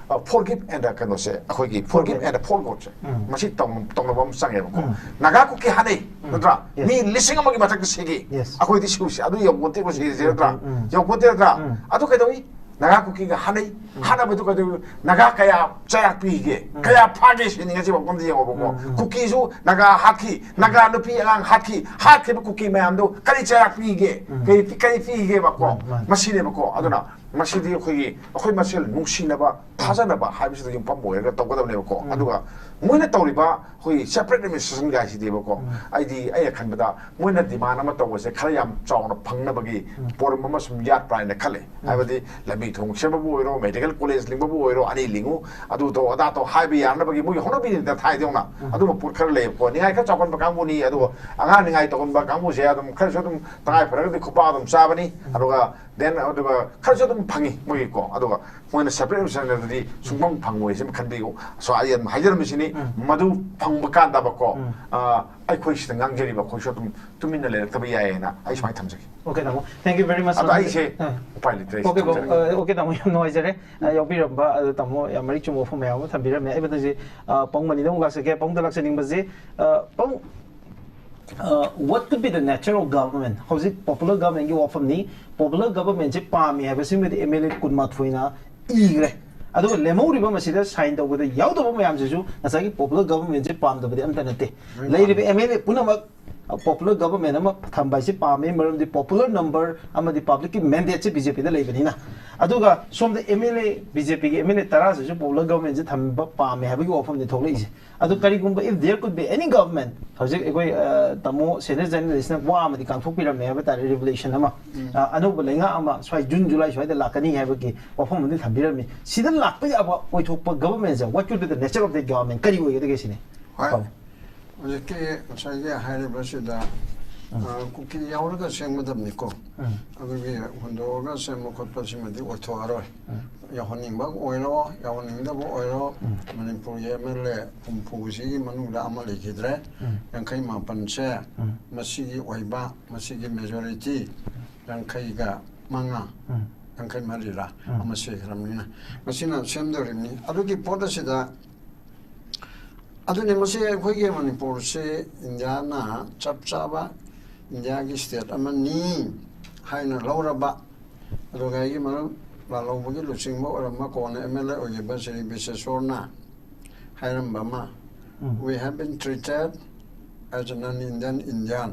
ꯐꯣꯔꯒꯤꯞ ꯑꯦꯟ ꯀꯩꯅꯣꯁꯦ, ꯑꯩꯈꯣꯏꯒꯤ ꯐꯣꯔꯒꯤꯞ ꯑꯦꯟ ꯐꯣꯔꯒꯣꯠꯁꯦ, ꯃꯁꯤ ꯇꯧ- ꯇꯧꯅꯕ ꯑꯃ ꯆꯪꯉꯦꯕꯀꯣ꯫ ꯅꯥꯒꯥ ꯀꯨꯀꯤ ꯍꯥꯠꯅꯩ, ꯅꯠꯇ꯭ꯔꯥ? Yes. ꯃꯤ ꯂꯤꯁꯤꯡ ꯑꯃꯒꯤ ꯃꯊꯛꯇ ꯁꯤꯒꯤ꯫ Yes. ꯑꯩꯈꯣꯏꯗꯤ ꯁꯤꯕꯁꯤ ꯑꯗꯨ ꯌꯧꯄꯣꯟꯇꯦ, ꯁꯤꯔꯤꯁꯦ ꯅꯠꯇ꯭ꯔꯥ? ꯎꯝ. ꯌꯧꯄꯣꯟꯇꯦ ꯅꯠꯇ꯭ꯔꯥ? ꯎꯝ. ꯑꯗꯨ ꯀꯩꯗꯧꯏ? ꯅꯥꯒꯥ ꯀꯨꯀꯤꯒ ꯍꯥꯠꯅꯩ꯫ ꯍꯥꯠꯅꯕꯗꯨ ꯀꯩꯗꯧꯏ? ꯅꯥꯒꯥ ꯀꯌꯥ ꯆꯩꯔꯥꯛ ꯄꯤꯒꯦ? ꯀꯌꯥ ꯐꯥꯒꯦ ꯁꯤꯅꯤ ꯉꯁꯤ ꯐꯥꯎꯕꯗ ꯌꯦꯡꯉꯣꯕꯀꯣ꯫ ꯎꯝ, ꯎꯝ. ꯀꯨꯀꯤꯁꯨ ꯅꯥꯒꯥ ꯍꯥꯠꯈꯤ, ꯅꯥꯒꯥ ꯅꯨꯄꯤ ꯑꯉꯥꯡ ꯍꯥꯠꯈꯤ, ꯍꯥꯠꯈꯤꯕ ꯀꯨꯀꯤ ꯃꯌꯥꯝꯗꯣ ꯀꯔꯤ ꯆꯩꯔꯥꯛ ꯄꯤꯒꯦ? ꯎꯝ. ꯀꯔꯤ ꯀꯔꯤ ꯄꯤꯒꯦꯕꯀꯣ? ꯃꯥꯅꯤ, ꯃꯥꯅꯤ. ꯃꯁꯤꯅꯦꯕꯀꯣ꯫ ꯑꯗꯨꯅ ꯃꯁꯤꯗꯤ ꯑꯩꯈꯣꯏꯒꯤ, ꯑꯩꯈꯣꯏ ꯃꯁꯦꯜ ꯅꯨꯡꯁꯤꯅꯕ, ꯊꯥꯖꯅꯕ ꯍꯥꯏꯕꯁꯤꯗ ꯌꯨꯝꯐꯝ ꯑꯣꯏꯔꯒ ꯇꯧꯒꯗꯕꯅꯦꯕꯀꯣ꯫ ꯑꯗꯨꯒ ꯃꯣꯏꯅ ꯇꯧꯔꯤꯕ ꯑꯩꯈꯣꯏ separate administration ꯒꯥꯏꯁꯤꯗꯤꯕꯀꯣ, ꯑꯩꯗꯤ ꯑꯩꯅ ꯈꯟꯕꯗ ꯃꯣꯏꯅ demand ꯑꯃ ꯇꯧꯕꯁꯦ ꯈꯔ ꯌꯥꯝ ꯆꯥꯎꯅ ꯐꯪꯅꯕꯒꯤ ꯄꯣꯔꯝ ꯑꯃ ꯁꯨꯝ ꯌꯥꯠꯄ꯭ꯔꯥ ꯍꯥꯏꯅ ꯈꯜꯂꯦ꯫ ꯍꯥꯏꯕꯗꯤ ꯂꯝꯕꯤ ꯊꯣꯡ ꯁꯦꯝꯕꯕꯨ ꯑꯣꯏꯔꯣ, medical college ꯂꯤꯡꯕꯕꯨ ꯑꯣꯏꯔꯣ, ꯑꯅꯤ ꯂꯤꯡꯉꯨ, ꯑꯗꯨ ꯇꯧ, ꯑꯗꯥ ꯇꯧ ꯍꯥꯏꯕ ꯌꯥꯅꯕꯒꯤ ꯃꯣꯏꯒꯤ ꯍꯧꯅꯕꯤꯅꯤꯗ ꯊꯥꯏꯗꯧꯅ꯫ ꯑꯗꯨꯝꯕ ꯄꯣꯠ ꯈꯔ ꯂꯩꯌꯦꯕꯀꯣ꯫ ꯅꯤꯡꯉꯥꯏ ꯈꯔ ꯆꯥꯎꯒꯟꯕ ꯀꯥꯡꯕꯨꯅꯤ, ꯑꯗꯨꯒ ꯑꯉꯥꯡ ꯅꯤꯡꯉꯥꯏ ꯇꯧꯒꯟꯕ ꯀꯥꯡꯕꯨꯁꯦ ꯑꯗꯨꯝ ꯈꯔꯁꯨ ꯑꯗꯨꯝ ꯇꯉꯥꯏ ꯐꯔꯒꯗꯤ ꯈꯨꯄꯥꯛ ꯑꯗꯨꯝ ꯆꯥꯕꯅꯤ꯫ ꯑꯗꯨꯒ then ꯑꯗꯨꯒ ꯈꯔꯁꯨ ꯑꯗꯨꯝ ꯐꯪꯉꯤ ꯃꯣꯏꯒꯤꯀꯣ꯫ ꯑꯗꯨꯒ ꯃꯣꯏꯅ separate administration ꯗꯗꯤ ꯁꯨꯡꯐꯪ ꯐꯪꯉꯣꯏ ꯁꯤꯃ ꯈꯟꯕꯤꯌꯨ꯫ So ꯑꯩ ꯑꯗꯨꯝ ꯍꯥꯏꯖꯔꯝꯃꯤꯁꯤꯅꯤ, ꯃꯗꯨ ꯐꯪꯕ ꯀꯥꯟꯗꯕꯀꯣ, ꯑ, ꯑꯩꯈꯣꯏ ꯁꯤꯗ ꯉꯥꯡꯖꯔꯤꯕ ꯑꯩꯈꯣꯏꯁꯨ ꯑꯗꯨꯝ ꯇꯨꯃꯤꯟꯅ ꯂꯩꯔꯛꯇꯕ ꯌꯥꯏꯌꯦꯅ ꯑꯩ ꯁꯨꯃꯥꯏꯅ ꯊꯝꯖꯒꯦ꯫ Okay, ꯇꯥꯃꯣ. Thank you very much. ꯑꯗꯣ ꯑꯩꯁꯦ ꯎꯄꯥꯏ ꯂꯩꯇ꯭ꯔꯦ, ꯑꯩꯁꯦ Okay, ꯕ꯭ꯔꯣ. ꯊꯝꯖꯔꯒꯦ꯫ ꯑ, okay, ꯇꯥꯃꯣ, ꯌꯥꯝ ꯅꯨꯡꯉꯥꯏꯖꯔꯦ, ꯑ, ꯌꯥꯎꯕꯤꯔꯝꯕ꯫ ꯑꯗꯣ ꯇꯥꯃꯣ ꯌꯥꯝ ꯃꯔꯤꯛ ꯆꯨꯝꯕ ꯋꯥꯐꯝ ꯃꯌꯥꯝ ꯑꯃ ꯊꯝꯕꯤꯔꯝꯃꯦ꯫ ꯑꯩ ꯃꯊꯪꯁꯦ, ꯑ, ꯄꯥꯕꯨꯡ ꯃꯅꯤꯗ ꯑꯃꯨꯛ ꯂꯥꯛꯆꯒꯦ꯫ ꯄꯥꯕꯨꯡꯗ ꯂꯥꯛꯆꯅꯤꯡꯕꯁꯦ, ꯑ, ꯄꯥꯕꯨꯡ, ꯑ, what could be the nature of government? ꯍꯧꯖꯤꯛ popular government ꯒꯤ ꯋꯥꯐꯝꯅꯤ꯫ Popular government ꯁꯦ ꯄꯥꯝꯃꯤ ꯍꯥꯏꯕꯁꯤꯃꯗꯤ M L A ꯀꯨꯟꯃꯥꯊꯣꯏꯅ ꯏꯈ꯭ꯔꯦ꯫ ꯑꯗꯨꯒ ꯂꯦꯝꯍꯧꯔꯤꯕ ꯃꯁꯤꯗ sign ꯇꯧꯕꯗ ꯌꯥꯎꯗꯕ ꯃꯌꯥꯝꯁꯤꯁꯨ ꯉꯁꯥꯏꯒꯤ popular government ꯁꯦ ꯄꯥꯝꯗꯕꯗꯤ ꯑꯝꯇ ꯅꯠꯇꯦ꯫ ꯂꯩꯔꯤꯕ M L A ꯄꯨꯝꯅꯃꯛ ꯄꯣꯄꯨꯂꯔ ꯒꯕꯔꯃꯦꯟ ꯑꯃ ꯊꯝꯕ ꯍꯥꯏꯁꯦ ꯄꯥꯝꯃꯤ, ꯃꯔꯝꯗꯤ ꯄꯣꯄꯨꯂꯔ ꯅꯝꯕꯔ ꯑꯃꯗꯤ ꯄꯕ꯭ꯂꯤꯛꯀꯤ ꯃꯦꯟꯗꯦꯠꯁꯦ ꯕꯤ ꯖꯦ ꯄꯤꯗ ꯂꯩꯕꯅꯤꯅ꯫ ꯑꯗꯨꯒ ꯁꯣꯝꯗ ꯑꯦꯝ ꯑꯦꯜ ꯑꯦ, ꯕꯤ ꯖꯦ ꯄꯤꯒꯤ ꯑꯦꯝ ꯑꯦꯜ ꯑꯦ ꯇꯔꯥꯁꯤꯁꯨ ꯄꯣꯄꯨꯂꯔ ꯒꯕꯔꯃꯦꯟꯁꯦ ꯊꯝꯕ ꯄꯥꯝꯃꯦ ꯍꯥꯏꯕꯒꯤ ꯋꯥꯐꯝꯅꯤ ꯊꯣꯛꯂꯛꯏꯁꯦ꯫ ꯑꯗꯨ ꯀꯔꯤꯒꯨꯝꯕ, if there could be any government, ꯍꯧꯖꯤꯛ ꯑꯩꯈꯣꯏ, ꯑ, ꯇꯥꯃꯣ ꯁꯦꯅꯤꯌꯔ ꯖꯔꯅꯦꯂꯤꯁꯅ ꯋꯥ ꯑꯃꯗꯤ ꯀꯥꯡꯊꯣꯛꯄꯤꯔꯝꯃꯦ ꯍꯥꯏꯕ ꯇꯥꯔꯦ, ꯔꯤꯚꯣꯂꯨꯁꯟ ꯑꯃ, ꯑ, ꯑꯅꯧꯕ ꯂꯩꯉꯥꯛ ꯑꯃ ꯁ꯭ꯋꯥꯏ ꯖꯨꯟ ꯖꯨꯂꯥꯏ ꯁ꯭ꯋꯥꯏꯗ ꯂꯥꯛꯀꯅꯤ ꯍꯥꯏꯕꯒꯤ ꯋꯥꯐꯝ ꯑꯃꯗꯤ ꯊꯝꯕꯤꯔꯝꯃꯤ꯫ ꯁꯤꯗ ꯂꯥꯛꯄ ꯌꯥꯕ ꯑꯣꯏꯊꯣꯛꯄ ꯒꯕꯔꯃꯦꯟꯁꯦ, what could be the nature of the government, ꯀꯔꯤ ꯑꯣꯏꯒꯗꯒꯦ ꯁꯤꯅꯤ? ꯍꯣꯏ꯫ ꯍꯣꯏ꯫ ꯍꯧꯖꯤꯛꯀꯤ ꯉꯁꯥꯏꯒꯤ ꯍꯥꯏꯔꯤꯕꯁꯤꯗ, ꯎꯝ꯫ ꯑ, ꯀꯨꯀꯤ ꯌꯥꯎꯔꯒ ꯁꯦꯝꯒꯗꯕꯅꯤꯀꯣ꯫ ꯎꯝ꯫ ꯑꯗꯨꯒꯤ ꯍꯨꯟꯗꯣꯛꯑꯒ ꯁꯦꯝꯕ ꯈꯣꯠꯄꯁꯤꯃꯗꯤ ꯑꯣꯏꯊꯣꯛꯑꯔꯣꯏ꯫ ꯎꯝ꯫ ꯌꯥꯎꯍꯟꯅꯤꯡꯕ ꯑꯣꯏꯔꯣ, ꯌꯥꯎꯍꯟꯅꯤꯡꯗꯕ ꯑꯣꯏꯔꯣ, ꯎꯝ꯫ ꯃꯅꯤꯄꯨꯔꯒꯤ ꯑꯦꯝ ꯑꯦꯜ ꯑꯦ ꯍꯨꯝꯐꯨꯁꯤꯒꯤ ꯃꯅꯨꯡꯗ ꯑꯃ ꯂꯩꯈꯤꯗ꯭ꯔꯦ꯫ ꯎꯝ꯫ ꯌꯥꯡꯈꯩ ꯃꯥꯄꯟꯁꯦ ꯎꯝ꯫ ꯃꯁꯤꯒꯤ ꯑꯣꯏꯕ, ꯃꯁꯤꯒꯤ ꯃꯦꯖꯣꯔꯤꯇꯤ ꯌꯥꯡꯈꯩꯒ ꯃꯉꯥ, ꯎꯝ꯫ ꯌꯥꯡꯈꯩ ꯃꯔꯤꯔꯥ ꯎꯝ꯫ ꯑꯃ ꯁꯤꯈ꯭ꯔꯕꯅꯤꯅ, ꯃꯁꯤꯅ ꯁꯦꯝꯗꯧꯔꯤꯕꯅꯤ꯫ ꯑꯗꯨꯒꯤ ꯄꯣꯠ ꯑꯁꯤꯗ, ꯑꯗꯨꯅꯤ, ꯃꯁꯤ ꯑꯩꯈꯣꯏꯒꯤ ꯃꯅꯤꯄꯨꯔꯁꯤ ꯏꯟꯗꯤꯌꯥꯅ ꯆꯞ ꯆꯥꯕ ꯏꯟꯗꯤꯌꯥꯒꯤ ꯁ꯭ꯇꯦꯠ ꯑꯃꯅꯤ ꯍꯥꯏꯅ ꯂꯧꯔꯕ, ꯑꯗꯨꯒ ꯑꯩꯒꯤ ꯃꯔꯨꯞ ꯂꯥꯜꯍꯧꯕꯒꯤ ꯂꯨꯆꯤꯡꯕ ꯑꯣꯏꯔꯝꯕ, ꯀꯣꯟꯅ ꯑꯦꯝ ꯑꯦꯜ ꯑꯦ ꯑꯣꯏꯈꯤꯕ ꯁ꯭ꯔꯤ ꯕꯤꯁꯦꯁꯣꯔꯅ ꯍꯥꯏꯔꯝꯕ ꯑꯃ, ꯎꯝ꯫ "We have been treated as a non-Indian Indian."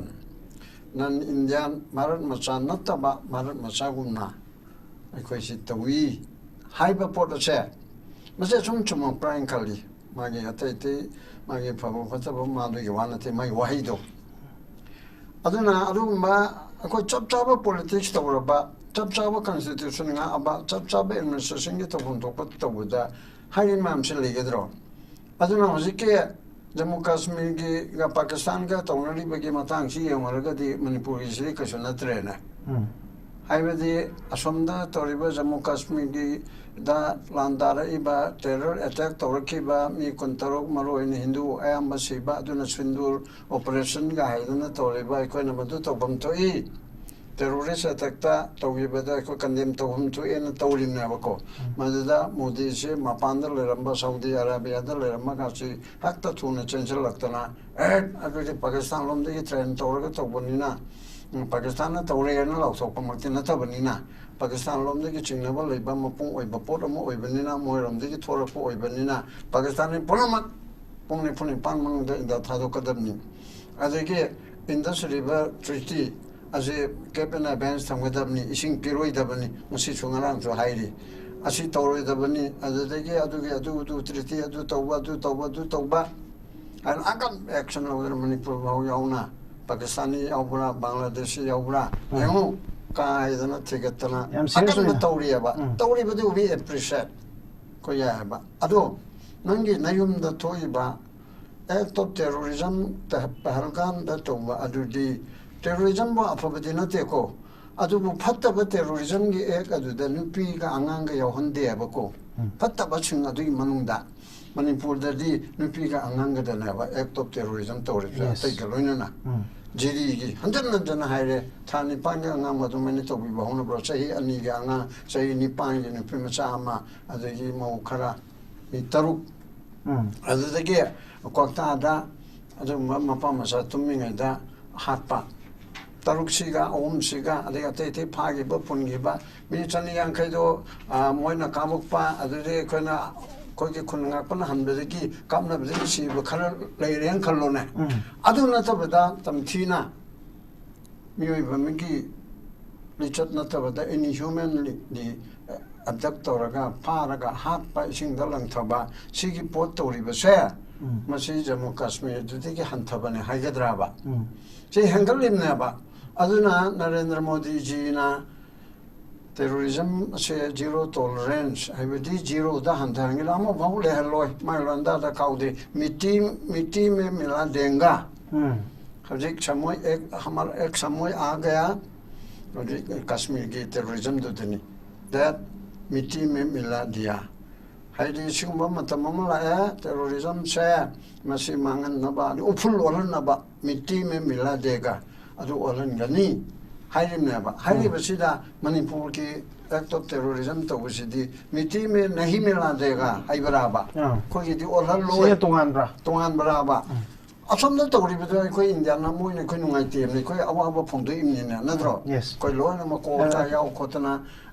Non-Indian, Bharat ꯃꯆꯥ ꯅꯠꯇꯕ ꯚꯥꯔꯠ ꯃꯆꯥꯒꯨꯝꯅ ꯑꯩꯈꯣꯏꯁꯤ ꯇꯧꯏ ꯍꯥꯏꯕ ꯄꯣꯠ ꯑꯁꯦ, ꯃꯁꯤ ꯑꯁꯨꯝ ꯆꯨꯝꯃꯛꯄ꯭ꯔꯥ ꯍꯥꯏꯅ ꯈꯜꯂꯤ꯫ ꯃꯥꯒꯤ ꯑꯇꯩ ꯑꯇꯩ, ꯃꯥꯒꯤ ꯐꯕ ꯐꯠꯇꯕ, ꯃꯥꯗꯨꯒꯤ ꯋꯥ ꯅꯠꯇꯦ, ꯃꯥꯒꯤ ꯋꯥꯍꯩꯗꯣ꯫ ꯑꯗꯨꯅ ꯑꯗꯨꯒꯨꯝꯕ ꯑꯩꯈꯣꯏ ꯆꯞ ꯆꯥꯕ ꯄꯣꯂꯤꯇꯤꯛꯁ ꯇꯧꯔꯕ, ꯆꯞ ꯆꯥꯕ ꯀꯟꯁꯇꯤꯇ꯭ꯌꯨꯁꯟ ꯉꯥꯛꯑꯕ, ꯆꯞ ꯆꯥꯕ ꯑꯦꯗꯃꯤꯅꯤꯁꯇ꯭ꯔꯦꯁꯟꯒꯤ ꯇꯧꯐꯝ ꯊꯣꯛꯄ ꯇꯧꯕꯗ ꯍꯥꯏꯔꯤ ꯃꯌꯥꯝꯁꯤ ꯂꯩꯒꯗ꯭ꯔꯣ? ꯑꯗꯨꯅ ꯍꯧꯖꯤꯛꯀꯤ ꯖꯝꯃꯨ ꯀꯥꯁꯃꯤꯔꯒꯤꯒ ꯄꯥꯀꯤꯁꯇꯥꯟꯒ ꯇꯧꯅꯔꯤꯕꯒꯤ ꯃꯇꯥꯡꯁꯤ ꯌꯦꯡꯉꯨꯔꯒꯗꯤ ꯃꯅꯤꯄꯨꯔꯒꯤꯁꯤꯗꯤ ꯀꯩꯁꯨ ꯅꯠꯇ꯭ꯔꯦꯅꯦ꯫ ꯎꯝ꯫ ꯍꯥꯏꯕꯗꯤ ꯑꯁꯣꯝꯗ ꯇꯧꯔꯤꯕ ꯖꯝꯃꯨ ꯀꯥꯁꯃꯤꯔꯒꯤꯗ ꯂꯥꯟ ꯇꯥꯔꯛꯏꯕ, ꯇꯦꯔꯔ ꯑꯦꯇꯦꯛ ꯇꯧꯔꯛꯈꯤꯕ ꯃꯤ ꯀꯨꯟꯇꯔꯨꯛ, ꯃꯔꯨꯑꯣꯏꯅ ꯍꯤꯟꯗꯨ ꯑꯌꯥꯝꯕ ꯁꯤꯕ, ꯑꯗꯨꯅ ꯁꯤꯟꯗꯨꯔ ꯑꯣꯄꯔꯦꯁꯟꯒ ꯍꯥꯏꯗꯅ ꯇꯧꯔꯤꯕ, ꯑꯩꯈꯣꯏꯅ ꯃꯗꯨ ꯇꯧꯐꯝ ꯊꯣꯛꯏ꯫ ꯇꯦꯔꯣꯔꯤꯁ ꯑꯦꯇꯦꯛꯇ ꯇꯧꯈꯤꯕꯗ ꯑꯩꯈꯣꯏ ꯀꯟꯗꯦꯝ ꯇꯧꯐꯝ ꯊꯣꯛꯑꯦꯅ ꯇꯧꯔꯤꯕꯅꯦꯕꯀꯣ꯫ ꯎꯝ꯫ ꯃꯗꯨꯗ ꯃꯣꯗꯤꯁꯤ ꯃꯄꯥꯟꯗ ꯂꯩꯔꯝꯕ, ꯁꯥꯎꯗꯤ ꯑꯔꯥꯕꯤꯌꯥꯗ ꯂꯩꯔꯝꯕꯒꯁꯤ ꯍꯦꯛꯇ ꯊꯨꯅ ꯆꯦꯟꯁꯤꯜꯂꯛꯇꯅ, "ꯑꯦ, ꯑꯗꯨꯗꯤ ꯄꯥꯀꯤꯁꯇꯥꯟ ꯂꯣꯝꯗꯒꯤ ꯇ꯭ꯔꯦꯟ ꯇꯧꯔꯒ ꯇꯧꯕꯅꯤꯅ, ꯎꯝ, ꯄꯥꯀꯤꯁꯇꯥꯟꯅ ꯇꯧꯔꯦꯅ ꯂꯥꯎꯊꯣꯛꯄꯃꯛꯇꯤ ꯅꯠꯇꯕꯅꯤꯅ, ꯄꯥꯀꯤꯁꯇꯥꯟ ꯂꯣꯝꯗꯒꯤ ꯆꯤꯡꯅꯕ ꯂꯩꯕ ꯃꯄꯨꯡ ꯑꯣꯏꯕ ꯄꯣꯠ ꯑꯃ ꯑꯣꯏꯕꯅꯤꯅ, ꯃꯣꯏꯔꯣꯝꯗꯒꯤ ꯊꯣꯔꯛꯄ ꯑꯣꯏꯕꯅꯤꯅ, ꯄꯥꯀꯤꯁꯇꯥꯟ ꯄꯨꯝꯅꯃꯛ ꯄꯨꯡ ꯅꯤꯐꯨ ꯅꯤꯄꯥꯟ ꯃꯅꯨꯡꯗ ꯏꯟꯗꯤꯌꯥ ꯊꯥꯗꯣꯛꯀꯗꯕꯅꯤ꯫ ꯑꯗꯒꯤ Indus River Treaty ꯑꯁꯤ cap and abeyance ꯊꯝꯒꯗꯕꯅꯤ, ꯏꯁꯤꯡ ꯄꯤꯔꯣꯏꯗꯕꯅꯤ, ꯉꯁꯤꯁꯨ ꯉꯔꯥꯡꯁꯨ ꯍꯥꯏꯔꯤ꯫ ꯑꯁꯤ ꯇꯧꯔꯣꯏꯗꯕꯅꯤ, ꯑꯗꯨꯗꯒꯤ ꯑꯗꯨꯒꯤ ꯑꯗꯨ ꯑꯗꯨ treaty ꯑꯗꯨ ꯇꯧꯕ, ꯑꯗꯨ ꯇꯧꯕ, ꯑꯗꯨ ꯇꯧꯕ ꯍꯥꯏꯅ ꯑꯀꯟꯕ action ꯂꯧꯗꯅ ꯃꯅꯤꯄꯨꯔ ꯐꯥꯎ ꯌꯥꯎꯅ, ꯄꯥꯀꯤꯁꯇꯥꯅꯤ ꯌꯥꯎꯕ꯭ꯔꯥ, ꯕꯪꯒ꯭ꯂꯥꯗꯦꯁꯤ ꯌꯥꯎꯕ꯭ꯔꯥ, ꯎꯝ꯫ ꯌꯦꯡꯉꯨ, ꯀꯥꯏꯗꯅ ꯊꯤꯒꯠꯇꯅ ꯌꯥꯝ serious ꯑꯀꯟꯕ ꯑꯣꯏꯅ꯫ ꯇꯧꯔꯤꯑꯕ꯫ ꯎꯝ꯫ ꯇꯧꯔꯤꯕꯗꯨ we appreciate꯫ ꯑꯩꯈꯣꯏ ꯌꯥꯏꯑꯕ꯫ ꯑꯗꯣ ꯅꯪꯒꯤ ꯅꯌꯨꯝꯗ ꯊꯣꯛꯏꯕ act of terrorism, ꯇ-, ꯄꯍꯜꯒꯥꯝꯗ ꯇꯧꯕ ꯑꯗꯨꯗꯤ terrorismꯕꯨ ꯑꯐꯕꯗꯤ ꯅꯠꯇꯦꯀꯣ꯫ ꯑꯗꯨꯕꯨ ꯐꯠꯇꯕ terrorismꯒꯤ act ꯑꯗꯨꯗ ꯅꯨꯄꯤꯒ ꯑꯉꯥꯡꯒ ꯌꯥꯎꯍꯟꯗꯦꯕꯀꯣ꯫ ꯎꯝ꯫ ꯐꯠꯇꯕꯁꯤꯡ ꯑꯗꯨꯒꯤ ꯃꯅꯨꯡꯗ ꯃꯅꯤꯄꯨꯔꯗꯗꯤ ꯅꯨꯄꯤꯒ ꯑꯉꯥꯡꯒꯗꯅꯦꯕ act of terrorism ꯇꯧꯔꯤꯕꯁꯦ, yes꯫ ꯑꯇꯩꯒ ꯂꯣꯏꯅꯅ꯫ ꯎꯝ꯫ ꯖꯤꯔꯤꯒꯤ ꯍꯟꯖꯟ ꯍꯟꯖꯟꯅ ꯍꯥꯏꯔꯦ, ꯊꯥ ꯅꯤꯄꯥꯟꯒꯤ ꯑꯉꯥꯡ ꯑꯗꯨꯃꯥꯏꯅ ꯇꯧꯕꯤꯕ ꯍꯧꯅꯕ꯭ꯔꯣ? ꯆꯍꯤ ꯑꯅꯤꯒꯤ ꯑꯉꯥꯡ, ꯆꯍꯤ ꯅꯤꯄꯥꯟꯒꯤ ꯅꯨꯄꯤ ꯃꯆꯥ ꯑꯃ, ꯑꯗꯒꯤ ꯃꯧ ꯈꯔ, ꯃꯤ ꯇꯔꯨꯛ꯫ ꯎꯝ꯫ ꯑꯗꯨꯗꯒꯤ ꯀ꯭ꯋꯥꯛꯇꯥꯗ ꯑꯗꯨꯒꯨꯝꯕ ꯃꯄꯥ ꯃꯆꯥ ꯇꯨꯝꯃꯤꯉꯩꯗ ꯍꯥꯠꯄ꯫ ꯇꯔꯨꯛꯁꯤꯒ ꯑꯍꯨꯝꯁꯤꯒ, ꯑꯗꯩ ꯑꯇꯩ ꯑꯇꯩ ꯐꯥꯈꯤꯕ ꯄꯨꯟꯈꯤꯕ ꯃꯤ ꯆꯅꯤ ꯌꯥꯡꯈꯩꯗꯣ, ꯑ, ꯃꯣꯏꯅ ꯀꯥꯞꯄꯛꯄ, ꯑꯗꯨꯗꯤ ꯑꯩꯈꯣꯏꯅ, ꯑꯩꯈꯣꯏꯒꯤ ꯈꯨꯟ ꯉꯥꯛꯄꯅ ꯍꯟꯕꯗꯒꯤ ꯀꯥꯞꯅꯕꯗꯒꯤ ꯁꯤꯕ ꯈꯔ ꯂꯩꯔꯦꯅ ꯈꯜꯂꯣꯅꯦ꯫ ꯎꯝ꯫ ꯑꯗꯨ ꯅꯠꯇꯕꯗ ꯇꯝꯊꯤꯅ ꯃꯤꯑꯣꯏꯕ ꯑꯃꯒꯤ ꯂꯤꯆꯠ ꯅꯠꯇꯕꯗ inhumanly abduct ꯇꯧꯔꯒ, ꯐꯥꯔꯒ ꯍꯥꯠꯄ, ꯏꯁꯤꯡꯗ ꯂꯪꯊꯕ, ꯁꯤꯒꯤ ꯄꯣꯠ ꯇꯧꯔꯤꯕꯁꯦ, ꯎꯝ꯫ ꯃꯁꯤ ꯖꯝꯃꯨ ꯀꯥꯁꯃꯤꯔꯗꯨꯗꯒꯤ ꯍꯟꯊꯕꯅꯦ ꯍꯥꯏꯒꯗ꯭ꯔꯥꯕ? ꯎꯝ꯫ ꯁꯤ ꯍꯦꯟꯒꯠꯂꯤꯕꯅꯦꯕ꯫ ꯑꯗꯨꯅ ꯅꯔꯦꯟꯗ꯭ꯔ ꯃꯣꯗꯤꯖꯤꯅ terrorism ꯑꯁꯦ zero tolerance, ꯍꯥꯏꯕꯗꯤ zeroꯗ ꯍꯟꯊꯍꯟꯒꯅꯤ, ꯑꯃꯐꯥꯎ ꯂꯩꯍꯜꯂꯣꯏ, ꯃꯥꯏ ꯂꯣꯟꯗꯥꯗ ꯀꯥꯎꯗꯦ, ꯃꯤꯇꯤ, ꯃꯤꯇꯤ ꯃꯦ ꯃꯤꯂꯥ ꯗꯦꯡꯒꯥ꯫ ꯎꯝ꯫ ꯍꯧꯖꯤꯛ ꯁꯃꯣꯏ ꯑꯦꯛ, ꯍꯃꯥꯔꯥ ꯑꯦꯛ ꯁꯃꯣꯏ ꯑꯥ ꯒꯌꯥ, ꯍꯧꯖꯤꯛ ꯀꯥꯁꯃꯤꯔꯒꯤ terrorismꯗꯨꯗꯅꯤ꯫ That ꯃꯤꯇꯤ ꯃꯦ ꯃꯤꯂꯥ ꯗꯤꯌꯥ꯫ ꯍꯥꯏꯗꯤ ꯁꯤꯒꯨꯝꯕ ꯃꯇꯝ ꯑꯃ ꯂꯥꯛꯑꯦ, terrorismꯁꯦ ꯃꯁꯤ ꯃꯥꯡꯍꯟꯅꯕ, ꯑꯗꯩ ꯎꯐꯨꯜ ꯑꯣꯜꯍꯟꯅꯕ, ꯃꯤꯇꯤ ꯃꯦ ꯃꯤꯂꯥ ꯗꯦꯒꯥ, ꯑꯗꯨ ꯑꯣꯜꯍꯟꯒꯅꯤ ꯍꯥꯏꯔꯤꯕꯅꯦꯕ꯫ ꯎꯝ꯫ ꯍꯥꯏꯔꯤꯕꯁꯤꯗ ꯃꯅꯤꯄꯨꯔꯒꯤ act of terrorism ꯇꯧꯕꯁꯤꯗꯤ ꯃꯤꯇꯤ ꯃꯦ ꯅꯍꯤ ꯃꯤꯂꯥ ꯗꯦꯒꯥ ꯍꯥꯏꯕ꯭ꯔꯥꯕ? ꯑꯥ꯫ ꯑꯩꯈꯣꯏꯒꯤꯗꯤ ꯑꯣꯜꯍꯜꯂꯣꯏ꯫ ꯁꯤꯅ ꯇꯣꯉꯥꯟꯕ꯭ꯔꯥ? ꯇꯣꯉꯥꯟꯕ꯭ꯔꯥꯕ? ꯎꯝ꯫ ꯑꯁꯣꯝꯗ ꯇꯧꯔꯤꯕꯗꯣ ꯑꯩꯈꯣꯏ ꯏꯟꯗꯤꯌꯥꯅ ꯃꯣꯏꯅ ꯑꯩꯈꯣꯏ ꯅꯨꯡꯉꯥꯏꯇꯦꯕꯅꯤ, ꯑꯩꯈꯣꯏ ꯑꯋꯥꯕ ꯐꯣꯡꯗꯣꯛꯏꯕꯅꯤꯅ, ꯅꯠꯇ꯭ꯔꯣ? Yes. ꯑꯩꯈꯣꯏ ꯂꯣꯏꯅꯃꯛ ꯀꯣ ꯑ, ꯆꯥ ꯌꯥꯎ ꯈꯣꯠꯇꯅ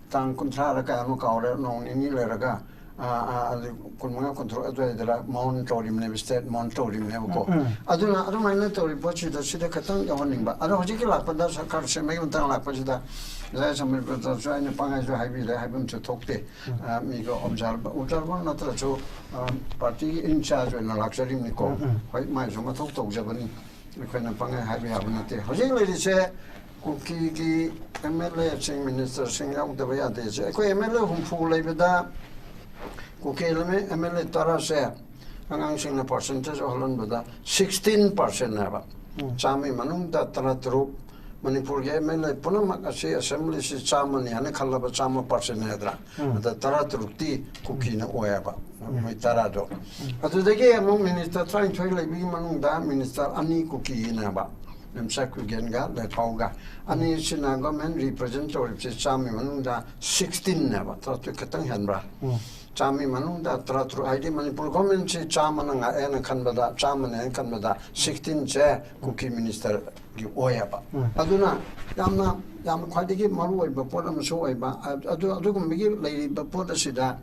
ꯇꯥꯡ ꯀꯨꯟꯊ꯭ꯔꯥꯗ ꯀꯌꯥꯅꯣ ꯀꯥꯎꯔꯦ, ꯅꯣꯡ ꯅꯤꯅꯤ ꯂꯩꯔꯒ ꯑꯥ, ꯑꯥ, ꯑꯗꯨ ꯀꯨꯟꯃꯉꯥ, ꯀꯨꯟꯇꯔꯨꯛ ꯑꯗꯨꯋꯥꯏꯗꯔ ꯃꯥꯎꯟ ꯇꯧꯔꯤꯕꯅꯦꯕ, ꯁ꯭ꯇꯦꯠ ꯃꯥꯎꯟ ꯇꯧꯔꯤꯕꯅꯦꯕꯀꯣ꯫ ꯎꯝ, ꯎꯝ꯫ ꯑꯗꯨꯅ ꯑꯗꯨꯃꯥꯏꯅ ꯇꯧꯔꯤꯕ ꯄꯣꯠꯁꯤꯗ ꯁꯤꯗ ꯈꯤꯇꯪ ꯌꯧꯍꯟꯅꯤꯡꯕ꯫ ꯑꯗꯣ ꯍꯧꯖꯤꯛꯀꯤ ꯂꯥꯛꯄꯗ ꯁꯔꯀꯥꯔ ꯁꯦꯝꯕꯒꯤ ꯃꯇꯥꯡ ꯂꯥꯛꯄꯁꯤꯗ ꯉꯁꯥꯏ ꯁꯃꯤꯔ ꯕ꯭ꯔꯗꯔꯁꯨ ꯑꯩꯅ ꯄꯪꯍꯥꯏꯁꯨ ꯍꯥꯏꯕꯤꯔꯦ, ꯍꯥꯏꯕ ꯑꯃꯁꯨ ꯊꯣꯛꯇꯦ꯫ ꯎꯝ꯫ ꯑꯥ, ꯃꯤꯒ ꯑꯣꯕꯖꯥꯔꯚꯔ, ꯑꯣꯕꯖꯥꯔꯚꯔ ꯅꯠꯇ꯭ꯔꯁꯨ, ꯑꯥ, ꯄꯥꯔꯇꯤꯒꯤ ꯏꯟꯆꯥꯔꯖ ꯑꯣꯏꯅ ꯂꯥꯛꯆꯔꯤꯕꯅꯤꯀꯣ꯫ ꯎꯝ, ꯎꯝ꯫ ꯍꯣꯏ, ꯃꯥꯏꯁꯨ ꯃꯊꯧ ꯇꯧꯖꯕꯅꯤ꯫ ꯑꯩꯈꯣꯏꯅ ꯄꯪꯍꯥꯏ ꯍꯥꯏꯕ ꯌꯥꯕ ꯅꯠꯇꯦ꯫ ꯍꯧꯖꯤꯛ ꯂꯩꯔꯤꯁꯦ ꯀꯨꯀꯤꯒꯤ ꯑꯦꯝ ꯑꯦꯜ ꯑꯦꯁꯤꯡ, ꯃꯤꯅꯤꯁꯇꯔꯁꯤꯡ ꯌꯥꯎꯗꯕ ꯌꯥꯗꯦ꯫ ꯑꯩꯈꯣꯏ ꯑꯦꯝ ꯑꯦꯜ ꯑꯦ ꯍꯨꯝꯐꯨ ꯂꯩꯕꯗ ꯀꯨꯀꯤ ꯑꯦꯝ ꯑꯦꯜ ꯑꯦ ꯇꯔꯥꯁꯦ ꯑꯉꯥꯡꯁꯤꯡꯅ ꯄꯥꯔꯁꯦꯟꯇꯦꯖ ꯑꯣꯜꯍꯟꯕꯗ ꯁꯤꯛꯁꯇꯤꯟ ꯄꯥꯔꯁꯦꯟꯅꯦꯕ꯫ ꯎꯝ꯫ ꯆꯥꯝꯃꯒꯤ ꯃꯅꯨꯡꯗ ꯇꯔꯥꯇꯔꯨꯛ꯫ ꯃꯅꯤꯄꯨꯔꯒꯤ ꯑꯦꯝ ꯑꯦꯜ ꯑꯦ ꯄꯨꯝꯅꯃꯛ ꯑꯁꯤ ꯑꯦꯁꯦꯝꯕ꯭ꯂꯤꯁꯤ ꯆꯥꯝꯃꯅꯤ ꯍꯥꯏꯅ ꯈꯜꯂꯕ, ꯆꯥꯝꯃ ꯄꯥꯔꯁꯦꯟ ꯍꯥꯏꯗ꯭ꯔꯥ? ꯎꯝ꯫ ꯑꯗ ꯇꯔꯥꯇꯔꯨꯛꯇꯤ ꯀꯨꯀꯤꯅ ꯑꯣꯏꯌꯦꯕ, ꯎꯝ꯫ ꯃꯣꯏ ꯇꯔꯥꯗꯣ꯫ ꯎꯝ꯫ ꯑꯗꯨꯗꯒꯤ ꯑꯃꯨꯛ ꯃꯤꯅꯤꯁꯇꯔ ꯇꯔꯥꯅꯤꯊꯣꯏ ꯂꯩꯕꯒꯤ ꯃꯅꯨꯡꯗ ꯃꯤꯅꯤꯁꯇꯔ ꯑꯅꯤ ꯀꯨꯀꯤꯅꯦꯕ, ꯂꯤꯝꯆꯠ ꯀꯨꯏꯒꯦꯟꯒ ꯂꯦꯊꯥꯎꯒ꯫ ꯑꯅꯤꯁꯤꯅ ꯒꯣꯔꯃꯦꯟ ꯔꯤꯄ꯭ꯔꯖꯦꯟ ꯇꯧꯔꯤꯕꯁꯤ ꯆꯥꯝꯃꯒꯤ ꯃꯅꯨꯡꯗ ꯁꯤꯛꯁꯇꯤꯟꯅꯦꯕ, ꯇꯔꯥꯇꯔꯨꯛ ꯈꯤꯇꯪ ꯍꯦꯟꯕ꯭ꯔꯥ? ꯎꯝ꯫ ꯆꯥꯝꯃꯒꯤ ꯃꯅꯨꯡꯗ ꯇꯔꯥꯇꯔꯨꯛ, ꯍꯥꯏꯗꯤ ꯃꯅꯤꯄꯨꯔ ꯒꯣꯔꯃꯦꯟꯁꯤ ꯆꯥꯝꯃꯅ ꯉꯥꯛꯑꯦꯅ ꯈꯟꯕꯗ, ꯆꯥꯝꯃꯅꯦꯅ ꯈꯟꯕꯗ ꯁꯤꯛꯁꯇꯤꯟꯁꯦ ꯀꯨꯀꯤ ꯃꯤꯅꯤꯁꯇꯔꯒꯤ ꯑꯣꯏꯌꯦꯕ꯫ ꯎꯝ꯫ ꯑꯗꯨꯅ ꯌꯥꯝꯅ, ꯌꯥꯝꯅ ꯈ꯭ꯋꯥꯏꯗꯒꯤ ꯃꯔꯨ ꯑꯣꯏꯕ ꯄꯣꯠ ꯑꯃꯁꯨ ꯑꯣꯏꯕ꯫ ꯑꯗꯨ, ꯑꯗꯨꯒꯨꯝꯕꯒꯤ ꯂꯩꯔꯤꯕ ꯄꯣꯠ ꯑꯁꯤꯗ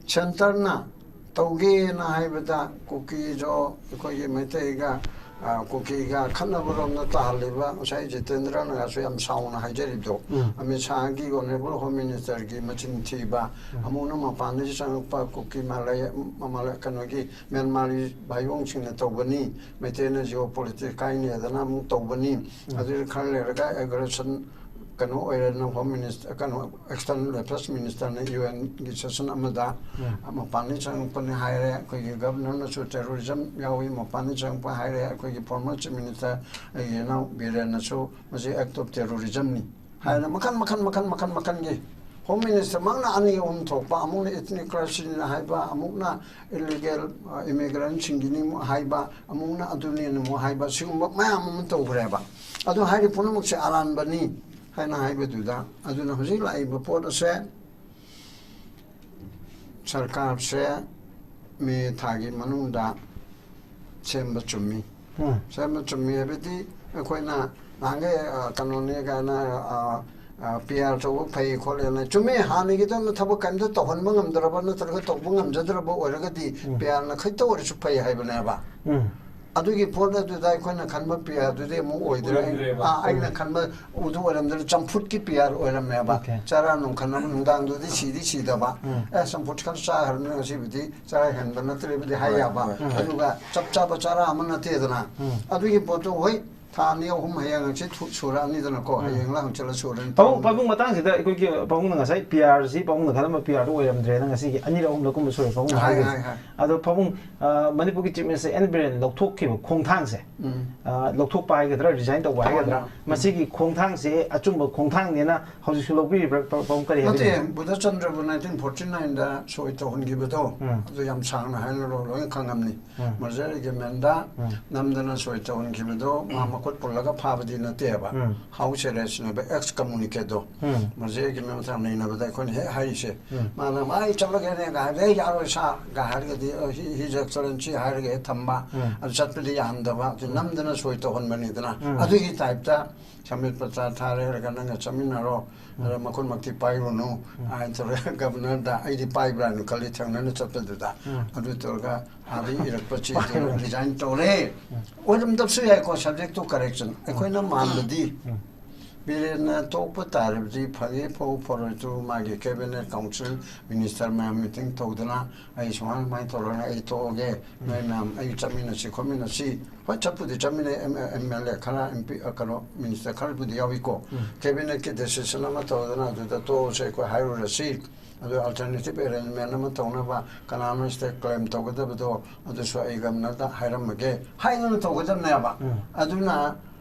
ꯁꯦꯟꯇꯔꯅ ꯇꯧꯒꯦꯅ ꯍꯥꯏꯕꯗ ꯀꯨꯀꯤꯁꯨ ꯑꯩꯈꯣꯏꯒꯤ ꯃꯩꯇꯩꯒ, ꯑ, ꯀꯨꯀꯤꯒ ꯈꯠꯅꯕꯔꯣꯝꯗ ꯇꯥꯍꯜꯂꯤꯕ, ꯉꯁꯥꯏ ꯖꯤꯇꯦꯟꯗ꯭ꯔꯅꯒꯁꯨ ꯌꯥꯝ ꯁꯥꯎꯅ ꯍꯥꯏꯖꯔꯤꯕꯗꯣ, ꯎꯝ꯫ ꯑꯃꯤꯠ ꯁꯥꯍꯒꯤ ꯑꯣꯅꯔꯦꯕꯜ ꯍꯣꯝ ꯃꯤꯅꯤꯁꯇꯔꯒꯤ ꯃꯆꯤꯟ ꯊꯤꯕ, ꯎꯝ꯫ ꯑꯃꯨꯛꯅ ꯃꯄꯥꯟꯗꯒꯤ ꯆꯪꯉꯛꯄ ꯀꯨꯀꯤ ꯃꯥꯂꯩ, ꯃꯃꯥꯂꯩ, ꯀꯩꯅꯣꯒꯤ ꯃ꯭ꯌꯥꯟꯃꯥꯔꯒꯤ ꯚꯥꯏꯌꯣꯡꯁꯤꯡꯅ ꯇꯧꯕꯅꯤ, ꯃꯩꯇꯩꯅ ꯖꯤꯑꯣ ꯄꯣꯂꯤꯇꯤꯛꯁ ꯀꯥꯏꯅꯦꯗꯅ ꯑꯃꯨꯛ ꯇꯧꯕꯅꯤ, ꯎꯝ꯫ ꯑꯗꯨ ꯈꯔ ꯂꯩꯔꯒ ꯑꯦꯒ꯭ꯔꯦꯁꯟ ꯀꯩꯅꯣ ꯑꯣꯏꯔꯦ, ꯍꯣꯝ ꯃꯤꯅꯤꯁꯇꯔ, ꯀꯩꯅꯣ, ꯑꯦꯛꯁꯇꯔꯅꯦꯜ ꯑꯦꯐꯤꯌꯔꯁ ꯃꯤꯅꯤꯁꯇꯔꯅ ꯌꯨ ꯑꯦꯟꯒꯤ ꯁꯦꯁꯟ ꯑꯃꯗ, ꯎꯝ꯫ ꯃꯄꯥꯟꯗꯒꯤ ꯆꯪꯉꯛꯄꯅꯤ ꯍꯥꯏꯔꯦ꯫ ꯑꯩꯈꯣꯏꯒꯤ ꯒꯚꯔꯅꯔꯅꯁꯨ ꯇꯦꯔꯣꯔꯤꯖꯝ ꯌꯥꯎꯏ, ꯃꯄꯥꯟꯗꯒꯤ ꯆꯪꯉꯛꯄ ꯍꯥꯏꯔꯦ꯫ ꯑꯩꯈꯣꯏꯒꯤ ꯐꯣꯔꯃꯔ ꯆꯤꯐ ꯃꯤꯅꯤꯁꯇꯔ ꯑꯩꯒꯤ ꯏꯅꯥꯎ ꯕꯤꯔꯦꯟꯅꯁꯨ ꯃꯁꯤ ꯑꯦꯛꯠ ꯑꯣꯐ ꯇꯦꯔꯣꯔꯤꯖꯝꯅꯤ ꯍꯥꯏꯅ ꯃꯈꯜ, ꯃꯈꯜ, ꯃꯈꯜ, ꯃꯈꯜ, ꯃꯈꯜꯒꯤ ꯍꯣꯝ ꯃꯤꯅꯤꯁꯇꯔꯃꯛꯅ ꯑꯅꯤ ꯑꯍꯨꯝ ꯊꯣꯛꯄ, ꯑꯃꯨꯛꯅ ꯏꯊꯅꯤꯛ ꯀ꯭ꯂꯥꯁꯤꯅ ꯍꯥꯏꯕ, ꯑꯃꯨꯛꯅ ꯏꯂꯤꯒꯦꯜ, ꯑ, ꯏꯃꯤꯒ꯭ꯔꯦꯟꯁꯤꯡꯒꯤꯅꯤ ꯑꯃꯨꯛ ꯍꯥꯏꯕ, ꯑꯃꯨꯛꯅ ꯑꯗꯨꯅꯤꯅ ꯑꯃꯨꯛ ꯍꯥꯏꯕ, ꯁꯤꯒꯨꯝꯕ ꯃꯌꯥꯝ ꯑꯃ ꯇꯧꯈ꯭ꯔꯦꯕ꯫ ꯑꯗꯨ ꯍꯥꯏꯔꯤꯕ ꯄꯨꯝꯅꯃꯛꯁꯦ ꯑꯔꯥꯟꯕꯅꯤ ꯍꯥꯏꯅ ꯍꯥꯏꯕꯗꯨꯗ, ꯑꯗꯨꯅ ꯍꯧꯖꯤꯛ ꯂꯥꯛꯏꯕ ꯄꯣꯠ ꯑꯁꯦ ꯁꯔꯀꯥꯔꯁꯦ ꯃꯦ ꯊꯥꯒꯤ ꯃꯅꯨꯡꯗ ꯁꯦꯝꯕ ꯆꯨꯝꯃꯤ꯫ ꯎꯝ꯫ ꯁꯦꯝꯕ ꯆꯨꯝꯃꯤ ꯍꯥꯏꯕꯗꯤ ꯑꯩꯈꯣꯏꯅ ꯅꯍꯥꯟꯈꯩ, ꯑ, ꯀꯩꯅꯣꯅꯦ ꯀꯥꯏꯅ, ꯑ, ꯄꯤ ꯑꯥꯔ ꯇꯧꯕ ꯐꯩ ꯈꯣꯠꯂꯦꯅ꯫ ꯆꯨꯝꯃꯦ, ꯍꯥꯟꯅꯒꯤꯗꯧꯅ ꯊꯕꯛ ꯀꯔꯤꯝꯇ ꯇꯧꯍꯟꯕ ꯉꯝꯗ꯭ꯔꯕ ꯅꯠꯇ꯭ꯔꯒ ꯇꯧꯕ ꯉꯝꯖꯗ꯭ꯔꯕ ꯑꯣꯏꯔꯒꯗꯤ ꯄꯤ ꯑꯥꯔꯅ ꯈꯤꯇ ꯑꯣꯏꯔꯁꯨ ꯐꯩ ꯍꯥꯏꯕꯅꯦꯕ꯫ ꯎꯝ꯫ ꯑꯗꯨꯒꯤ ꯄꯣꯠ ꯑꯗꯨꯗ ꯑꯩꯈꯣꯏꯅ ꯈꯟꯕ ꯄꯤ ꯑꯥꯔꯗꯨꯗꯤ ꯑꯃꯨꯛ ꯑꯣꯏꯗ꯭ꯔꯦ꯫ ꯑꯩ- ꯑꯣꯏꯗ꯭ꯔꯦꯕ꯫ ꯑꯥ, ꯑꯩꯅ ꯈꯟꯕ ꯎꯗꯨ ꯑꯣꯏꯔꯝꯗ꯭ꯔꯦ, ꯆꯝꯐꯨꯠꯀꯤ ꯄꯤ ꯑꯥꯔ ꯑꯣꯏꯔꯝꯃꯦꯕ꯫ Okay. ꯆꯔꯥ ꯅꯨꯡ ꯈꯟꯅꯕ ꯅꯨꯡꯗꯥꯡꯗꯨꯗꯤ ꯁꯤꯗꯤ ꯁꯤꯗꯕ꯫ ꯎꯝ꯫ ꯑꯦ, ꯆꯝꯐꯨꯠ ꯈꯔ ꯆꯥꯈ꯭ꯔꯕꯅꯤꯅ ꯉꯁꯤꯕꯨꯗꯤ ꯆꯔꯥ ꯍꯦꯟꯕ ꯅꯠꯇ꯭ꯔꯦꯕꯨꯗꯤ ꯍꯥꯏ ꯍꯣꯏ, ꯌꯥꯕ꯫ ꯍꯣꯏ, ꯍꯣꯏ꯫ ꯑꯗꯨꯒ ꯆꯞ ꯆꯥꯕ ꯆꯔꯥ ꯑꯃ ꯅꯠꯇꯦꯗꯅ꯫ ꯎꯝ꯫ ꯑꯗꯨꯒꯤ ꯄꯣꯠꯇꯣ ꯍꯣꯏ, ꯊꯥ ꯑꯅꯤ ꯑꯍꯨꯝ ꯍꯌꯦꯡ ꯍꯪꯆꯤꯠ ꯊꯨ- ꯁꯨꯔꯛꯑꯅꯤꯗꯅꯀꯣ, ꯍꯌꯦꯡꯂ ꯍꯪꯆꯤꯠꯂ ꯁꯨꯔꯅꯤ꯫ ꯄꯥꯕꯨꯡ ꯄꯥꯕꯨꯡ ꯃꯇꯥꯡꯁꯤꯗ ꯑꯩꯈꯣꯏꯒꯤ ꯄꯥꯕꯨꯡꯅ ꯉꯁꯥꯏ ꯄꯤ ꯑꯥꯔꯁꯤ ꯄꯥꯕꯨꯡꯅ ꯈꯜꯂꯝꯕ ꯄꯤ ꯑꯥꯔꯗꯨ ꯑꯣꯏꯔꯝꯗ꯭ꯔꯦꯅ ꯉꯁꯤꯒꯤ ꯑꯅꯤꯔꯛ ꯑꯍꯨꯝꯂꯛ ꯀꯨꯝꯕ ꯁꯨꯔꯦ ꯄꯥꯕꯨꯡꯅ ꯍꯥꯏ, ꯍꯥꯏꯕꯁꯦ꯫ ꯍꯥꯏ, ꯍꯥꯏ꯫ ꯑꯗꯣ ꯄꯥꯕꯨꯡ, ꯑ, ꯃꯅꯤꯄꯨꯔꯒꯤ ꯆꯤꯐ ꯃꯤꯅꯤꯁꯇꯔ ꯑꯦꯟ ꯕꯤꯔꯦꯟ ꯂꯧꯊꯣꯛꯈꯤꯕ ꯈꯣꯡꯊꯥꯡꯁꯦ, ꯎꯝ꯫ ꯑ, ꯂꯧꯊꯣꯛꯄ ꯍꯥꯏꯒꯗ꯭ꯔꯥ, ꯔꯤꯖꯥꯏꯟ ꯇꯧꯕ ꯍꯥꯏꯒꯗ꯭ꯔꯥ, ꯎꯝ꯫ ꯃꯁꯤꯒꯤ ꯈꯣꯡꯊꯥꯡꯁꯦ ꯑꯆꯨꯝꯕ ꯈꯣꯡꯊꯥꯡꯅꯦꯅ ꯍꯧꯖꯤꯛꯁꯨ ꯂꯧꯕꯤꯔꯤꯕ꯭ꯔꯥ ꯄꯥ- ꯄꯥꯕꯨꯡ, ꯀꯔꯤ ꯅꯠꯇꯦ, ꯍꯥꯏꯕꯤꯅꯤꯡꯉꯤ? ꯕꯨꯙꯆꯟꯗ꯭ꯔꯕꯨ ꯅꯥꯏꯟꯇꯤꯟ ꯐꯣꯔꯇꯤ ꯅꯥꯏꯟꯗ ꯁꯣꯏ ꯇꯧꯍꯟꯈꯤꯕꯗꯣ, ꯎꯝ꯫ ꯑꯗꯨ ꯌꯥꯝ ꯁꯥꯡꯅ ꯍꯥꯏꯅꯔꯣ, ꯂꯣꯏꯅ ꯈꯪꯉꯝꯅꯤ꯫ ꯎꯝ꯫ ꯃꯔꯖꯔ ꯑꯦꯒ꯭ꯔꯤꯃꯦꯟꯗ ꯎꯝ꯫ ꯅꯝꯗꯅ ꯁꯣꯏ ꯇꯧꯍꯟꯈꯤꯕꯗꯣ ꯃꯥ ꯃꯈꯨꯠ ꯄꯨꯜꯂꯒ ꯐꯥꯕꯗꯤ ꯅꯠꯇꯦꯕ꯫ ꯎꯝ꯫ ꯍꯥꯎꯁ ꯑꯦꯔꯦꯁꯅꯦꯕ, ꯑꯦꯛꯁ ꯀꯝꯃꯨꯅꯤꯀꯦꯗꯣ꯫ ꯎꯝ꯫ ꯃꯔꯖꯔ ꯑꯦꯒ꯭ꯔꯤꯃꯦꯟ ꯃꯇꯥꯡ ꯅꯩꯅꯕꯗ ꯑꯩꯈꯣꯏꯅ ꯍꯦꯛ ꯍꯥꯏꯔꯤꯁꯦ, ꯎꯝ꯫ ꯃꯥꯅ "ꯑꯩ ꯆꯠꯂꯒꯦꯅꯦ" ꯒ ꯍꯥꯏꯔꯒ, "ꯑꯩ ꯌꯥꯔꯣꯏ ꯁꯥ" ꯒ ꯍꯥꯏꯔꯒꯗꯤ, "ꯑ, ꯍꯤ- ꯍꯤꯖ ꯑꯦꯛꯁꯂꯦꯟꯁꯤ" ꯍꯥꯏꯔꯒ ꯍꯦꯛ ꯊꯝꯕ꯫ ꯎꯝ꯫ ꯑꯗꯨ ꯆꯠꯄꯗꯤ ꯌꯥꯍꯟꯗꯕ, ꯑꯗꯨ ꯅꯝꯗꯅ ꯁꯣꯏ ꯇꯧꯍꯟꯕꯅꯤꯗꯅ꯫ ꯎꯝ꯫ ꯑꯗꯨꯒꯤ ꯇꯥꯏꯞꯇ ꯁꯃꯤꯠ ꯄꯇ꯭ꯔ ꯊꯥꯔꯦ, ꯍꯥꯏꯔꯒ "ꯅꯪꯒ ꯆꯠꯃꯤꯟꯅꯔꯣ, ꯑꯗ ꯃꯈꯨꯠꯃꯛꯇꯤ ꯄꯥꯏꯔꯨꯅꯨ" ꯍꯥꯏꯅ ꯇꯧꯔꯒ ꯒꯕꯅꯔꯗ "ꯑꯩꯗꯤ ꯄꯥꯏꯕ꯭ꯔꯥ" ꯍꯥꯏꯅ ꯈꯜꯂꯤ, ꯊꯦꯡꯅꯅ ꯆꯠꯄꯗꯨꯗ꯫ ꯎꯝ꯫ ꯑꯗꯨ ꯇꯧꯔꯒ ꯑꯥꯗꯒꯤ ꯏꯔꯛꯄ ꯆꯦꯗꯨ ꯔꯤꯖꯥꯏꯟ ꯇꯧꯔꯦ꯫ ꯑꯣꯏꯔꯝꯗꯕꯁꯨ ꯌꯥꯏꯀꯣ, ꯁꯕꯖꯦꯛꯇꯨ ꯀꯔꯦꯛꯁꯟ꯫ ꯑꯩꯈꯣꯏꯅ ꯃꯥꯟꯕꯗꯤ ꯎꯝ꯫ ꯕꯤꯔꯦꯟꯅ ꯇꯣꯛꯄ ꯇꯥꯔꯕꯗꯤ ꯐꯒꯦ ꯐꯧ ꯐꯔꯣꯏꯗꯨ ꯃꯥꯒꯤ ꯀꯦꯕꯤꯅꯦꯠ ꯀꯥꯎꯟꯁꯤꯜ ꯃꯤꯅꯤꯁꯇꯔ ꯃꯌꯥꯝ ꯃꯤꯇꯤꯡ ꯇꯧꯗꯅ "ꯑꯩ ꯁꯨꯃꯥꯏꯅ ꯁꯨꯃꯥꯏꯅ ꯇꯧꯔꯒ ꯑꯩ ꯇꯣꯛꯑꯒꯦ, ꯅꯣꯏ ꯃꯌꯥꯝ ꯑꯩ ꯆꯠꯃꯤꯟꯅꯁꯤ ꯈꯣꯠꯃꯤꯟꯅꯁꯤ", ꯍꯣꯏ, ꯆꯠꯄꯨꯗꯤ ꯆꯠꯃꯤꯟꯅꯩ, ꯑꯦꯝ ꯑꯦꯜ ꯑꯦ ꯈꯔ, ꯑꯦꯝ ꯄꯤ, ꯀꯩꯅꯣ, ꯃꯤꯅꯤꯁꯇꯔ ꯈꯔꯕꯨꯗꯤ ꯌꯥꯎꯏꯀꯣ꯫ ꯀꯦꯕꯤꯅꯦꯠꯀꯤ ꯗꯤꯁꯤꯖꯟ ꯑꯃ ꯇꯧꯗꯅ ꯑꯗꯨꯗ ꯇꯣꯛꯑꯁꯦ, ꯑꯩꯈꯣꯏ ꯍꯥꯏꯔꯨꯔꯁꯤ, ꯑꯗꯨ ꯑꯜꯇꯔꯅꯦꯇꯤꯞ ꯑꯦꯔꯦꯟꯖꯃꯦꯟ ꯑꯃ ꯇꯧꯅꯕ, ꯀꯅꯥꯅꯣ ꯁꯤꯗ ꯀ꯭ꯂꯦꯝ ꯇꯧꯒꯗꯕꯗꯣ ꯑꯗꯨꯁꯨ ꯑꯩ ꯒꯕꯅꯔꯗ ꯍꯥꯏꯔꯝꯃꯒꯦ ꯍꯥꯏꯗꯅ ꯇꯧꯒꯗꯕꯅꯦꯕ꯫ ꯎꯝ꯫ ꯑꯗꯨꯅ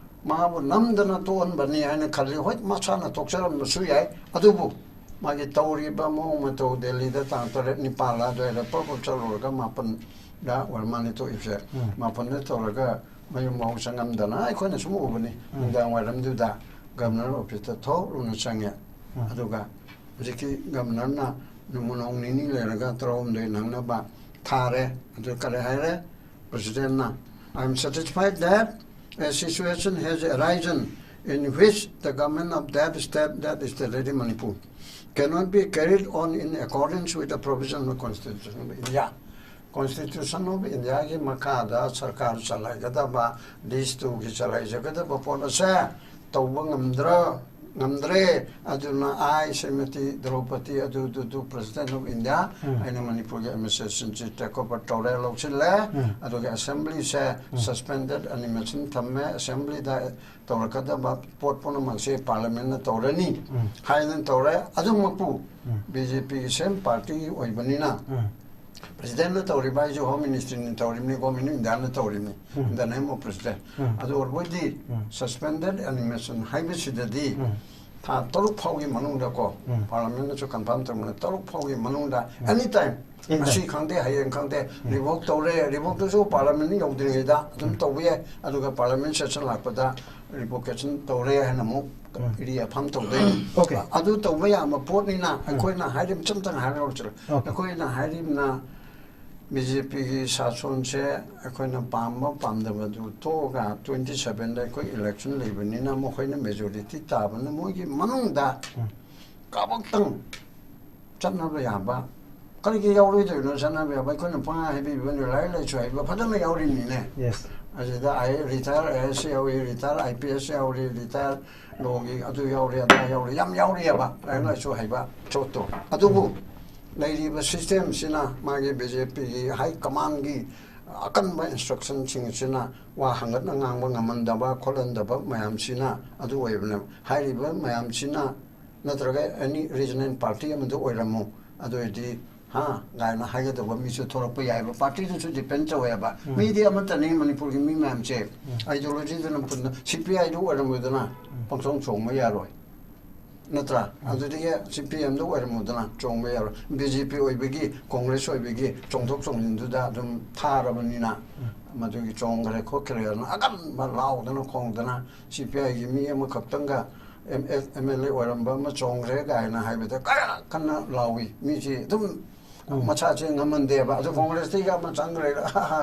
ꯃꯥꯕꯨ ꯅꯝꯗꯅ ꯇꯣꯛꯍꯟꯕꯅꯤ ꯍꯥꯏꯅ ꯈꯜꯂꯤ꯫ ꯍꯣꯏ, ꯃꯁꯥꯅ ꯇꯣꯛꯆꯔꯝꯕꯁꯨ ꯌꯥꯏ, ꯑꯗꯨꯕꯨ ꯃꯥꯒꯤ ꯇꯧꯔꯤꯕ ꯃꯑꯣꯡ ꯃꯇꯧ, ꯗꯦꯜꯂꯤꯗ ꯇꯥꯡ ꯇꯔꯦꯠ ꯅꯤꯄꯥꯜ ꯑꯗꯨꯋꯥꯏꯗ ꯄ꯭ꯔꯞ ꯄ꯭ꯔꯞ ꯆꯠꯂꯨꯔꯒ ꯃꯥꯄꯟꯗ ꯑꯣꯏꯔ ꯃꯥꯜꯂꯦ ꯇꯣꯛꯏꯁꯦ꯫ ꯎꯝ꯫ ꯃꯥꯄꯟꯗ ꯇꯧꯔꯒ ꯃꯌꯨꯝ ꯃꯍꯧ ꯆꯪꯉꯝꯗꯅ ꯑꯩꯈꯣꯏꯅ ꯁꯨꯝ ꯎꯕꯅꯤ꯫ ꯅꯨꯡꯗꯥꯡ ꯋꯥꯏꯔꯝꯗꯨꯗ ꯒꯕꯅꯔ ꯑꯣꯐꯤꯁꯇ ꯊꯣꯛ ꯂꯨꯅ ꯆꯪꯉꯦ꯫ ꯎꯝ꯫ ꯑꯗꯨꯒ ꯍꯧꯖꯤꯛꯀꯤ ꯒꯕꯅꯔꯅ ꯅꯣꯡꯃ ꯅꯣꯡ ꯅꯤꯅꯤ ꯂꯩꯔꯒ ꯇꯔꯥꯍꯨꯝꯗꯣꯏ ꯅꯪꯅꯕ ꯊꯥꯔꯦ꯫ ꯑꯗꯨ ꯀꯔꯤ ꯍꯥꯏꯔꯦ ꯄ꯭ꯔꯁꯤꯗꯦꯟꯅ? "I am satisfied that a situation has arisen in which the government of that state, that is the Lady Manipur, cannot be carried on in accordance with the provision of the Constitution of India. Constitution of Indiaꯒꯤ ꯃꯈꯥꯗ ꯁꯔꯀꯥꯔ ꯆꯂꯥꯏꯒꯗꯕ, ꯂꯤꯁ ꯇꯨꯒꯤ ꯆꯂꯥꯏꯖꯒꯗꯕ ꯄꯣꯠ ꯑꯁꯦ ꯇꯧꯕ ꯉꯝꯗ꯭ꯔ-, ꯉꯝꯗ꯭ꯔꯦ꯫ ꯑꯗꯨꯅ ꯑꯩ Shrimati ꯗ꯭ꯔꯧꯄꯗꯤ ꯑꯗꯨꯗꯨꯗꯨ President of India, ꯎꯝ꯫ ꯑꯩꯅ ꯃꯅꯤꯄꯨꯔꯒꯤ administration ꯁꯤ take over ꯇꯧꯔꯦ, ꯂꯧꯁꯤꯜꯂꯦ꯫ ꯎꯝ꯫ ꯑꯗꯨꯒ assembly ꯁꯦ ꯎꯝ꯫ Suspended animation ꯊꯝꯃꯦ꯫ Assembly ꯗ ꯇꯧꯔꯛꯀꯗꯕ ꯄꯣꯠ ꯄꯨꯝꯅꯃꯛꯁꯦ Parliament ꯅ ꯇꯧꯔꯅꯤ ꯎꯝ꯫ ꯍꯥꯏꯗꯅ ꯇꯧꯔꯦ꯫ ꯑꯗꯨꯃꯛꯄꯨ ꯎꯝ꯫ ꯕꯤ ꯖꯦ ꯄꯤꯒꯤ same party ꯑꯣꯏꯕꯅꯤꯅ ꯎꯝ꯫ President ꯅ ꯇꯧꯔꯤꯕ ꯍꯥꯏꯁꯦ Home Ministry ꯅ ꯇꯧꯔꯤꯕꯅꯤ, Government of India ꯅ ꯇꯧꯔꯤꯕꯅꯤ, ꯎꯝ꯫ In the name of President꯫ ꯎꯝ꯫ ꯑꯗꯨ ꯑꯣꯏꯔꯕꯗꯤ ꯎꯝ꯫ Suspended animation ꯍꯥꯏꯕꯁꯤꯗꯗꯤ ꯎꯝ꯫ ꯊꯥ ꯇꯔꯨꯛ ꯐꯥꯎꯒꯤ ꯃꯅꯨꯡꯗꯀꯣ, ꯎꯝ꯫ Parliament ꯅꯁꯨ confirm ꯇꯧꯕꯅ, ꯇꯔꯨꯛ ꯐꯥꯎꯒꯤ ꯃꯅꯨꯡꯗ ꯎꯝ꯫ Any time, ꯎꯝ꯫ ꯉꯁꯤ ꯈꯪꯗꯦ, ꯍꯌꯦꯡ ꯈꯪꯗꯦ, ꯎꯝ꯫ Revoke ꯇꯧꯔꯦ, revoke ꯇꯨꯁꯨ Parliament ꯌꯧꯗ꯭ꯔꯤꯉꯩꯗ ꯑꯗꯨꯝ ꯎꯝ꯫ ꯇꯧꯕ ꯌꯥꯏ꯫ ꯑꯗꯨꯒ Parliament session ꯂꯥꯛꯄꯗ revocation ꯇꯧꯔꯦ ꯍꯥꯏꯅ ꯑꯃꯨꯛ ꯎꯝ꯫ ꯔꯤꯑꯦꯐꯥꯔꯝ ꯇꯧꯗꯣꯏꯅꯤ꯫ Okay꯫ ꯑꯗꯨ ꯇꯧꯕ ꯌꯥꯕ ꯄꯣꯠꯅꯤꯅ ꯎꯝ꯫ ꯑꯩꯈꯣꯏꯅ ꯍꯥꯏꯔꯤꯕ, ꯏꯆꯝ ꯆꯝꯅ ꯍꯥꯏꯔꯒ ꯂꯣꯏꯁꯤꯜꯂꯦ꯫ Okay꯫ ꯑꯩꯈꯣꯏꯅ ꯍꯥꯏꯔꯤꯕꯅ ꯕꯤ ꯖꯦ ꯄꯤꯒꯤ ꯁꯥꯁꯣꯟꯁꯦ ꯑꯩꯈꯣꯏꯅ ꯄꯥꯝꯕ ꯄꯥꯝꯗꯕꯗꯨ ꯇꯣꯛꯑꯒ twenty seven ꯗ ꯑꯩꯈꯣꯏ election ꯂꯩꯕꯅꯤꯅ ꯃꯈꯣꯏꯅ majority ꯇꯥꯕꯅ ꯃꯣꯏꯒꯤ ꯃꯅꯨꯡꯗ ꯎꯝ꯫ ꯀꯥꯕꯛꯇꯪ ꯆꯠꯅꯕ ꯌꯥꯕ꯫ ꯀꯔꯤꯒꯤ ꯌꯥꯎꯔꯣꯏꯗꯣꯏꯅꯣ ꯆꯠꯅꯕ ꯌꯥꯕ? ꯑꯩꯈꯣꯏꯅ ꯄꯉꯥ ꯍꯥꯏꯕꯤꯕꯅꯤ, ꯂꯥꯏꯔꯤꯛ ꯂꯥꯏꯁꯨ ꯍꯩꯕ ꯐꯖꯅ ꯌꯥꯎꯔꯤꯅꯤꯅꯦ꯫ Yes꯫ ꯑꯁꯤꯗ ꯑꯩ retire ꯑꯥꯏ ꯑꯦ ꯑꯦꯁ ꯌꯥꯎꯔꯤ, retire ꯑꯥꯏ ꯄꯤ ꯑꯦꯁ ꯌꯥꯎꯔꯤ, retire ꯂꯣꯒꯤ ꯑꯗꯨ ꯌꯥꯎꯔꯤ, ꯑꯗꯥ ꯌꯥꯎꯔꯤ, ꯌꯥꯝ ꯌꯥꯎꯔꯤꯑꯕ ꯂꯥꯏꯔꯤꯛ ꯂꯥꯏꯁꯨ ꯍꯩꯕ ꯁꯣꯠꯇꯣ꯫ ꯑꯗꯨꯕꯨ ꯂꯩꯔꯤꯕ system ꯁꯤꯅ ꯃꯥꯒꯤ ꯕꯤ ꯖꯦ ꯄꯤꯒꯤ high command ꯒꯤ ꯑꯀꯟꯕ instruction ꯁꯤꯡ ꯑꯁꯤꯅ ꯋꯥ ꯍꯪꯒꯠꯅ ꯉꯥꯡꯕ ꯉꯝꯍꯟꯗꯕ ꯈꯣꯠꯍꯟꯗꯕ ꯃꯌꯥꯝꯁꯤꯅ ꯑꯗꯨ ꯑꯣꯏꯕꯅꯦꯕ꯫ ꯍꯥꯏꯔꯤꯕ ꯃꯌꯥꯝꯁꯤꯅ ꯅꯠꯇ꯭ꯔꯒ any regional party ꯑꯃꯗ ꯑꯣꯏꯔꯝꯃꯨ, ꯑꯗꯨ ꯑꯣꯏꯔꯗꯤ ꯍꯥ ꯀꯥꯏꯅ ꯍꯥꯏꯒꯗꯧꯕ ꯃꯤꯁꯨ ꯊꯣꯛꯂꯛꯄ ꯌꯥꯏꯕ꯫ Party ꯗꯁꯨ depend ꯇꯧꯋꯦꯕ꯫ ꯎꯝ꯫ ꯃꯤꯗꯤ ꯑꯃꯠꯇꯅꯤ ꯃꯅꯤꯄꯨꯔꯒꯤ ꯃꯤ ꯃꯌꯥꯝꯁꯦ꯫ ꯎꯝ꯫ Ideology ꯗꯨꯅ ꯄꯨꯟꯅ ꯁꯤ ꯄꯤ ꯑꯥꯏ ꯗꯨ ꯑꯣꯏꯔꯝꯃꯣꯏꯗꯅ ꯎꯝ꯫ ꯄꯪꯆꯣꯡ ꯆꯣꯡꯕ ꯌꯥꯔꯣꯏ꯫ ꯅꯠꯇ꯭ꯔꯥ? ꯎꯝ꯫ ꯑꯗꯨꯗꯒꯤ ꯁꯤ ꯄꯤ ꯑꯦꯝꯗ ꯑꯣꯏꯔꯝꯃꯨꯗꯅ ꯆꯣꯡꯕ ꯌꯥꯔꯣꯏ꯫ ꯕꯤ ꯖꯦ ꯄꯤ ꯑꯣꯏꯕꯒꯤ, ꯀꯣꯡꯒ꯭ꯔꯦꯁ ꯑꯣꯏꯕꯒꯤ ꯆꯣꯡꯊꯣꯛ ꯆꯣꯡꯁꯤꯟꯗꯨꯗ ꯑꯗꯨꯝ ꯊꯥꯔꯕꯅꯤꯅ ꯎꯝ꯫ ꯃꯗꯨꯒꯤ ꯆꯣꯡꯈ꯭ꯔꯦ ꯈꯣꯠꯈ꯭ꯔꯦꯅ ꯑꯀꯟꯕ ꯂꯥꯎꯗꯅ ꯈꯣꯡꯗꯅ ꯁꯤ ꯄꯤ ꯑꯥꯏꯒꯤ ꯃꯤ ꯑꯃꯈꯛꯇꯪꯒ ꯑꯦꯝ ꯑꯦꯜ ꯑꯦ ꯑꯣꯏꯔꯝꯕ ꯑꯃ ꯆꯣꯡꯈ꯭ꯔꯦ ꯀꯥꯏꯅ ꯍꯥꯏꯕꯗ ꯀꯌꯥ ꯀꯟꯅ ꯂꯥꯎꯏ꯫ ꯃꯤꯁꯤ ꯑꯗꯨꯝ ꯎꯝ꯫ ꯃꯁꯥꯁꯦ ꯉꯝꯍꯟꯗꯦꯕ꯫ ꯑꯗꯨ ꯀꯣꯡꯒ꯭ꯔꯦꯁꯇꯒꯤ ꯑꯃ ꯆꯪꯈ꯭ꯔꯦ,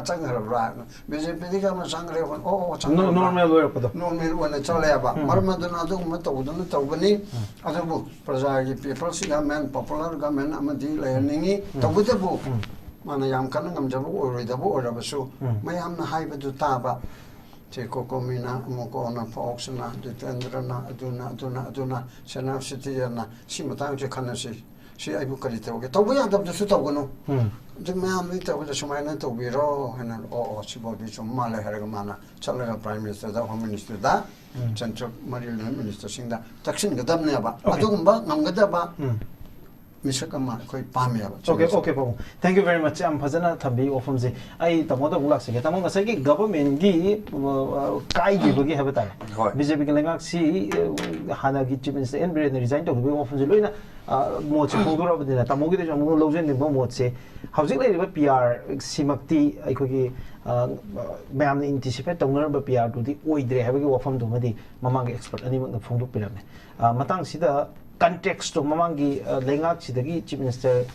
ꯆꯪꯈ꯭ꯔꯕ꯭ꯔꯥ? ꯕꯤ ꯖꯦ ꯄꯤꯗꯒꯤ ꯑꯃ ꯆꯪꯈ꯭ꯔꯦ, ꯑꯣ, ꯑꯣ, ꯆꯪꯈ꯭ꯔꯕ꯭ꯔꯥ? ꯅꯣꯔꯃꯦꯜ ꯑꯣꯏꯔꯛꯄꯗꯣ꯫ ꯅꯣꯔꯃꯦꯜ ꯑꯣꯏꯅ ꯆꯠꯂꯦꯕ꯫ ꯎꯝ꯫ ꯃꯔꯝ ꯑꯗꯨꯅ ꯑꯗꯨꯒꯨꯝꯕ ꯇꯧꯗꯅ ꯇꯧꯕꯅꯤ꯫ ꯑꯗꯨꯕꯨ ꯄ꯭ꯔꯖꯥꯒꯤ people's government, popular government ꯑꯃꯗꯤ ꯂꯩꯍꯟꯅꯤꯡꯉꯤ꯫ ꯎꯝ꯫ ꯇꯧꯕꯇꯕꯨ ꯎꯝ꯫ ꯃꯥꯅ ꯌꯥꯝ ꯀꯟꯅ ꯉꯝꯖꯕ ꯑꯣꯏꯔꯣꯏꯗꯕ ꯑꯣꯏꯔꯕꯁꯨ, ꯎꯝ꯫ ꯃꯌꯥꯝꯅ ꯍꯥꯏꯕꯗꯨ ꯇꯥꯕ꯫ ꯁꯦ ꯀꯣꯀꯣꯃꯤꯅ, ꯑꯃꯨꯛ ꯀꯣꯟꯅ ꯐꯥꯎꯁꯅ, ꯖꯤꯇꯦꯟꯗ꯭ꯔꯅ, ꯑꯗꯨꯅ, ꯑꯗꯨꯅ, ꯑꯗꯨꯅ, ꯁꯦꯅꯥꯄꯇꯤꯅ, ꯁꯤ ꯃꯇꯥꯡꯁꯦ ꯈꯟꯅꯁꯤ꯫ ꯁꯤ ꯑꯩꯕꯨ ꯀꯔꯤ ꯇꯧꯒꯦ? ꯇꯧꯕ ꯌꯥꯗꯕꯗꯨꯁꯨ ꯇꯧꯒꯅꯨ꯫ ꯎꯝ꯫ ꯑꯗꯨ ꯃꯌꯥꯝꯗꯤ ꯇꯧꯕꯗ ꯁꯨꯃꯥꯏꯅ ꯇꯧꯕꯤꯔꯣ ꯍꯥꯏꯅ, ꯑꯣ, ꯑꯣ, ꯁꯤꯐꯥꯎꯗꯤ ꯆꯨꯝ ꯃꯥꯜꯂꯦ ꯍꯥꯏꯔꯒ ꯃꯥꯅ ꯆꯠꯂꯒ Prime Ministerꯗ, Home Ministerꯗ, ꯎꯝ꯫ Central ꯃꯔꯤ ꯂꯩꯅꯕ ministerꯁꯤꯡꯗ ꯇꯛꯁꯤꯟꯒꯗꯕꯅꯦꯕ꯫ Okay. ꯑꯗꯨꯒꯨꯝꯕ ꯉꯝꯒꯗꯕ ꯎꯝ꯫ ꯃꯤꯁꯛ ꯑꯃ ꯑꯩꯈꯣꯏ ꯄꯥꯝꯃꯦꯕ꯫ Okay, okay, ꯄꯥꯕꯨꯡ꯫ Thank you very much꯫ ꯌꯥꯝ ꯐꯖꯅ ꯊꯝꯕꯤꯌꯨ ꯋꯥꯐꯝꯁꯦ꯫ ꯑꯩ ꯇꯥꯃꯣꯗ ꯑꯃꯨꯛ ꯂꯥꯛꯆꯒꯦ꯫ ꯇꯥꯃꯣ, ꯉꯁꯥꯏꯒꯤ governmentꯀꯤ, ꯑ, ꯀꯥꯏꯈꯤꯕꯒꯤ ꯍꯥꯏꯕ ꯇꯥꯔꯦ꯫ ꯍꯣꯏ꯫ BJPꯒꯤ ꯂꯩꯉꯥꯛꯁꯤ, ꯑ, ꯍꯥꯟꯅꯒꯤ Chief Minister N ꯕꯤꯔꯦꯟꯅ resign ꯇꯧꯈꯤꯕꯒꯤ ꯋꯥꯐꯝꯁꯦ ꯂꯣꯏꯅ, ꯑ, ꯃꯣꯠꯁꯦ ꯐꯣꯡꯗꯣꯔꯛꯑꯕꯅꯤꯅ, ꯇꯥꯃꯣꯒꯤꯗꯁꯨ ꯑꯃꯨꯛ ꯂꯧꯖꯅꯤꯡꯕ ꯃꯣꯠꯁꯦ, ꯍꯧꯖꯤꯛ ꯂꯩꯔꯤꯕ P R ꯁꯤꯃꯛꯇꯤ ꯑꯩꯈꯣꯏꯒꯤ, ꯑ, ꯃꯌꯥꯝꯅ anticipate ꯇꯧꯅꯔꯝꯕ P Rꯗꯨꯗꯤ ꯑꯣꯏꯗ꯭ꯔꯦ ꯍꯥꯏꯕꯒꯤ ꯋꯥꯐꯝꯗꯨꯃꯗꯤ ꯃꯃꯥꯡꯒꯤ expert ꯑꯅꯤꯃꯛꯅ ꯐꯣꯡꯗꯣꯛꯄꯤꯔꯝꯃꯦ꯫ ꯑ, ꯃꯇꯥꯡꯁꯤꯗ contextꯇꯣ, ꯃꯃꯥꯡꯒꯤ, ꯑ, ꯂꯩꯉꯥꯛꯁꯤꯗꯒꯤ Chief Minister,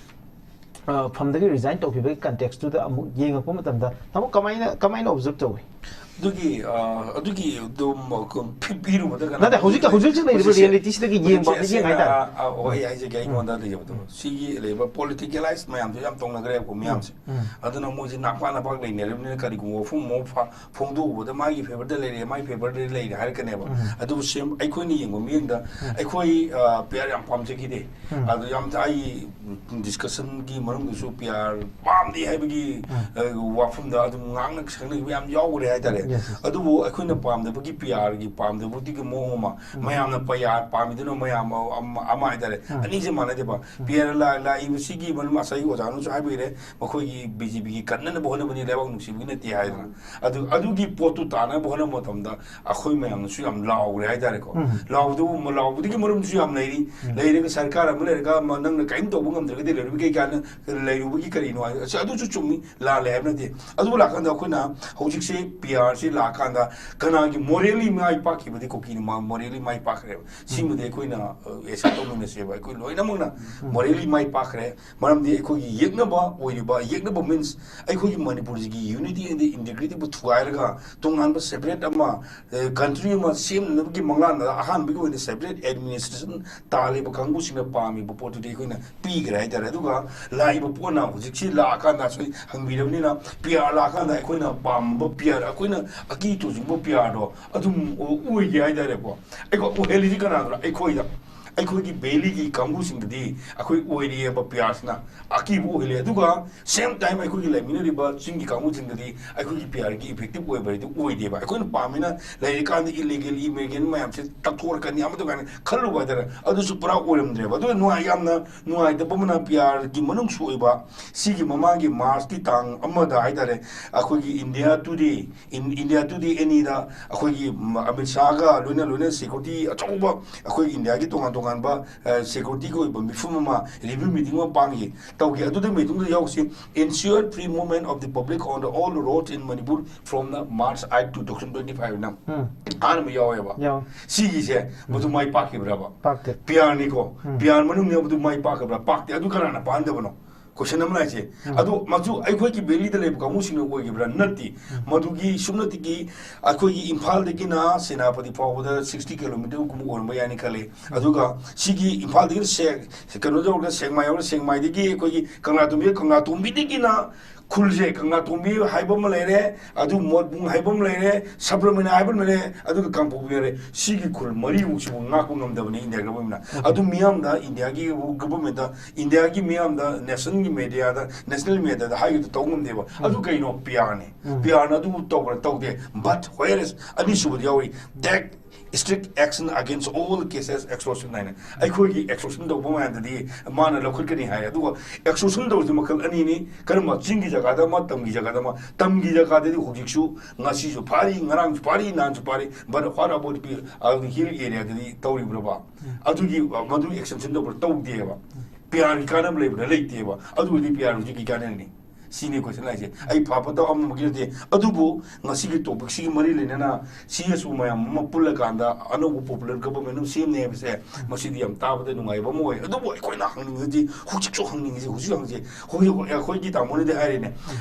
ꯑ, ꯐꯝꯗꯒꯤ resign ꯇꯧꯈꯤꯕꯒꯤ contextꯇꯨꯗ ꯑꯃꯨꯛ ꯌꯦꯡꯉꯛꯄ ꯃꯇꯝꯗ, ꯇꯥꯃꯣ, ꯀꯃꯥꯏꯅ, ꯀꯃꯥꯏꯅ observe ꯇꯧꯏ? ꯑꯗꯨꯒꯤ ꯑ, ꯑꯗꯨꯒꯤ ꯑꯗꯨꯝ ꯄꯤꯔꯨꯕꯗ ꯀꯅꯥ ꯅꯠꯇꯦ, ꯍꯧꯖꯤꯛ, ꯍꯧꯖꯤꯛ ꯍꯧꯖꯤꯛ ꯂꯩꯔꯤꯕ ꯍꯧꯖꯤꯛꯁꯦ, realityꯁꯤꯗꯒꯤ ꯌꯦꯡꯕ, ꯍꯧꯖꯤꯛꯁꯦ ꯌꯦꯡ ꯑꯁꯦꯡꯅ, ꯍꯥꯏꯇꯥꯔꯦ꯫ ꯑ, ꯑ, ꯑꯣ, ꯑꯩ ꯍꯥꯏꯖꯒꯦ, ꯑꯩꯉꯣꯟꯗ ꯂꯩꯖꯕꯗꯣ, ꯁꯤꯒꯤ ꯂꯩꯕ politicalize ꯃꯌꯥꯝꯁꯦ ꯌꯥꯝ ꯇꯧꯅꯈ꯭ꯔꯦꯕꯀꯣ ꯃꯤꯌꯥꯝꯁꯦ꯫ ꯎꯝ꯫ ꯑꯗꯨꯅ ꯃꯣꯏꯁꯦ ꯅꯥꯛꯄꯥꯛ ꯅꯥꯛꯄꯥꯛ ꯂꯩꯅꯔꯤꯕꯅꯤꯅ ꯀꯔꯤꯒꯨꯝꯕ ꯋꯥꯐꯝ ꯑꯃ ꯐ-, ꯐꯣꯡꯗꯣꯛꯎꯕꯗ ꯃꯥꯒꯤ favourꯗ ꯂꯩꯔꯦ, ꯃꯥꯒꯤ favourꯗ ꯂꯩꯔꯦ ꯍꯥꯏꯔꯛꯀꯅꯦꯕ꯫ ꯎꯝ꯫ ꯑꯗꯨꯕꯨ ꯁꯦꯝ-, ꯑꯩꯈꯣꯏꯅ ꯌꯦꯡꯕ ꯃꯤꯠꯌꯦꯡꯗ ꯑꯩꯈꯣꯏ, ꯑ, P R ꯌꯥꯝ ꯄꯥꯝꯖꯈꯤꯗꯦ꯫ ꯎꯝ꯫ ꯑꯗꯨ ꯌꯥꯝ ꯑꯩ discussionꯒꯤ ꯃꯅꯨꯡꯗꯁꯨ P R ꯄꯥꯝꯗꯦ ꯍꯥꯏꯕꯒꯤ, ꯎꯝ꯫ ꯑ, ꯋꯥꯐꯝꯗ ꯑꯗꯨꯝ ꯉꯥꯡꯅ ꯁꯛꯅꯈꯤꯕ ꯌꯥꯝ ꯌꯥꯎꯈ꯭ꯔꯦ ꯍꯥꯏꯇꯥꯔꯦ꯫ Yes, yes. ꯑꯗꯨꯕꯨ ꯑꯩꯈꯣꯏꯅ ꯄꯥꯝꯗꯕꯒꯤ P Rꯒꯤ ꯄꯥꯝꯗꯕꯗꯨꯒꯤ ꯃꯑꯣꯡ ꯑꯃ, ꯎꯝ꯫ ꯃꯌꯥꯝꯅ P R ꯄꯥꯝꯃꯤꯗꯨꯅ ꯃꯌꯥꯝ ꯑꯃ, ꯑꯃ ꯍꯥꯏꯇꯥꯔꯦ꯫ ꯎꯝ꯫ ꯑꯅꯤꯁꯦ ꯃꯥꯟꯅꯗꯦꯕ꯫ P R ꯂꯥ-, ꯂꯥꯛꯏꯕꯁꯤꯒꯤ ꯃꯅꯨꯡ ꯉꯁꯥꯏ ꯑꯣꯖꯥꯅꯁꯨ ꯍꯥꯏꯕꯤꯔꯦ, ꯃꯈꯣꯏꯒꯤ BJPꯒꯤ ꯀꯟꯅꯅꯕ ꯍꯣꯠꯅꯕꯅꯤ, ꯂꯩꯕꯥꯛ ꯅꯨꯡꯁꯤꯕꯒꯤ ꯅꯠꯇꯦ ꯍꯥꯏꯗꯅ꯫ ꯑꯗꯨ, ꯑꯗꯨꯒꯤ ꯄꯣꯠꯇꯨ ꯇꯥꯅꯕ ꯍꯣꯠꯅꯕ ꯃꯇꯝꯗ ꯑꯩꯈꯣꯏ ꯃꯌꯥꯝꯅꯁꯨ ꯌꯥꯝ ꯂꯥꯎꯈ꯭ꯔꯦ ꯍꯥꯏꯇꯥꯔꯦꯀꯣ꯫ ꯎꯝ꯫ ꯂꯥꯎꯗꯕ, ꯂꯥꯎꯕꯗꯒꯤ ꯃꯔꯝꯁꯨ ꯌꯥꯝ ꯂꯩꯔꯤ꯫ ꯎꯝ꯫ ꯂꯩꯔꯒ ꯁꯔꯀꯥꯔ ꯑꯃ ꯂꯩꯔꯒ ꯑꯃ ꯅꯪꯅ ꯀꯔꯤꯝ ꯇꯧꯕ ꯉꯝꯗ꯭ꯔꯒꯗꯤ ꯂꯩꯔꯨꯕ ꯀꯩ ꯀꯥꯟꯅ-, ꯂꯩꯔꯨꯕꯒꯤ ꯀꯔꯤꯅꯣ ꯍꯥꯏ-, ꯑꯁꯤ ꯑꯗꯨꯁꯨ ꯆꯨꯝꯃꯤ, ꯂꯥꯜꯂꯦ ꯍꯥꯏꯕ ꯅꯠꯇꯦ꯫ ꯑꯗꯨꯕꯨ ꯂꯥꯛꯀꯥꯟꯗ ꯑꯩꯈꯣꯏꯅ ꯍꯧꯖꯤꯛꯁꯦ P R ꯁꯤ ꯂꯥꯛꯑꯀꯥꯟꯗ ꯀꯅꯥꯒꯤ morally ꯃꯥꯏ ꯄꯥꯛꯈꯤꯕꯗꯤ ꯀꯨꯀꯤꯅ morally ꯃꯥꯏ ꯄꯥꯛꯈ꯭ꯔꯦꯕ꯫ ꯁꯤꯃꯗꯤ ꯑꯩꯈꯣꯏꯅ ꯑꯦꯁꯦꯞ ꯇꯧꯃꯤꯟꯅꯁꯦꯕ꯫ ꯑꯩꯈꯣꯏ ꯂꯣꯏꯅꯃꯛꯅ morally ꯃꯥꯏ ꯄꯥꯛꯈ꯭ꯔꯦ꯫ ꯃꯔꯝꯗꯤ ꯑꯩꯈꯣꯏꯒꯤ ꯌꯦꯛꯅꯕ ꯑꯣꯏꯔꯤꯕ, ꯌꯦꯛꯅꯕ means ꯑꯩꯈꯣꯏꯒꯤ ꯃꯅꯤꯄꯨꯔꯁꯤꯒꯤ unity and integrityꯕꯨ ꯊꯨꯒꯥꯏꯔꯒ ꯇꯣꯉꯥꯟꯕ separate ꯑꯃ, country ꯑꯃ ꯁꯦꯝꯅꯕꯒꯤ ꯃꯪꯂꯥꯟꯗ ꯑꯍꯥꯟꯕꯒꯤ ꯑꯣꯏꯅ separate administration ꯇꯥꯜꯂꯤꯕ ꯀꯥꯡꯕꯨꯁꯤꯡꯅ ꯄꯥꯝꯃꯤꯕ ꯄꯣꯠꯇꯨꯗꯤ ꯑꯩꯈꯣꯏꯅ ꯄꯤꯈ꯭ꯔꯦ ꯍꯥꯏꯇꯥꯔꯦ꯫ ꯑꯗꯨꯒ ꯂꯥꯛꯏꯕ ꯄꯣꯠꯅ ꯍꯧꯖꯤꯛꯁꯤ ꯂꯥꯛꯑꯀꯥꯟꯗ, ꯁꯣꯏ ꯍꯪꯕꯤꯔꯕꯅꯤꯅ, P R ꯂꯥꯛꯑꯀꯥꯟꯗ ꯑꯩꯈꯣꯏꯅ ꯄꯥꯝꯕ P R, ꯑꯩꯈꯣꯏꯅ ꯑꯀꯤ ꯇꯨꯖꯨꯡꯕ P Rꯗꯣ ꯑꯗꯨꯝ ꯑꯣꯏꯒꯦ ꯍꯥꯏꯇꯥꯔꯦꯀꯣ꯫ ꯑꯩꯈꯣꯏ ꯑꯣꯏꯍꯜꯂꯤꯁꯤ ꯀꯅꯥꯗꯅꯣ? ꯑꯩꯈꯣꯏꯗ, ꯑꯩꯈꯣꯏꯒꯤ valleyꯒꯤ ꯀꯥꯡꯕꯨꯁꯤꯡꯗꯗꯤ ꯑꯩꯈꯣꯏ ꯑꯣꯏꯔꯤꯑꯕ P Rꯁꯤꯅ꯫ ꯑꯀꯤꯕ ꯑꯣꯏꯍꯜꯂꯦ꯫ ꯑꯗꯨꯒ same time ꯑꯩꯈꯣꯏꯒꯤ ꯂꯩꯃꯤꯟꯅꯔꯤꯕ ꯆꯤꯡꯒꯤ ꯀꯥꯡꯕꯨꯁꯤꯡꯗꯗꯤ ꯑꯩꯈꯣꯏꯒꯤ P Rꯒꯤ effective ꯑꯣꯏꯕ ꯍꯥꯏꯗꯨ ꯑꯣꯏꯗꯦꯕ꯫ ꯑꯩꯈꯣꯏꯅ ꯄꯥꯝꯃꯤꯅ ꯂꯩꯔꯤꯀꯥꯟꯗ illegal immigrant ꯃꯌꯥꯝꯁꯦ ꯇꯛꯊꯣꯔꯛꯀꯅꯤ, ꯑꯃ ꯇꯧꯒꯅꯤ ꯈꯜꯂꯨꯕ ꯍꯥꯏꯇꯥꯔꯦ꯫ ꯑꯗꯨꯁꯨ ꯄꯨꯔꯥ ꯑꯣꯏꯔꯝꯗ꯭ꯔꯦꯕ꯫ ꯑꯗꯨꯅ ꯅꯨꯡꯉꯥꯏ-, ꯌꯥꯝꯅ ꯅꯨꯡꯉꯥꯏꯇꯕ ꯑꯃꯅ P Rꯒꯤ ꯃꯅꯨꯡ ꯁꯣꯛꯏꯕ ꯁꯤꯒꯤ ꯃꯃꯥꯡꯒꯤ Marchꯀꯤ ꯇꯥꯡ ꯑꯃꯗ ꯍꯥꯏꯇꯥꯔꯦ, ꯑꯩꯈꯣꯏꯒꯤ India Today, ꯏꯟ-, India Today ꯑꯅꯤꯗ ꯑꯩꯈꯣꯏꯒꯤ, ꯎꯝ, ꯑꯃꯤꯠ ꯁꯥꯍꯒ ꯂꯣꯏꯅ ꯂꯣꯏꯅ security ꯑꯆꯧꯕ, ꯑꯩꯈꯣꯏꯒꯤ Indiaꯒꯤ ꯇꯣꯉꯥꯟ ꯇꯣꯉꯥꯟꯕ, ꯑ, securityꯒꯤ ꯑꯣꯏꯕ ꯃꯤꯐꯝ ꯑꯃ, review meeting ꯑꯃ ꯄꯥꯡꯉꯤ꯫ ꯇꯧꯈꯤ꯫ ꯑꯗꯨꯗ meetingꯗꯨꯗ ꯌꯥꯎꯁꯤ, "Ensure free movement of the public on the all roads in Manipur from the March eight, two thousand twenty-five" ꯅ ꯎꯝ꯫ ꯑꯍꯥꯟꯕ ꯌꯥꯎꯋꯦꯕ꯫ ꯌꯥꯎꯋꯦ꯫ ꯁꯤꯒꯤꯁꯦ ꯃꯗꯨ ꯃꯥꯏ ꯄꯥꯛꯈꯤꯕ꯭ꯔꯕ? ꯄꯥꯛꯇꯦ꯫ P Rꯅꯤꯀꯣ꯫ ꯎꯝ꯫ P R ꯃꯅꯨꯡꯗ ꯃꯗꯨ ꯃꯥꯏ ꯄꯥꯛꯈꯤꯕ꯭ꯔꯥ? ꯄꯥꯛꯇꯦ꯫ ꯑꯗꯨ ꯀꯅꯥꯅ ꯄꯥꯟꯗꯕꯅꯣ? Question ꯑꯃ ꯂꯥꯛꯏꯁꯦ꯫ ꯎꯝ꯫ ꯑꯗꯨ ꯃꯗꯨ ꯑꯩꯈꯣꯏꯒꯤ valleyꯗ ꯂꯩꯕ ꯀꯥꯡꯕꯨꯁꯤꯡꯅ ꯑꯣꯏꯈꯤꯕ꯭ꯔꯥ? ꯅꯠꯇꯦ꯫ ꯎꯝ꯫ ꯃꯗꯨꯒꯤ ꯁꯨꯞꯅꯇꯒꯤ ꯑꯩꯈꯣꯏꯒꯤ ꯏꯝꯐꯥꯜꯗꯒꯤꯅ ꯁꯦꯅꯥꯄꯇꯤ ꯐꯥꯎꯕꯗ sixty kilometre ꯒꯨꯝꯕ ꯑꯣꯏꯔꯝꯕ ꯌꯥꯏꯅ ꯈꯜꯂꯤ꯫ ꯑꯗꯨꯒ ꯁꯤꯒꯤ ꯏꯝꯐꯥꯜꯗꯒꯤ ꯁꯦ-, ꯀꯩꯅꯣ ꯌꯧꯔꯒ ꯁꯦꯛꯃꯥꯏ ꯌꯧꯔꯒ, ꯁꯦꯛꯃꯥꯏꯗꯒꯤ ꯑꯩꯈꯣꯏꯒꯤ ꯀꯪꯂꯥꯇꯣꯝꯕꯤ, ꯀꯪꯂꯥꯇꯣꯝꯕꯤꯗꯒꯤꯅ ꯈꯨꯜꯁꯦ, ꯀꯪꯂꯥꯇꯣꯝꯕꯤ ꯍꯥꯏꯕ ꯑꯃ ꯂꯩꯔꯦ, ꯑꯗꯨ ꯃꯣꯠꯕꯨꯡ ꯍꯥꯏꯕ ꯑꯃ ꯂꯩꯔꯦ, ꯁꯕ꯭ꯔꯃꯅꯤ ꯍꯥꯏꯕ ꯑꯃ ꯂꯩꯔꯦ, ꯑꯗꯨꯒ ꯀꯥꯡꯄꯣꯛꯄꯤ ꯂꯩꯔꯦ꯫ ꯁꯤꯒꯤ ꯈꯨꯜ ꯃꯔꯤꯃꯨꯛꯁꯤꯕꯨ ꯉꯥꯛꯄ ꯉꯝꯗꯕꯅꯤ India governmentꯅ꯫ ꯎꯝ꯫ ꯑꯗꯨ ꯃꯤꯌꯥꯝꯗ, Indiaꯒꯤ governmentꯇ, Indiaꯒꯤ ꯃꯤꯌꯥꯝꯗ, nationꯒꯤ mediaꯗ, national mediaꯗ ꯍꯥꯏꯒꯗ ꯇꯧ ꯉꯝꯗꯦꯕ꯫ ꯑꯗꯨ ꯎꯝ꯫ ꯀꯩꯅꯣ? P Rꯅꯤ꯫ ꯎꯝ꯫ P Rꯅ ꯑꯗꯨ ꯇꯧꯕ꯭ꯔꯥ? ꯇꯧꯗꯦ꯫ But whereas ꯑꯅꯤꯁꯨꯕꯗ ꯌꯥꯎꯔꯤ, take strict action against all cases extortion ꯍꯥꯏꯅ꯫ ꯑꯩꯈꯣꯏꯒꯤ extortion ꯇꯧꯕ ꯃꯌꯥꯝꯗꯗꯤ ꯃꯥꯅ ꯂꯧꯈꯠꯀꯅꯤ ꯍꯥꯏ꯫ ꯑꯗꯨꯒ extortion ꯇꯧꯔꯤꯁꯦ ꯃꯈꯜ ꯑꯅꯤꯅꯤ꯫ ꯀꯔꯝꯕ? ꯆꯤꯡꯒꯤ ꯖꯒꯥꯗ ꯑꯃ, ꯇꯝꯒꯤ ꯖꯒꯥꯗ ꯑꯃ꯫ ꯇꯝꯒꯤ ꯖꯒꯥꯗꯗꯤ ꯍꯧꯖꯤꯛꯁꯨ, ꯉꯁꯤꯁꯨ ꯐꯥꯔꯤ, ꯉꯔꯥꯡꯁꯨ ꯐꯥꯔꯤ, ꯅꯍꯥꯟꯁꯨ ꯐꯥꯔꯤ꯫ But what about ꯄꯤ-, ꯑ, hill areaꯗꯗꯤ ꯇꯧꯔꯤꯕ꯭ꯔꯕ? ꯎꯝ꯫ ꯑꯗꯨꯒꯤ, ꯑ, ꯃꯗꯨ extension ꯇꯧꯕ꯭ꯔꯥ? ꯇꯧꯗꯦꯕ꯫ ꯎꯝ꯫ P Rꯒꯤ ꯀꯥꯟꯅꯕ ꯂꯩꯕ꯭ꯔꯥ? ꯂꯩꯇꯦꯕ꯫ ꯑꯗꯨ ꯑꯣꯏꯔꯗꯤ P R ꯍꯧꯖꯤꯛꯀꯤ ꯀꯥꯟꯅꯔꯅꯤ꯫ ꯁꯤꯅꯤ ꯀꯣꯏꯁꯟ ꯍꯥꯏꯁꯦ꯫ ꯑꯩ ꯐ ꯐꯠꯇꯕ ꯑꯃꯃꯛꯀꯤ ꯅꯠꯇꯦ, ꯑꯗꯨꯕꯨ ꯉꯁꯤꯒꯤ ꯇꯣꯄꯤꯛꯁꯤꯒꯤ ꯃꯔꯤ ꯂꯩꯅꯅ ꯁꯤ ꯑꯦꯁ ꯑꯣ ꯃꯌꯥꯝ ꯑꯃ ꯄꯨꯜꯂꯀꯥꯟꯗ ꯑꯅꯧꯕ ꯄꯣꯄꯨꯂꯔ ꯒꯕꯔꯃꯦꯟ ꯑꯃ ꯁꯦꯝꯅꯤ ꯍꯥꯏꯕꯁꯦ, ꯃꯁꯤꯗꯤ ꯌꯥꯝ ꯇꯥꯕꯗ ꯅꯨꯡꯉꯥꯏꯕ ꯑꯃ ꯑꯣꯏ꯫ ꯑꯗꯨꯕꯨ ꯑꯩꯈꯣꯏꯅ ꯍꯪꯅꯤꯡꯉꯗꯤ, ꯍꯧꯖꯤꯛꯁꯨ ꯍꯪꯅꯤꯡꯉꯤꯁꯦ, ꯍꯧꯖꯤꯛ ꯍꯪꯁꯦ, ꯍꯧꯖꯤꯛ ꯑꯩꯈꯣꯏꯒꯤ ꯇꯥꯃꯣꯅꯗꯤ ꯍꯥꯏꯔꯦꯅꯦ,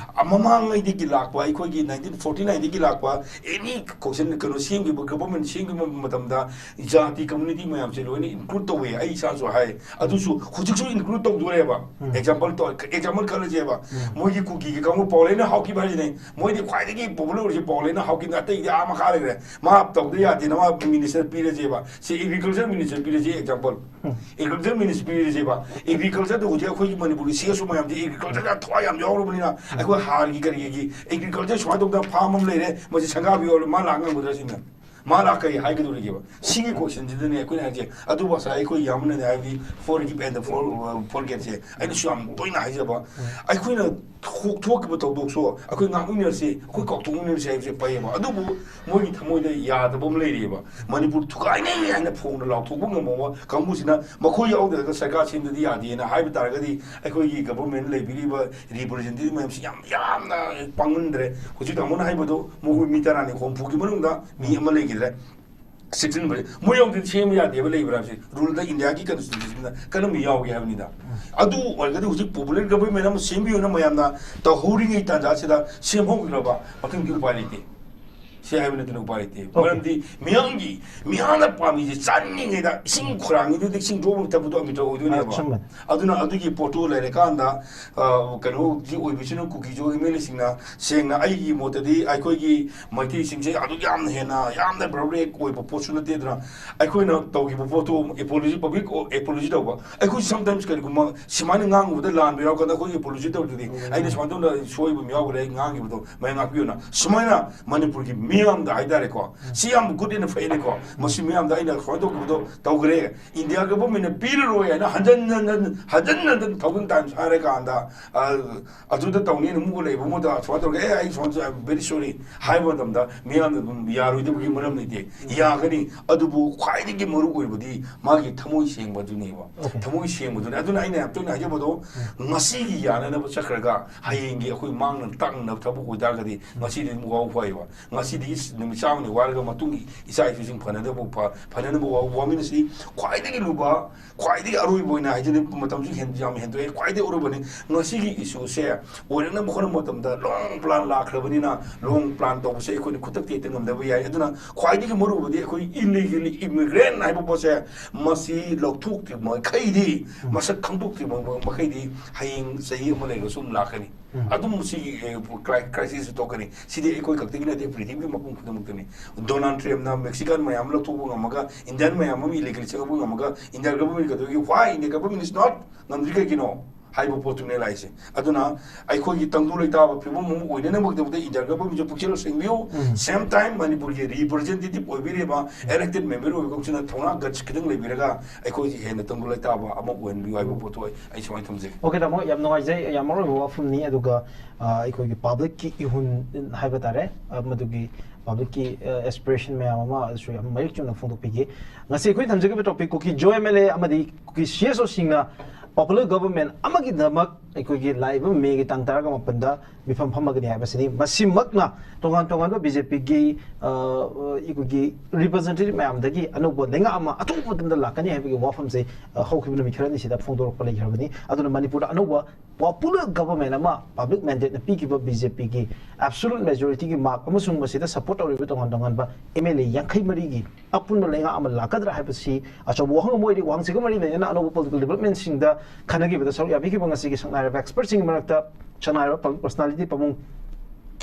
ꯃꯃꯥꯡꯉꯩꯗꯒꯤ ꯂꯥꯛꯄ, ꯑꯩꯈꯣꯏꯒꯤ ꯅꯥꯏꯟꯇꯤꯟ ꯐꯣꯔꯇꯤ ꯅꯥꯏꯟꯗꯒꯤ ꯂꯥꯛꯄ ꯑꯦꯅꯤ ꯀꯣꯏꯁꯟ, ꯀꯩꯅꯣ, ꯁꯦꯝꯈꯤꯕ, ꯒꯕꯔꯃꯦꯟ ꯁꯦꯝꯈꯤꯕ ꯃꯇꯝꯗ ꯖꯥꯇꯤ ꯀꯝꯃ꯭ꯌꯨꯅꯤꯇꯤ ꯃꯌꯥꯝꯁꯦ ꯂꯣꯏꯅ ꯏꯟꯀ꯭ꯂꯨꯗ ꯇꯧꯋꯦ꯫ ꯑꯩ ꯏꯁꯥꯁꯨ ꯍꯥꯏ, ꯑꯗꯨꯁꯨ ꯍꯧꯖꯤꯛꯁꯨ ꯏꯟꯀ꯭ꯂꯨꯗ ꯇꯧꯗꯣꯔꯦꯕ꯫ ꯑꯦꯛꯖꯥꯝꯄꯜ ꯇꯧ-, ꯑꯦꯛꯖꯥꯝꯄꯜ ꯈꯜꯂꯁꯦꯕ, ꯃꯣꯏꯒꯤ ꯀꯨꯀꯤꯒꯤ ꯀꯥꯡꯕꯨ ꯄꯥꯎꯂꯩꯅ ꯍꯥꯎꯈꯤꯕ ꯍꯥꯏꯁꯤꯅꯦ꯫ ꯃꯣꯏꯗꯤ ꯈ꯭ꯋꯥꯏꯗꯒꯤ ꯄꯣꯄꯨꯂꯔ ꯑꯣꯏꯔꯤꯁꯦ ꯄꯥꯎꯂꯩꯅ ꯍꯥꯎꯈꯤꯕꯅ, ꯑꯇꯩꯗꯤ ꯑꯥ ꯃꯈꯥ ꯂꯩꯈ꯭ꯔꯦ꯫ ꯃꯥ ꯇꯧꯗ ꯌꯥꯗꯦꯅ ꯃꯥ ꯃꯤꯅꯤꯁꯇꯔ ꯄꯤꯔꯁꯦꯕ, ꯁꯤ ꯑꯦꯒ꯭ꯔꯤꯀꯜꯆꯔ ꯃꯤꯅꯤꯁꯇꯔ ꯄꯤꯔꯁꯦ ꯑꯦꯛꯖꯥꯝꯄꯜ꯫ ꯑꯦꯒ꯭ꯔꯤꯀꯜꯆꯔ ꯃꯤꯅꯤꯁꯇꯔ ꯄꯤꯔꯁꯦꯕ, ꯑꯦꯒ꯭ꯔꯤꯀꯜꯆꯔꯗ ꯍꯧꯖꯤꯛ ꯑꯩꯈꯣꯏꯒꯤ ꯃꯅꯤꯄꯨꯔꯒꯤ ꯁꯤ ꯑꯦꯁ ꯑꯣ ꯃꯌꯥꯝꯁꯦ ꯑꯦꯒ꯭ꯔꯤꯀꯜꯆꯔꯗ ꯊꯋꯥꯏ ꯌꯥꯝ ꯌꯥꯎꯔꯕꯅꯤꯅ, ꯑꯩꯈꯣꯏ ꯍꯥꯔꯒꯤ ꯀꯔꯤꯒꯤ ꯑꯦꯒ꯭ꯔꯤꯀꯜꯆꯔ ꯁꯨꯃꯥꯏꯅ ꯇꯧꯗꯅ ꯐꯥꯔꯝ ꯑꯃ ꯂꯩꯔꯦ, ꯃꯁꯤ ꯁꯪꯒꯥꯕ ꯌꯣꯜꯂꯦ, ꯃꯥ ꯂꯥꯛ ꯉꯝꯒꯗ꯭ꯔꯥ ꯁꯤꯅ? ꯃꯥ ꯂꯥꯛ ꯀꯔꯤ ꯍꯥꯏꯒꯗꯧꯔꯤꯒꯦꯕ? ꯁꯤꯒꯤ ꯀꯣꯏꯁꯟꯁꯤꯗꯅꯦ ꯑꯩꯈꯣꯏꯅ ꯍꯥꯏꯁꯦ꯫ ꯑꯗꯨꯕꯨ ꯉꯁꯥꯏ ꯑꯩꯈꯣꯏ ꯌꯥꯝꯕꯅꯗꯤ ꯍꯥꯏꯕꯗꯤ forgive and the for, for ꯒꯦꯠꯁꯦ ꯑꯩꯅꯁꯨ ꯌꯥꯝ ꯇꯣꯏꯅ ꯍꯥꯏꯖꯕ, ꯑꯩꯈꯣꯏꯅ ꯊꯣꯛ-, ꯊꯣꯛꯈꯤꯕ ꯊꯧꯗꯣꯛꯁꯨ ꯑꯩꯈꯣꯏ ꯉꯥꯛꯃꯤꯟꯅꯔꯁꯤ, ꯑꯩꯈꯣꯏ ꯀꯥꯎꯊꯣꯛꯃꯤꯟꯅꯔꯁꯤ ꯍꯥꯏꯕꯁꯦ ꯐꯩꯌꯦꯕ꯫ ꯑꯗꯨꯕꯨ ꯃꯣꯏꯒꯤ ꯊꯃꯣꯏꯗ ꯌꯥꯗꯕ ꯑꯃ ꯂꯩꯔꯤꯑꯕ꯫ ꯃꯅꯤꯄꯨꯔ ꯊꯨꯒꯥꯏꯅꯩ ꯍꯥꯏꯅ ꯐꯣꯡꯅ ꯂꯥꯎꯊꯣꯛꯄ ꯉꯝꯃꯕ ꯀꯥꯡꯕꯨꯁꯤꯅ ꯃꯈꯣꯏ ꯌꯥꯎꯗ꯭ꯔꯒ ꯁꯔꯀꯥꯔ ꯁꯦꯝꯗꯗꯤ ꯌꯥꯗꯦꯅ ꯍꯥꯏꯕ ꯇꯥꯔꯒꯗꯤ, ꯑꯩꯈꯣꯏꯒꯤ ꯒꯚꯔꯟꯃꯦꯟ ꯂꯩꯕꯤꯔꯤꯕ ꯔꯤꯄ꯭ꯔꯖꯦꯟꯇꯦꯇꯤꯚ ꯃꯌꯥꯝꯁꯤ ꯌꯥꯝ ꯌꯥꯝꯅ ꯄꯥꯡꯃꯟꯗ꯭ꯔꯦ꯫ ꯍꯧꯖꯤꯛ ꯇꯥꯃꯣꯅ ꯍꯥꯏꯕꯗꯣ, ꯃꯈꯣꯏ ꯃꯤ ꯇꯔꯥꯅꯤ ꯍꯨꯝꯐꯨꯒꯤ ꯃꯅꯨꯡꯗ ꯃꯤ ꯑꯃ ꯂꯩꯈꯤꯗ꯭ꯔꯦ꯫ Sixteen percent. ꯃꯣꯏ ꯌꯥꯎꯗ꯭ꯔꯗꯤ ꯁꯦꯝꯕ ꯌꯥꯗꯦꯕ ꯂꯩꯕ꯭ꯔꯥ ꯍꯥꯏꯕꯁꯦ, ꯔꯨꯜꯗ, ꯏꯟꯗꯤꯌꯥꯒꯤ ꯀꯟꯁꯇꯤꯇ꯭ꯌꯨꯁꯟꯗ ꯀꯔꯝꯕ ꯌꯥꯎꯒꯦ ꯍꯥꯏꯕꯅꯤꯗ꯫ ꯑꯗꯨ ꯑꯣꯏꯔꯒꯗꯤ ꯍꯧꯖꯤꯛ ꯄꯣꯄꯨꯂꯔ ꯒꯚꯔꯟꯃꯦꯟ ꯑꯃ ꯁꯦꯝꯕꯤꯌꯨꯅ ꯃꯌꯥꯝꯅ ꯇꯧꯍꯧꯔꯤꯉꯩ ꯇꯥꯟꯖꯥꯁꯤꯗ ꯁꯦꯝꯍꯧꯗ꯭ꯔꯕ ꯃꯊꯪꯗꯤ ꯎꯄꯥꯏ ꯂꯩꯇꯦ꯫ ꯁꯤ ꯍꯥꯏꯕ ꯅꯠꯇꯅ ꯎꯄꯥꯏ ꯂꯩꯇꯦ꯫ ꯑꯣꯀꯦ꯫ ꯃꯔꯝꯗꯤ ꯃꯤꯌꯥꯝꯒꯤ, ꯃꯤꯌꯥꯝꯅ ꯄꯥꯝꯃꯤꯁꯦ, ꯆꯥꯅꯤꯡꯉꯤꯉꯩꯗ ꯏꯁꯤꯡ ꯈꯨꯔꯥꯡꯉꯤꯗꯨꯗꯤ ꯏꯁꯤꯡ ꯆꯣꯕ ꯊꯛꯄꯗꯣ ꯑꯃꯤꯇ ꯑꯣꯏꯗꯣꯏꯅꯦꯕ꯫ ꯑꯆꯨꯝꯕꯅꯤ꯫ ꯑꯗꯨꯅ ꯑꯗꯨꯒꯤ ꯄꯣꯠꯇꯨ ꯂꯩꯔꯀꯥꯟꯗ, ꯑ, ꯀꯩꯅꯣꯗꯤ ꯑꯣꯏꯕꯁꯤꯅ ꯀꯨꯀꯤꯁꯨ ꯑꯦꯝ ꯑꯦꯜ ꯑꯦꯁꯤꯡꯅ ꯁꯦꯡꯅ ꯑꯩꯒꯤ ꯃꯣꯠꯇꯗꯤ ꯑꯩꯈꯣꯏꯒꯤ ꯃꯩꯇꯩꯁꯤꯡꯁꯦ ꯑꯗꯨꯛ ꯌꯥꯝꯅ ꯍꯦꯟꯅ ꯌꯥꯝꯅ ꯕ꯭ꯔꯕꯔꯦꯛ ꯑꯣꯏꯕ ꯄꯣꯠꯁꯨ ꯅꯠꯇꯦꯗꯅ꯫ ꯑꯩꯈꯣꯏꯅ ꯇꯧꯈꯤꯕ ꯄꯣꯠꯇꯨ ꯑꯦꯄꯣꯂꯣꯖꯤ, ꯄꯕ꯭ꯂꯤꯛ ꯑꯦꯄꯣꯂꯣꯖꯤ ꯇꯧꯕ꯫ ꯑꯩꯈꯣꯏ ꯁꯝꯇꯥꯏꯝꯁ ꯀꯔꯤꯒꯨꯝꯕ ꯁꯨꯃꯥꯏꯅ ꯉꯥꯡꯉꯨꯕꯗ ꯂꯥꯟꯕ ꯌꯥꯎꯔꯀꯥꯟꯗ ꯑꯩꯈꯣꯏ ꯑꯦꯄꯣꯂꯣꯖꯤ ꯇꯧꯗ꯭ꯔꯗꯤ, ꯎꯝ꯫ ꯑꯩꯅ ꯁꯨꯃꯥꯏꯅ ꯇꯧꯗꯅ ꯁꯣꯏꯕ ꯑꯃ ꯌꯥꯎꯈ꯭ꯔꯦ, ꯑꯩ ꯉꯥꯡꯈꯤꯕꯗꯣ ꯃꯌꯥꯝ ꯉꯥꯛꯄꯤꯌꯨꯅ꯫ ꯁꯨꯃꯥꯏꯅ ꯃꯅꯤꯄꯨꯔꯒꯤ ꯃꯤ ꯃꯤꯌꯥꯝꯗ ꯍꯥꯏꯇꯥꯔꯦꯀꯣ, ꯁꯤ ꯌꯥꯝ ꯒꯨꯗ ꯑꯦꯟ ꯐꯩꯅꯦꯀꯣ꯫ ꯃꯁꯤ ꯃꯤꯌꯥꯝꯗ ꯑꯩꯅ ꯁꯨꯃꯥꯏꯅ ꯇꯧꯈꯤꯕꯗꯣ ꯇꯧꯈ꯭ꯔꯦ, ꯏꯟꯗꯤꯌꯥ ꯒꯚꯔꯟꯃꯦꯟꯠꯅ ꯄꯤꯔꯔꯣꯏ ꯍꯥꯏꯅ ꯍꯟꯖꯟ ꯍꯟꯖꯟ ꯍꯟꯖꯟ ꯍꯟꯖꯟ ꯊꯥꯎꯖꯟ ꯇꯥꯏꯝꯁ ꯍꯥꯏꯔꯀꯥꯟꯗ, ꯑ, ꯑꯗꯨꯗ ꯇꯧꯅꯤꯅ ꯑꯃꯨꯛ ꯂꯩꯕ ꯃꯣꯏꯗ ꯁꯨꯃꯥꯏꯅ ꯇꯧꯔꯒ, "ꯑꯦ, ꯑꯩ ꯁꯨꯃꯥꯏꯅ ꯇꯧ, I am very sorry" ꯍꯥꯏꯕ ꯃꯇꯝꯗ ꯃꯤꯌꯥꯝꯅ ꯑꯗꯨꯝ ꯌꯥꯔꯣꯏꯗꯕꯒꯤ ꯃꯔꯝ ꯂꯩꯇꯦ꯫ ꯌꯥꯒꯅꯤ꯫ ꯑꯗꯨꯕꯨ ꯈ꯭ꯋꯥꯏꯗꯒꯤ ꯃꯔꯨ ꯑꯣꯏꯕꯗꯤ ꯃꯥꯒꯤ ꯊꯃꯣꯏ ꯁꯦꯡꯕꯗꯨꯅꯦꯕ꯫ ꯊꯃꯣꯏ ꯁꯦꯡꯕꯗꯨꯅꯦ꯫ ꯑꯗꯨꯅ ꯑꯩꯅ ꯌꯥꯝ ꯇꯣꯏꯅ ꯍꯥꯏꯖꯕꯗꯣ, ꯉꯁꯤꯒꯤ ꯌꯥꯅꯅꯕ ꯆꯠꯈ꯭ꯔꯒ ꯍꯌꯦꯡꯒꯤ ꯑꯩꯈꯣꯏ ꯃꯥꯡꯅ ꯇꯥꯛꯅꯅꯕ ꯊꯕꯛ ꯑꯣꯏꯇꯥꯔꯒꯗꯤ ꯉꯁꯤꯗꯤ ꯑꯗꯨꯝ ꯋꯥꯍꯧ ꯐꯩꯕ꯫ ꯉꯁꯤꯗꯤ ꯅꯨꯃꯤꯠ ꯆꯥꯝꯃꯅꯤ ꯋꯥꯔꯒ ꯃꯇꯨꯡꯒꯤ ꯏꯆꯥ ꯏꯁꯨꯁꯤꯡ ꯐꯅꯅꯕ ꯐ-, ꯐꯅꯅꯕ ꯋꯥ-, ꯋꯥꯃꯤꯟꯅꯁꯤ꯫ ꯈ꯭ꯋꯥꯏꯗꯒꯤ ꯂꯨꯕ, ꯈ꯭ꯋꯥꯏꯗꯒꯤ ꯑꯔꯣꯏꯕ ꯑꯣꯏꯅ ꯍꯥꯏꯖꯅꯤꯡ, ꯃꯇꯝꯁꯨ ꯍꯦꯟ-, ꯌꯥꯝ ꯍꯦꯟꯗꯣꯛꯑꯦ, ꯈ꯭ꯋꯥꯏꯗꯒꯤ ꯑꯔꯣꯏꯕꯅꯤ꯫ ꯉꯁꯤꯒꯤ ꯏꯁꯨꯁꯦ ꯑꯣꯏꯔꯛꯅꯕ ꯍꯣꯠꯅꯕ ꯃꯇꯝꯗ ꯂꯣꯡ ꯄ꯭ꯂꯥꯟ ꯂꯥꯛꯈ꯭ꯔꯕꯅꯤꯅ, ꯂꯣꯡ ꯄ꯭ꯂꯥꯟ ꯇꯧꯕꯁꯦ ꯑꯩꯈꯣꯏꯅ ꯈꯨꯗꯛꯇ ꯍꯦꯛꯇ ꯉꯝꯗꯕ ꯌꯥꯏ꯫ ꯑꯗꯨꯅ ꯈ꯭ꯋꯥꯏꯗꯒꯤ ꯃꯔꯨ ꯑꯣꯏꯕꯗꯤ ꯑꯩꯈꯣꯏ ꯏꯂꯤꯒꯦꯜ ꯏꯃꯤꯒ꯭ꯔꯦꯟ ꯍꯥꯏꯕ ꯄꯣꯠꯁꯦ ꯃꯁꯤ ꯂꯧꯊꯣꯛꯇ꯭ꯔꯤꯕ ꯃꯈꯩꯗꯤ, ꯃꯁꯛ ꯈꯪꯗꯣꯛꯇ꯭ꯔꯤꯕ ꯃꯈꯩꯗꯤ ꯍꯌꯦꯡ ꯆꯍꯤ ꯑꯃ ꯂꯩꯔꯒꯁꯨ ꯑꯗꯨꯝ ꯂꯥꯛꯀꯅꯤ꯫ ꯑꯗꯨꯝ ꯁꯤꯒꯤ, ꯑꯦ, ꯀ꯭ꯔꯥꯏ-, ꯀ꯭ꯔꯥꯏꯁꯤꯁ ꯊꯣꯛꯀꯅꯤ꯫ ꯁꯤꯗꯤ ꯑꯩꯈꯣꯏ ꯈꯛꯇꯒꯤ ꯅꯠꯇꯦ, ꯄ꯭ꯔꯤꯊꯤꯕꯤꯒꯤ ꯃꯐꯝ ꯈꯨꯗꯤꯡꯃꯛꯇꯅꯤ꯫ ꯗꯣꯅꯥꯜꯗ ꯇ꯭ꯔꯝꯞꯅ ꯃꯦꯛꯁꯤꯀꯥꯟ ꯃꯌꯥꯝ ꯂꯧꯊꯣꯛꯄ ꯉꯝꯃꯒ, ꯏꯟꯗꯤꯌꯥꯟ ꯃꯌꯥꯝ ꯑꯃ ꯏꯂꯤꯒꯦꯜ ꯆꯪꯉꯛꯄ ꯉꯝꯃꯒ, ꯏꯟꯗꯤꯌꯥꯟ ꯒꯚꯔꯟꯃꯦꯟꯠ ꯀꯩꯗꯧꯒꯦ? Why India government is not ꯉꯝꯗ꯭ꯔꯤ ꯀꯩꯒꯤꯅꯣ ꯍꯥꯏꯕ ꯄꯣꯠꯇꯨꯅꯦ ꯂꯥꯛꯏꯁꯦ꯫ ꯑꯗꯨꯅ ꯑꯩꯈꯣꯏꯒꯤ ꯇꯪꯗꯨ ꯂꯩꯇꯥꯕ ꯐꯤꯕꯝ ꯑꯃ ꯑꯣꯏꯅꯅꯕꯒꯤꯗꯃꯛꯇ ꯏꯟꯗꯤꯌꯥꯟ ꯒꯚꯔꯟꯃꯦꯟꯠꯁꯨ ꯄꯨꯛꯆꯦꯜ ꯁꯦꯡꯕꯤꯌꯨ꯫ ꯁꯦꯝ ꯇꯥꯏꯝ ꯃꯅꯤꯄꯨꯔꯒꯤ ꯔꯤꯄ꯭ꯔꯖꯦꯟꯇꯦꯇꯤꯚ ꯑꯣꯏꯕꯤꯔꯤꯕ, ꯏꯂꯦꯛꯇꯦꯗ ꯃꯦꯝꯕꯔ ꯑꯣꯏꯕ ꯀꯥꯡꯕꯨꯁꯤꯅ ꯊꯧꯅꯥ ꯒꯠꯁ ꯈꯤꯇꯪ ꯂꯩꯕꯤꯔꯒ ꯑꯩꯈꯣꯏꯁꯤ ꯍꯦꯟꯅ ꯇꯪꯗꯨ ꯂꯩꯇꯥꯕ ꯑꯃ ꯑꯣꯏꯍꯟꯕꯤꯌꯨ ꯍꯥꯏꯕ ꯄꯣꯠꯇꯣ ꯑꯩ, ꯑꯩ ꯁꯨꯃꯥꯏꯅ ꯊꯝꯖꯒꯦ꯫ ꯑꯣꯀꯦ, ꯇꯥꯃꯣ, ꯌꯥꯝ ꯅꯨꯡꯉꯥꯏꯖꯩ꯫ ꯌꯥꯝ ꯃꯔꯨ ꯑꯣꯏꯕ ꯋꯥꯐꯝꯅꯤ꯫ ꯑꯗꯨꯒ, ꯑ, ꯑꯩꯈꯣꯏꯒꯤ ꯄꯕ꯭ꯂꯤꯛꯀꯤ ꯏꯍꯨꯟ ꯍꯥꯏꯕ ꯇꯥꯔꯦ, ꯑ, ꯃꯗꯨꯒꯤ ꯄꯕ꯭ꯂꯤꯛꯀꯤ, ꯑ, ꯑꯦꯁꯄꯤꯔꯦꯁꯟ ꯃꯌꯥꯝ ꯑꯃ ꯑꯗꯨꯁꯨ ꯌꯥꯝ ꯃꯌꯦꯛ ꯆꯨꯝꯅ ꯐꯣꯡꯗꯣꯛꯄꯤꯈꯤ꯫ ꯉꯁꯤ ꯑꯩꯈꯣꯏ ꯊꯝꯖꯈꯤꯕ ꯇꯣꯄꯤꯛ, ꯀꯨꯀꯤ ꯖꯣ ꯑꯦꯝ ꯑꯦꯜ ꯑꯦ ꯑꯃꯗꯤ ꯀꯨꯀꯤ ꯁꯤ ꯑꯦꯁ ꯑꯣꯁꯤꯡꯅ ꯄꯣꯄꯨꯂꯔ ꯒꯚꯔꯟꯃꯦꯟꯠ ꯑꯃꯒꯤꯗꯃꯛ ꯑꯩꯈꯣꯏꯒꯤ ꯂꯥꯛꯏꯕ ꯃꯦꯒꯤ ꯇꯥꯡ ꯇꯔꯥꯒ ꯃꯥꯄꯟꯗ ꯃꯤꯐꯝ ꯐꯝꯃꯒꯅꯤ ꯍꯥꯏꯕꯁꯤꯅꯤ꯫ ꯃꯁꯤꯃꯛꯅ ꯇꯣꯉꯥꯟ ꯇꯣꯉꯥꯟꯕ ꯕꯤ ꯖꯦ ꯄꯤꯒꯤ, ꯑ, ꯑꯩꯈꯣꯏꯒꯤ ꯔꯤꯄ꯭ꯔꯖꯦꯟꯇꯦꯇꯤꯚ ꯃꯌꯥꯝꯗꯒꯤ ꯑꯅꯧꯕ ꯂꯩꯉꯥꯛ ꯑꯃ ꯑꯊꯨꯕ ꯃꯇꯝꯗ ꯂꯥꯛꯀꯅꯤ ꯍꯥꯏꯕꯒꯤ ꯋꯥꯐꯝꯁꯦ, ꯑ, ꯍꯧꯈꯤꯕ ꯅꯨꯃꯤꯠ ꯈꯔꯅꯤꯁꯤꯗ ꯐꯣꯡꯗꯣꯔꯛꯄ ꯂꯩꯈ꯭ꯔꯕꯅꯤ꯫ ꯑꯗꯨꯅ ꯃꯅꯤꯄꯨꯔꯗ ꯑꯅꯧꯕ ꯄꯣꯄꯨꯂꯔ ꯒꯚꯔꯟꯃꯦꯟꯠ ꯑꯃ ꯄꯕ꯭ꯂꯤꯛ ꯃꯦꯟꯗꯦꯠꯅ ꯄꯤꯈꯤꯕ ꯕꯤ ꯖꯦ ꯄꯤꯒꯤ ꯑꯦꯕꯁꯣꯂꯨꯠ ꯃꯦꯖꯣꯔꯤꯇꯤꯒꯤ ꯃꯥꯔꯛ ꯑꯃꯁꯨꯡ ꯃꯁꯤꯗ ꯁꯄꯣꯔꯠ ꯇꯧꯔꯤꯕ ꯇꯣꯉꯥꯟ ꯇꯣꯉꯥꯟꯕ ꯑꯦꯝ ꯑꯦꯜ ꯑꯦ ꯌꯥꯡꯈꯩ ꯃꯔꯤꯒꯤ ꯑꯄꯨꯟꯕ ꯂꯩꯉꯥꯛ ꯑꯃ ꯂꯥꯛꯀꯗ꯭ꯔꯥ ꯍꯥꯏꯕꯁꯤ ꯑꯆꯧꯕ ꯋꯥꯍꯪ ꯑꯃ ꯑꯣꯏꯔꯤ꯫ ꯋꯥꯍꯪꯁꯤꯒ ꯃꯔꯤ ꯂꯩꯅꯅ ꯑꯅꯧꯕ ꯄꯣꯂꯤꯇꯤꯀꯦꯜ ꯗꯤꯕꯦꯂꯞꯃꯦꯟꯠꯁꯤꯡꯗ ꯈꯟꯅꯈꯤꯕꯗ ꯁꯔꯨꯛ ꯌꯥꯕꯤꯈꯤꯕ ꯉꯁꯤꯒꯤ ꯁꯛꯅꯥꯏꯔꯕ ꯑꯦꯛꯁꯄꯔꯠꯁꯤꯡꯒꯤ ꯃꯔꯛꯇ ꯁꯛꯅꯥꯏꯔꯕ ꯄꯕ꯭ꯂꯤꯛ ꯄꯔꯁꯣꯅꯥꯂꯤꯇꯤ ꯄꯥꯕꯨꯡ,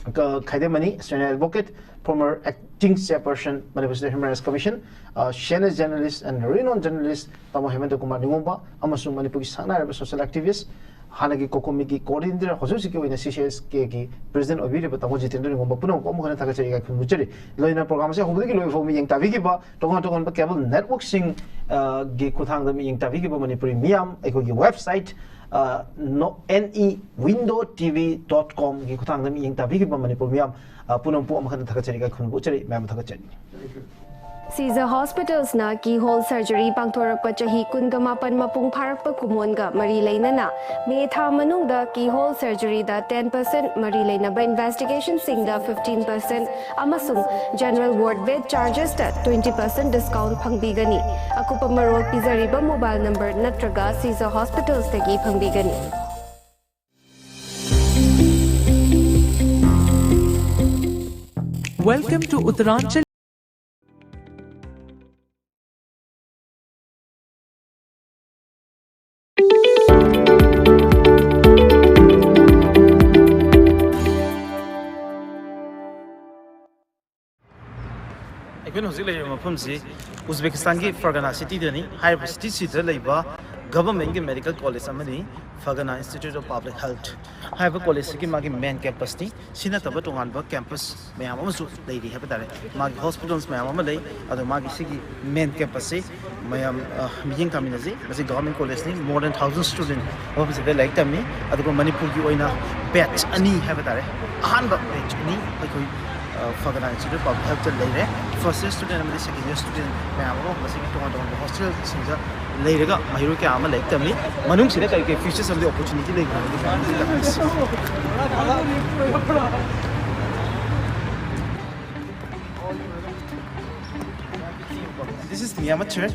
ꯑ, ꯈꯥꯏꯗꯦꯝꯃꯅꯤ, senior advocate, former acting chairperson Manipur State Human Rights Commission, uh, senior journalist and renowned journalist ꯇꯥꯃꯣ ꯍꯦꯃꯟꯇ ꯀꯨꯃꯥꯔ ꯅꯤꯉꯣꯝꯕ, ꯑꯃꯁꯨꯡ ꯃꯅꯤꯄꯨꯔꯒꯤ ꯁꯛꯅꯥꯏꯔꯕ social activist, ꯍꯥꯟꯅꯒꯤ ꯀꯣꯀꯣꯃꯤꯒꯤ coordinator, ꯍꯧꯖꯤꯛ ꯍꯧꯖꯤꯛꯀꯤ ꯑꯣꯏꯅ C C S K ꯒꯤ president ꯑꯣꯏꯕꯤꯔꯤꯕ ꯇꯥꯃꯣ ꯖꯤꯇꯦꯟꯗ꯭ꯔ ꯅꯤꯉꯣꯝꯕ ꯄꯨꯝꯅꯃꯛꯄꯨ ꯑꯃꯨꯛ ꯍꯟꯅ ꯊꯥꯒꯠꯆꯔꯤ, ꯏꯀꯥꯏ ꯈꯨꯝꯅꯖꯔꯤ꯫ ꯂꯣꯏꯅꯅ program ꯑꯁꯤ ꯍꯧꯕꯗꯒꯤ ꯂꯣꯏꯕ ꯐꯥꯎꯕ ꯃꯤꯠꯌꯦꯡ ꯇꯥꯕꯤꯈꯤꯕ, ꯇꯣꯉꯥꯟ ꯇꯣꯉꯥꯟꯕ cable network ꯁꯤꯡ, ꯑ, ꯒꯤ ꯈꯨꯠꯊꯥꯡꯗ ꯃꯤꯠꯌꯦꯡ ꯇꯥꯕꯤꯈꯤꯕ ꯃꯅꯤꯄꯨꯔꯤ ꯃꯤꯌꯥꯝ, ꯑꯩꯈꯣꯏꯒꯤ website, ꯑ, ꯅꯣ-, N E window T V dot com ꯒꯤ ꯈꯨꯠꯊꯥꯡꯗ ꯃꯤꯠꯌꯦꯡ ꯇꯥꯕꯤꯈꯤꯕ ꯃꯅꯤꯄꯨꯔ ꯃꯤꯌꯥꯝ, ꯑ, ꯄꯨꯝꯅꯃꯛꯄꯨ ꯑꯃꯨꯛ ꯍꯟꯅ ꯊꯥꯒꯠꯆꯔꯤ, ꯏꯀꯥꯏ ꯈꯨꯝꯅꯕ ꯎꯠꯆꯔꯤ, ꯃꯌꯥꯝ ꯊꯥꯒꯠꯆꯔꯤ꯫ Caesar Hospitals ꯅ keyhole surgery ꯄꯥꯡꯊꯣꯔꯛꯄ ꯆꯍꯤ ꯀꯨꯟꯒ ꯃꯥꯄꯟ ꯃꯄꯨꯡ ꯐꯥꯔꯛꯄ ꯀꯨꯝꯑꯣꯟꯒ ꯃꯔꯤ ꯂꯩꯅꯅ ꯃꯦ ꯊꯥ ꯃꯅꯨꯡꯗ keyhole surgery ꯗ ten percent, ꯃꯔꯤ ꯂꯩꯅꯕ investigation ꯁꯤꯡꯗ fifteen percent ꯑꯃꯁꯨꯡ general ward bed charges ꯇ twenty percent discount ꯐꯪꯕꯤꯒꯅꯤ꯫ ꯑꯀꯨꯞꯄ ꯃꯔꯣꯜ ꯄꯤꯖꯔꯤꯕ mobile number ꯅꯠꯇ꯭ꯔꯒ Caesar Hospitals ꯇꯒꯤ ꯐꯪꯕꯤꯒꯅꯤ꯫ Welcome to Uttaranchal. ꯑꯩꯈꯣꯏꯅ ꯍꯧꯖꯤꯛ ꯂꯩꯔꯤꯕ ꯃꯐꯝꯁꯤ ꯎꯖꯕꯦꯀꯤꯁꯇꯥꯟꯒꯤ ꯐꯔꯒꯅꯥ ꯁꯤꯇꯤꯗꯅꯤ꯫ ꯍꯥꯏꯔꯤꯕ ꯁꯤꯇꯤꯁꯤꯗ ꯂꯩꯕ government ꯀꯤ medical college ꯑꯃꯅꯤ, ꯐꯔꯒꯅꯥ Institute of Public Health ꯍꯥꯏꯕ college ꯁꯤꯒꯤ ꯃꯥꯒꯤ main campus ꯅꯤ꯫ ꯁꯤ ꯅꯠꯇꯕ ꯇꯣꯉꯥꯟꯕ campus ꯃꯌꯥꯝ ꯑꯃꯁꯨ ꯂꯩꯔꯤ ꯍꯥꯏꯕ ꯇꯥꯔꯦ꯫ ꯃꯥꯒꯤ hospitals ꯃꯌꯥꯝ ꯑꯃ ꯂꯩ, ꯑꯗꯣ ꯃꯥꯒꯤ ꯁꯤꯒꯤ main campus ꯁꯤ ꯃꯌꯥꯝ, ꯑ, ꯃꯤꯠꯌꯦꯡ ꯇꯥꯃꯤꯟꯅꯁꯤ꯫ ꯃꯁꯤ government college ꯅꯤ, more than thousand student ꯃꯐꯝꯁꯤꯗ ꯂꯥꯏꯔꯤꯛ ꯇꯝꯃꯤ꯫ ꯑꯗꯨꯒ ꯃꯅꯤꯄꯨꯔꯒꯤ ꯑꯣꯏꯅ batch ꯑꯅꯤ ꯍꯥꯏꯕ ꯇꯥꯔꯦ, ꯑꯍꯥꯟꯕ batch ꯑꯅꯤ ꯑꯩꯈꯣꯏ, ꯑ, ꯐꯔꯒꯅꯥ Institute of Public Health ꯇ ꯂꯩꯔꯦ꯫ First year student ꯑꯃꯗꯤ second year student ꯃꯌꯥꯝ ꯑꯃ ꯃꯁꯤꯒꯤ ꯇꯣꯉꯥꯟ ꯇꯣꯉꯥꯟꯕ hostel ꯁꯤꯡꯗ ꯂꯩꯔꯒ ꯃꯍꯩꯔꯣꯏ ꯀꯌꯥ ꯑꯃ ꯂꯥꯏꯔꯤꯛ ꯇꯝꯃꯤ꯫ ꯃꯅꯨꯡꯁꯤꯗ ꯀꯔꯤ ꯀꯔꯤ features ꯑꯃꯗꯤ opportunity ꯂꯩꯕꯅꯣ ꯍꯥꯏꯕꯗꯤ ꯃꯌꯥꯝꯁꯤꯗ ꯇꯝꯃꯤ꯫ This is Miyama chair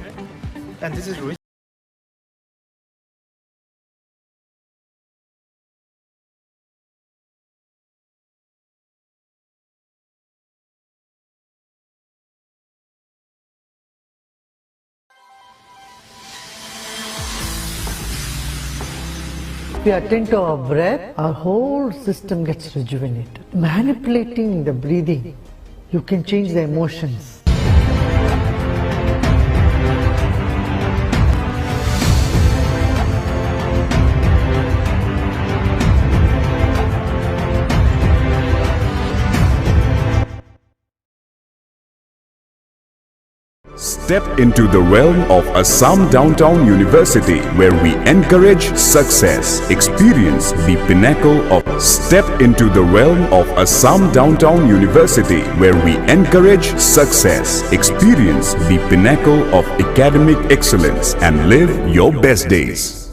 and this is Rohit. If we attend to our breath, our whole system gets rejuvenated. Manipulating the breathing, you can change the emotions. Step into the realm of Assam Downtown University, where we encourage success. Experience the pinnacle of Step into the realm of Assam Downtown University, where we encourage success. Experience the pinnacle of academic excellence and live your best days.